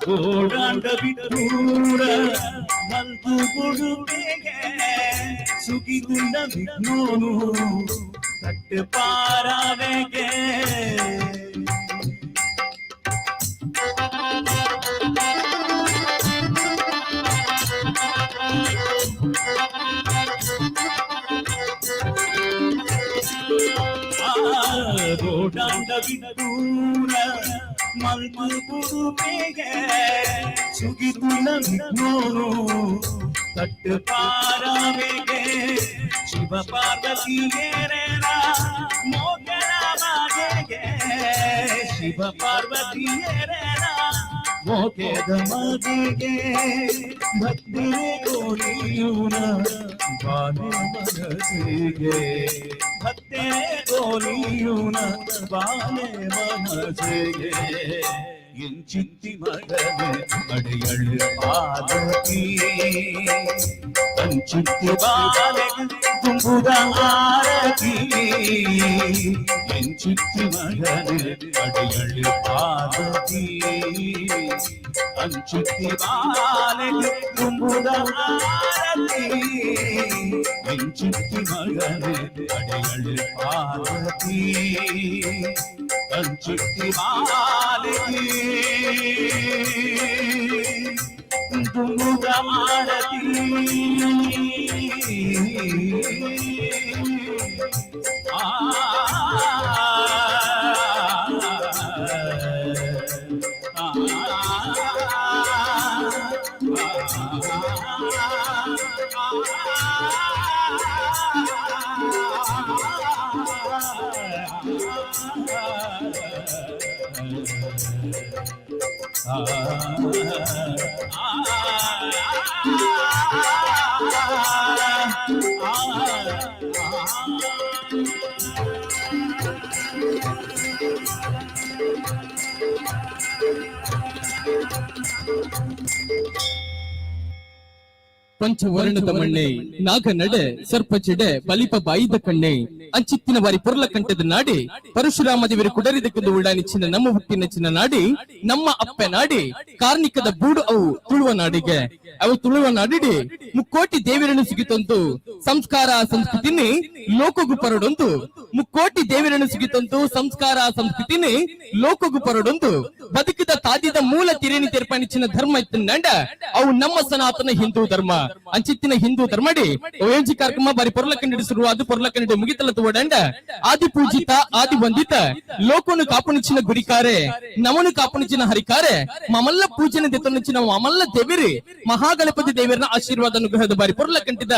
ಗೋಡಾಂಡ ಬಿಟ್ಟೂರ ಮಲ್ತು ಗುಡುಬೆಗೆ ಸುಗಿದುಲ್ಲ ವಿಘ್ನೋನು ತಟ್ಟು ಪಾರವೆಗೆ. ಗೋಡಾಂಡ ವಿದೂರ ಮಲ್ಪು ಪುಡುಪೆಗೆ ಸುಗಿದುಲ್ಲ ವಿಘ್ನೋನು ತಟ್ಟು ಪಾರವೆಗೆ. ಶಿವ ಪಾರ್ವತಿಯೇರೇರ ಮೋಗನ ಮಗೆಗೆ, ಶಿವ ಪಾರ್ವತಿಯೇರೇರ ಮೋಕೆದ ಮಗೆಗೆ. ಭಕ್ತಿರೆ ಗೋಲಿಯೂನ ಬಾನೆ ಮನಸ್ಸಿಗೆ, ಭಕ್ತಿರೆ ಗೋಲಿಯೂನ ಬಾನೆ ಮನಸ್ಸಿಗೆ. ಎಂಚಿತ್ತಿ ಮಗನೆ ಅಡೆಯಳು ಪಾರ್ವತಿ, ಅಂಚಿತ್ತಿ ಬಾಲೆ ತುಂಬುದ ಆರತಿ. ಎಂಚಿತ್ತಿ ಮಗನೆ ಅಡೆಯಳು ಪಾರ್ವತಿ, ಅಂಚಿತ್ತಿ ಬಾಲೆ ತುಂಬುದ ಆರತಿ. ಎಂಚಿತ್ತಿ ಮಗನೆ ಅಡೆಯಳು ಪಾರ್ವತಿ, ಅಂಚಿತ್ತಿ ಬಾಲೆ ತುಂಬುದ ಆರತಿ. ಆ ಪಂಚವರ್ಣದ ಮಣ್ಣೆ ನಾಗನಡೆ ಸರ್ಪಚಿಡೆ ಬಲಿಪ ಬಾಯಿದ ಕಣ್ಣೆ ಅಂಚಿತ್ತಿನ ಬಾರಿ ಪೊರ್ಲ ಕಂಠದ ನಾಡಿ ಪರಶುರಾಮ ದೇವರು ಕುಡರಿದಕ್ಕೊಂದು ಉಳ್ಳಾನಿಚ್ಚಿನ ನಮ್ಮ ಹುಟ್ಟಿನ ಚಿನ್ನ ನಾಡಿ ನಮ್ಮ ಅಪ್ಪೆ ನಾಡಿ ಕಾರ್ಣಿಕದ ಬೂಡು ಅವು ತುಳುವ ನಾಡಿಗೆ ಅವು ತುಳುವ ನಾಡಿಡಿ ಮುಕ್ಕೋಟಿ ದೇವರನ್ನು ಸಿಗಿತಂತು ಸಂಸ್ಕಾರ ಸಂಸ್ಕೃತಿನಿ ಲೋಕಗು ಪರಡೊಂದು ಮುಕ್ಕೋಟಿ ದೇವರನ್ನು ಸಿಗಿತಂತು ಸಂಸ್ಕಾರ ಸಂಸ್ಕೃತಿನಿ ಲೋಕಗು ಪರಡೊಂದು ಬದುಕಿದ ತಾದಿದ ಮೂಲ ತಿರೇಣಿ ತೀರ್ಪಣಿಚ್ಚಿನ ಧರ್ಮ ಇತ್ತಿನಂಡ ಅವು ನಮ್ಮ ಸನಾತನ ಹಿಂದೂ ಧರ್ಮ ಅಂಚಿತ್ತಿನ ಹಿಂದೂ ಧರ್ಮಡಿ ಓಎಂಜಿ ಕಾರ್ಯಕ್ರಮ ಬಾರಿ ಪೊರ್ಲ ಕಂಡಿಡಿಸಿರುವ ಅದು ಪೊರ್ಲ ಕಂಡಿಡಿ ಮುಗಿತಲ ತೋಡಂಡ ಆದಿ ಪೂಜಿತ ಆದಿ ವಂದಿತ ಲೋಕನು ಕಾಪುನಿಚ್ಚಿನ ಗುರಿಕಾರೆ ನಮನು ಕಾಪುನಿಚ್ಚಿನ ಹರಿಕಾರೆ ಮಮಲ್ಲ ಪೂಜನೆ ದೆತ್ತೊನ್ನಿಚ್ಚಿನ ಮಮಲ್ಲ ದೇವಿರಿ ಮಹಾಗಣಪತಿ ದೇವರನ ಆಶೀರ್ವಾದ ಅನುಗ್ರಹದ ಬಾರಿ ಪೊರ್ಲ ಕಂಟಿದ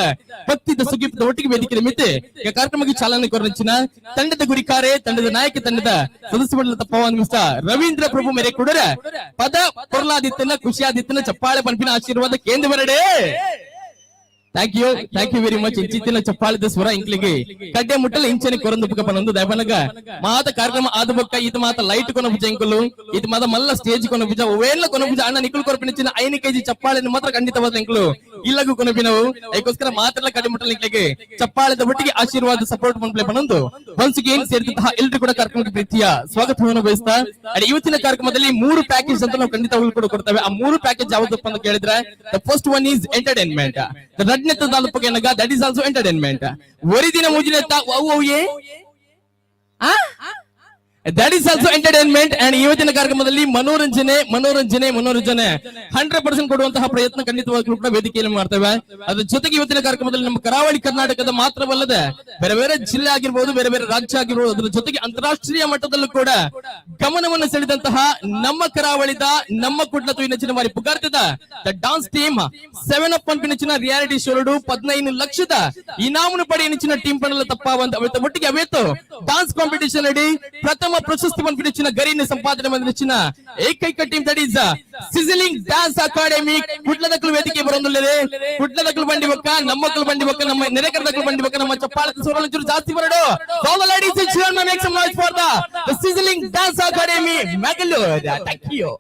ಭಕ್ತಿದ ಸುಗಿಪದ ಒಟ್ಟಿಗೆ ವೇದಿಕೆ ಮಿತ್ತೆ ಈ ಕಾರ್ಯಕ್ರಮಕ್ಕೆ ಚಾಲನೆ ಕೊರಚಿನ ತಂಡದ ಗುರಿಕಾರೆ ತಂಡದ ನಾಯಕ ತಂಡದ ಸದಸ್ಯ ಮಂಡಲದ ಪವನ್ ಮಿಸ್ಟರ್ ರವೀಂದ್ರ ಪ್ರಭು ಮೇರೆ ಕುಡರ ಪದ ಪೊರ್ಲಾದಿತ್ತನ ಖುಷಿಯಾದಿತ್ತನ ಚಪ್ಪಾಳೆ ಪನ್ಪಿನ ಆಶೀರ್ವಾದ ಕೇಂದ್ರ ಬರಡೆ. Thank you, thank you very much. ಇಂಚಿತ್ತಿನ ಚಪ್ಪಾಳಿದ ಸ್ವರ ಇಂಕ್ಲಿಗೆ ಕಡ್ಡೆ ಮುಟ್ಟಲ ಇಂಚನೆ ಕೊರಂದು ಪುಕ್ಕ ಪನೊಂದು ದಯಪನಗ ಮಾತ ಕಾರ್ಯಕ್ರಮ ಆದ ಬೊಕ್ಕ ಇದು ಮಾತ ಲೈಟ್ ಕೊನ ಪೂಜೆ ಇಂಕುಲು ಇದು ಮಾತ ಮಲ್ಲ ಸ್ಟೇಜ್ ಕೊನ ಪೂಜೆ ಒವೇಲ ಕೊನ ಪೂಜೆ ಅಣ್ಣ ನಿಕುಲ್ ಕೊರಪಿನ 5 ಕೆಜಿ ಚಪ್ಪಾಳೆಯನ್ನು ಮಾತ್ರ ಖಂಡಿತವಾದ ಇಂಕುಲು ಇಲ್ಲಗೂ ಕೊನಪಿನವು ಅದಕ್ಕೋಸ್ಕರ ಮಾತ್ರ ಕಡ್ಡೆ ಮುಟ್ಟಲ ಇಂಕ್ಲಿಗೆ ಚಪ್ಪಾಳೆದ ಒಟ್ಟಿಗೆ ಆಶೀರ್ವಾದ ಸಪೋರ್ಟ್ ಮನ್ಪ್ಲೆ ಪನೊಂದು ಒನ್ಸ್ ಅಗೇನ್ ಸೇರಿದಂತಹ ಎಲ್ಲರೂ ಕೂಡ ಕಾರ್ಯಕ್ರಮಕ್ಕೆ ಪ್ರೀತಿಯ ಸ್ವಾಗತವನ್ನು ಬಯಸ್ತಾ ಇವತ್ತಿನ ಕಾರ್ಯಕ್ರಮದಲ್ಲಿ 3 ಪ್ಯಾಕೇಜ್ ಅಂತ ನಾವು ಖಂಡಿತವಾಗ್ಲೂ ಕೂಡ ಕೊಡ್ತೇವೆ. ಆ 3 ಪ್ಯಾಕೇಜ್ ಯಾವ್ದಪ್ಪ ಅಂತ ಕೇಳಿದ್ರೆ the first one is entertainment, that is also entertainment. ಒರಿದಿನ ಮುಜಿನ that is also entertainment. And ಇವತ್ತಿನ ಕಾರ್ಯಕ್ರಮದಲ್ಲಿ ಮನೋರಂಜನೆ ಮನೋರಂಜನೆ ಮನೋರಂಜನೆ 100% ಕೊಡುವಂತಹ ಪ್ರಯತ್ನ ಖಂಡಿತವಾಗ್ಲೂ ಕೂಡ ವೇದಿಕೆಯಲ್ಲಿ ಮಾಡ್ತೇವೆ. ಅದ್ರ ಜೊತೆಗೆ ಇವತ್ತಿನ ಕಾರ್ಯಕ್ರಮದಲ್ಲಿ ನಮ್ಮ ಕರಾವಳಿ ಕರ್ನಾಟಕದ ಮಾತ್ರವಲ್ಲದೆ ಬೇರೆ ಬೇರೆ ಜಿಲ್ಲೆ ಆಗಿರ್ಬೋದು, ಬೇರೆ ಬೇರೆ ರಾಜ್ಯ ಆಗಿರ್ಬೋದು, ಅದ್ರ ಜೊತೆಗೆ ಅಂತಾರಾಷ್ಟ್ರೀಯ ಮಟ್ಟದಲ್ಲೂ ಕೂಡ ಗಮನವನ್ನು ಸೆಳೆದಂತಹ ನಮ್ಮ ಕರಾವಳಿದ ನಮ್ಮ ಕುಡ್ಲ ತುಯಿನಚಿನ ಬಾರಿ ಪುಗಾರ್ತಿದ the dance team 7 up ಪನ್ಪಿನಚಿನ reality ಶೋಡು 15 ಲಕ್ಷದ ಇನಾಮನು ಪಡೆಯನಿಚ್ಚಿನ ಟೀಮ್ ಪಣಲ ತಪ್ಪಾವಂತ ಅವೆತ್ತ ಒಟ್ಟಿಗೆ ಅವೇತು ಡಾನ್ಸ್ ಕಾಂಪಿಟೇಷನ್ ಅಡಿ ಪ್ರಥಮ ಪ್ರಶಸ್ತಿ ಪನ್ಪಿನಚಿನ ಗರಿನ ಸಂಪಾದನೆ ಬಂದಿನ ಏಕೈಕ team that is sizzling dance academy ಕುಡ್ಲದಕ್ಕಲು ವೇದಿಕೆ ಬರೋದಿಲ್ಲದೆ ಕುಡ್ಲದಕ್ಕಲು ಬಂಡಿ ಬೊಕ್ಕ ನಮ್ಮಕ್ಕಳು ಬಂಡಿ ಬೊಕ್ಕ ನಮ್ಮ ನೆರೆಕರದಕ್ಕಲು ಬಂಡಿ ಬೊಕ್ಕ ನಮ್ಮ ಚಪ್ಪಾಳದ ಸ್ವರ ಚೂರು ಜಾಸ್ತಿ ಬರಡು. All the ladies and gentlemen, make some noise for the sizzling dance academy Mangalore. Thank you.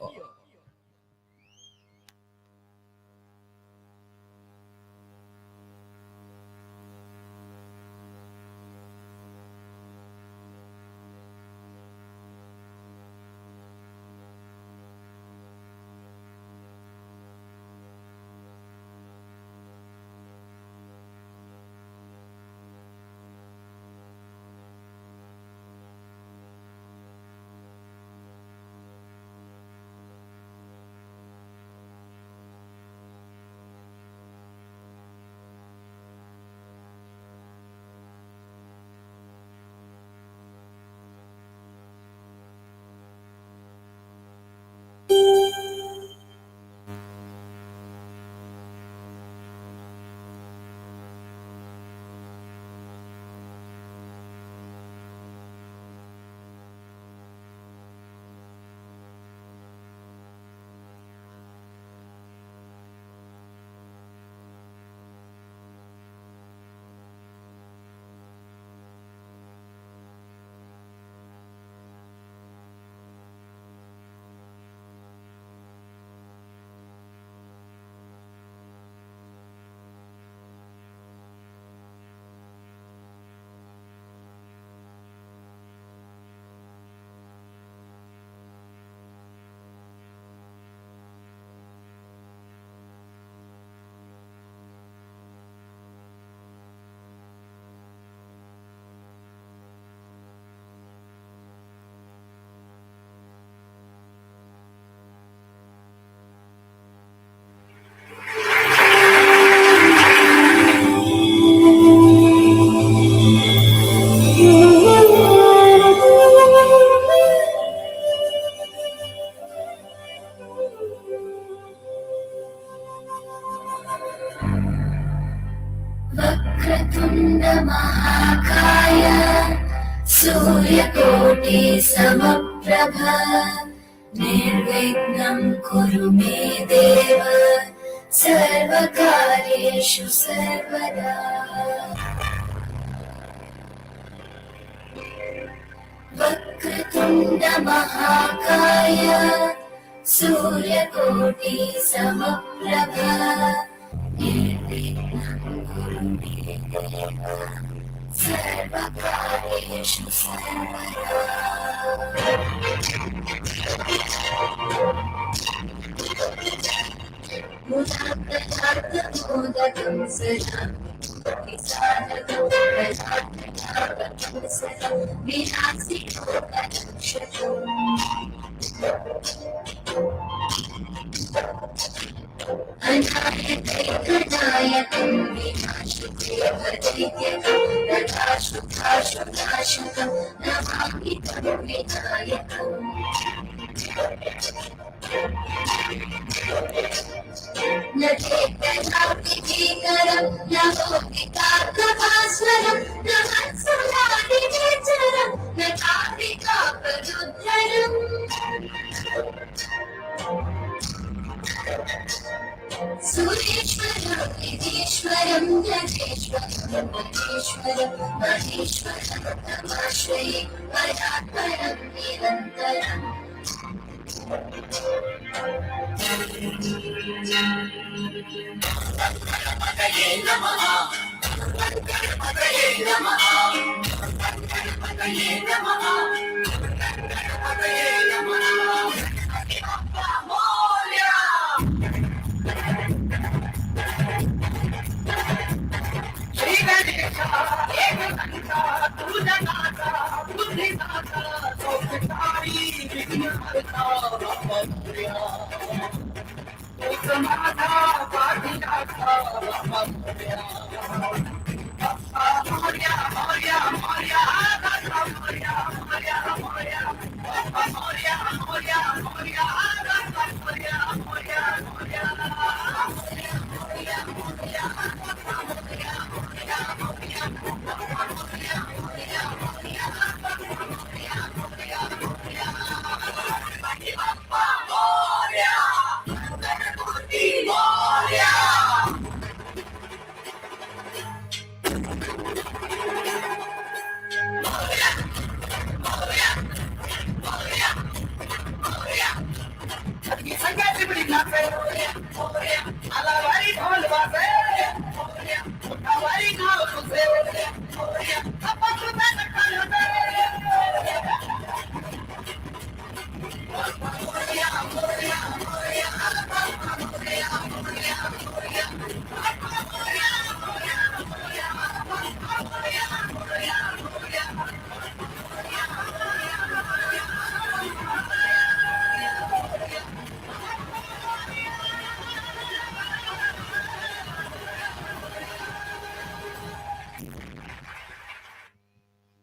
वक्रतुण्ड महाकाय सूर्यकोटि समप्रभ निर्विघ्नं कुरु मे देव सर्वकार्येषु सर्वदा। वक्रतुण्ड महाकाय सूर्यकोटि समप्रभ निर्विघ्नं कुरु मे देव सर्वकार्येषु सर्वदा। मुदाप्रजातमोदकं सदा साधकं प्रजाप्रजापतिं सदा विनाशिकोपरक्षकम्। अनायकैकनायकं विनाशिते भदैत्यकं प्रकाशुकाशुनाशकं नमामि तं विनायकम्। न चेतनापिभीकरं न भोगिकाकभास्वरं न वत्सलादिनेचरं न कापिकापदुद्धरम्। सुरेश्वरं विधीश्वरं गजेश्वरं महेश्वरं महेश्वरं तमाश्रये परात्परं निरन्तरम्। नमः गणपतये नमः गणपतये नमः गणपतये नमः। मोरया। श्री गणेश एकदंता तुझनाथा बुद्धिदाता सुखकारी विघ्नहर्ता बाप्पा मोरया। तूच माझा पाठीराखा बाप्पा मोरया। बाप्पा मोरया मोरया मोरया बाप्पा मोरया मोरया मोरया बाप्पा मोरया मोरया मोरया बाप्पा मोरया मोरया मोरया मोरया मोरया बाप्पा मोरया मोरया मोरया बाप्पा मोरया मोरया मोरया बाप्पा मोरया मोरया मोरया गणपती बाप्पा मोरया गणपती मोरया।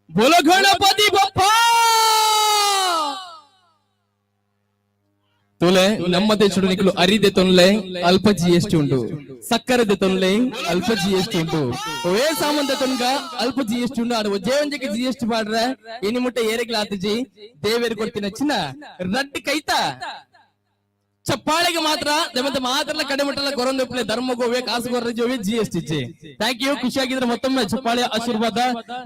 बोलो गणपती बप्पा। ತುಲೆ ನಮ್ಮ ದೇಶಡು ನಿಕುಲು ಅರಿದೆ ತೊನ್ಲೆ ಅಲ್ಪ ಜಿ ಎಸ್ ಟಿ ಉಂಟು, ಸಕ್ಕರೆ ತೊನ್ಲೆ ಅಲ್ಪ ಜಿ ಎಸ್ ಟಿ ಉಂಟು, ಒವೇ ಸಾಮಾನ್ ತೊನ್ಗ ಅಲ್ಪ ಜಿ ಎಸ್ ಟಿ ಉಂಟು. ಆಡ ಒಂಜೇ ಒಂಜೆಗೆ ಜಿ ಎಸ್ ಟಿ ಪಾಡ್ರೆ ಇನಿ ಮುಟ್ಟ ಏರೆಗ್ಲ ಆತಜಿ ದೇವೇರು ಕೊಡ್ತಿನ ಚಿನ್ನ ರಡ್ಡ್ ಕೈತ ಚಪ್ಪಾಳೆಗೆ ಮಾತ್ರ ಮತ್ತೆ ಮಾತ್ರ ಕಡೆ ಮಟ್ಟಲ್ಲ ಕೊರೊಂದು ಧರ್ಮ ಗೋವೆ ಕಾಸು ಗೊರ್ರೆ ಜೋವೆ G S T. Thank you. ಖುಷಿಯಾಗಿದ್ರೆ ಮತ್ತೊಮ್ಮೆ ಚಪ್ಪಾಳೆ ಆಶೀರ್ವಾದ.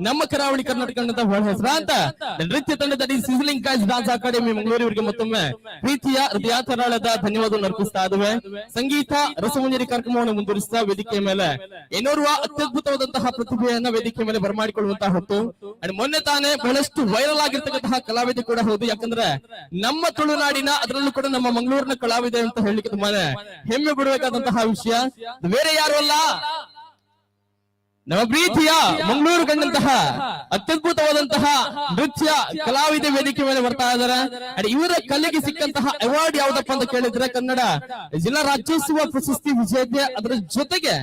ನಮ್ಮ ಕರಾವಳಿ ಕರ್ನಾಟಕ ಬಹಳ ಹೆಸರಾಂತ ನೃತ್ಯ ತಂಡದ ಸಿಝಲಿಂಗ್ ಕಾಯ್ಸ್ ಡಾನ್ಸ್ ಅಕಾಡೆಮಿ ಮಂಗಳೂರು ಇವರಿಗೆ ಮತ್ತೊಮ್ಮೆ ಪ್ರೀತಿಯ ಹೃದಯಾತರಾಳದ ಧನ್ಯವಾದವನ್ನು ಅರ್ಪಿಸ್ತಾ ಇದ್ದೇವೆ. ಸಂಗೀತ ರಸಮಂಜರಿ ಕಾರ್ಯಕ್ರಮವನ್ನು ಮುಂದುವರಿಸ್ತಾ ವೇದಿಕೆಯ ಮೇಲೆ ಏನೋರ್ವ ಅತ್ಯದ್ಭುತವಾದಂತಹ ಪ್ರತಿಭೆಯನ್ನ ವೇದಿಕೆ ಮೇಲೆ ಬರಮಾಡಿಕೊಳ್ಳುವಂತಹ ಹೊತ್ತು. ಅಂಡ್ ಮೊನ್ನೆ ತಾನೇ ಬಹಳಷ್ಟು ವೈರಲ್ ಆಗಿರ್ತಕ್ಕಂತಹ ಕಲಾವಿದೆ ಕೂಡ ಹೌದು. ಯಾಕಂದ್ರೆ ನಮ್ಮ ತುಳುನಾಡಿನ, ಅದರಲ್ಲೂ ಕೂಡ ನಮ್ಮ ಮಂಗಳೂರಿನ ಕಲಾವಿದೆ ಅಂತ ಹೇಳಲಿಕ್ಕೆ ತುಂಬಾನೇ ಹೆಮ್ಮೆ ಪಡಬೇಕಾದಂತಹ ವಿಷಯ. ಬೇರೆ ಯಾರು ಅಲ್ಲ, ನಮ್ಮ ಪ್ರೀತಿಯ ಮಂಗಳೂರು ಕಂಡಂತಹ ಅತ್ಯದ್ಭುತವಾದಂತಹ ನೃತ್ಯ ಕಲಾವಿದೆ ವೇದಿಕೆ ಮೇಲೆ ಬರ್ತಾ ಇದ್ದಾರೆ. ಅಂಡ್ ಇವರ ಕಲೆಗೆ ಸಿಕ್ಕಂತಹ ಅವಾರ್ಡ್ ಯಾವ್ದಪ್ಪ ಅಂತ ಕೇಳಿದ್ರೆ ಕನ್ನಡ ಜಿಲ್ಲಾ ರಾಜ್ಯೋತ್ಸವ ಪ್ರಶಸ್ತಿ ವಿಜೇತೆ. ಅದರ ಜೊತೆಗೆ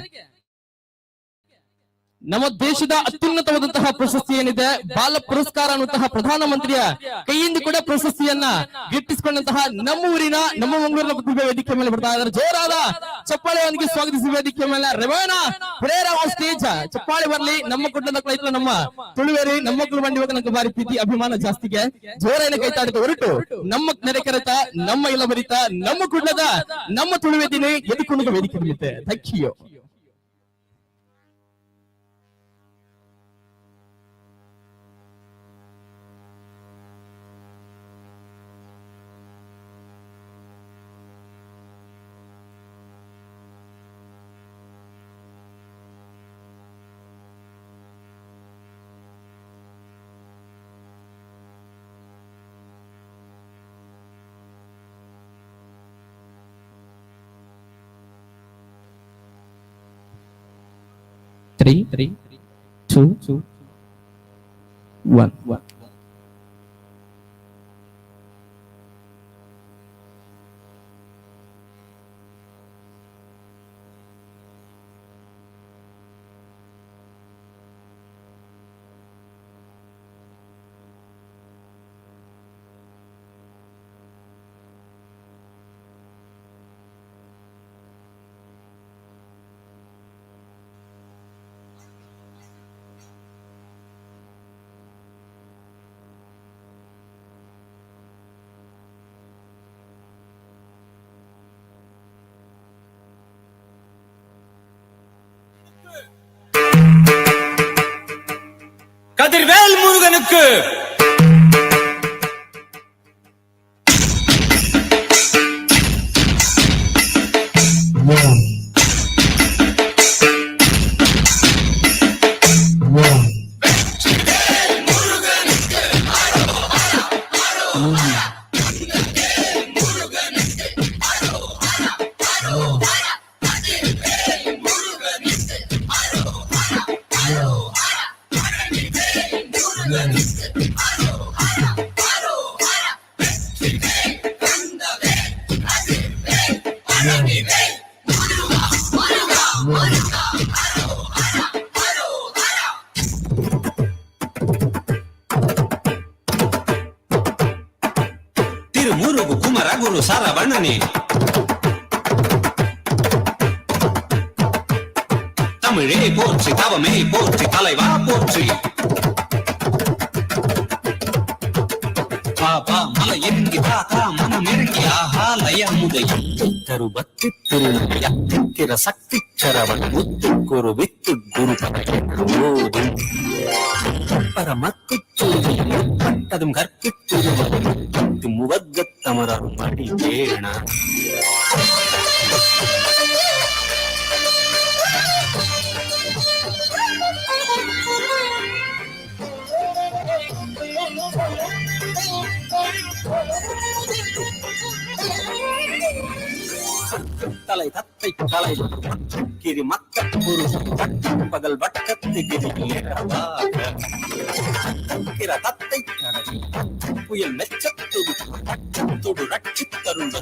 ನಮ್ಮ ದೇಶದ ಅತ್ಯುನ್ನತವಾದಂತಹ ಪ್ರಶಸ್ತಿ ಏನಿದೆ ಬಾಲ ಪುರಸ್ಕಾರ ಅನ್ನುವಂತಹ ಪ್ರಧಾನಮಂತ್ರಿಯ ಕೈಯಿಂದ ಕೂಡ ಪ್ರಶಸ್ತಿಯನ್ನ ಗಿಟ್ಟಿಸಿಕೊಂಡಂತಹ ನಮ್ಮ ಊರಿನ ನಮ್ಮ ಮಂಗಳೂರಿನ ಪ್ರತಿಭೆ ವೇದಿಕೆ ಮೇಲೆ ಬರ್ತಾ ಇದ್ದಾರೆ. ಜೋರಾದ ಚಪ್ಪಾಳೆಯೊಂದಿಗೆ ಸ್ವಾಗತಿಸಿ ವೇದಿಕೆ ಮೇಲೆ ರೆವಾನ ಪ್ರೇರ ಆನ್ ಸ್ಟೇಜ್. ಚಪ್ಪಾಳೆ ಬರ್ಲಿ. ನಮ್ಮ ಕುಟುಂಬದ ರೈತರು ನಮ್ಮ ತುಳುವೇರಿ ನಮ್ಮ ಮಕ್ಕಳು ಬಂಡಿ ನಮ್ಗೆ ಬಾರಿ ಪ್ರೀತಿ ಅಭಿಮಾನ ಜಾಸ್ತಿಗೆ. ಜೋರಾಗಿ ಕೈತಾಡಿದ ಹೊರಟು ನಮ್ಮ ನೆರೆ ಕೆರೆತ ನಮ್ಮ ಇಲ್ಲ ಬರಿತ ನಮ್ಮ ಕುಟುಂಬದ ನಮ್ಮ ತುಳುವೇದಿನಿ ಎದುಕೊಂಡು ವೇದಿಕೆ ಮೇಲೆ. Thank you. 3, 2, 1. Kathirvel முருகனுக்கு திருமுருகு குமர குரு சரவணனே தமிழே போற்றி தவமே போற்றி தலைவா போற்றி பாபா மலை இறங்கி தாத்தா மனம் இறங்கி ஆஹா லய முதயம் தருபத்தி திருநத்திர சக்தி சரவண முத்து குரு வித்து குரு ஓதும் பரமத்து முற்பட்டதும் கற்பித்து முவக்கத்தமரரும் அடி பேண தலை தத்தை தலை கிரி மத்த குரு பகல் வட்டத்து கிரி தத்தை புயல் மெச்சத்துடு தொடு ரட்சித்தருள்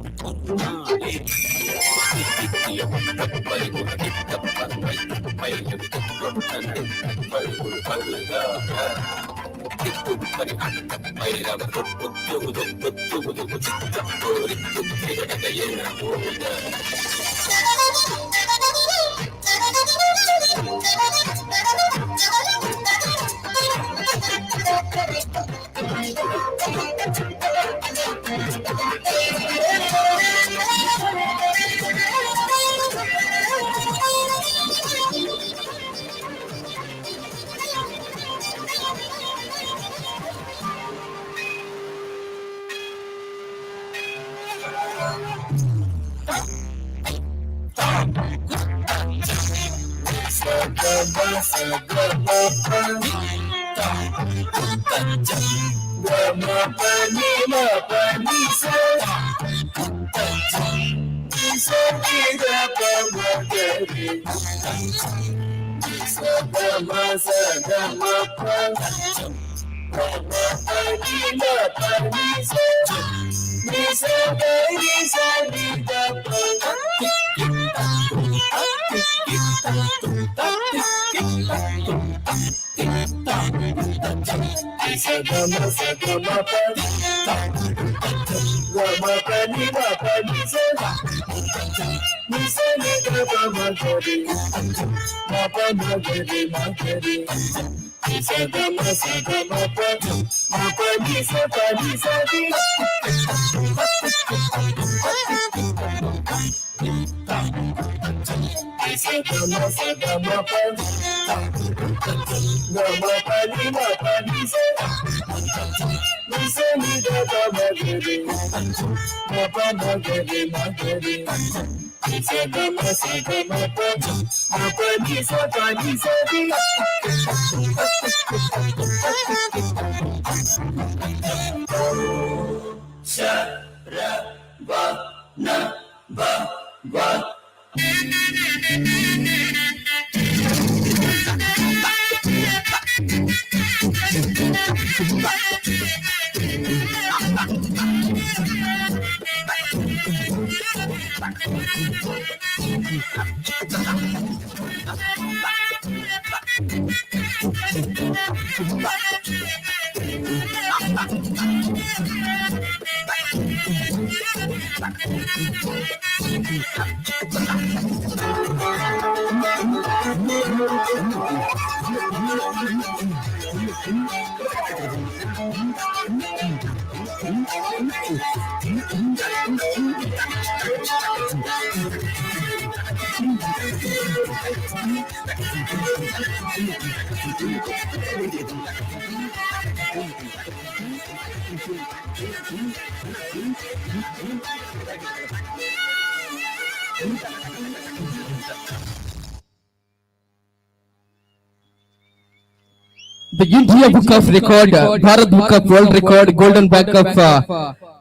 The India Book of Record, Bharat Book of World Record, Golden Back of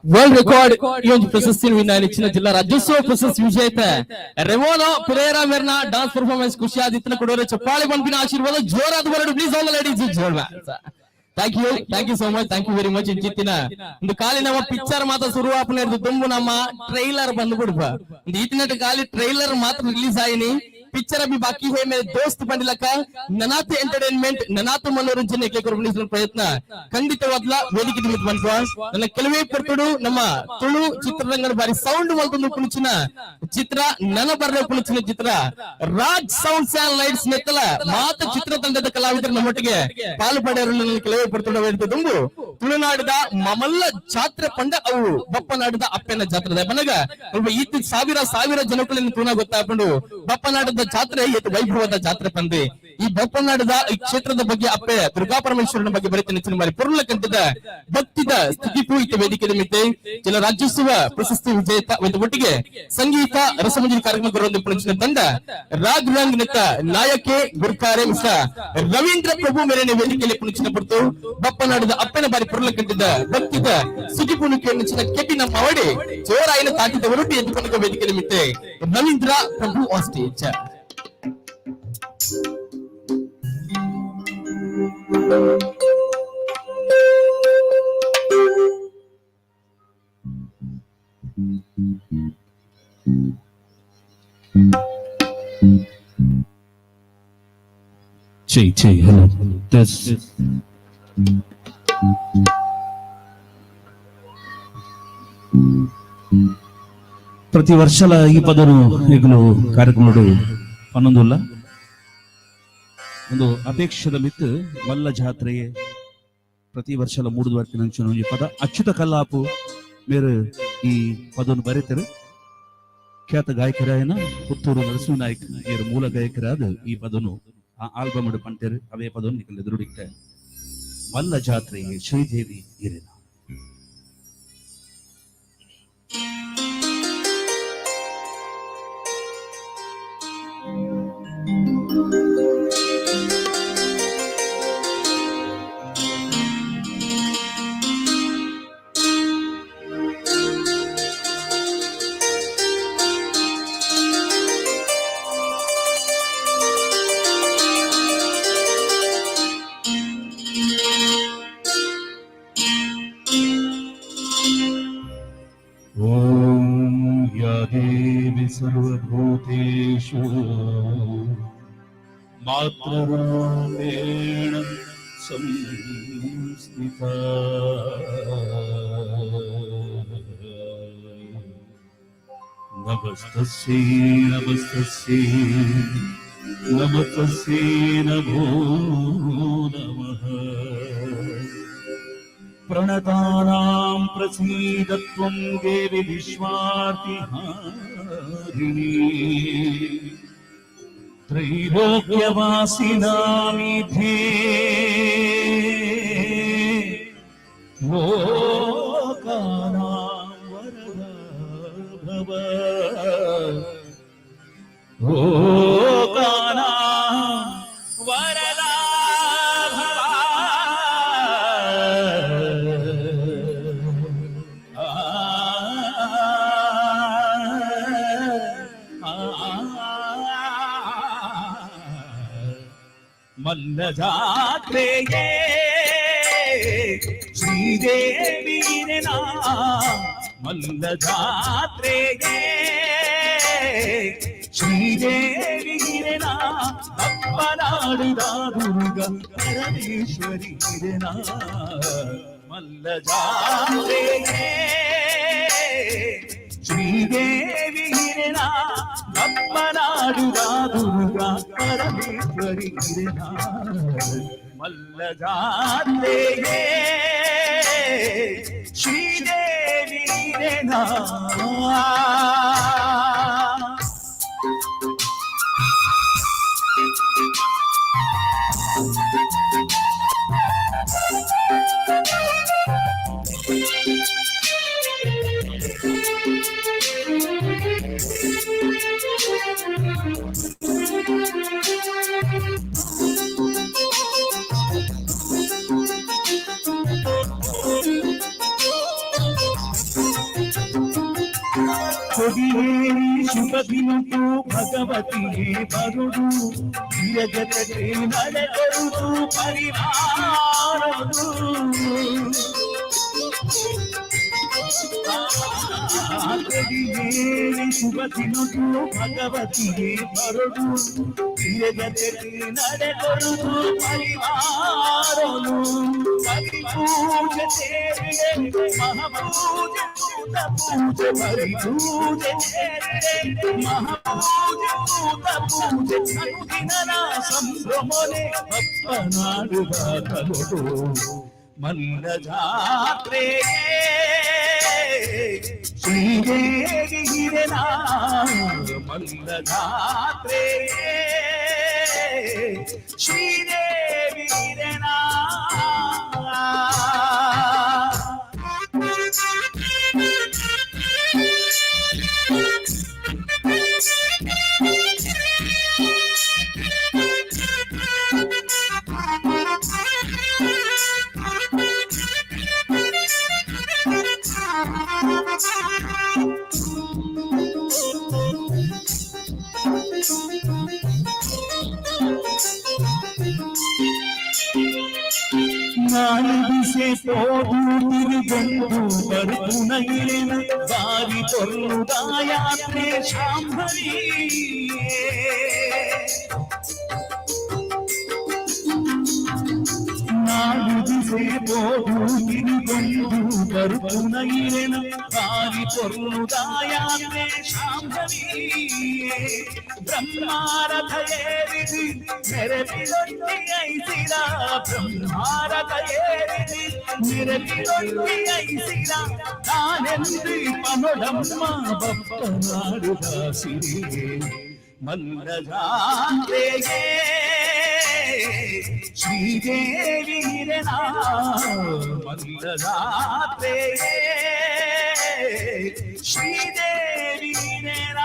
World Record ಈ ಒಂದು ಪ್ರಶಸ್ತಿಯನ್ನು ವಿನ್ ಇಚ್ಚಿನ ಜಿಲ್ಲಾ ರಾಜ್ಯೋತ್ಸವ ಪ್ರಶಸ್ತಿ ವಿಜೇತ ರೆಮೋನೋ ಪೆರೇರಾ ಮೇರ್ನ ಡಾನ್ಸ್ ಪರ್ಫಾರ್ಮೆನ್ಸ್ ಖುಷಿ ಆದಿತ್ಯನ ಕೊಡೋರೆ ಚಪ್ಪಾಳೆ ಬಂಪಿನ ಆಶೀರ್ವಾದ ಜೋರಾದ ಬರಡು. Please all ladies, thank you, thank you so much, thank you very much. ಇಂಚಿತ್ತಿನ ಒಂದು ಖಾಲಿ ನಮ್ಮ ಪಿಕ್ಚರ್ ಮಾತ್ರ ಶುರು ಆಪನ ಹಿಡಿದು ತುಂಬು ನಮ್ಮ ಟ್ರೈಲರ್ ಬಂದ್ಬಿಡ್ಬ. ಒಂದು ಈತಿನ ಖಾಲಿ ಟ್ರೈಲರ್ ಮಾತ್ರ ರಿಲೀಸ್ ಆಯಿನಿ, ಪಿಕ್ಚರ್ ಅಭಿ ಬಾಕಿ ಹೇ ಮೇರೆ ದೋಸ್ತ್ ಬಂದಿಲಕ. ನನಾತ್ ಎಂಟರ್ಟೈನ್ಮೆಂಟ್, ನನಾತ್ ಮನೋರಂಜನೆ ಕೊರಬಣಿಸುವ ಪ್ರಯತ್ನ ಖಂಡಿತವಾದ್ಲ ವೇದಿಕೆ ನಿಮಿತ್ತ ಬಂದ್ವ. ನನ್ನ ಕೆಲವೇ ಪರ್ತುಡು ನಮ್ಮ ತುಳು ಚಿತ್ರರಂಗದ ಬಾರಿ ಸೌಂಡ್ ಮಲ್ತೊಂದು ಪುಣಿಚಿನ ಚಿತ್ರ, ನನ ಬರ್ರೆ ಪುಣಿಚಿನ ಚಿತ್ರ ರಾಜ್ ಸೌಂಡ್ಸ್ ಅಂಡ್ ಲೈಟ್ಸ್ ನೆತ್ತಲ ಮಾತ ಚಿತ್ರ ತಂಡದ ಕಲಾವಿದರು ನಮ್ಮೊಟ್ಟಿಗೆ ಪಾಲು ಪಡೆಯರು. ನನ್ನ ಕೆಲವೇ ಪರ್ತುಡು ವೇದಿಕೆ ತುಂಬು ತುಳುನಾಡಿದ ಮಮಲ್ಲ ಜಾತ್ರೆ ಪಂಡ ಅವು ಬಪ್ಪನಾಡದ ಅಪ್ಪನ ಜಾತ್ರೆ ಬನಗ ಈತ ಸಾವಿರ ಸಾವಿರ ಜನಗಳಿಂದ ತುಣ ಗೊತ್ತಾಕೊಂಡು ಬಪ್ಪನಾಡದ ಜಾತ್ರೆ ಈತ ವೈಭವದ ಜಾತ್ರೆ ಪಂದೆ. ಈ ಬಪ್ಪನಾಡದ ಈ ಕ್ಷೇತ್ರದ ಬಗ್ಗೆ, ಅಪ್ಪೆ ದುರ್ಗಾ ಪರಮೇಶ್ವರನ ಬಗ್ಗೆ ಬರೀತ ನೆಚ್ಚಿನ ಮಾರಿ ಪೊರುಳ ಕಂಠದ ಭಕ್ತಿದ ಸ್ಥಿತಿಪು ಈತ ವೇದಿಕೆ ನಿಮಿತ್ತೆ ಜಿಲ್ಲಾ ರಾಜ್ಯೋತ್ಸವ ಪ್ರಶಸ್ತಿ ವಿಜೇತ ಒಂದು ಒಟ್ಟಿಗೆ ಸಂಗೀತ ರಸಮಂಜರಿ ಕಾರ್ಯಕ್ರಮ ಬರುವಂತ ಪುಣಚಿನ ತಂಡ ರಾಗ್ ರಂಗ್ ನೆತ್ತ ನಾಯಕೆ ಗುರ್ಕಾರೆ ಮಿಸ್ಟರ್ ರವೀಂದ್ರ ಪ್ರಭು ಮೇರೆನ ವೇದಿಕೆಯಲ್ಲಿ ಪುಣಚಿನ ಪುರ್ತು ಬಪ್ಪನಾಡದ ಅಪ್ಪನ ಬಾರಿ ಪೊರುಳ ಕಂಠದ ಭಕ್ತಿದ ಸುಜಿಪುಣಿಕೆ ನೆಚ್ಚಿನ ಕೆಪಿ ನಮ್ಮ ಅವಡಿ ಜೋರಾಯಿನ ತಾಕಿದ ಹೊರಟು ಎದ್ದುಕೊಂಡ ವೇದಿಕೆ ನಿಮಿತ್ತೆ Ravindra Prabhu on stage. J J hello test. ಪ್ರತಿ ವರ್ಷಲ ಈ ಪದನು ಈಗಲೂ ಕಾರ್ಯಕ್ರಮಡು ಪನ್ನೊಂದುಲ್ಲ ಒಂದು ಅಪೇಕ್ಷದ ಮಿತ್ತು ಮಲ್ಲ ಜಾತ್ರೆಯೇ ಪ್ರತಿ ವರ್ಷಲ ಮೂಡುದು ವರ್ತಿನ ಒಂಜಿ ಪದ ಅಚ್ಯುತ ಕಲ್ಲಾಪು ಮೇರು ಈ ಪದವನ್ನು ಬರೆತರು. ಖ್ಯಾತ ಗಾಯಕರಾಯನ ಪುತ್ತೂರು ನರಸಿಂಹ ನಾಯಕ್ ಏರು ಮೂಲ ಗಾಯಕರಾದ ಈ ಪದನು ಆ ಆಲ್ಬಮ್ ಪಂಟೆರು. ಅವೇ ಪದವನ್ನು ನಿಕಲ್ ಎದುರುಡಿಕ್ತ ಮಲ್ಲ ಜಾತ್ರೆಯೇ ಶ್ರೀದೇವಿ ಇರಿನ. ॐ या देवी सर्वभूतेषु ಮಾತೃರೂಪೇಣ ಸಂಸ್ಥಿತ. ನಮಸ್ತಸ್ಯೈ ನಮಸ್ತಸ್ಯೈ ನಮಸ್ತಸ್ಯೈ ನಮೋ ನಮಃ. ಪ್ರಣತಾನಾಂ ಪ್ರಸೀದತ್ವಂ ದೇವಿ ವಿಶ್ವಾರ್ತಿಹಾರಿಣಿ. ತ್ರೈಲೋಕ್ಯವಾಸಿನಾಮಿಧೇ ಲೋಕಾನಾಂ ವರದ ಭವ. ಲೋಕಾನಾಂ ವರದ ಭವ. ಮಲ್ಲ ಜಾತ್ರೆಯೇ ಶ್ರೀದೇವಿ ಮಲ್ಲ ಜಾತ್ರೆಗೆ ಶ್ರೀದೇವಿ ಅಪ್ಪನಾಡಿದ ದುರ್ಗ ಪರಮೇಶ್ವರಿ ಮಲ್ಲ ಜಾತ್ರೆಗೆ ಶ್ರೀದೇವಿ ಅಪ್ಪನಾಡುದ ದುರ್ಗ ಪರಮೇಶ್ವರಿ ಮಲ್ಲ ಜಾತ್ರೆಗೆ ಶ್ರೀದೇವಿ ಕೊಡಿಯೇರಿ ಶುಭ ದಿನಕ್ಕೂ ಭಗವತಿಯೇ ಬರುಡು, ಹಿರಜತೆ ನಡೆಕೊರುದು ಪರಿವಾರದು. ಕೊಡಿಯೇರಿ ಶುಭ ದಿನಕ್ಕೂ ಭಗವತಿಯೇ ಬರುಡು, ಹಿರಜತೆ ನಡೆಕೊರುದು ಪರಿವಾರನು. ಪೂಜೆ ಸೇರಿದೆ ಮಹಾಪೂಜೆ ಭೂತ ಪೂಜೆ, ಪರಿಪೂಜೆ ಸೇರಿದೆ ಮಹಾಪೂಜೆ ಭೂತ ಪೂಜೆ. ಅನುದಿನ ಸಂಭ್ರಮನೆ ಅಪ್ಪನಾಡುವ ಕಲುಡು ಮಲ್ಲ ಜಾತ್ರೆಗೆ ಶ್ರೀದೇವಿ ಹಿರನ ಮಲ್ಲ ಜಾತ್ರೆಗೆ ಶ್ರೀದೇವಿ ಹಿರನ. ನಾನು ದಿಸೆ ಪೋದು ತಿರುಗೊಂದು ಬರುಪುನ ಇರೆನ ಬಾರಿ ಪೊರ್ಲುದ ಯಾತ್ರೆ ಶಾಂಭವಿ. ನಾಡು ದಿಸೆ ಪೋದು ತಿರುಗೊಂದು ಬರುಪುನ ಇರೆನ ಬಾರಿ ಪೊರ್ಲುದ ಯಾತ್ರೆ ಶಾಂಭವಿ. ಬ್ರಹ್ಮಾರಥ ಏರಿದಿ ಮೆರವಿಲೊಂದಿ ಐಸಿರ, ಬ್ರಹ್ಮಾರಥ ಏರಿದಿ ಮೆರವಿಲೊಂದಿ ಐಸಿರ. ತಾನೆಂದು ಪನೊಡಮ್ಮ ಬಪ್ಪನಾಡುದ ಸಿರಿಯೇ ಮಲ್ಲ ಜಾತ್ರೆಗೆ ಶ್ರೀದೇವಿ ಹಿರನ ಮಲ್ಲ ಜಾತ್ರೆಗೆ ಶ್ರೀದೇವಿ ಹಿರನ.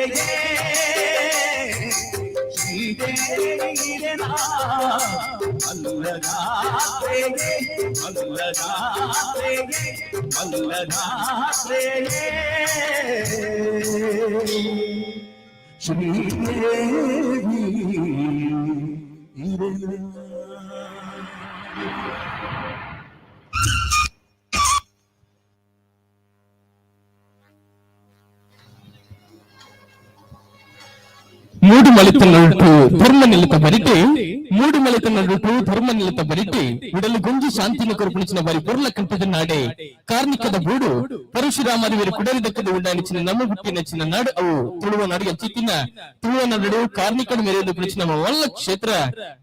ಜಾತ್ರೆಗೆ ಶ್ರೀದೇವಿನ ಮಲ್ಲ ಜಾತ್ರೆಗೆ ಮಲ್ಲ ಜಾತ್ರೆಗೆ ಮಲ್ಲ ಜಾತ್ರೆಗೆ ಶ್ರೀದೇವಿ ಮೂಡು ಮಲಿತ ನಡುಟು ಧರ್ಮ ನಿಲತ ಬರಿಟಿ, ಮೂಡು ಮಲಿತ ನಡುಟು ಧರ್ಮ ನಿಲತ ಬರಿಟಿ, ಉಡಲು ಗುಂಜಿ ಶಾಂತಿನ ಕೊರಪುಣಿಚಿನ ಬಾರಿ ಪೊರ್ಲ ಕಂಠದ ನಾಡೆ ಕಾರ್ನಿಕದ ಬೂಡು ಪರಶುರಾಮರಿವರು ಕುಡಲಿ ದಕ್ಕದ ಉಂಡಾನಿಚಿನ ನಮ್ಮ ಹುಟ್ಟಿನಚಿನ ನಾಡು ಅವು ತುಳುವ ನಾಡು ಅಂಚಿತ್ತಿನ ತುಳುವ ನಾಡು ಕಾರ್ನಿಕದ ಮೇರೆಯನ್ನು ಕುಣಿಚಿನ ನಮ್ಮ ವಲ್ಲ ಕ್ಷೇತ್ರ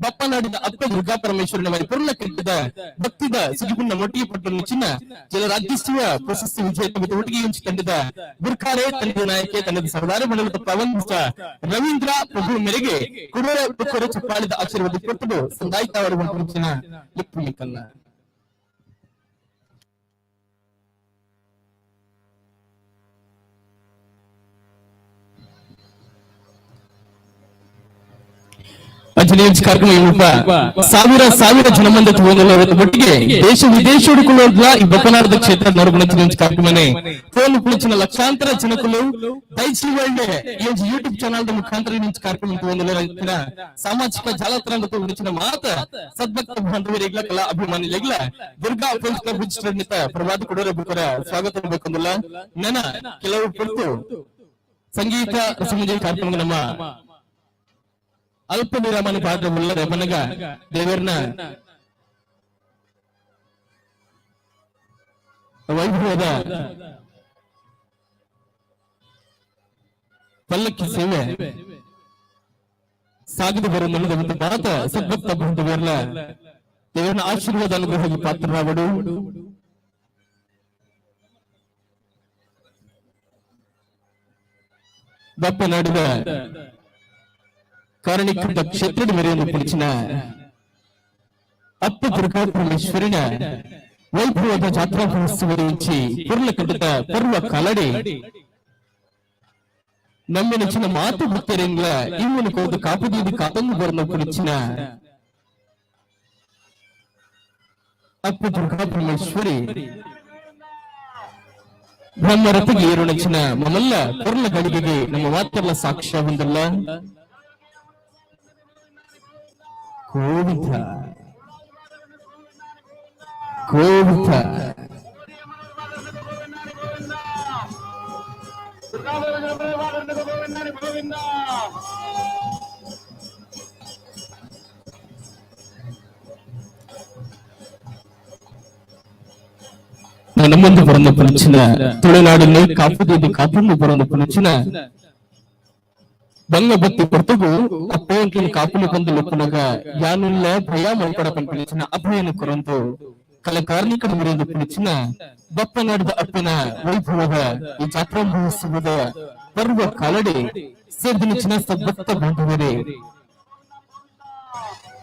ಬಪ್ಪನಾಡಿನ ಅಪ್ಪ ದುರ್ಗಾ ಪರಮೇಶ್ವರನ ಬಾರಿ ಪೊರ್ಲ ಕಂಠದ ಭಕ್ತಿದ ಸುಜುಗುಣ್ಣ ಮೊಟ್ಟಿಗೆ ಪಟ್ಟು ನಿಚಿನ ಜಲ ರಾಜ್ಯೋತ್ಸವ ಪ್ರಶಸ್ತಿ ವಿಜೇತ ಮತ್ತು ಒಟ್ಟಿಗೆ ತಂಡದ ಗುರ್ಕಾರೆ ತಂಡದ ನಾಯಕೆ ತಂಡದ ಸರ್ದಾರ ಮಂಡಲದ ಪ್ರಬಂಧ ರವೀಂದ್ರ ಪ್ರಭು ಮೇರೆಗೆ ಕುಡೋರ ಬುಕ್ಕರು ಚಪ್ಪಾಳಿದ ಆಶೀರ್ವಾದ ಕೊಟ್ಟು ಸಂದಾಯ್ತ ಅವರು ಕುರಿಚಿನ ಲಿಪ್ಪುಮಿಕಲ್ಲ. ಅಂಜನೇಯ ಕಾರ್ಯಕ್ರಮ ಸಾವಿರ ಸಾವಿರ ಜನಮಂದ ಒಟ್ಟಿಗೆ ದೇಶ ವಿದೇಶ ಈ ಬಪ್ಪನಾಡದ ಕ್ಷೇತ್ರ ನರಗುಣಚಿನ ಕಾರ್ಯಕ್ರಮನೇ ಫೋನ್ ಕುಳಿಚಿನ ಲಕ್ಷಾಂತರ ಜನಕುಲು ದೈಚಿ ವರ್ಲ್ಡ್ ಈ ಯೂಟ್ಯೂಬ್ ಚಾನಲ್ ಮುಖಾಂತರ ಕಾರ್ಯಕ್ರಮ ಸಾಮಾಜಿಕ ಜಾಲತಾಣ ಉಳಿಚಿನ ಮಾತ ಸದ್ಭಕ್ತ ಬಾಂಧವರಿಗ್ಲ ಕಲಾ ಅಭಿಮಾನಿಗಳಿಗ್ಲ ದುರ್ಗಾ ಫ್ರೆಂಡ್ಸ್ ಕ್ಲಬ್ ರಿಜಿಸ್ಟರ್ಡ್ ನಿತ ಪ್ರವಾದ ಕೊಡೋರ ಬುಕ್ಕರ ಸ್ವಾಗತ ಬೇಕಂದಿಲ್ಲ. ನನ್ನ ಕೆಲವು ಪುರ್ತು ಸಂಗೀತ ರಸಮಂಜರಿ ಕಾರ್ಯಕ್ರಮ ನಮ್ಮ ಅಲ್ಪ ವಿರಾಮನ ಪಾತ್ರ ಉಳ್ಳರೆ ಮನಗ ದೇವರನ ವೈಭವದ ಪಲ್ಲಕ್ಕಿ ಸೇವೆ ಸಾಗಿದು ಬರುವ ಒಂದು ಭಾರತ ಸದ್ಭಕ್ತ ಬಾಂಧವರ್ಲ ದೇವರನ ಆಶೀರ್ವಾದ ಅನುಗ್ರಹಕ್ಕೆ ಪಾತ್ರರಾಗಡು. ಬಪ್ಪ ನಾಡಿದ ಕಾರಣಿಕದ ಕ್ಷೇತ್ರದ ಮೇರೆಯನ್ನು ಪಡಿಚಿನ ಅಪ್ಪ ದುರ್ಗಾ ಪರಮೇಶ್ವರಿನ ವೈಭವದ ಜಾತ್ರಾ ಮಹೋತ್ಸವ ಇಂಚಿ ಪುರ್ಲ ಕಂಡದ ಪರ್ವ ಕಾಲಡಿ ನಮ್ಮ ನೆಚ್ಚಿನ ಮಾತು ಭಕ್ತರಿಂಗ್ಲ ಇವನು ಕೋದು ಕಾಪುದೀದಿ ಕಾತಂದು ಬರನ ಪುಡಿಚಿನ ಅಪ್ಪ ದುರ್ಗಾ ಪರಮೇಶ್ವರಿ ಬ್ರಹ್ಮರಥಿಗೆ ಏರು ನೆಚ್ಚಿನ ಮಮಲ್ಲ ಪೊರ್ಲ ಗಳಿಗೆಗೆ ನಮ್ಮ ಮಾತೆಲ್ಲ ಸಾಕ್ಷ್ಯ ಹೊಂದಲ್ಲ. ಗೋವಿಂದ ಗೋವಿಂದ. ನಮ್ಮೊಂದು ಬರಂದು ಪುನಚಿನ ತುಳುನಾಡನ್ನು ಕಾಪುದೀದಿ ಕಾಪುಂದು ಬರಂದು ಪುನಚಿನ ಬಂಗ ಬತ್ತಿ ಪೊರ್ತುಗು ಅಪ್ಪೋಂಕಿನ ಕಾಪುಲು ಬಂದು ಲೊಪ್ಪುನಗ ಯಾನುಲ್ಲ ಭಯ ಮಲ್ಪಡ ಪನ್ಪಿನಚಿನ ಅಭಯನ ಕೊರಂತು ಕಲ ಕಾರ್ಣಿಕನ ಮುರಿಯೊಂದು ಪುನಚಿನ ಬಪ್ಪನಾಡದ ಅಪ್ಪನ ವೈಭವದ ಈ ಜಾತ್ರಾ ಮಹೋತ್ಸವದ ಪರ್ವ ಕಾಲಡಿ ಸೇರ್ದಿನಚಿನ ಸದ್ಭಕ್ತ ಬಾಂಧವರೇ,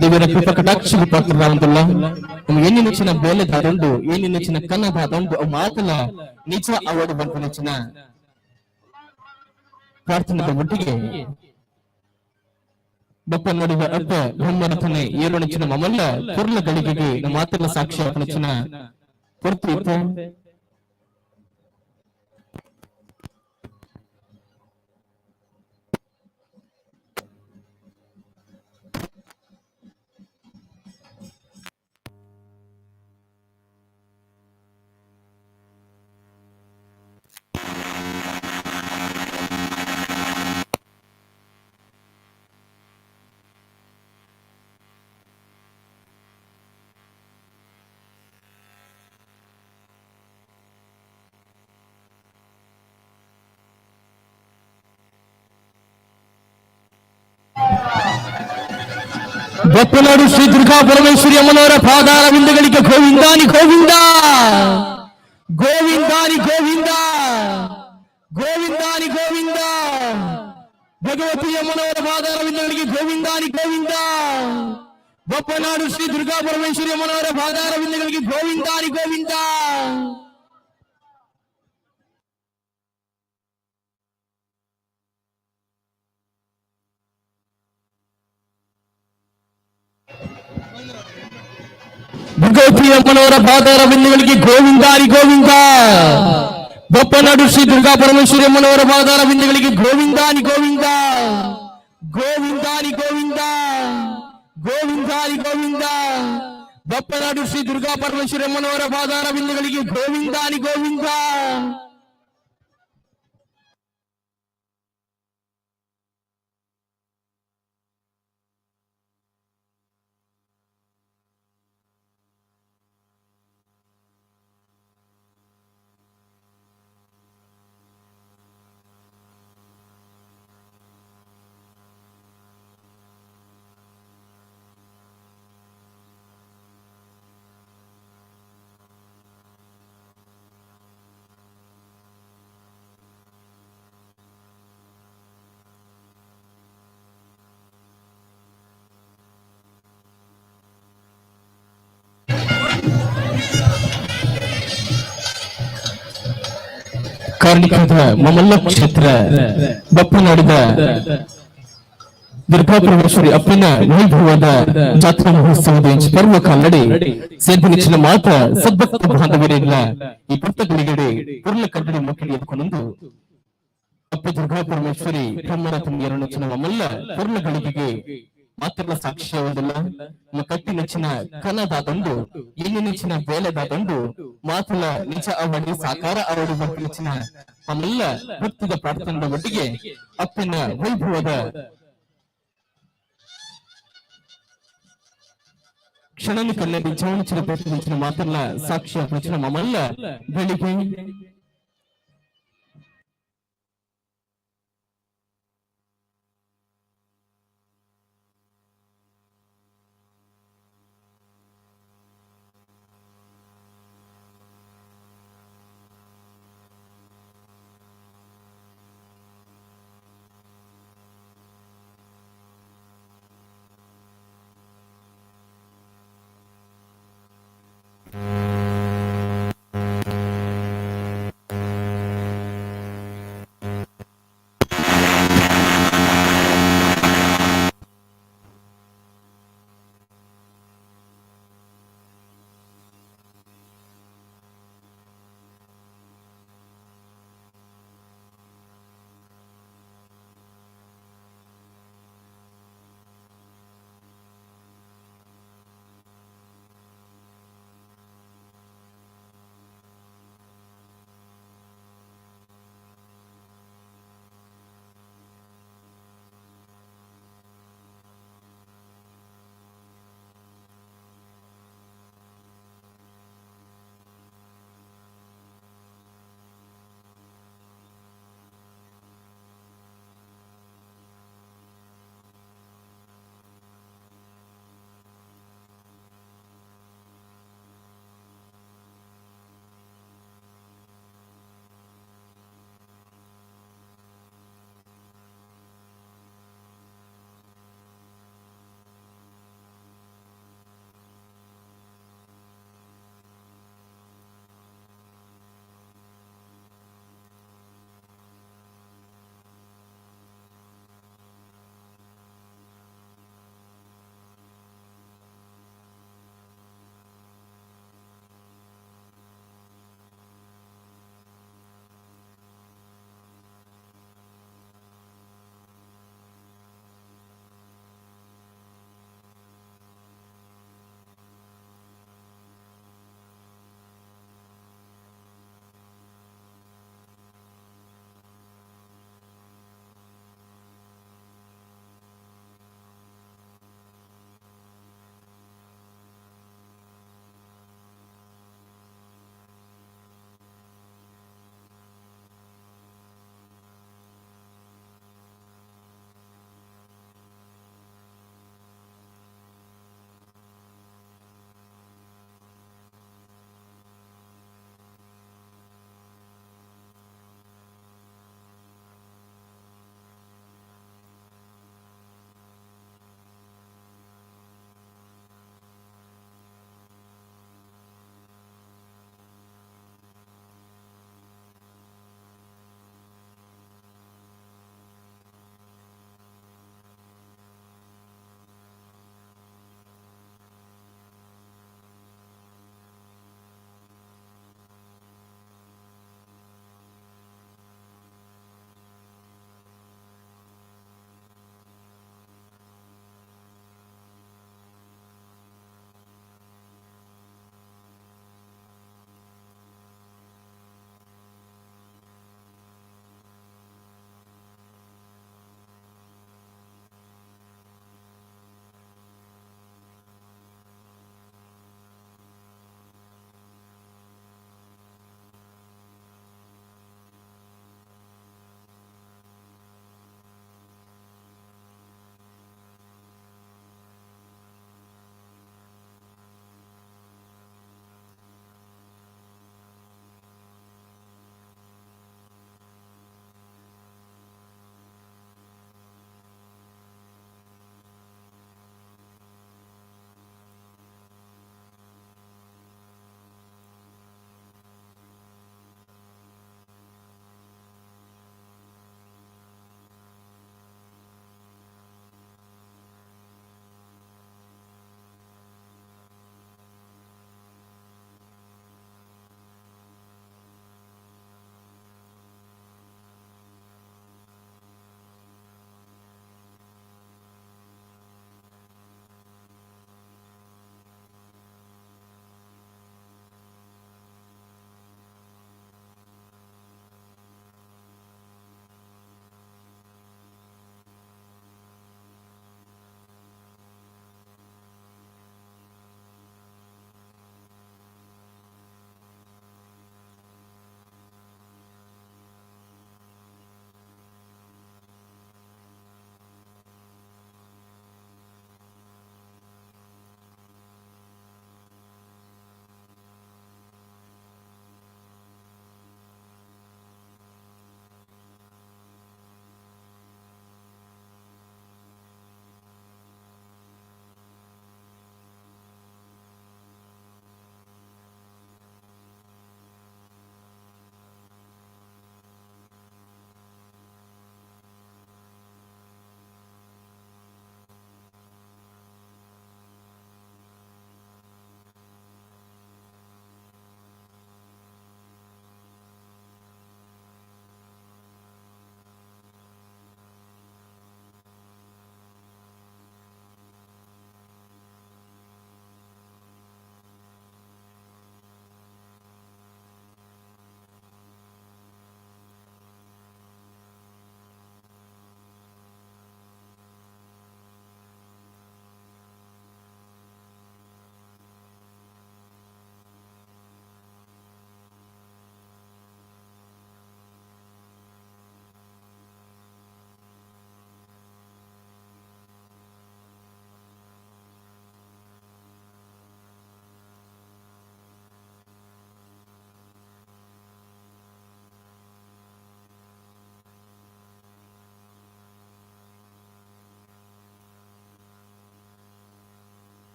ದೇವರ ಕೃಪಾ ಕಟಾಕ್ಷ ಪಾತ್ರರಾವಂತಲ್ಲ. ನಮ್ಗೆ ಏನಿನಚಿನ ಬೇಲೆ ದಾದಂಡು ಏನಿನಚಿನ ಕನ್ನ ದಾದಂಡು ಅವು ಮಾತಲ್ಲ ನಿಜ ಅವಾರ್ಡ್ ಬಂಪುನಚಿನ ಪ್ರಾರ್ಥನೆದ ಒಟ್ಟಿಗೆ ಬಪ್ಪ ನೋಡಿದ ಅಪ್ಪ ಬ್ರಹ್ಮರಥನೆ ಏರುಣಚಿನ ಮಮಲ್ಲ ಪುರ್ಲ ಗಳಿಗೆಗೆ ನಮ್ಮ ಮಾತೆಲ್ಲ ಸಾಕ್ಷಿ ಅಪ್ಪನಚಿನ ಪೊರ್ತು ಇತ್ತು. ಬಪ್ಪನಾಡು ಶ್ರೀ ದುರ್ಗಾ ಪರಮೇಶ್ವರಿ ಅಮ್ಮನವರ ಪಾದಾರ ಬಿಂದುಗಳಿಗೆ ಗೋವಿಂದಾನಿ ಗೋವಿಂದ, ಗೋವಿಂದಾನಿ ಗೋವಿಂದ, ಗೋವಿಂದಾನಿ ಗೋವಿಂದ. ಭಗವತಿ ಅಮ್ಮನವರ ಪಾದಾರ ಬಿಂದುಗಳಿಗೆ ಗೋವಿಂದಾನಿ ಗೋವಿಂದ. ಬಪ್ಪನಾಡು ಶ್ರೀ ದುರ್ಗಾ ಪರಮೇಶ್ವರಿ ಅಮ್ಮನವರ ಪಾದಾರ ಬಿಂದುಗಳಿಗೆ ಗೋವಿಂದಾನಿ ಗೋವಿಂದ. ಭಗವತಿ ಅಮ್ಮನವರ ಪಾದಾರ ಬಿಂದುಗಳಿಗೆ ಗೋವಿಂದಾರಿ ಗೋವಿಂದ. ಬಪ್ಪನಾಡು ಶ್ರೀ ದುರ್ಗಾ ಪರಮೇಶ್ವರಿ ಅಮ್ಮನವರ ಪಾದಾರ ಬಿಂದುಗಳಿಗೆ ಗೋವಿಂದಾನಿ ಗೋವಿಂದ, ಗೋವಿಂದಾನಿ ಗೋವಿಂದ, ಗೋವಿಂದಾನಿ ಗೋವಿಂದ. ಬಪ್ಪನಾಡು ಶ್ರೀ ದುರ್ಗಾ ಪರಮೇಶ್ವರಿ ಅಮ್ಮನವರ ಪಾದಾರ ಬಿಂದುಗಳಿಗೆ ಗೋವಿಂದಾನಿ ಗೋವಿಂದ. ಕಾರ್ಣಿಕದ ಮಮಲ್ಲ ಕ್ಷೇತ್ರ ಬಪ್ಪನಾಡಿದ ದುರ್ಗಾ ಪರಮೇಶ್ವರಿ ಅಪ್ಪನ ವೈಭವದ ಜಾತ್ರಾ ಮಹೋತ್ಸವದ ಪರ್ವ ಕಾಲಡಿ ಸೇರ್ಪನಿಚ್ಚಿನ ಮಾತ ಸದ್ಭಕ್ತ ಬಾಂಧವರಿಲ್ಲ ಈ ಪುಸ್ತಕಗಳಿಗೆ ಪೂರ್ಣ ಕನ್ನಡಿ ಮಕ್ಕಳಿಗೆ ಎದ್ಕೊಂಡು ಅಪ್ಪ ದುರ್ಗಾ ಪರಮೇಶ್ವರಿ ಬ್ರಹ್ಮನ ತುಂಬಿಯರನ್ನು ಮಲ್ಲ ಪೂರ್ಣ ಗಳಿಗೆಗೆ ಮಾತ್ರ ಸಾಕ್ಷ್ಯವಲ್ಲ ನಮ್ಮ ಕಟ್ಟಿ ನೆಚ್ಚಿನ ಕನದಾದಂಡು ಎಣ್ಣೆ ನೆಚ್ಚಿನ ಬೇಲೆದಾದಂಡು ಮಾತುಲ ನಿಜ ಅವಳಿ ಸಾಕಾರ ಅವಳಿ ನೆಚ್ಚಿನ ನಮ್ಮೆಲ್ಲ ಭಕ್ತಿದ ಪ್ರಾರ್ಥನೆಯ ಒಟ್ಟಿಗೆ ಅಪ್ಪನ ವೈಭವದ ಕ್ಷಣನ ಕಣ್ಣಲ್ಲಿ ಜವನಿಚಿನ ಪ್ರತಿನಿಧಿಸಿನ ಮಾತಲ್ಲ ಸಾಕ್ಷ್ಯ ಪ್ರಚನ ಮಮಲ್ಲ ಬೆಳಿಗ್ಗೆ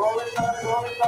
ಗೋವಿಂದ ಗೋವಿಂದ.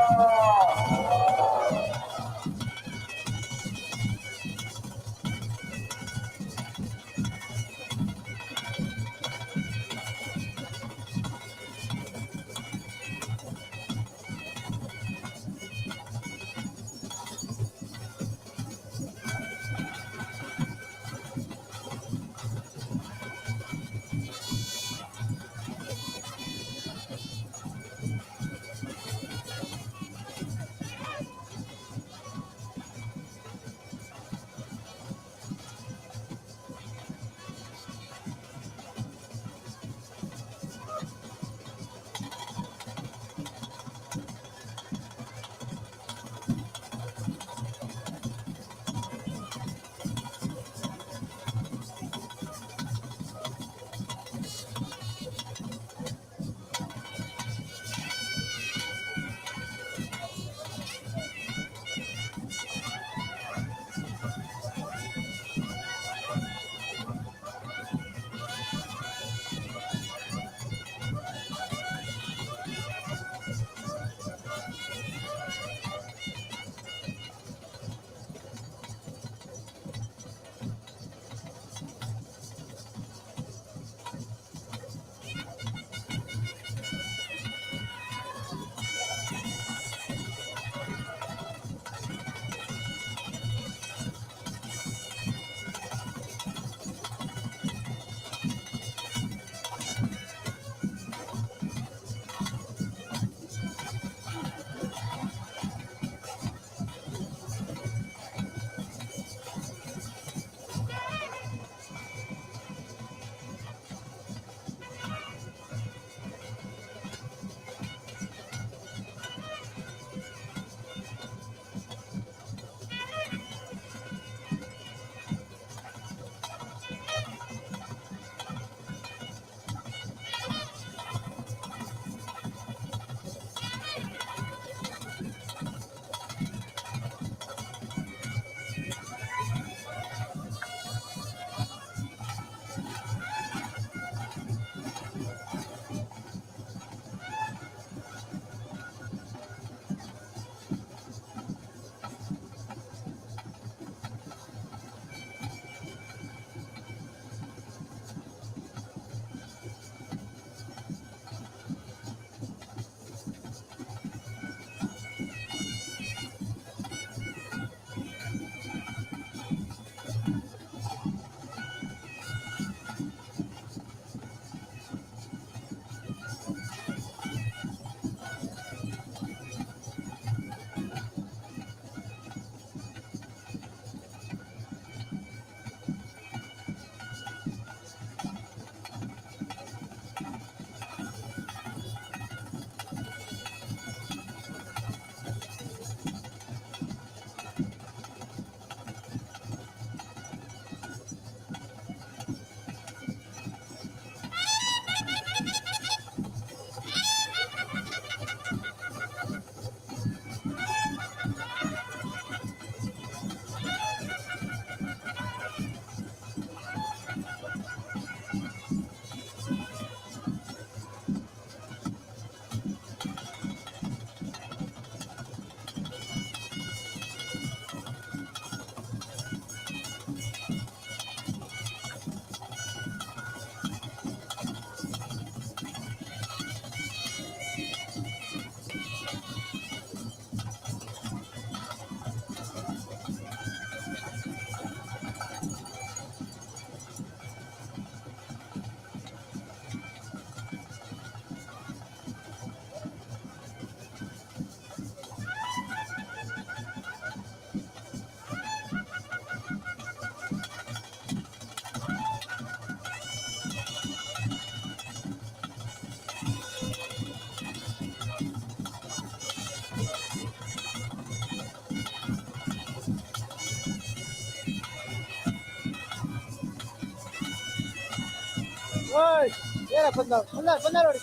ಓಯ್ ಏನ ಬಂದ ಬಂದ ಬಂದ ನೋಡಿ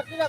ಕ್ರೀಡಾ.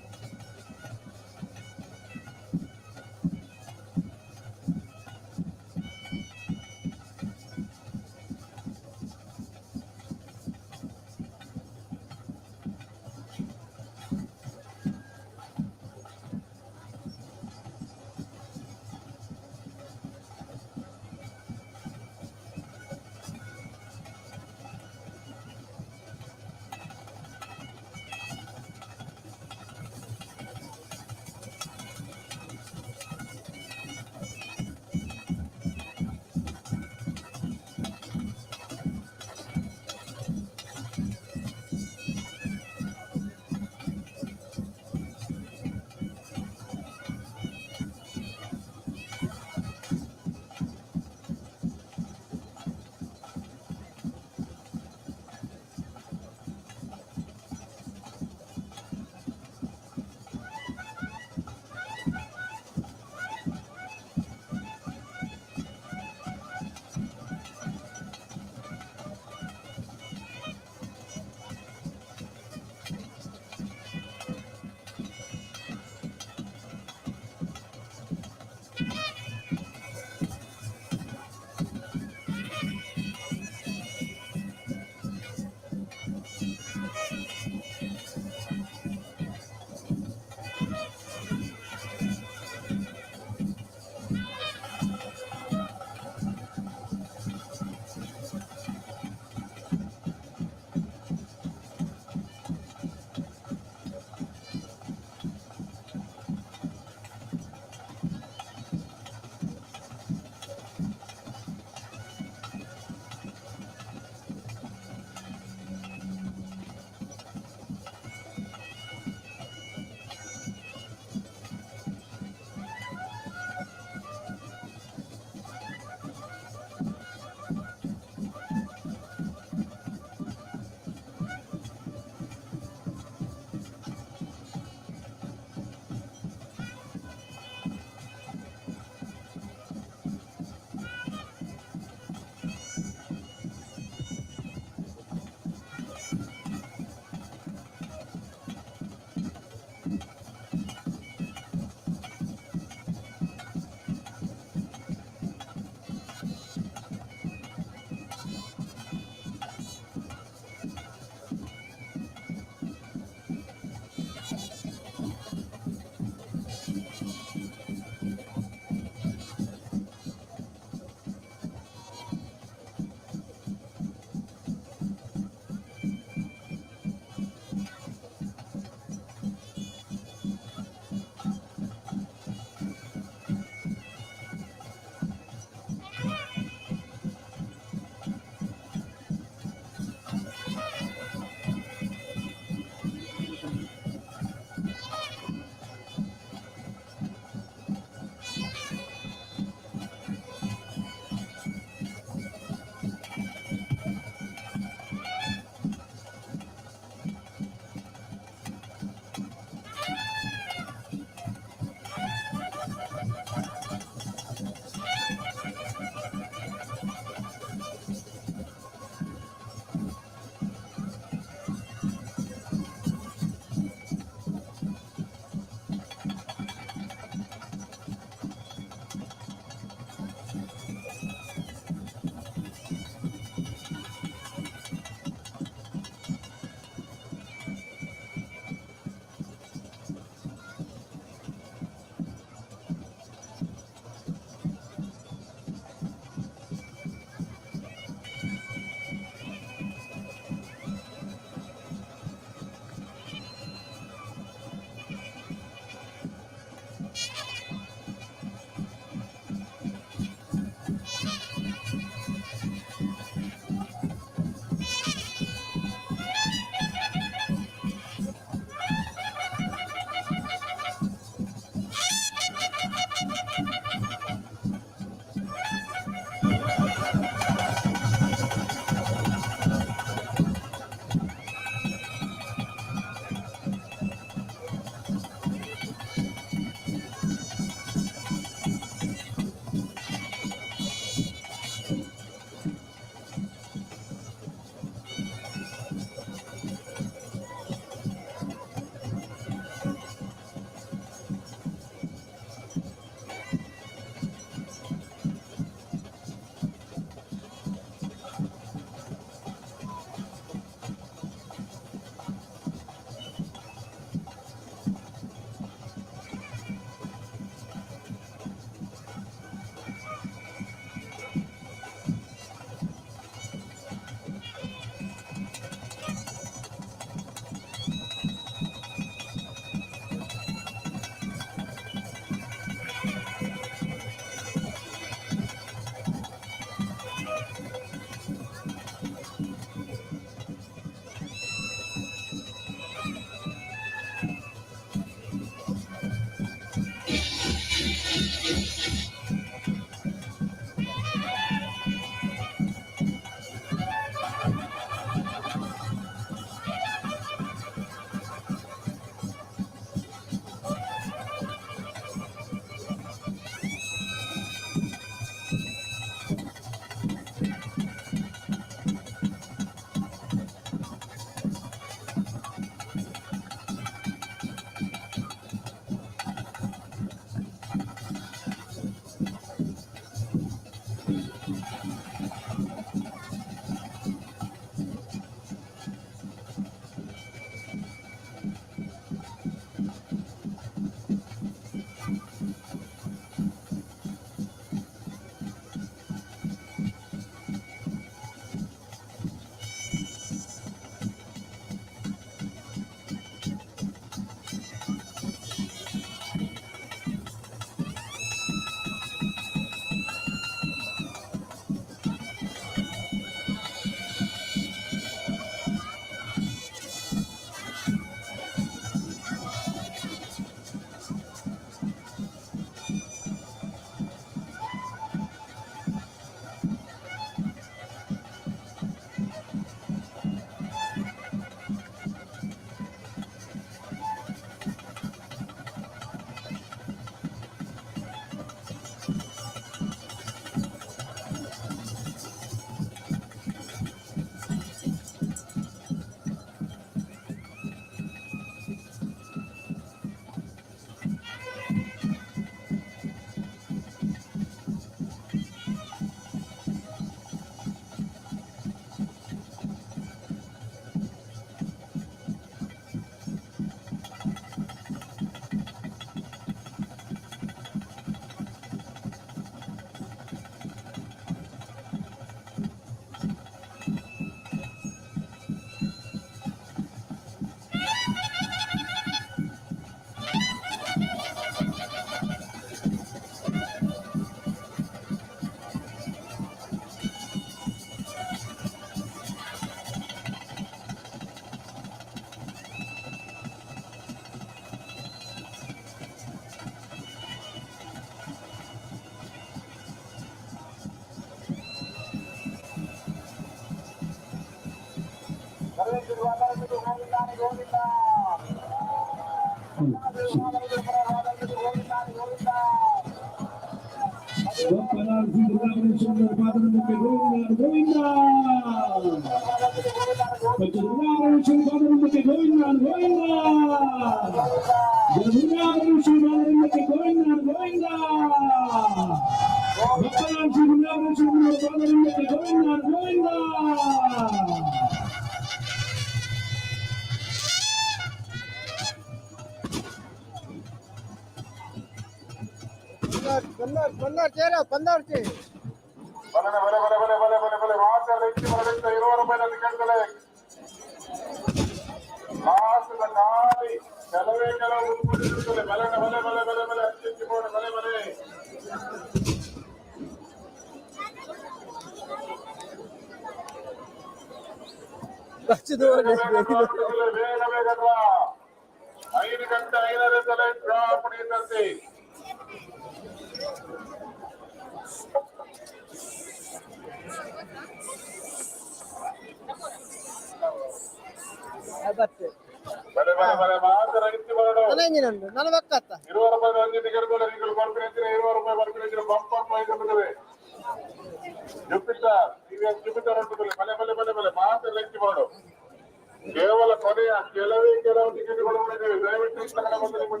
ಕೇವಲ ಕೊನೆಯ ಕೆಲವೇ ಕೆಲವು ಟಿಕೆಟ್ಗಳು ಉಳಿದಿವೆ. ದಯವಿಟ್ಟು 20 ರೂಪಾಯಿ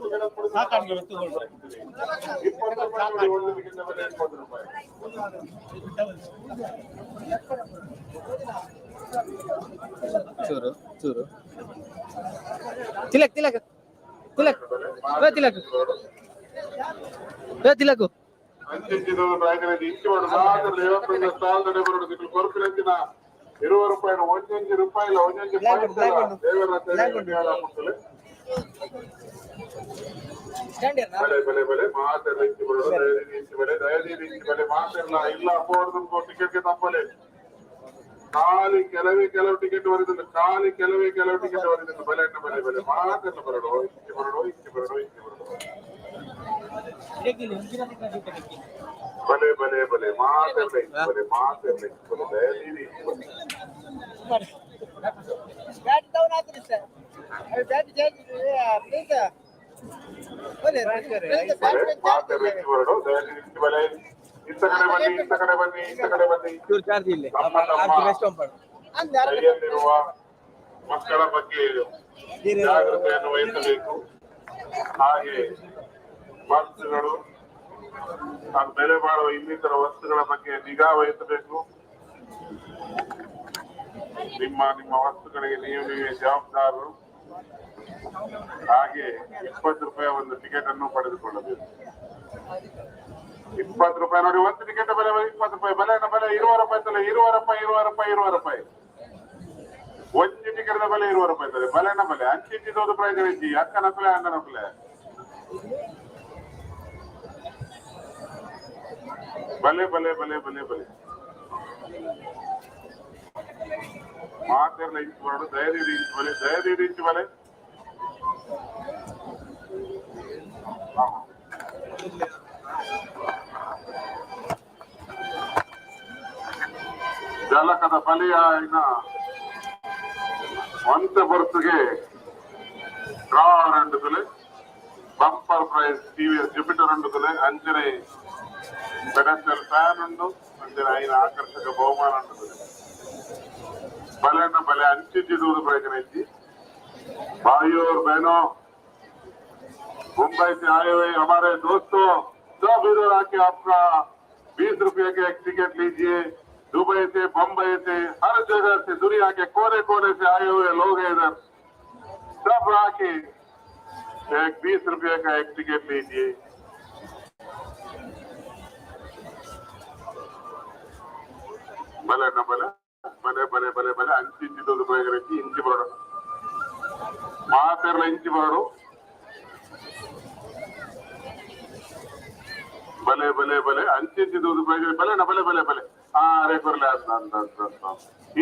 ಒಂದು ಟಿಕೆಟ್ ಮೇಲೆ 20 ರೂಪಾಯಿ. ಚೂರು ಚೂರು ತಿಲಕ್ ತಿಲಕ್ ತಿಲಕ್ ತಿಲಕ್ ತಿಲಕ್ ಇರುವ ರೂಪಾಯಿ ಒಂದೊಂದು ರೂಪಾಯಿ ಇಲ್ಲ ಒಂದೊಂದು ಬಲೆ ಬಲೆ ಬಲೆ ಮಾತೆಲ್ಲ ಇಂಚಿ ಬರೋದು ದಯದೀದಿ ಇಂಚಿ ಬಲೆ ದಯದೀದಿ ಇಂಚಿ ಬಲೆ ಮಾತೆಲ್ಲ ಇಲ್ಲ ಅಫೋರ್ಡ್ ಟಿಕೆಟ್ಗೆ ತಪ್ಪಲೆ ಖಾಲಿ ಕೆಲವೇ ಕೆಲವು ಟಿಕೆಟ್ ಬರೋದಿಲ್ಲ ಖಾಲಿ ಕೆಲವೇ ಕೆಲವು ಟಿಕೆಟ್ ಬರೋದಿಲ್ಲ ಬಲೆ ಅಣ್ಣ ಬಲೆ ಬಲೆ ಮಾತೆಲ್ಲ ಬರೋಡು ಇಂಚಿ ಬರೋಡು ಇಂಚಿ ಬರೋಡು ಇಂಚಿ ಬರೋಡು ಬಲೆ ಬಲೆ ಬಲೆ ಮಾತೆಲ್ಲ ಇಂಚಿ ಬಲೆ ಮಾತೆಲ್ಲ ಇಂಚಿ ಬಲೆ ದಯದೀದಿ ಇಂಚಿ ಬಲೆ. ಬ್ಯಾಟ್ ಡೌನ್ ಆತ್ರಿ ಸರ್ ಬ್ಯಾಟ್ ಚೇಂಜ್ ಪ್ಲೀಸ್ ಇಂತ ಕಡೆ ಬನ್ನಿ ಇಂತ ಕಡೆ ಬನ್ನಿ ಇಂತ ಕಡೆ ಬನ್ನಿ. ತಮ್ಮ ತಮ್ಮ ಕೈಯಲ್ಲಿರುವ ಮಕ್ಕಳ ಬಗ್ಗೆ ಜಾಗೃತೆಯನ್ನು ವಹಿಸಬೇಕು. ಹಾಗೆ ವಸ್ತುಗಳು ಬೆಲೆ ಬಾಳುವ ಇನ್ನಿತರ ವಸ್ತುಗಳ ಬಗ್ಗೆ ನಿಗಾ ವಹಿಸಬೇಕು. ನಿಮ್ಮ ನಿಮ್ಮ ವಸ್ತುಗಳಿಗೆ ನೀವು ನೀವೇ ಜವಾಬ್ದಾರರು. ಹಾಗೆ 20 ರೂಪಾಯಿ ಒಂದು ಟಿಕೆಟ್ ಅನ್ನು ಪಡೆದುಕೊಳ್ಳಬೇಕು. 20 ರೂಪಾಯಿ ನೋಡಿ, ಒಂದು ಟಿಕೆಟ್ ಬೆಲೆ 20 ರೂಪಾಯಿ. ಬೆಲೆ ಬೆಲೆ 20 ರೂಪಾಯಿ ತಲೆ 20 ರೂಪಾಯಿ 20 ರೂಪಾಯಿ 20 ರೂಪಾಯಿ. ಒಂದು ಟಿಕೆಟ್ ಬೆಲೆ 20 ರೂಪಾಯಿ ತಲೆ ಬೆಲೆನ ಬೆಲೆ ಅಂಚಿಂಚಿದೋದು ಪ್ರೈಸ್ ಇಜ್ಜಿ ಅಕ್ಕನ ಬೆಲೆ ಅಣ್ಣನ ಬೆಲೆ ಬಲೆ ಬಲೆ ಬಲೆ ಬಲೆ ಬಲೆ ಮಾತೆಲ್ಲ ಇಂಚು ಬರೋಡು ದಯದೀಡಿ ಇಂಚು ಬಲೆ ದಯದೀಡಿ ಇಂಚು ಬಲೆ. ಜಲಕದ ಬಲಿಯ ಒಂತ ಬರ್ತಿಗೆ ಡ್ರಾ ರಂಡುಕಲೆ ಬಂಪರ್ ಪ್ರೈಸ್ ಟಿವಿಎಸ್ ಜುಪಿಟರ್ ಉಂಡುಕಲೆ ಅಂಚನೆ ಪೆಡಸ್ಟಲ್ ಫ್ಯಾನ್ ಉಂಡು ಅಂಚನೆ ಐನ ಆಕರ್ಷಕ ಬಹುಮಾನ ಉಂಡುಕಲೆ ಬಲೆನ ಬಲೆ ಅಂಚಿದ್ದು ಪ್ರಯೋಜನ ಐತಿ. भाइयों और बहनों, मुंबई से आए हुए हमारे दोस्तों, सब इधर आके आपका 20 रुपए के एक टिकट लीजिए। दुबई से, बम्बई से, हर जगह से, दुनिया के कोने कोने से आए हुए लोग हैं इधर। सब आके एक 20 रुपए का एक टिकट लीजिए। भले न भले भले भले भले भले अंचिದ್ದು ರೂಪಾಯಿ ಇಂಚಿ ಬರೋಣ ಮಾತೆಲ್ಲ ಇಂಚಿ ಬರೋಡು ಬಲೆ ಬಲೆ ಬಲೆ ಅಂಚಿದ್ದು ರೂಪಾಯಿ ಬಲೆ ನ ಬಲೆ ಬಲೆ ಬಲೆ ಆ ರೇ ಬರ್ಲೆ ಅಂತ ಅಂತ ಅಂತ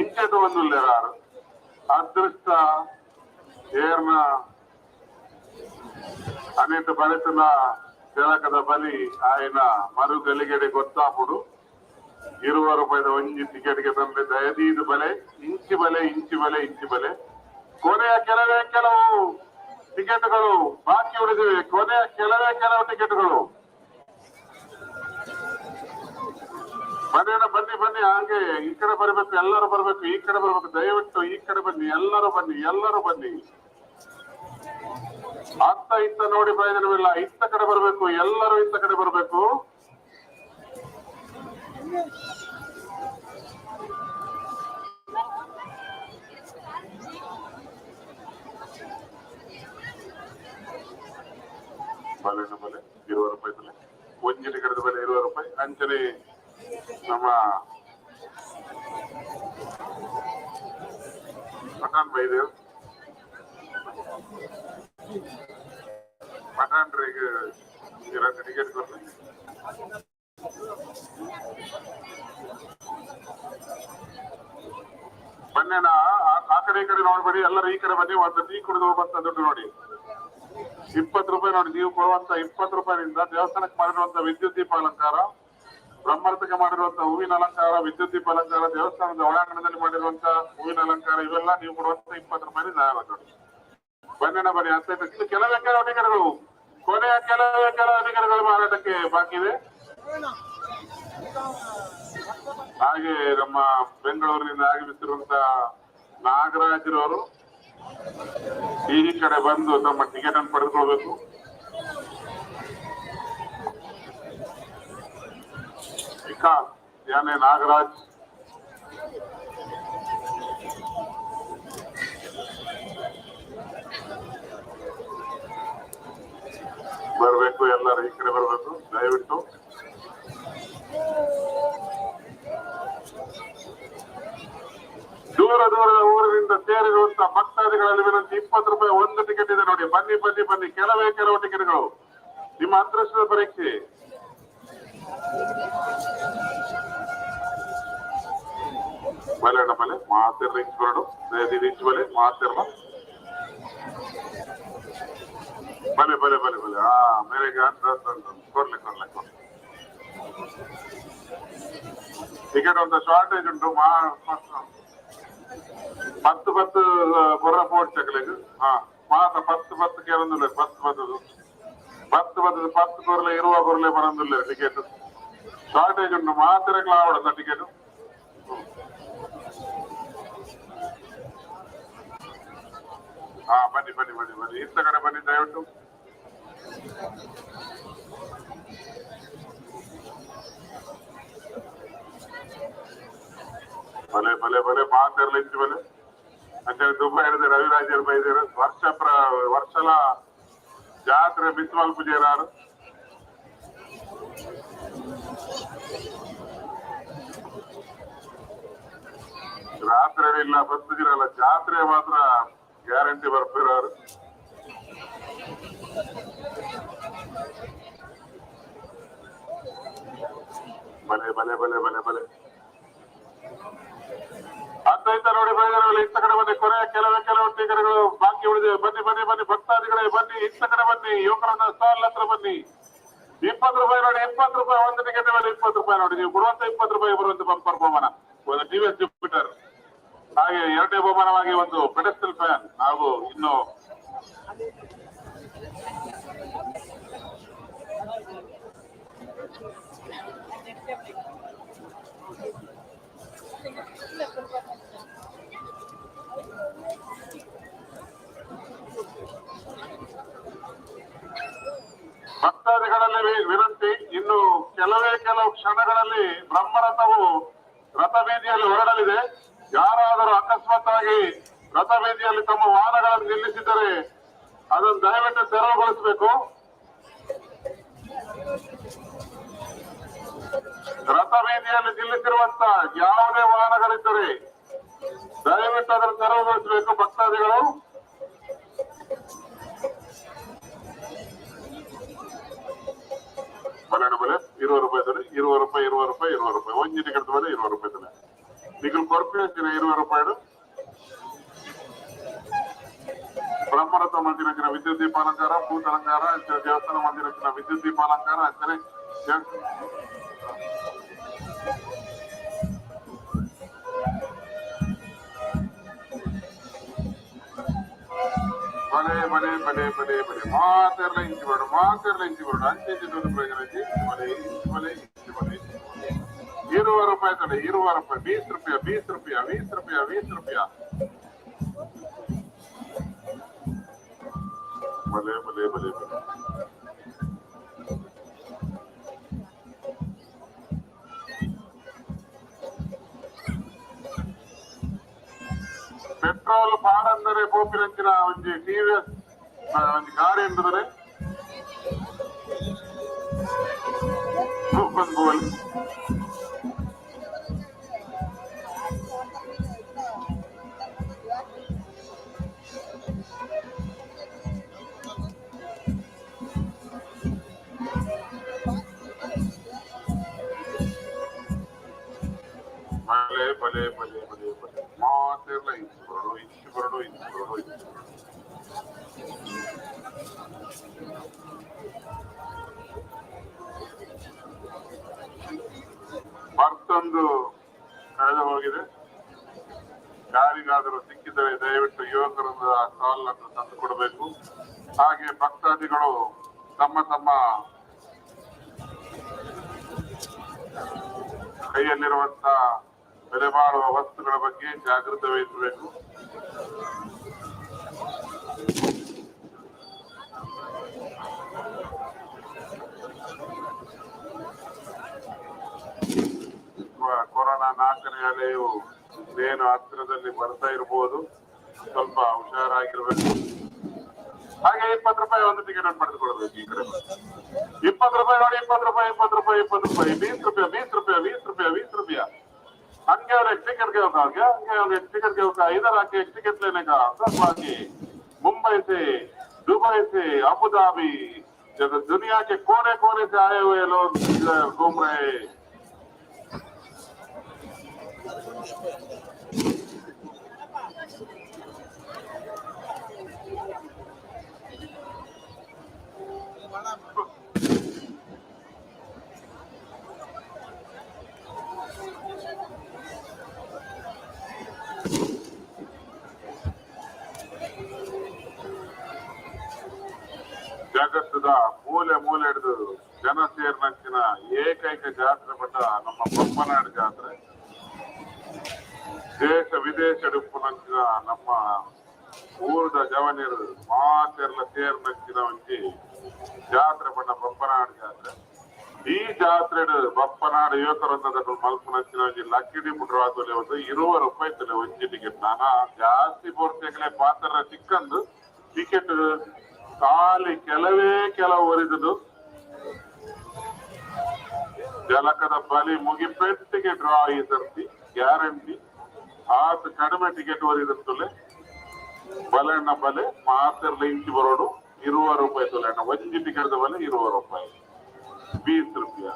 ಇಂಚೆದು ಒಂದು ಯಾರು ಅದೃಷ್ಟ ಏರ್ನ ಅನೇಕ ಬರೆತನ ಜಲಕದ ಬಲಿ ಆಯನ ಮರು ಗಲಿಗೆಡೆ ಗೊತ್ತಾಪುಡು 20 ರೂಪಾಯಿದ ಒಂಜಿ ಟಿಕೆಟ್ಗೆ ತಂದೆ ದಯದೀದು ಬಲೆ ಇಂಚಿ ಬಲೆ ಇಂಚಿ ಬಲೆ ಇಂಚಿ ಬಲೆ ಕೊನೆಯ ಕೆಲವೇ ಕೆಲವು ಟಿಕೆಟ್ಗಳು ಬಾಕಿ ಉಳಿದಿವೆ. ಕೊನೆಯ ಕೆಲವೇ ಕೆಲವು ಟಿಕೆಟ್ಗಳು. ಬನ್ನಿ ಬನ್ನಿ ಬನ್ನಿ, ಹಾಗೆ ಈ ಕಡೆ ಬರ್ಬೇಕು, ಎಲ್ಲರೂ ಬರ್ಬೇಕು, ಈ ಕಡೆ ಬರ್ಬೇಕು, ದಯವಿಟ್ಟು ಈ ಕಡೆ ಬನ್ನಿ, ಎಲ್ಲರೂ ಬನ್ನಿ, ಎಲ್ಲರೂ ಬನ್ನಿ. ಅತ್ತ ಇತ್ತ ನೋಡಿ ಪ್ರಯೋಜನವಿಲ್ಲ, ಇತ್ತ ಕಡೆ ಬರ್ಬೇಕು, ಎಲ್ಲರೂ ಇತ್ತ ಕಡೆ ಬರ್ಬೇಕು. ಬಲೆ ಬಲೆ 20 ರೂಪಾಯಿ ತಲೆ, ಒಂಜಿ ಟಿಕೆಟ್ ಬೆಲೆ 20 ರೂಪಾಯಿ. ಅಂಚನೆ ನಮ್ಮ ಪಠಾಣ್ ಬೈದೇವ್ ಪಠಾಣ್ರಿಗೆ 2 ಟಿಕೆಟ್ ಕೊಡ್ಲಿ. ಬನ್ನಿ, ಆ ಕಡೆ ಈ ಕಡೆ ನೋಡ್ಬೇಡಿ, ಎಲ್ಲರೂ ಈ ಕಡೆ ಬನ್ನಿ. ಒಂದು ಟೀ ಕುಡಿದು ಹೋಗುವಂತ ದುಡ್ಡು ನೋಡಿ, 20 ರೂಪಾಯಿ ನೋಡಿ. ನೀವು ಕೊಡುವಂತ 20 ರೂಪಾಯಿನಿಂದ ದೇವಸ್ಥಾನಕ್ಕೆ ಮಾಡಿರುವಂತ ವಿದ್ಯುತ್ ದೀಪ ಅಲಂಕಾರ, ಬ್ರಹ್ಮರಥಕ್ಕೆ ಮಾಡಿರುವಂತ ಹೂವಿನ ಅಲಂಕಾರ, ವಿದ್ಯುತ್ ದೀಪ ಅಲಂಕಾರ, ದೇವಸ್ಥಾನದ ಒಳಾಂಗಣದಲ್ಲಿ ಮಾಡಿರುವಂತ ಹೂವಿನ ಅಲಂಕಾರ, ಇವೆಲ್ಲ ನೀವು ಕೊಡುವಂತ 20 ರೂಪಾಯಿನಿಂದ ಆಗುತ್ತೆ ನೋಡಿ. ಬನ್ನಿ ಬನ್ನಿ ಅಂತ ಇನ್ನು ಕೆಲವೇ ಕೆಲವು ಟಿಕೆಟ್ಗಳು, ಕೊನೆಯ ಕೆಲವೇ ಕೆಲವು ಟಿಕೆಟ್ಗಳು ಮಾರಾಟಕ್ಕೆ ಬಾಕಿ ಇದೆ. ಹಾಗೆ ನಮ್ಮ ಬೆಂಗಳೂರಿನಿಂದ ಆಗಮಿಸಿರುವಂತ ನಾಗರಾಜ್ರವರು ಈ ಕಡೆ ಬಂದು ತಮ್ಮ ಟಿಕೆಟ್ ಅನ್ನು ಪಡೆದುಕೊಳ್ಬೇಕು. ವಿಕಾಸ್ ಯಾನೆ ನಾಗರಾಜ್, ಬರ್ಬೇಕು, ಎಲ್ಲರೂ ಈ ಕಡೆ ಬರ್ಬೇಕು ದಯವಿಟ್ಟು. ದೂರ ದೂರದ ಊರಿನಿಂದ ಸೇರಿರುವಂತಹ ಭಕ್ತಾದಿಗಳಲ್ಲಿ ವಿನಂತಿ, 20 ರೂಪಾಯಿ ಒಂದು ಟಿಕೆಟ್ ಇದೆ ನೋಡಿ. ಬನ್ನಿ ಬನ್ನಿ ಬನ್ನಿ, ಕೆಲವೇ ಕೆಲವು ಟಿಕೆಟ್ಗಳು, ನಿಮ್ಮ ಅದೃಷ್ಟದ ಪರೀಕ್ಷೆ. ಬಲೆ ಬಲೆ ಮಾತಿರ್ಲ ಇಂಚ್ ಬರಡು ಇಂಚ್ ಬಲೆ ಮಾತಿರ್ಲ ಬಲೆ ಬಲೆ ಬಲೆ ಬಲೆ. ಹಾ ಮೇರೆಗೆ ಕೊಡ್ಲಿ ಕೊಡ್ಲಿ ಕೊಡ್ಲಿ. ಟಿಕೆಟ್ ಒಂದು ಶಾರ್ಟೇಜ್ ಉಂಟು. 10 10 ಕೊರ್ರ ಪೋಟ್ ಚಕ್ಲಿಗ್. ಹಾ ಮಾತ 10 10 ಕೇಳೊಂದಿಲ್ಲ, 10 10 10 10 10 ಕೊರ್ಲೆ ಇರುವ ಕೊರ್ಲೆ ಬರಂದಿಲ್ಲ. ಟಿಕೆಟ್ ಶಾರ್ಟೇಜ್ ಉಂಟು, ಮಾತ್ರ ಆವಡ ಟಿಕೆಟ್. ಹಾ ಬನ್ನಿ ಬನ್ನಿ ಬನ್ನಿ ಬನ್ನಿ, ಇತ್ತ ಕಡೆ ಬನ್ನಿ ದಯವಿಟ್ಟು. ಬಲೆ ಬಲೆ ಬಲೆ ಮಾತಿರ್ಲ ಇಂಚು ಬಲೆ. ಅಂಚನೆ ದುಬೈ ಹಿಡಿದು ರವಿರಾಜರು ಬೈದರು, ವರ್ಷ ವರ್ಷಲ ಜಾತ್ರೆ ಮಿಸ್ ಪೂಜೆರಾರು. ರಾತ್ರಿ ಇಲ್ಲ ಬತ್ತಿರಲ್ಲ, ಜಾತ್ರೆ ಮಾತ್ರ ಗ್ಯಾರಂಟಿ ಬರ್ತಿರೋರು. ಬಲೆ ಬಲೆ ಬಲೆ ಬಲೆ ಬಲೆ ಅದ್ವೈತ ನೋಡಿ ಬೈದರು. ಇತ್ತ ಕಡೆ ಬನ್ನಿ, ಕೊನೆಯ ಕೆಲವೇ ಕೆಲವು ಟಿಕೆಟ್ಗಳು ಬಾಕಿ ಉಳಿದಿವೆ. ಬನ್ನಿ ಬನ್ನಿ ಬನ್ನಿ ಭಕ್ತಾದಿಗಳೇ ಬನ್ನಿ, ಇತ್ತ ಕಡೆ ಬನ್ನಿ, ಯುವಕರನ್ನ ಸ್ಟಾಲ್ ಹತ್ರ ಬನ್ನಿ. 20 ರೂಪಾಯಿ ನೋಡಿ, 20 ರೂಪಾಯಿ ಒಂದು ಟಿಕೆಟ್ ಮೇಲೆ 20 ರೂಪಾಯಿ ನೋಡಿ. ನೀವು ಕೊಡುವಂತ 20 ರೂಪಾಯಿ ಬರುವಂತ ಬಂಪರ್ ಬಹುಮಾನ ಒಂದು ಟಿವಿಎಸ್ ಜುಪಿಟರ್, ಹಾಗೆ ಎರಡನೇ ಬಹುಮಾನವಾಗಿ ಒಂದು ಪೆಡೆಸ್ಟಲ್ ಫ್ಯಾನ್ ಹಾಗೂ ಇನ್ನು ಭಕ್ತಾದಿಗಳಲ್ಲಿ ವಿನಂತಿ, ಇನ್ನು ಕೆಲವೇ ಕೆಲವು ಕ್ಷಣಗಳಲ್ಲಿ ಬ್ರಹ್ಮರಥವು ರಥಬೀದಿಯಲ್ಲಿ ಹೊರಡಲಿದೆ. ಯಾರಾದರೂ ಅಕಸ್ಮಾತ್ ಆಗಿ ರಥಬೀದಿಯಲ್ಲಿ ತಮ್ಮ ವಾಹನಗಳನ್ನು ನಿಲ್ಲಿಸಿದರೆ ಅದನ್ನು ದಯವಿಟ್ಟು ತೆರವುಗೊಳಿಸಬೇಕು. ರಥಬೀದಿಯಲ್ಲಿ ನಿಲ್ಲಿಸಿರುವಂತ ಯಾವುದೇ ವಾಹನಗಳಿದ್ದರೆ ದಯವಿಟ್ಟು ಅದನ್ನು ತೆರವುಗೊಳಿಸಬೇಕು ಭಕ್ತಾದಿಗಳು. ಬಲೆ ಬಲೆ 20 ರೂಪಾಯಿ ತಲೆ, 20 ರೂಪಾಯಿ, 20 ರೂಪಾಯಿ, 20 ರೂಪಾಯಿ ಒಂಜಿ ಟಿಕೆಟ್ ಮೇಲೆ 20 ರೂಪಾಯಿ ತಲೆ. ನಿಗಲ್ ಕೊರ್ಪೇಸಿನ 20 ರೂಪಾಯಿ. ಬ್ರಹ್ಮರಥ ಮಂದಿರಕ್ಕಿನ ವಿದ್ಯುತ್ ದೀಪಾಲಂಕಾರ, ಭೂತ ಅಲಂಕಾರ, ದೇವಸ್ಥಾನ ಮಂದಿರಕ್ಕಿನ ವಿದ್ಯುತ್ ದೀಪಾಲಂಕಾರ, ಅಂಚನೆ ಬಲೆ ಬಲೆ ಬಲೆ ಬಲೆ ಬಲೆ ಮಾತೆರ್ಲ ಇಂಚಿ ಬರಡು ಮಾತೆರ್ಲ ಇಂಚಿ ಬರಡು ಅಂಚೆ ಇಂಚಿ ಪ್ರಯೋಜನ ಇಂಚಿ ಬಲೆ ಇಂಚಿ ಬಲೆ ಇಂಚಿ ಬಲೆ 20 ರೂಪಾಯಿ ತಲೆ 20 ರೂಪಾಯಿ 20 ರೂಪಾಯಿ 20 ರೂಪಾಯಿ 20 ರೂಪಾಯಿ 20 ರೂಪಾಯಿ ಬಲೆ ಬಲೆ ಬಲೆ ಬಲೆ ಪೆಟ್ರೋಲ್ ಪಾಡಂದರೆ ಪೋಪಿನಂಚಿನ ಒಂಜಿ ಟಿವಿಎಸ್ ಒಂಜಿ ಗಾಡಿ ಎಂದರೆ ಬೋಲ್ ಬಲೆ ಬಲೆ ಬಲೆ ಬಲೆ ಬಲೆ ಮಾತೆರ್ಲ ಇಂಚು ಬರಡು ಇಂಚು ಬರಡು ಇಂಚು ಬರಡು ಇಂಚು ಬರಡು ಬರ್ತೊಂದು ಕಳೆದು ಹೋಗಿದೆ. ಯಾರಿಗಾದರೂ ಸಿಕ್ಕಿದರೆ ದಯವಿಟ್ಟು ಯುವಕರನ್ನು ಆ ಸ್ಟಾಲ್ ಅನ್ನು ತಂದು ಕೊಡಬೇಕು. ಹಾಗೆ ಭಕ್ತಾದಿಗಳು ತಮ್ಮ ತಮ್ಮ ಕೈಯಲ್ಲಿರುವಂತಹ ಬೆಲೆ ಬಾಳುವ ವಸ್ತುಗಳ ಬಗ್ಗೆ ಜಾಗೃತೆ ವಹಿಸಬೇಕು. ಕೊರೋನಾ 4ನೇ ಅಲೆಯು ಇನ್ನೇನು ಹತ್ತಿರದಲ್ಲಿ ಬರ್ತಾ ಇರಬಹುದು, ಸ್ವಲ್ಪ ಹುಷಾರಾಗಿರ್ಬೇಕು. ಹಾಗೆ 20 ರೂಪಾಯಿ ಒಂದು ಟಿಕೆಟ್ ಅನ್ನು ಪಡೆದುಕೊಳ್ಬೇಕು. ಈ ಕಡೆ 20 ರೂಪಾಯಿ ನೋಡಿ, 20 ರೂಪಾಯಿ 20 ರೂಪಾಯಿ 20 ರೂಪಾಯಿ 20 ರೂಪಾಯಿ 20 ರೂಪಾಯಿ 20 ರೂಪಾಯಿ 20 ರೂಪಾಯಿ. हंगे और एक टिकट के होगा क्या, हंगे और एक टिकट के होगा, इधर आके एक टिकट लेने का सब आके मुंबई से, दुबई से, अबू धाबी, जब दुनिया के कोने कोने से आए हुए लोग घूम रहे। ಜಗತ್ತದ ಮೂಲೆ ಮೂಲೆ ಹಿಡಿದು ಜನ ಸೇರಿನಂಚಿನ ಏಕೈಕ ಜಾತ್ರೆ ಪಟ್ಟ ನಮ್ಮ ಬೊಮ್ಮನಾಡು ಜಾತ್ರೆ. ದೇಶ ವಿದೇಶ ನಂಚಿನ ನಮ್ಮ ಊರದ ಜವನಿರು ಮಾತೆರ್ಲ ಸೇರಿನಂಚಿನ ಒಂಜಿ ಜಾತ್ರೆ ಪಟ್ಟ ಬೊಪ್ಪನಾಡು ಜಾತ್ರೆ. ಈ ಜಾತ್ರೆ ಬಪ್ಪನಾಡು ಯುವಕರೊಂದದ ಮಲ್ಪುನಂಚಿನ ಒಂಜಿ ಲಕ್ಕಿ ಡಿಪ್ ಡ್ರಾ ಒಂದು 20 ರೂಪಾಯಿ ತಲೆ ಒಂಜಿ ಟಿಕೆಟ್. ನಾನಾ ಜಾಸ್ತಿ ಪೂರ್ತಿಯಾಗಲೇ ಪಾತ್ರ ಚಿಕ್ಕಂದು ಟಿಕೆಟ್ ಖಾಲಿ ಕೆಲವೇ ಕೆಲವು ಒರಿದುದು. ಜಲಕದ ಬಲಿ ಮುಗಿಪೆಟ್ಟಿಗೆ ಡ್ರಾ ಈ ಸರ್ತಿ ಗ್ಯಾರಂಟಿ. ಆತ ಕಡಿಮೆ ಟಿಕೆಟ್ ಒರಿದಂತಲೆ ಬಲೆಣ್ಣ ಬಲೆ ಮಾತೆರ್ಲ ಇಂಚಿ ಬರೋಡು 20 ರೂಪಾಯಿ ತೊಲೆಣ್ಣ ಒಂಜಿ ಟಿಕೆಟ್ ಬಲೆ 20 ರೂಪಾಯಿ 20 ರೂಪಾಯಿ.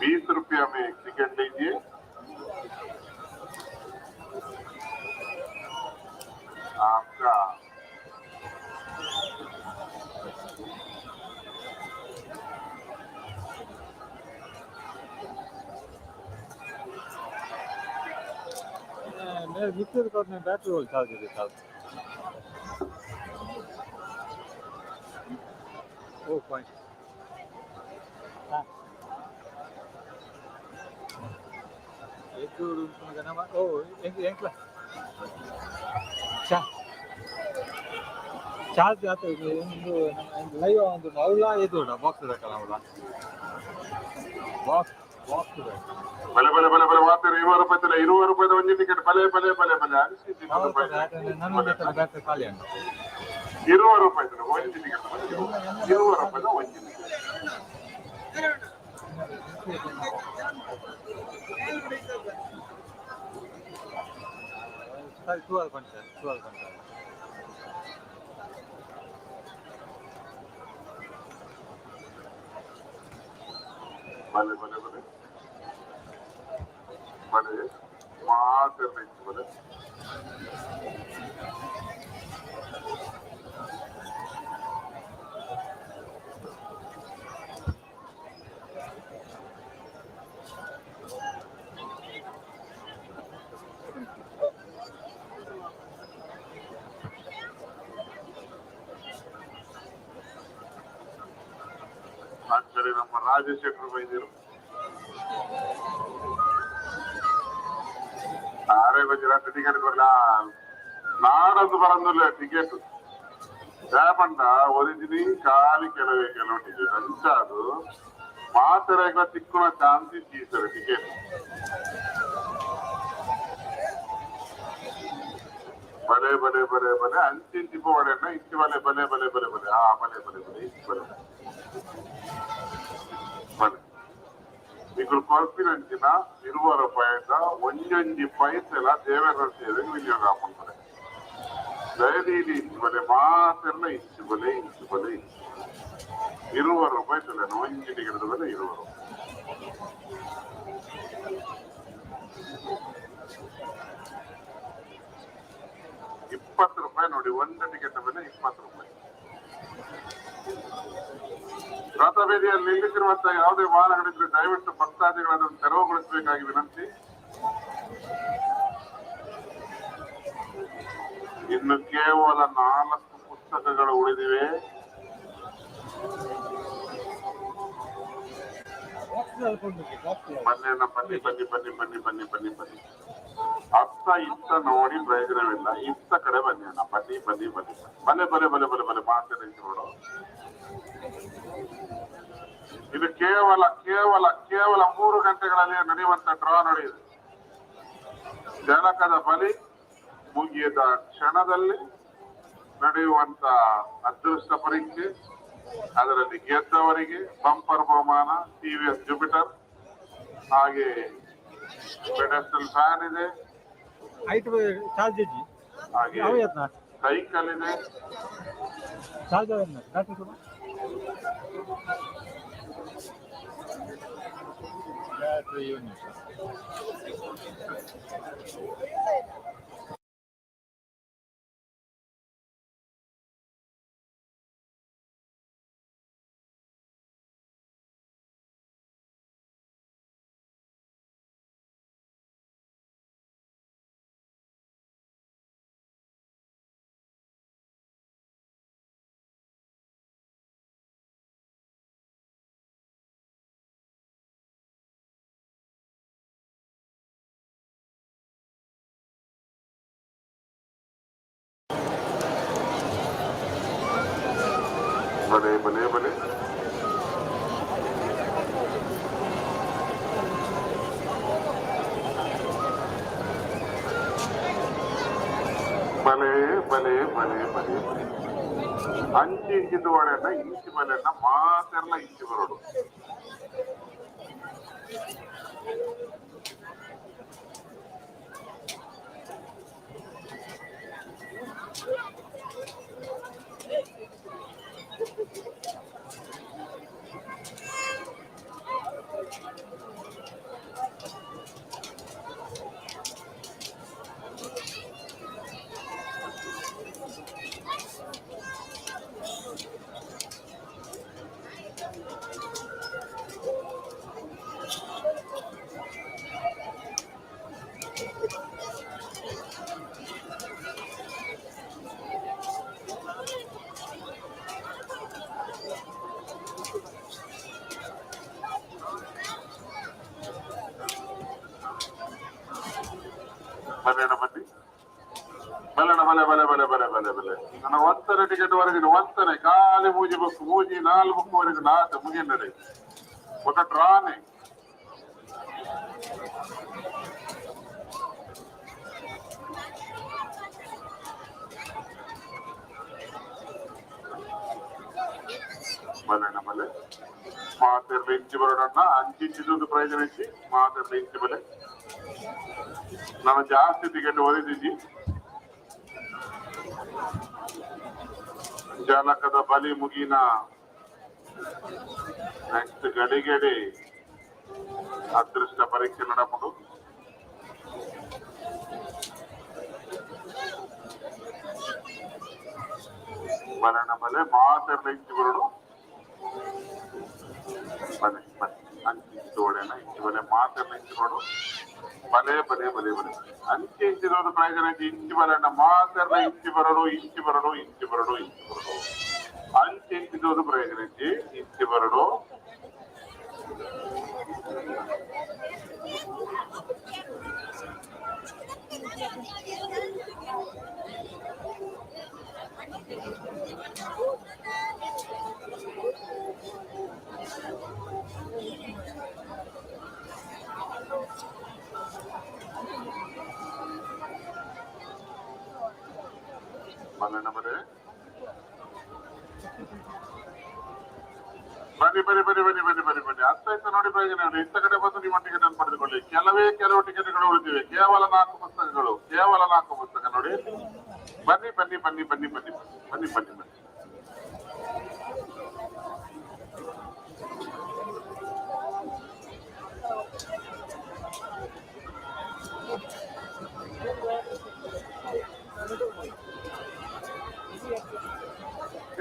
बीस रुपया में एक टिकट लीजिए। आपका मिक्सर करने बैटरी चार्ज चार्ज ओ पॉइंट ಓ ಎಂಕ್ಲ ಚಾರ್ಜ್ ಆತ ಒಂದು ಲೈವ್ ಒಂದು ಅವಳ ಇದು ಬಾಕ್ಸ್ ಬೇಕಲ್ಲ ಅವಳ ಬಾಕ್ಸ್ ಬಾಕ್ಸ್ ಬಲೆ ಬಲೆ ಬಲೆ ಬಲೆ ವಾತರು 20 ರೂಪಾಯಿ 20 ರೂಪಾಯಿ ಒಂದು ಟಿಕೆಟ್ ಬಲೆ ಬಲೆ ಬಲೆ ಬಲೆ ಬ್ಯಾಟ್ರಿ ಖಾಲಿ ಅಂತ 20 ರೂಪಾಯಿ ಒಂದು ಟಿಕೆಟ್ 20 ರೂಪಾಯಿ ಒಂದು ಟಿಕೆಟ್. ಸರಿ 2 ಗಂಟೆ 2 ಗಂಟೆ ಬಲೆ ಬಲೆ ಬಲೆ ಬಲೆ ಮಾತಿರ್ಲಿತ್ತು ಬಲೆ. ಅಂಚನೆ ನಮ್ಮ ರಾಜೇಶ್ ಶೆಟ್ಟರು ಬೈದಿರು ಆರೇ ಗುಜರಾತ್ ಟಿಕೆಟ್ ಕೊರ್ಲ ನಾಡೊಂದು ಬರಂದಿಲ್ಲ ಟಿಕೆಟ್ ಪಂಡ ಒರಿಜಿನಿ ಖಾಲಿ ಕೆಲವೇ ಕೆಲವು ಟಿಕೆಟ್ ಅಂಚ ಅದು ಮಾತೆರೆಗ್ಲ ತಿಕ್ಕುನ ಚಾನ್ಸ್ ಇತ್ತೀಸರ್ ಟಿಕೆಟ್ ಬಲೆ ಬಲೆ ಬಲೆ ಬಲೆ ಅಂಚಿಂಚಿ ಪೋವಡೆನ್ನ ಇಂಚಿ ಬಲೆ ಬಲೆ ಬಲೆ ಬಲೆ ಬಲೆ ಆ ಬಲೆ ಬಲೆ ಬಲೆ ಇಂಚಿ ಬಲೆ ಬಲೆ ನಿಕುಲು ಕೊರ್ಪಿನಂಚಿನ 20 ರೂಪಾಯಿದ ಒಂಜೊಂಜಿ ಪೈಸೆಲ ದೇವರ ಸೇವೆಗೆ ವಿನಿಯೋಗ ಆಪುಂಡು ದಯದೀಡಿ ಇಂಚಿ ಬಲೆ ಮಾತೆರ್ಲ ಇಂಚಿ ಬಲೆ ಇಂಚಿ ಬಲೆ ಇಂಚಿ 20 ರೂಪಾಯಿ ತುಲೆ ಒಂಜಿ ಟಿಕೆಟ್ ಬೆಲೆ 20 ರೂಪಾಯಿ. 20 ರೂಪಾಯಿ ನೋಡಿ, ಒಂದು ಟಿಕೆಟ್ ಬೆಲೆ 20 ರೂಪಾಯಿ. ರಥಬೀದಿಯಲ್ಲಿ ನಿಲ್ಲಿಸಿರುವಂತಹ ಯಾವುದೇ ವಾಹನಗಳಿದ್ರೆ ದಯವಿಟ್ಟು ಭಕ್ತಾದಿಗಳನ್ನು ತೆರವುಗೊಳಿಸಬೇಕಾಗಿ ವಿನಂತಿ. ಇನ್ನು ಕೇವಲ 4 ಪುಸ್ತಕಗಳು ಉಳಿದಿವೆ. ಬನ್ನಿ ಅಣ್ಣ, ಬನ್ನಿ ಬನ್ನಿ ಬನ್ನಿ ಬನ್ನಿ ಬನ್ನಿ ಬನ್ನಿ ಬನ್ನಿ. ಅತ್ತ ಇತ್ತ ನೋಡಿ ಪ್ರಯೋಜನವಿಲ್ಲ, ಇತ್ತ ಕಡೆ ಬನ್ನಿ ಅಣ್ಣ, ಬನ್ನಿ ಬನ್ನಿ ಬನ್ನಿ ಬಲೆ ಬಲೆ ಬಲೆ ಬಲೆ ಬಲೆ ಮಾತಾಡಿ ನೋಡು. ಇದು ಕೇವಲ ಕೇವಲ ಕೇವಲ 3 ಗಂಟೆಗಳಲ್ಲಿ ನಡೆಯುವಂತ ಡ್ರಾ ನಡೆಯಿದೆ. ಜನಕದ ಬಲಿ ಮುಗಿಯದ ಕ್ಷಣದಲ್ಲಿ ನಡೆಯುವಂತ ಅದೃಷ್ಟ ಪರೀಕ್ಷೆ. ಅದರಲ್ಲಿ ಗೆದ್ದವರಿಗೆ ಬಂಪರ್ ಬಹುಮಾನ ಟಿವಿಎಸ್ ಜುಪಿಟರ್, ಹಾಗೆ ಪೆಡೆಸ್ಟಲ್ ಫ್ಯಾನ್ ಇದೆ, ಹಾಗೆ ಸೈಕಲ್ ಇದೆ. ಬಲೆ ಬಲೆ ಬಲೆ ಬಲೆ ಬಲೆ ಬಲೆ ಬಲೆ ಬಲೆ ಅಂಚಿ ಇಂಚಿದ್ದು ವಾಡೆಣ್ಣ ಇಂಚಿ ಬಲೆಣ್ಣ ಮಾತೆಲ್ಲ ಇಂಚಿ ಬರೋಡು. ಬನ್ನಿ ಬನ್ನಿ ಬಲ್ಲಣ ಬಲೆ ಬಲೆ ಬಲೆ ಬಲೆ ಬಲೆ ಬಲೆ. ನನ್ನ ಒಂದನೇ ಟಿಕೆಟ್ ವರೆಗಿನ ಒಂದನೇ ಖಾಲಿ ಮೂಜಿ ಬುಕ್ ಮೂಜಿ 4 ಬುಕ್ ವರೆಗೆ ನಾಲ್ಕು ಮುಗಿಯಂದರೆ ఒక ಡ್ರಾನೆ. ಬಲ್ಲಣ್ಣ ಬಲೆ ಮಾತೆರ್ಲ ಇಂಚಿ ಬರೋಡಣ್ಣ ಅಂಚಿಂಚಿದ್ದು ಪ್ರಯೋಜನ ಇಚ್ಚಿ ಮಾತೆರ್ಲ ಇಂಚಿ ಬಲೆ. ನಾನು ಜಾಸ್ತಿ ಟಿಕೆಟ್ ಓದಿದ್ದೀವಿ. ಜಾಲಕದ ಬಲಿ ಮುಗಿನ ನೆಕ್ಸ್ಟ್ ಗಡಿಗಡಿ ಅದೃಷ್ಟ ಪರೀಕ್ಷೆ ನಡಪಡು. ಬಲಣ ಬಲೆ ಮಾತೆರ್ಲ ಇಂಚಿ ಬರೋಡು. ಬಲೆ ಬಲೆ ಅಂಚಿಂಚು ಓಡೇನ ಇಂಚಿ ಬಲೆ ಮಾತೆರ್ಲ ಇಂಚಿ ಬರೋಡು. ಬಲೆ ಬಲೆ ಬಲೆ ಬಲೆ ಅಂಚೆ ಇಂಚಿರೋದು ಪ್ರಯೋಜನ ಐತಿ. ಇಂಚಿ ಬಲೆಣ್ಣ ಮಾತೆರ್ಲ ಇಂಚಿ ಬರೋಡು ಇಂಚಿ ಬರೋಡು ಇಂಚಿ ಬರೋಡು ಇಂಚಿ ಬರೋಡು. ಅಂಚೆ ಇಂಚಿರೋದು ಪ್ರಯೋಜನ ಐತಿ ಇಂಚಿ ಬರೋಡು. ಮಲ್ಲಣ್ಣವರೇ, ಬನ್ನಿ ಬನ್ನಿ ಬನ್ನಿ ಬನ್ನಿ ಬನ್ನಿ ಬನ್ನಿ ಬನ್ನಿ. ಅರ್ಥ ನೋಡಿ ಪ್ರಯೋಜನ ನೋಡಿ. ಇಂಥ ಕಡೆ ಬಂದು ನಿಮ್ಮ ಟಿಕೆಟ್ ಅನ್ನು ಪಡೆದುಕೊಳ್ಳಿ. ಕೆಲವೇ ಕೆಲವು ಟಿಕೆಟ್ಗಳು ಉಳಿದಿವೆ. ಕೇವಲ 4 ಪುಸ್ತಕಗಳು, ಕೇವಲ 4 ಪುಸ್ತಕ ನೋಡಿ. ಬನ್ನಿ ಬನ್ನಿ ಬನ್ನಿ ಬನ್ನಿ ಬನ್ನಿ ಬನ್ನಿ ಬನ್ನಿ ಬನ್ನಿ.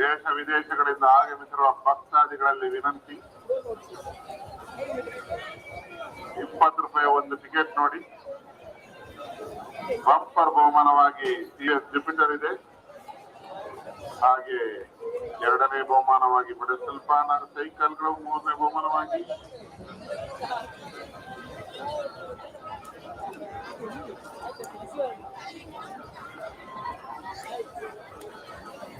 ದೇಶ ವಿದೇಶಗಳಿಂದ ಆಗಮಿಸಿರುವ ಭಕ್ತಾದಿಗಳಲ್ಲಿ ವಿನಂತಿ, 20 ರೂಪಾಯಿ ಒಂದು ಟಿಕೆಟ್ ನೋಡಿ. ಬಂಪರ್ ಬಹುಮಾನವಾಗಿ ಟಿಎಸ್ ಜುಪಿಟರ್ ಇದೆ. ಹಾಗೆ ಎರಡನೇ ಬಹುಮಾನವಾಗಿ ಸ್ವಲ್ಪ ಸೈಕಲ್ಗಳು, ಮೂರನೇ ಬಹುಮಾನವಾಗಿ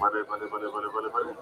ಬಲೆ ಬಲೆ ಬಲೆ ಬಲೆ ಬಲೆ ಬಲೆ.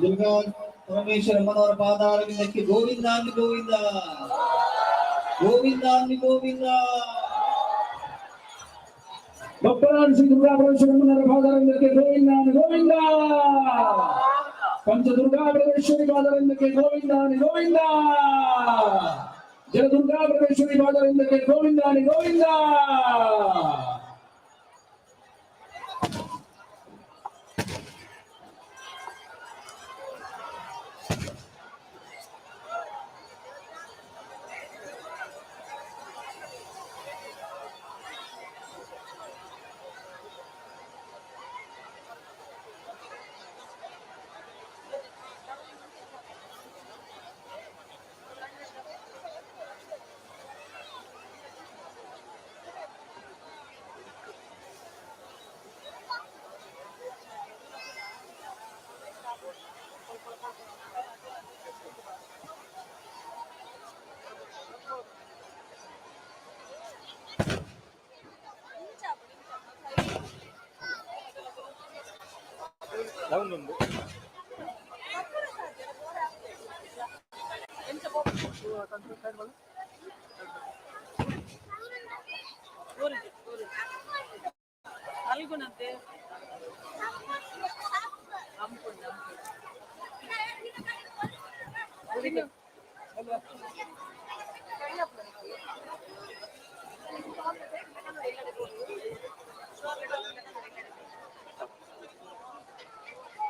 ದುರ್ಗಾ ಪರಮೇಶ್ವರ ಅಮ್ಮನವರ ಪಾದಾರವಿಂದಕ್ಕೆ ಗೋವಿಂದಾಂಬಿ ಗೋವಿಂದ, ಗೋವಿಂದಾಂಬಿ ಗೋವಿಂದ. ಬಪ್ಪನಾಡು ಶ್ರೀ ದುರ್ಗಾ ಪರಮೇಶ್ವರಮ್ಮನವರ ಪಾದಾರವಿಂದಕ್ಕೆ ಗೋವಿಂದಾನಿ ಗೋವಿಂದ. ಪಂಚ ದುರ್ಗಾ ಪರಮೇಶ್ವರಿ ಪಾದರವಿಂದಕ್ಕೆ ಗೋವಿಂದಾನಿ ಗೋವಿಂದ. ಜಲದುರ್ಗಾ ಪರಮೇಶ್ವರಿ ಪಾದರವಿಂದಕ್ಕೆ ಗೋವಿಂದಾನಿ ಗೋವಿಂದ.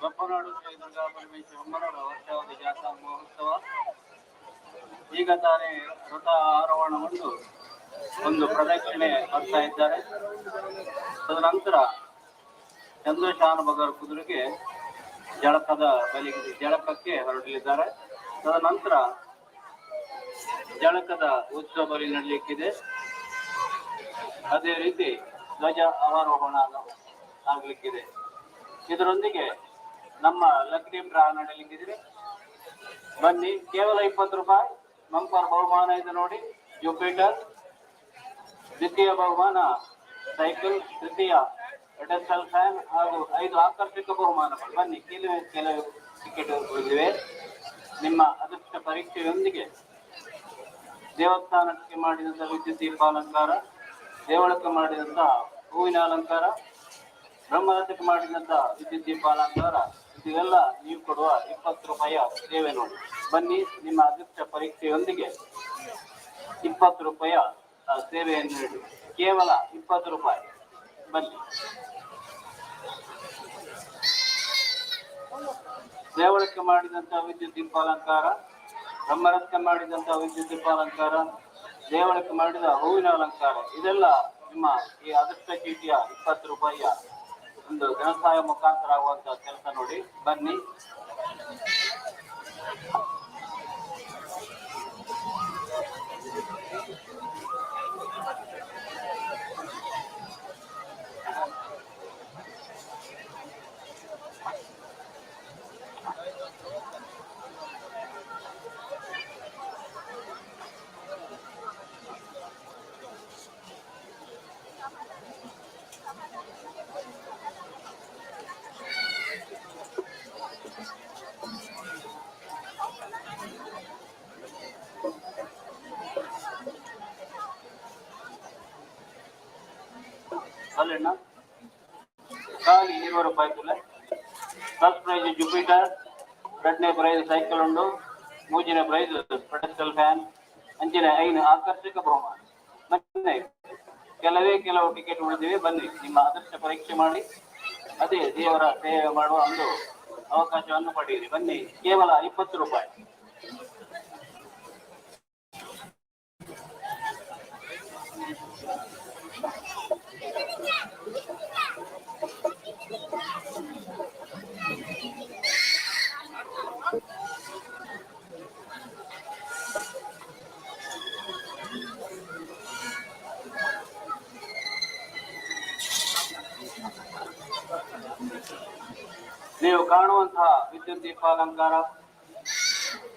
ಬಪ್ಪನಾಡು ಶ್ರೀ ದುರ್ಗಾ ಪರಮೇಶ್ವರ ಅಮ್ಮನವರ ವರ್ಷಾವಧಿ ಜಾತ್ರಾ ಮಹೋತ್ಸವ ಈಗ ತಾನೇ ರಥ ಆರೋಹಣಗೊಂಡು ಒಂದು ಪ್ರದಕ್ಷಿಣೆ ಬರ್ತಾ ಇದ್ದಾರೆ. ತದನಂತರ ಚಂದ್ರಶಾನಭಗರ ಕುದುರೆಗೆ ಜಳಕದ ಬಲಿ ಜಳಕಕ್ಕೆ ಹೊರಡಲಿದ್ದಾರೆ. ತದನಂತರ ಜಳಕದ ಉತ್ಸವ ಬಲಿ ನಡೆಯಲಿಕ್ಕಿದೆ. ಅದೇ ರೀತಿ ಧ್ವಜ ಅವರೋಹಣ ಆಗ್ಲಿಕ್ಕಿದೆ. ಇದರೊಂದಿಗೆ ನಮ್ಮ ಲಕ್ಕಿ ಡ್ರಾ ನಡೆಯಲಿಕ್ಕಿದೆ. ಬನ್ನಿ, ಕೇವಲ 20 ರೂಪಾಯಿ ಬಂಪರ್ ಬಹುಮಾನ ಇದೆ ನೋಡಿ. ಜುಪಿಟರ್ ದ್ವಿತೀಯ ಬಹುಮಾನ ಸೈಕಲ್, ತೃತೀಯ ಪೆಡೆಸ್ಟಲ್ ಫ್ಯಾನ್ ಹಾಗೂ 5 ಆಕರ್ಷಕ ಬಹುಮಾನಗಳು. ಬನ್ನಿ, ಕೆಲವೇ ಕೆಲವು ಟಿಕೆಟ್ ಉಳಿದಿವೆ. ನಿಮ್ಮ ಅದೃಷ್ಟ ಪರೀಕ್ಷೆಯೊಂದಿಗೆ ದೇವಸ್ಥಾನಕ್ಕೆ ಮಾಡಿದಂತಹ ವಿದ್ಯುತ್ ದೀಪಾಲಂಕಾರ, ದೇವಳಕ್ಕೆ ಮಾಡಿದಂತಹ ಹೂವಿನ ಅಲಂಕಾರ, ಬ್ರಹ್ಮರಥಕ್ಕೆ ಮಾಡಿದಂತಹ ವಿದ್ಯುತ್ ದೀಪಾಲಂಕಾರ, ಇದೆಲ್ಲ ನೀವು ಕೊಡುವ 20 ರೂಪಾಯಿಯ ಸೇವೆ ನೋಡಿ. ಬನ್ನಿ, ನಿಮ್ಮ ಅದೃಷ್ಟ ಪರೀಕ್ಷೆಯೊಂದಿಗೆ 20 ರೂಪಾಯಿಯ ಸೇವೆಯನ್ನು ನೀಡಿ. ಕೇವಲ 20 ರೂಪಾಯಿ. ಬನ್ನಿ. ದೇವಳಕ್ಕೆ ಮಾಡಿದಂತಹ ವಿದ್ಯುತ್ ದೀಪಾಲಂಕಾರ, ಬ್ರಹ್ಮರಥಕ್ಕೆ ಮಾಡಿದಂತಹ ವಿದ್ಯುತ್ ದೀಪಾಲಂಕಾರ, ದೇವಳಕ್ಕೆ ಮಾಡಿದ ಹೂವಿನ ಅಲಂಕಾರ, ಇದೆಲ್ಲ ನಿಮ್ಮ ಈ ಅದೃಷ್ಟ ಚೀಟಿಯ 20 ರೂಪಾಯಿಯ ಒಂದು ಧನಸಹಾಯ ಮುಖಾಂತರ ಆಗುವಂತಹ ಕೆಲಸ ನೋಡಿ. ಬನ್ನಿ. ಅಲ್ಲಣ್ಣ, ಖಾಲಿ 20 ರೂಪಾಯಿ ತುಲೆ. ಫಸ್ಟ್ ಪ್ರೈಸ್ ಜುಪಿಟರ್, ಎರಡನೇ ಪ್ರೈಸ್ ಸೈಕಲ್ ಉಂಡು, ಮೂರನೇ ಪ್ರೈಸ್ ಪೆಡೆಸ್ಟಲ್ ಫ್ಯಾನ್, ಅಂಚಿನ 5 ಆಕರ್ಷಕ ಬಹುಮಾನ. ಬನ್ನಿ, ಕೆಲವೇ ಕೆಲವು ಟಿಕೆಟ್ ಉಳಿದಿವೆ. ಬನ್ನಿ, ನಿಮ್ಮ ಅದೃಷ್ಟ ಪರೀಕ್ಷೆ ಮಾಡಿ ಅದೇ ದೇವರ ಸೇವೆ ಮಾಡುವ ಒಂದು ಅವಕಾಶವನ್ನು ಪಡೆಯಿರಿ. ಬನ್ನಿ, ಕೇವಲ 20 ರೂಪಾಯಿ. ನೀವು ಕಾಣುವಂತಹ ವಿದ್ಯುತ್ ದೀಪಾಲಂಕಾರ,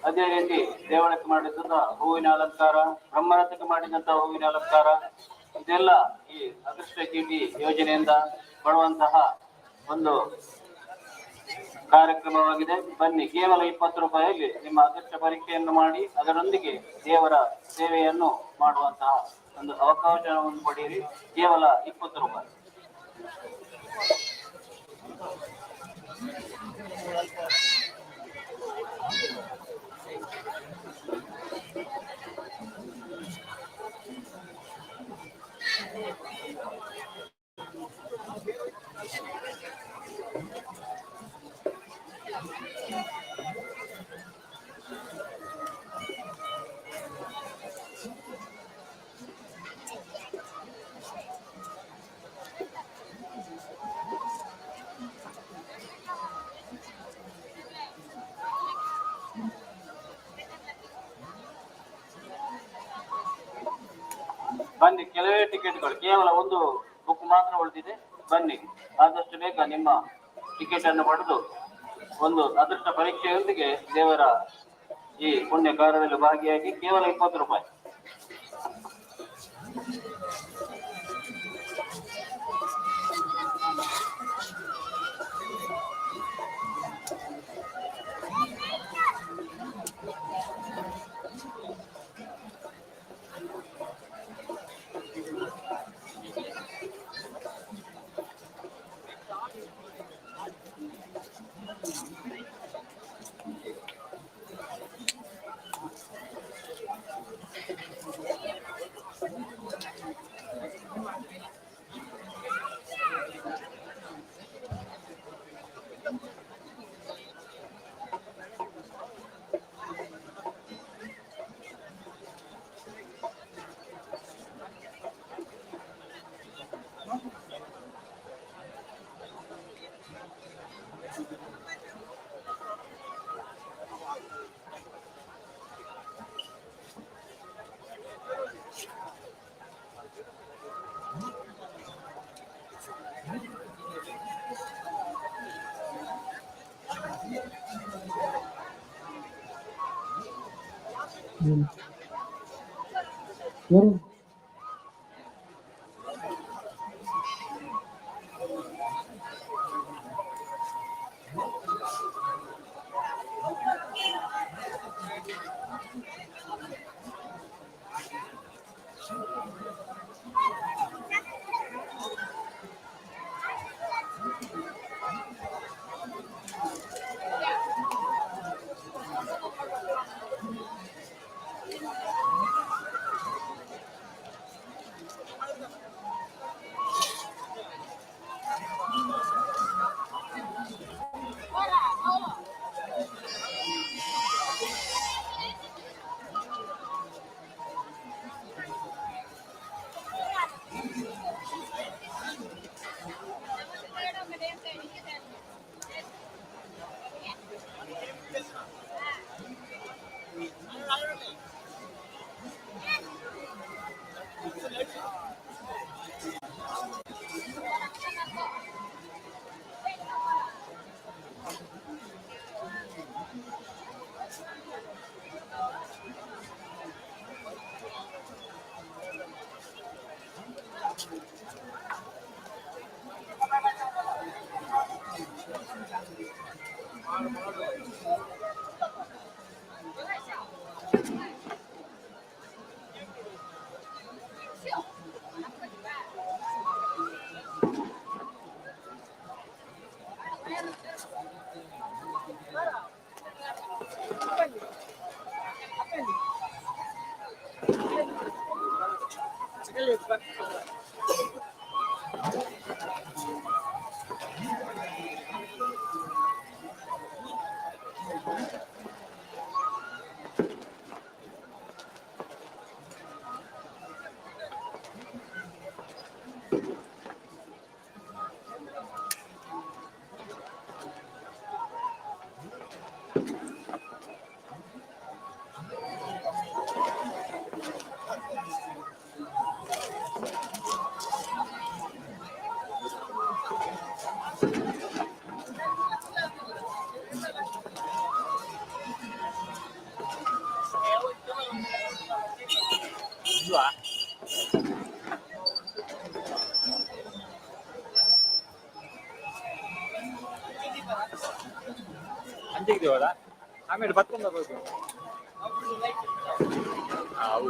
ಅದೇ ರೀತಿ ದೇವಳಕ್ಕೆ ಮಾಡಿದಂತಹ ಹೂವಿನ ಅಲಂಕಾರ, ಬ್ರಹ್ಮರಥಕ್ಕೆ ಮಾಡಿದಂತಹ ಹೂವಿನ ಅಲಂಕಾರ, ಇದೆಲ್ಲ ಈ ಅದೃಷ್ಟ ಚೀಟಿ ಯೋಜನೆಯಿಂದ ಬರುವಂತಹ ಒಂದು ಕಾರ್ಯಕ್ರಮವಾಗಿದೆ. ಬನ್ನಿ, ಕೇವಲ 20 ರೂಪಾಯಿಯಲ್ಲಿ ನಿಮ್ಮ ಅದೃಷ್ಟ ಪರೀಕ್ಷೆಯನ್ನು ಮಾಡಿ ಅದರೊಂದಿಗೆ ದೇವರ ಸೇವೆಯನ್ನು ಮಾಡುವಂತಹ ಒಂದು ಅವಕಾಶವನ್ನು ಪಡೆಯಿರಿ. ಕೇವಲ 20 ರೂಪಾಯಿ. ಬನ್ನಿ, ಕೆಲವೇ ಟಿಕೆಟ್ಗಳು, ಕೇವಲ ಒಂದು ಬುಕ್ ಮಾತ್ರ ಉಳಿದಿದೆ. ಬನ್ನಿ, ಆದಷ್ಟು ಬೇಗ ನಿಮ್ಮ ಟಿಕೆಟ್ ಅನ್ನು ಪಡೆದು ಒಂದು ಅದೃಷ್ಟ ಪರೀಕ್ಷೆಯೊಂದಿಗೆ ದೇವರ ಈ ಪುಣ್ಯ ಕಾರ್ಯದಲ್ಲಿ ಭಾಗಿಯಾಗಿ. ಕೇವಲ 20 ರೂಪಾಯಿ. ಅಂಚಿಗೆ ಆಮೇಲೆ ಬತ್ತೊಂದ ಹೋಗಿ ಅವು.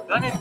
Hello.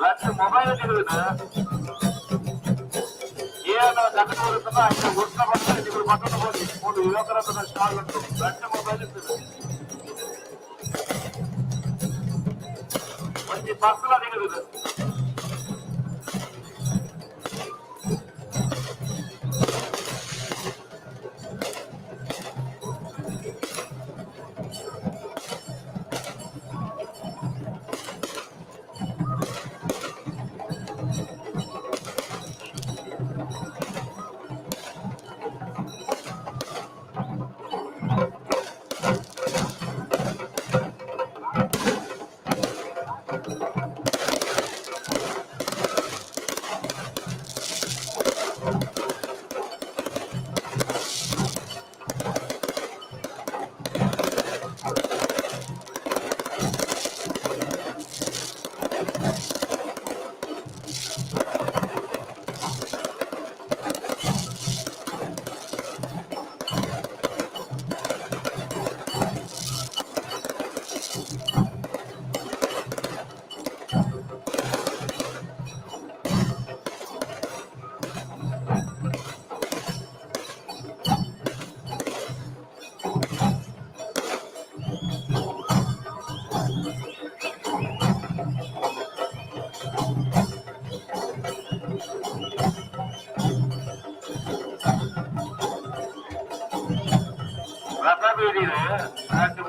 ರಡ್ಡ್ ಮೊಬೈಲ್ ತಿರುಗುದು ಏನ ದಕ್ಕದ ಐತ ಗುರ್ತ ಬರ್ತಾರೆ ನಿಗುಲು ಪಟ್ಟಣ ಹೋಗಿ ಮೂರು ಯುವಕರ ಸ್ಟಾಲ್ ಉಂಟು ರಡ್ಡ್ ಮೊಬೈಲ್ ಇರ್ತದೆ ಒಂಜಿ ಪರ್ಸಲ ತಿರುಗುದು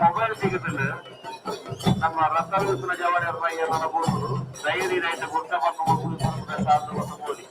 ಮೊಬೈಲ್ ಸಿಗುತ್ತದೆ ನಮ್ಮ ರಥ ಜವಳಿ ಡೈರಿ ರೈತ ಗುರ್ತ ಮೋದಿ.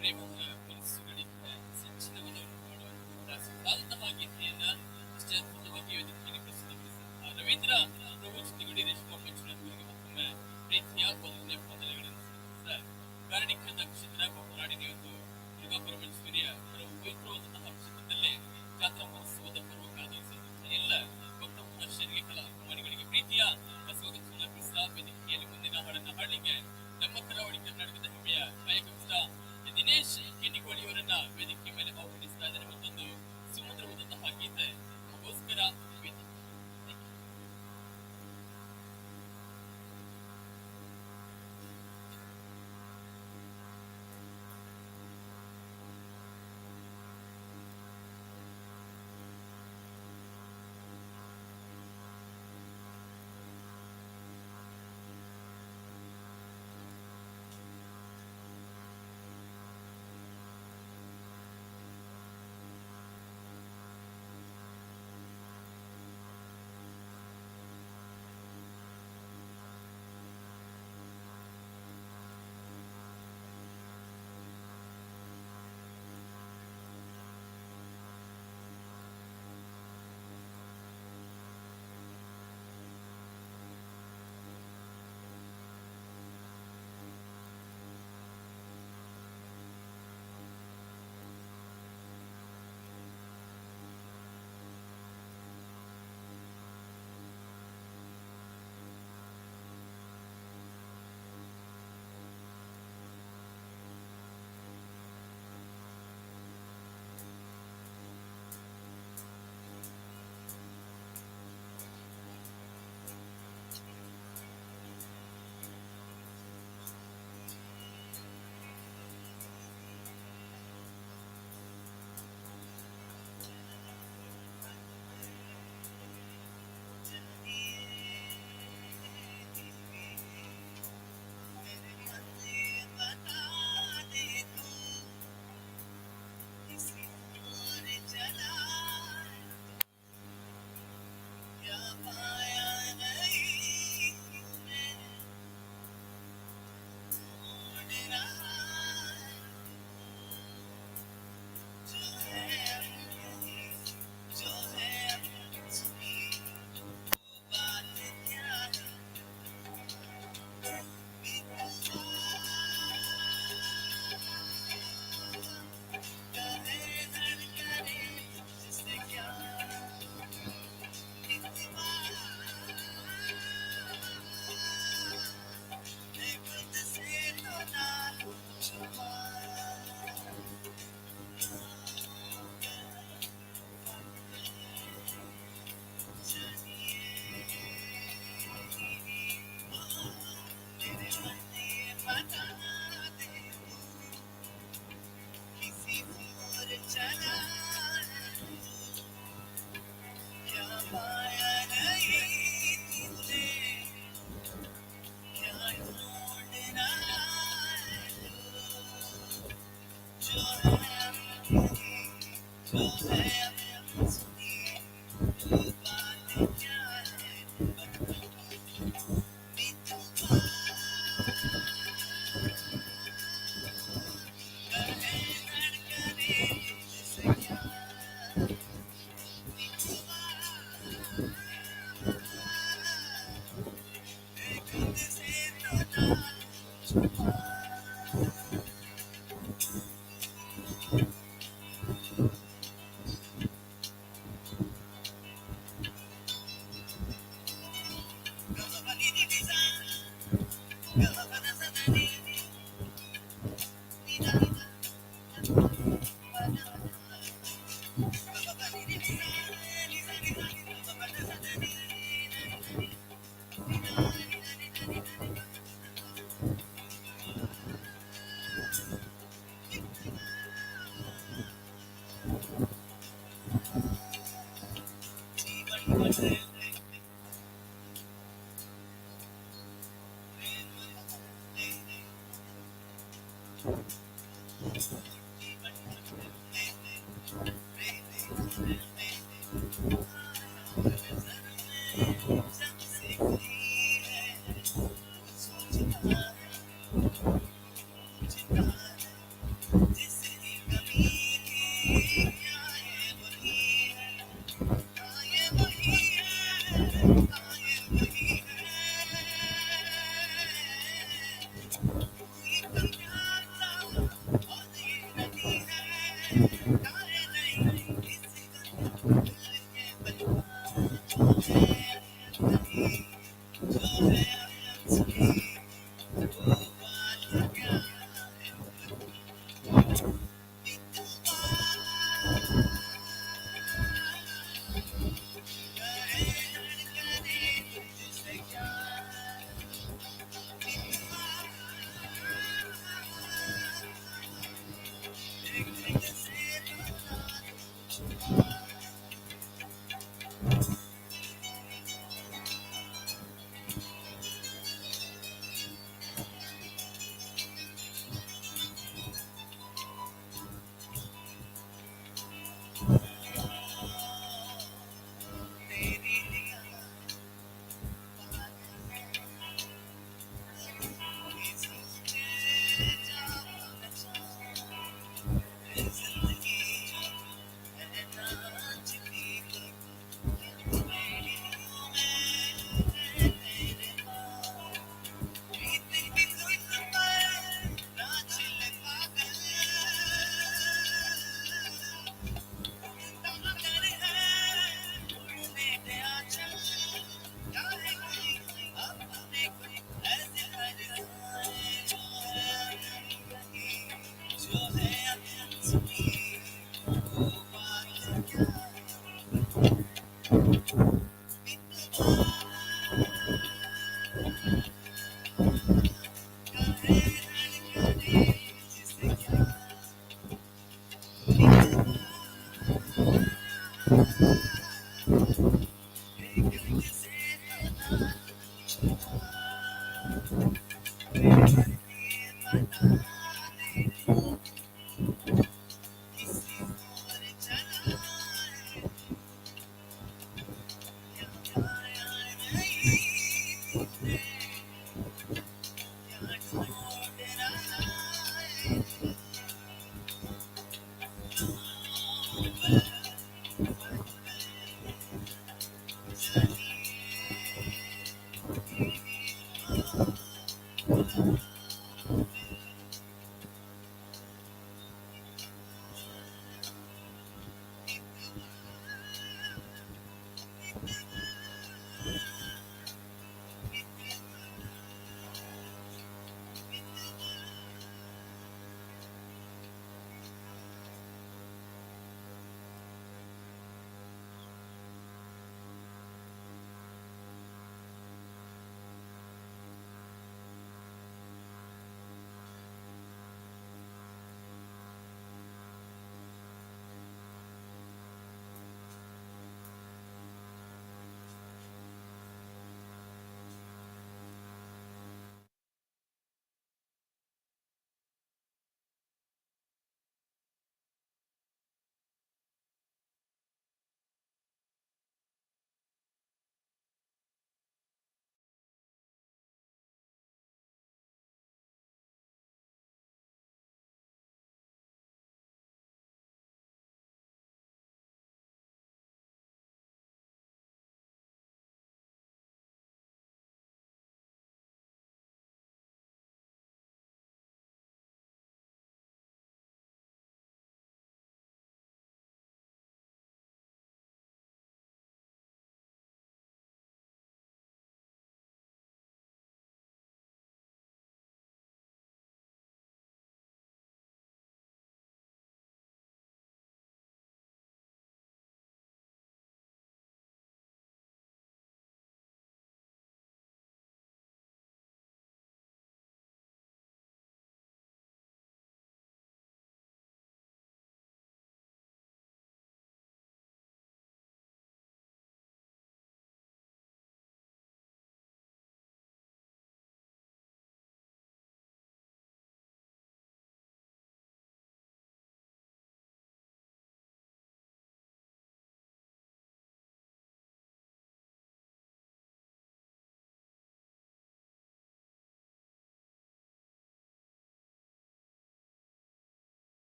ಪ್ರೇಮದ ಮನಸ್ಸುಗಳಿಗೆ ಸಿಂಚನವನ್ನು ಮಾಡುವಂತಹ ಸುಂದರವಾದಂತಹ ಗೀತೆಯನ್ನ ಇಷ್ಟೇ ಅದ್ಭುತವಾಗಿ ವೇದಿಕೆಯಲ್ಲಿ ಪ್ರಸ್ತುತಪಡಿಸಿದಂತಹ ರವೀಂದ್ರ ಪ್ರಭು ಚಿತ್ತಗುಡಿ, ರೇಷ್ಮಾ ಮಂಜುನಾಥ್ ಅವರಿಗೆ ಮತ್ತೊಮ್ಮೆ ಪ್ರೀತಿಯ ವಂದನೆ ವಂದನೆಗಳನ್ನು ಸಲ್ಲಿಸ್ತಾ, ಕಾರಣಿಕದ ಕ್ಷೇತ್ರ ಬಪ್ಪನಾಡಿನ ಒಂದು ದುರ್ಗಾ ಪರಮೇಶ್ವರಿಯ ಪರಮ ಪವಿತ್ರವಾದಂತಹ ಕ್ಷೇತ್ರದಲ್ಲಿ ಜಾತ್ರಾ ಮಹೋತ್ಸವದ ಪರ್ವಕಾಲದಲ್ಲಿ ಸೇರಿದಂತಹ ಎಲ್ಲ ಭಕ್ತ ಮಹಾಶಯರಿಗೆ, ಕಲಾ ಅಭಿಮಾನಿಗಳಿಗೆ ಪ್ರೀತಿಯ ಸ್ವಾಗತವನ್ನು ಅರ್ಪಿಸಿದ ವೇದಿಕೆಯಲ್ಲಿ ಮುಂದಿನ ಹಾಡನ್ನ ಹಾಡಲಿಕ್ಕೆ ನಮ್ಮ ಕರಾವಳಿ ಕರ್ನಾಟಕದ ಹೆಮ್ಮೆಯ ಗಾಯಕ ಮಿಸ್ಟರ್ ದಿನೇಶ್ ಕಿನ್ನಿಗೋಳಿಯವರನ್ನ ವೇದಿಕೆ ಮೇಲೆ ಆಹ್ವಾನಿಸ್ತಾ ಇದ್ದಾರೆ. ಮತ್ತೊಂದು ಸುಮಧುರವಾದಂತಹ ಗೀತೆ ನಮಗೋಸ್ಕರ ವೇದಿಕೆ.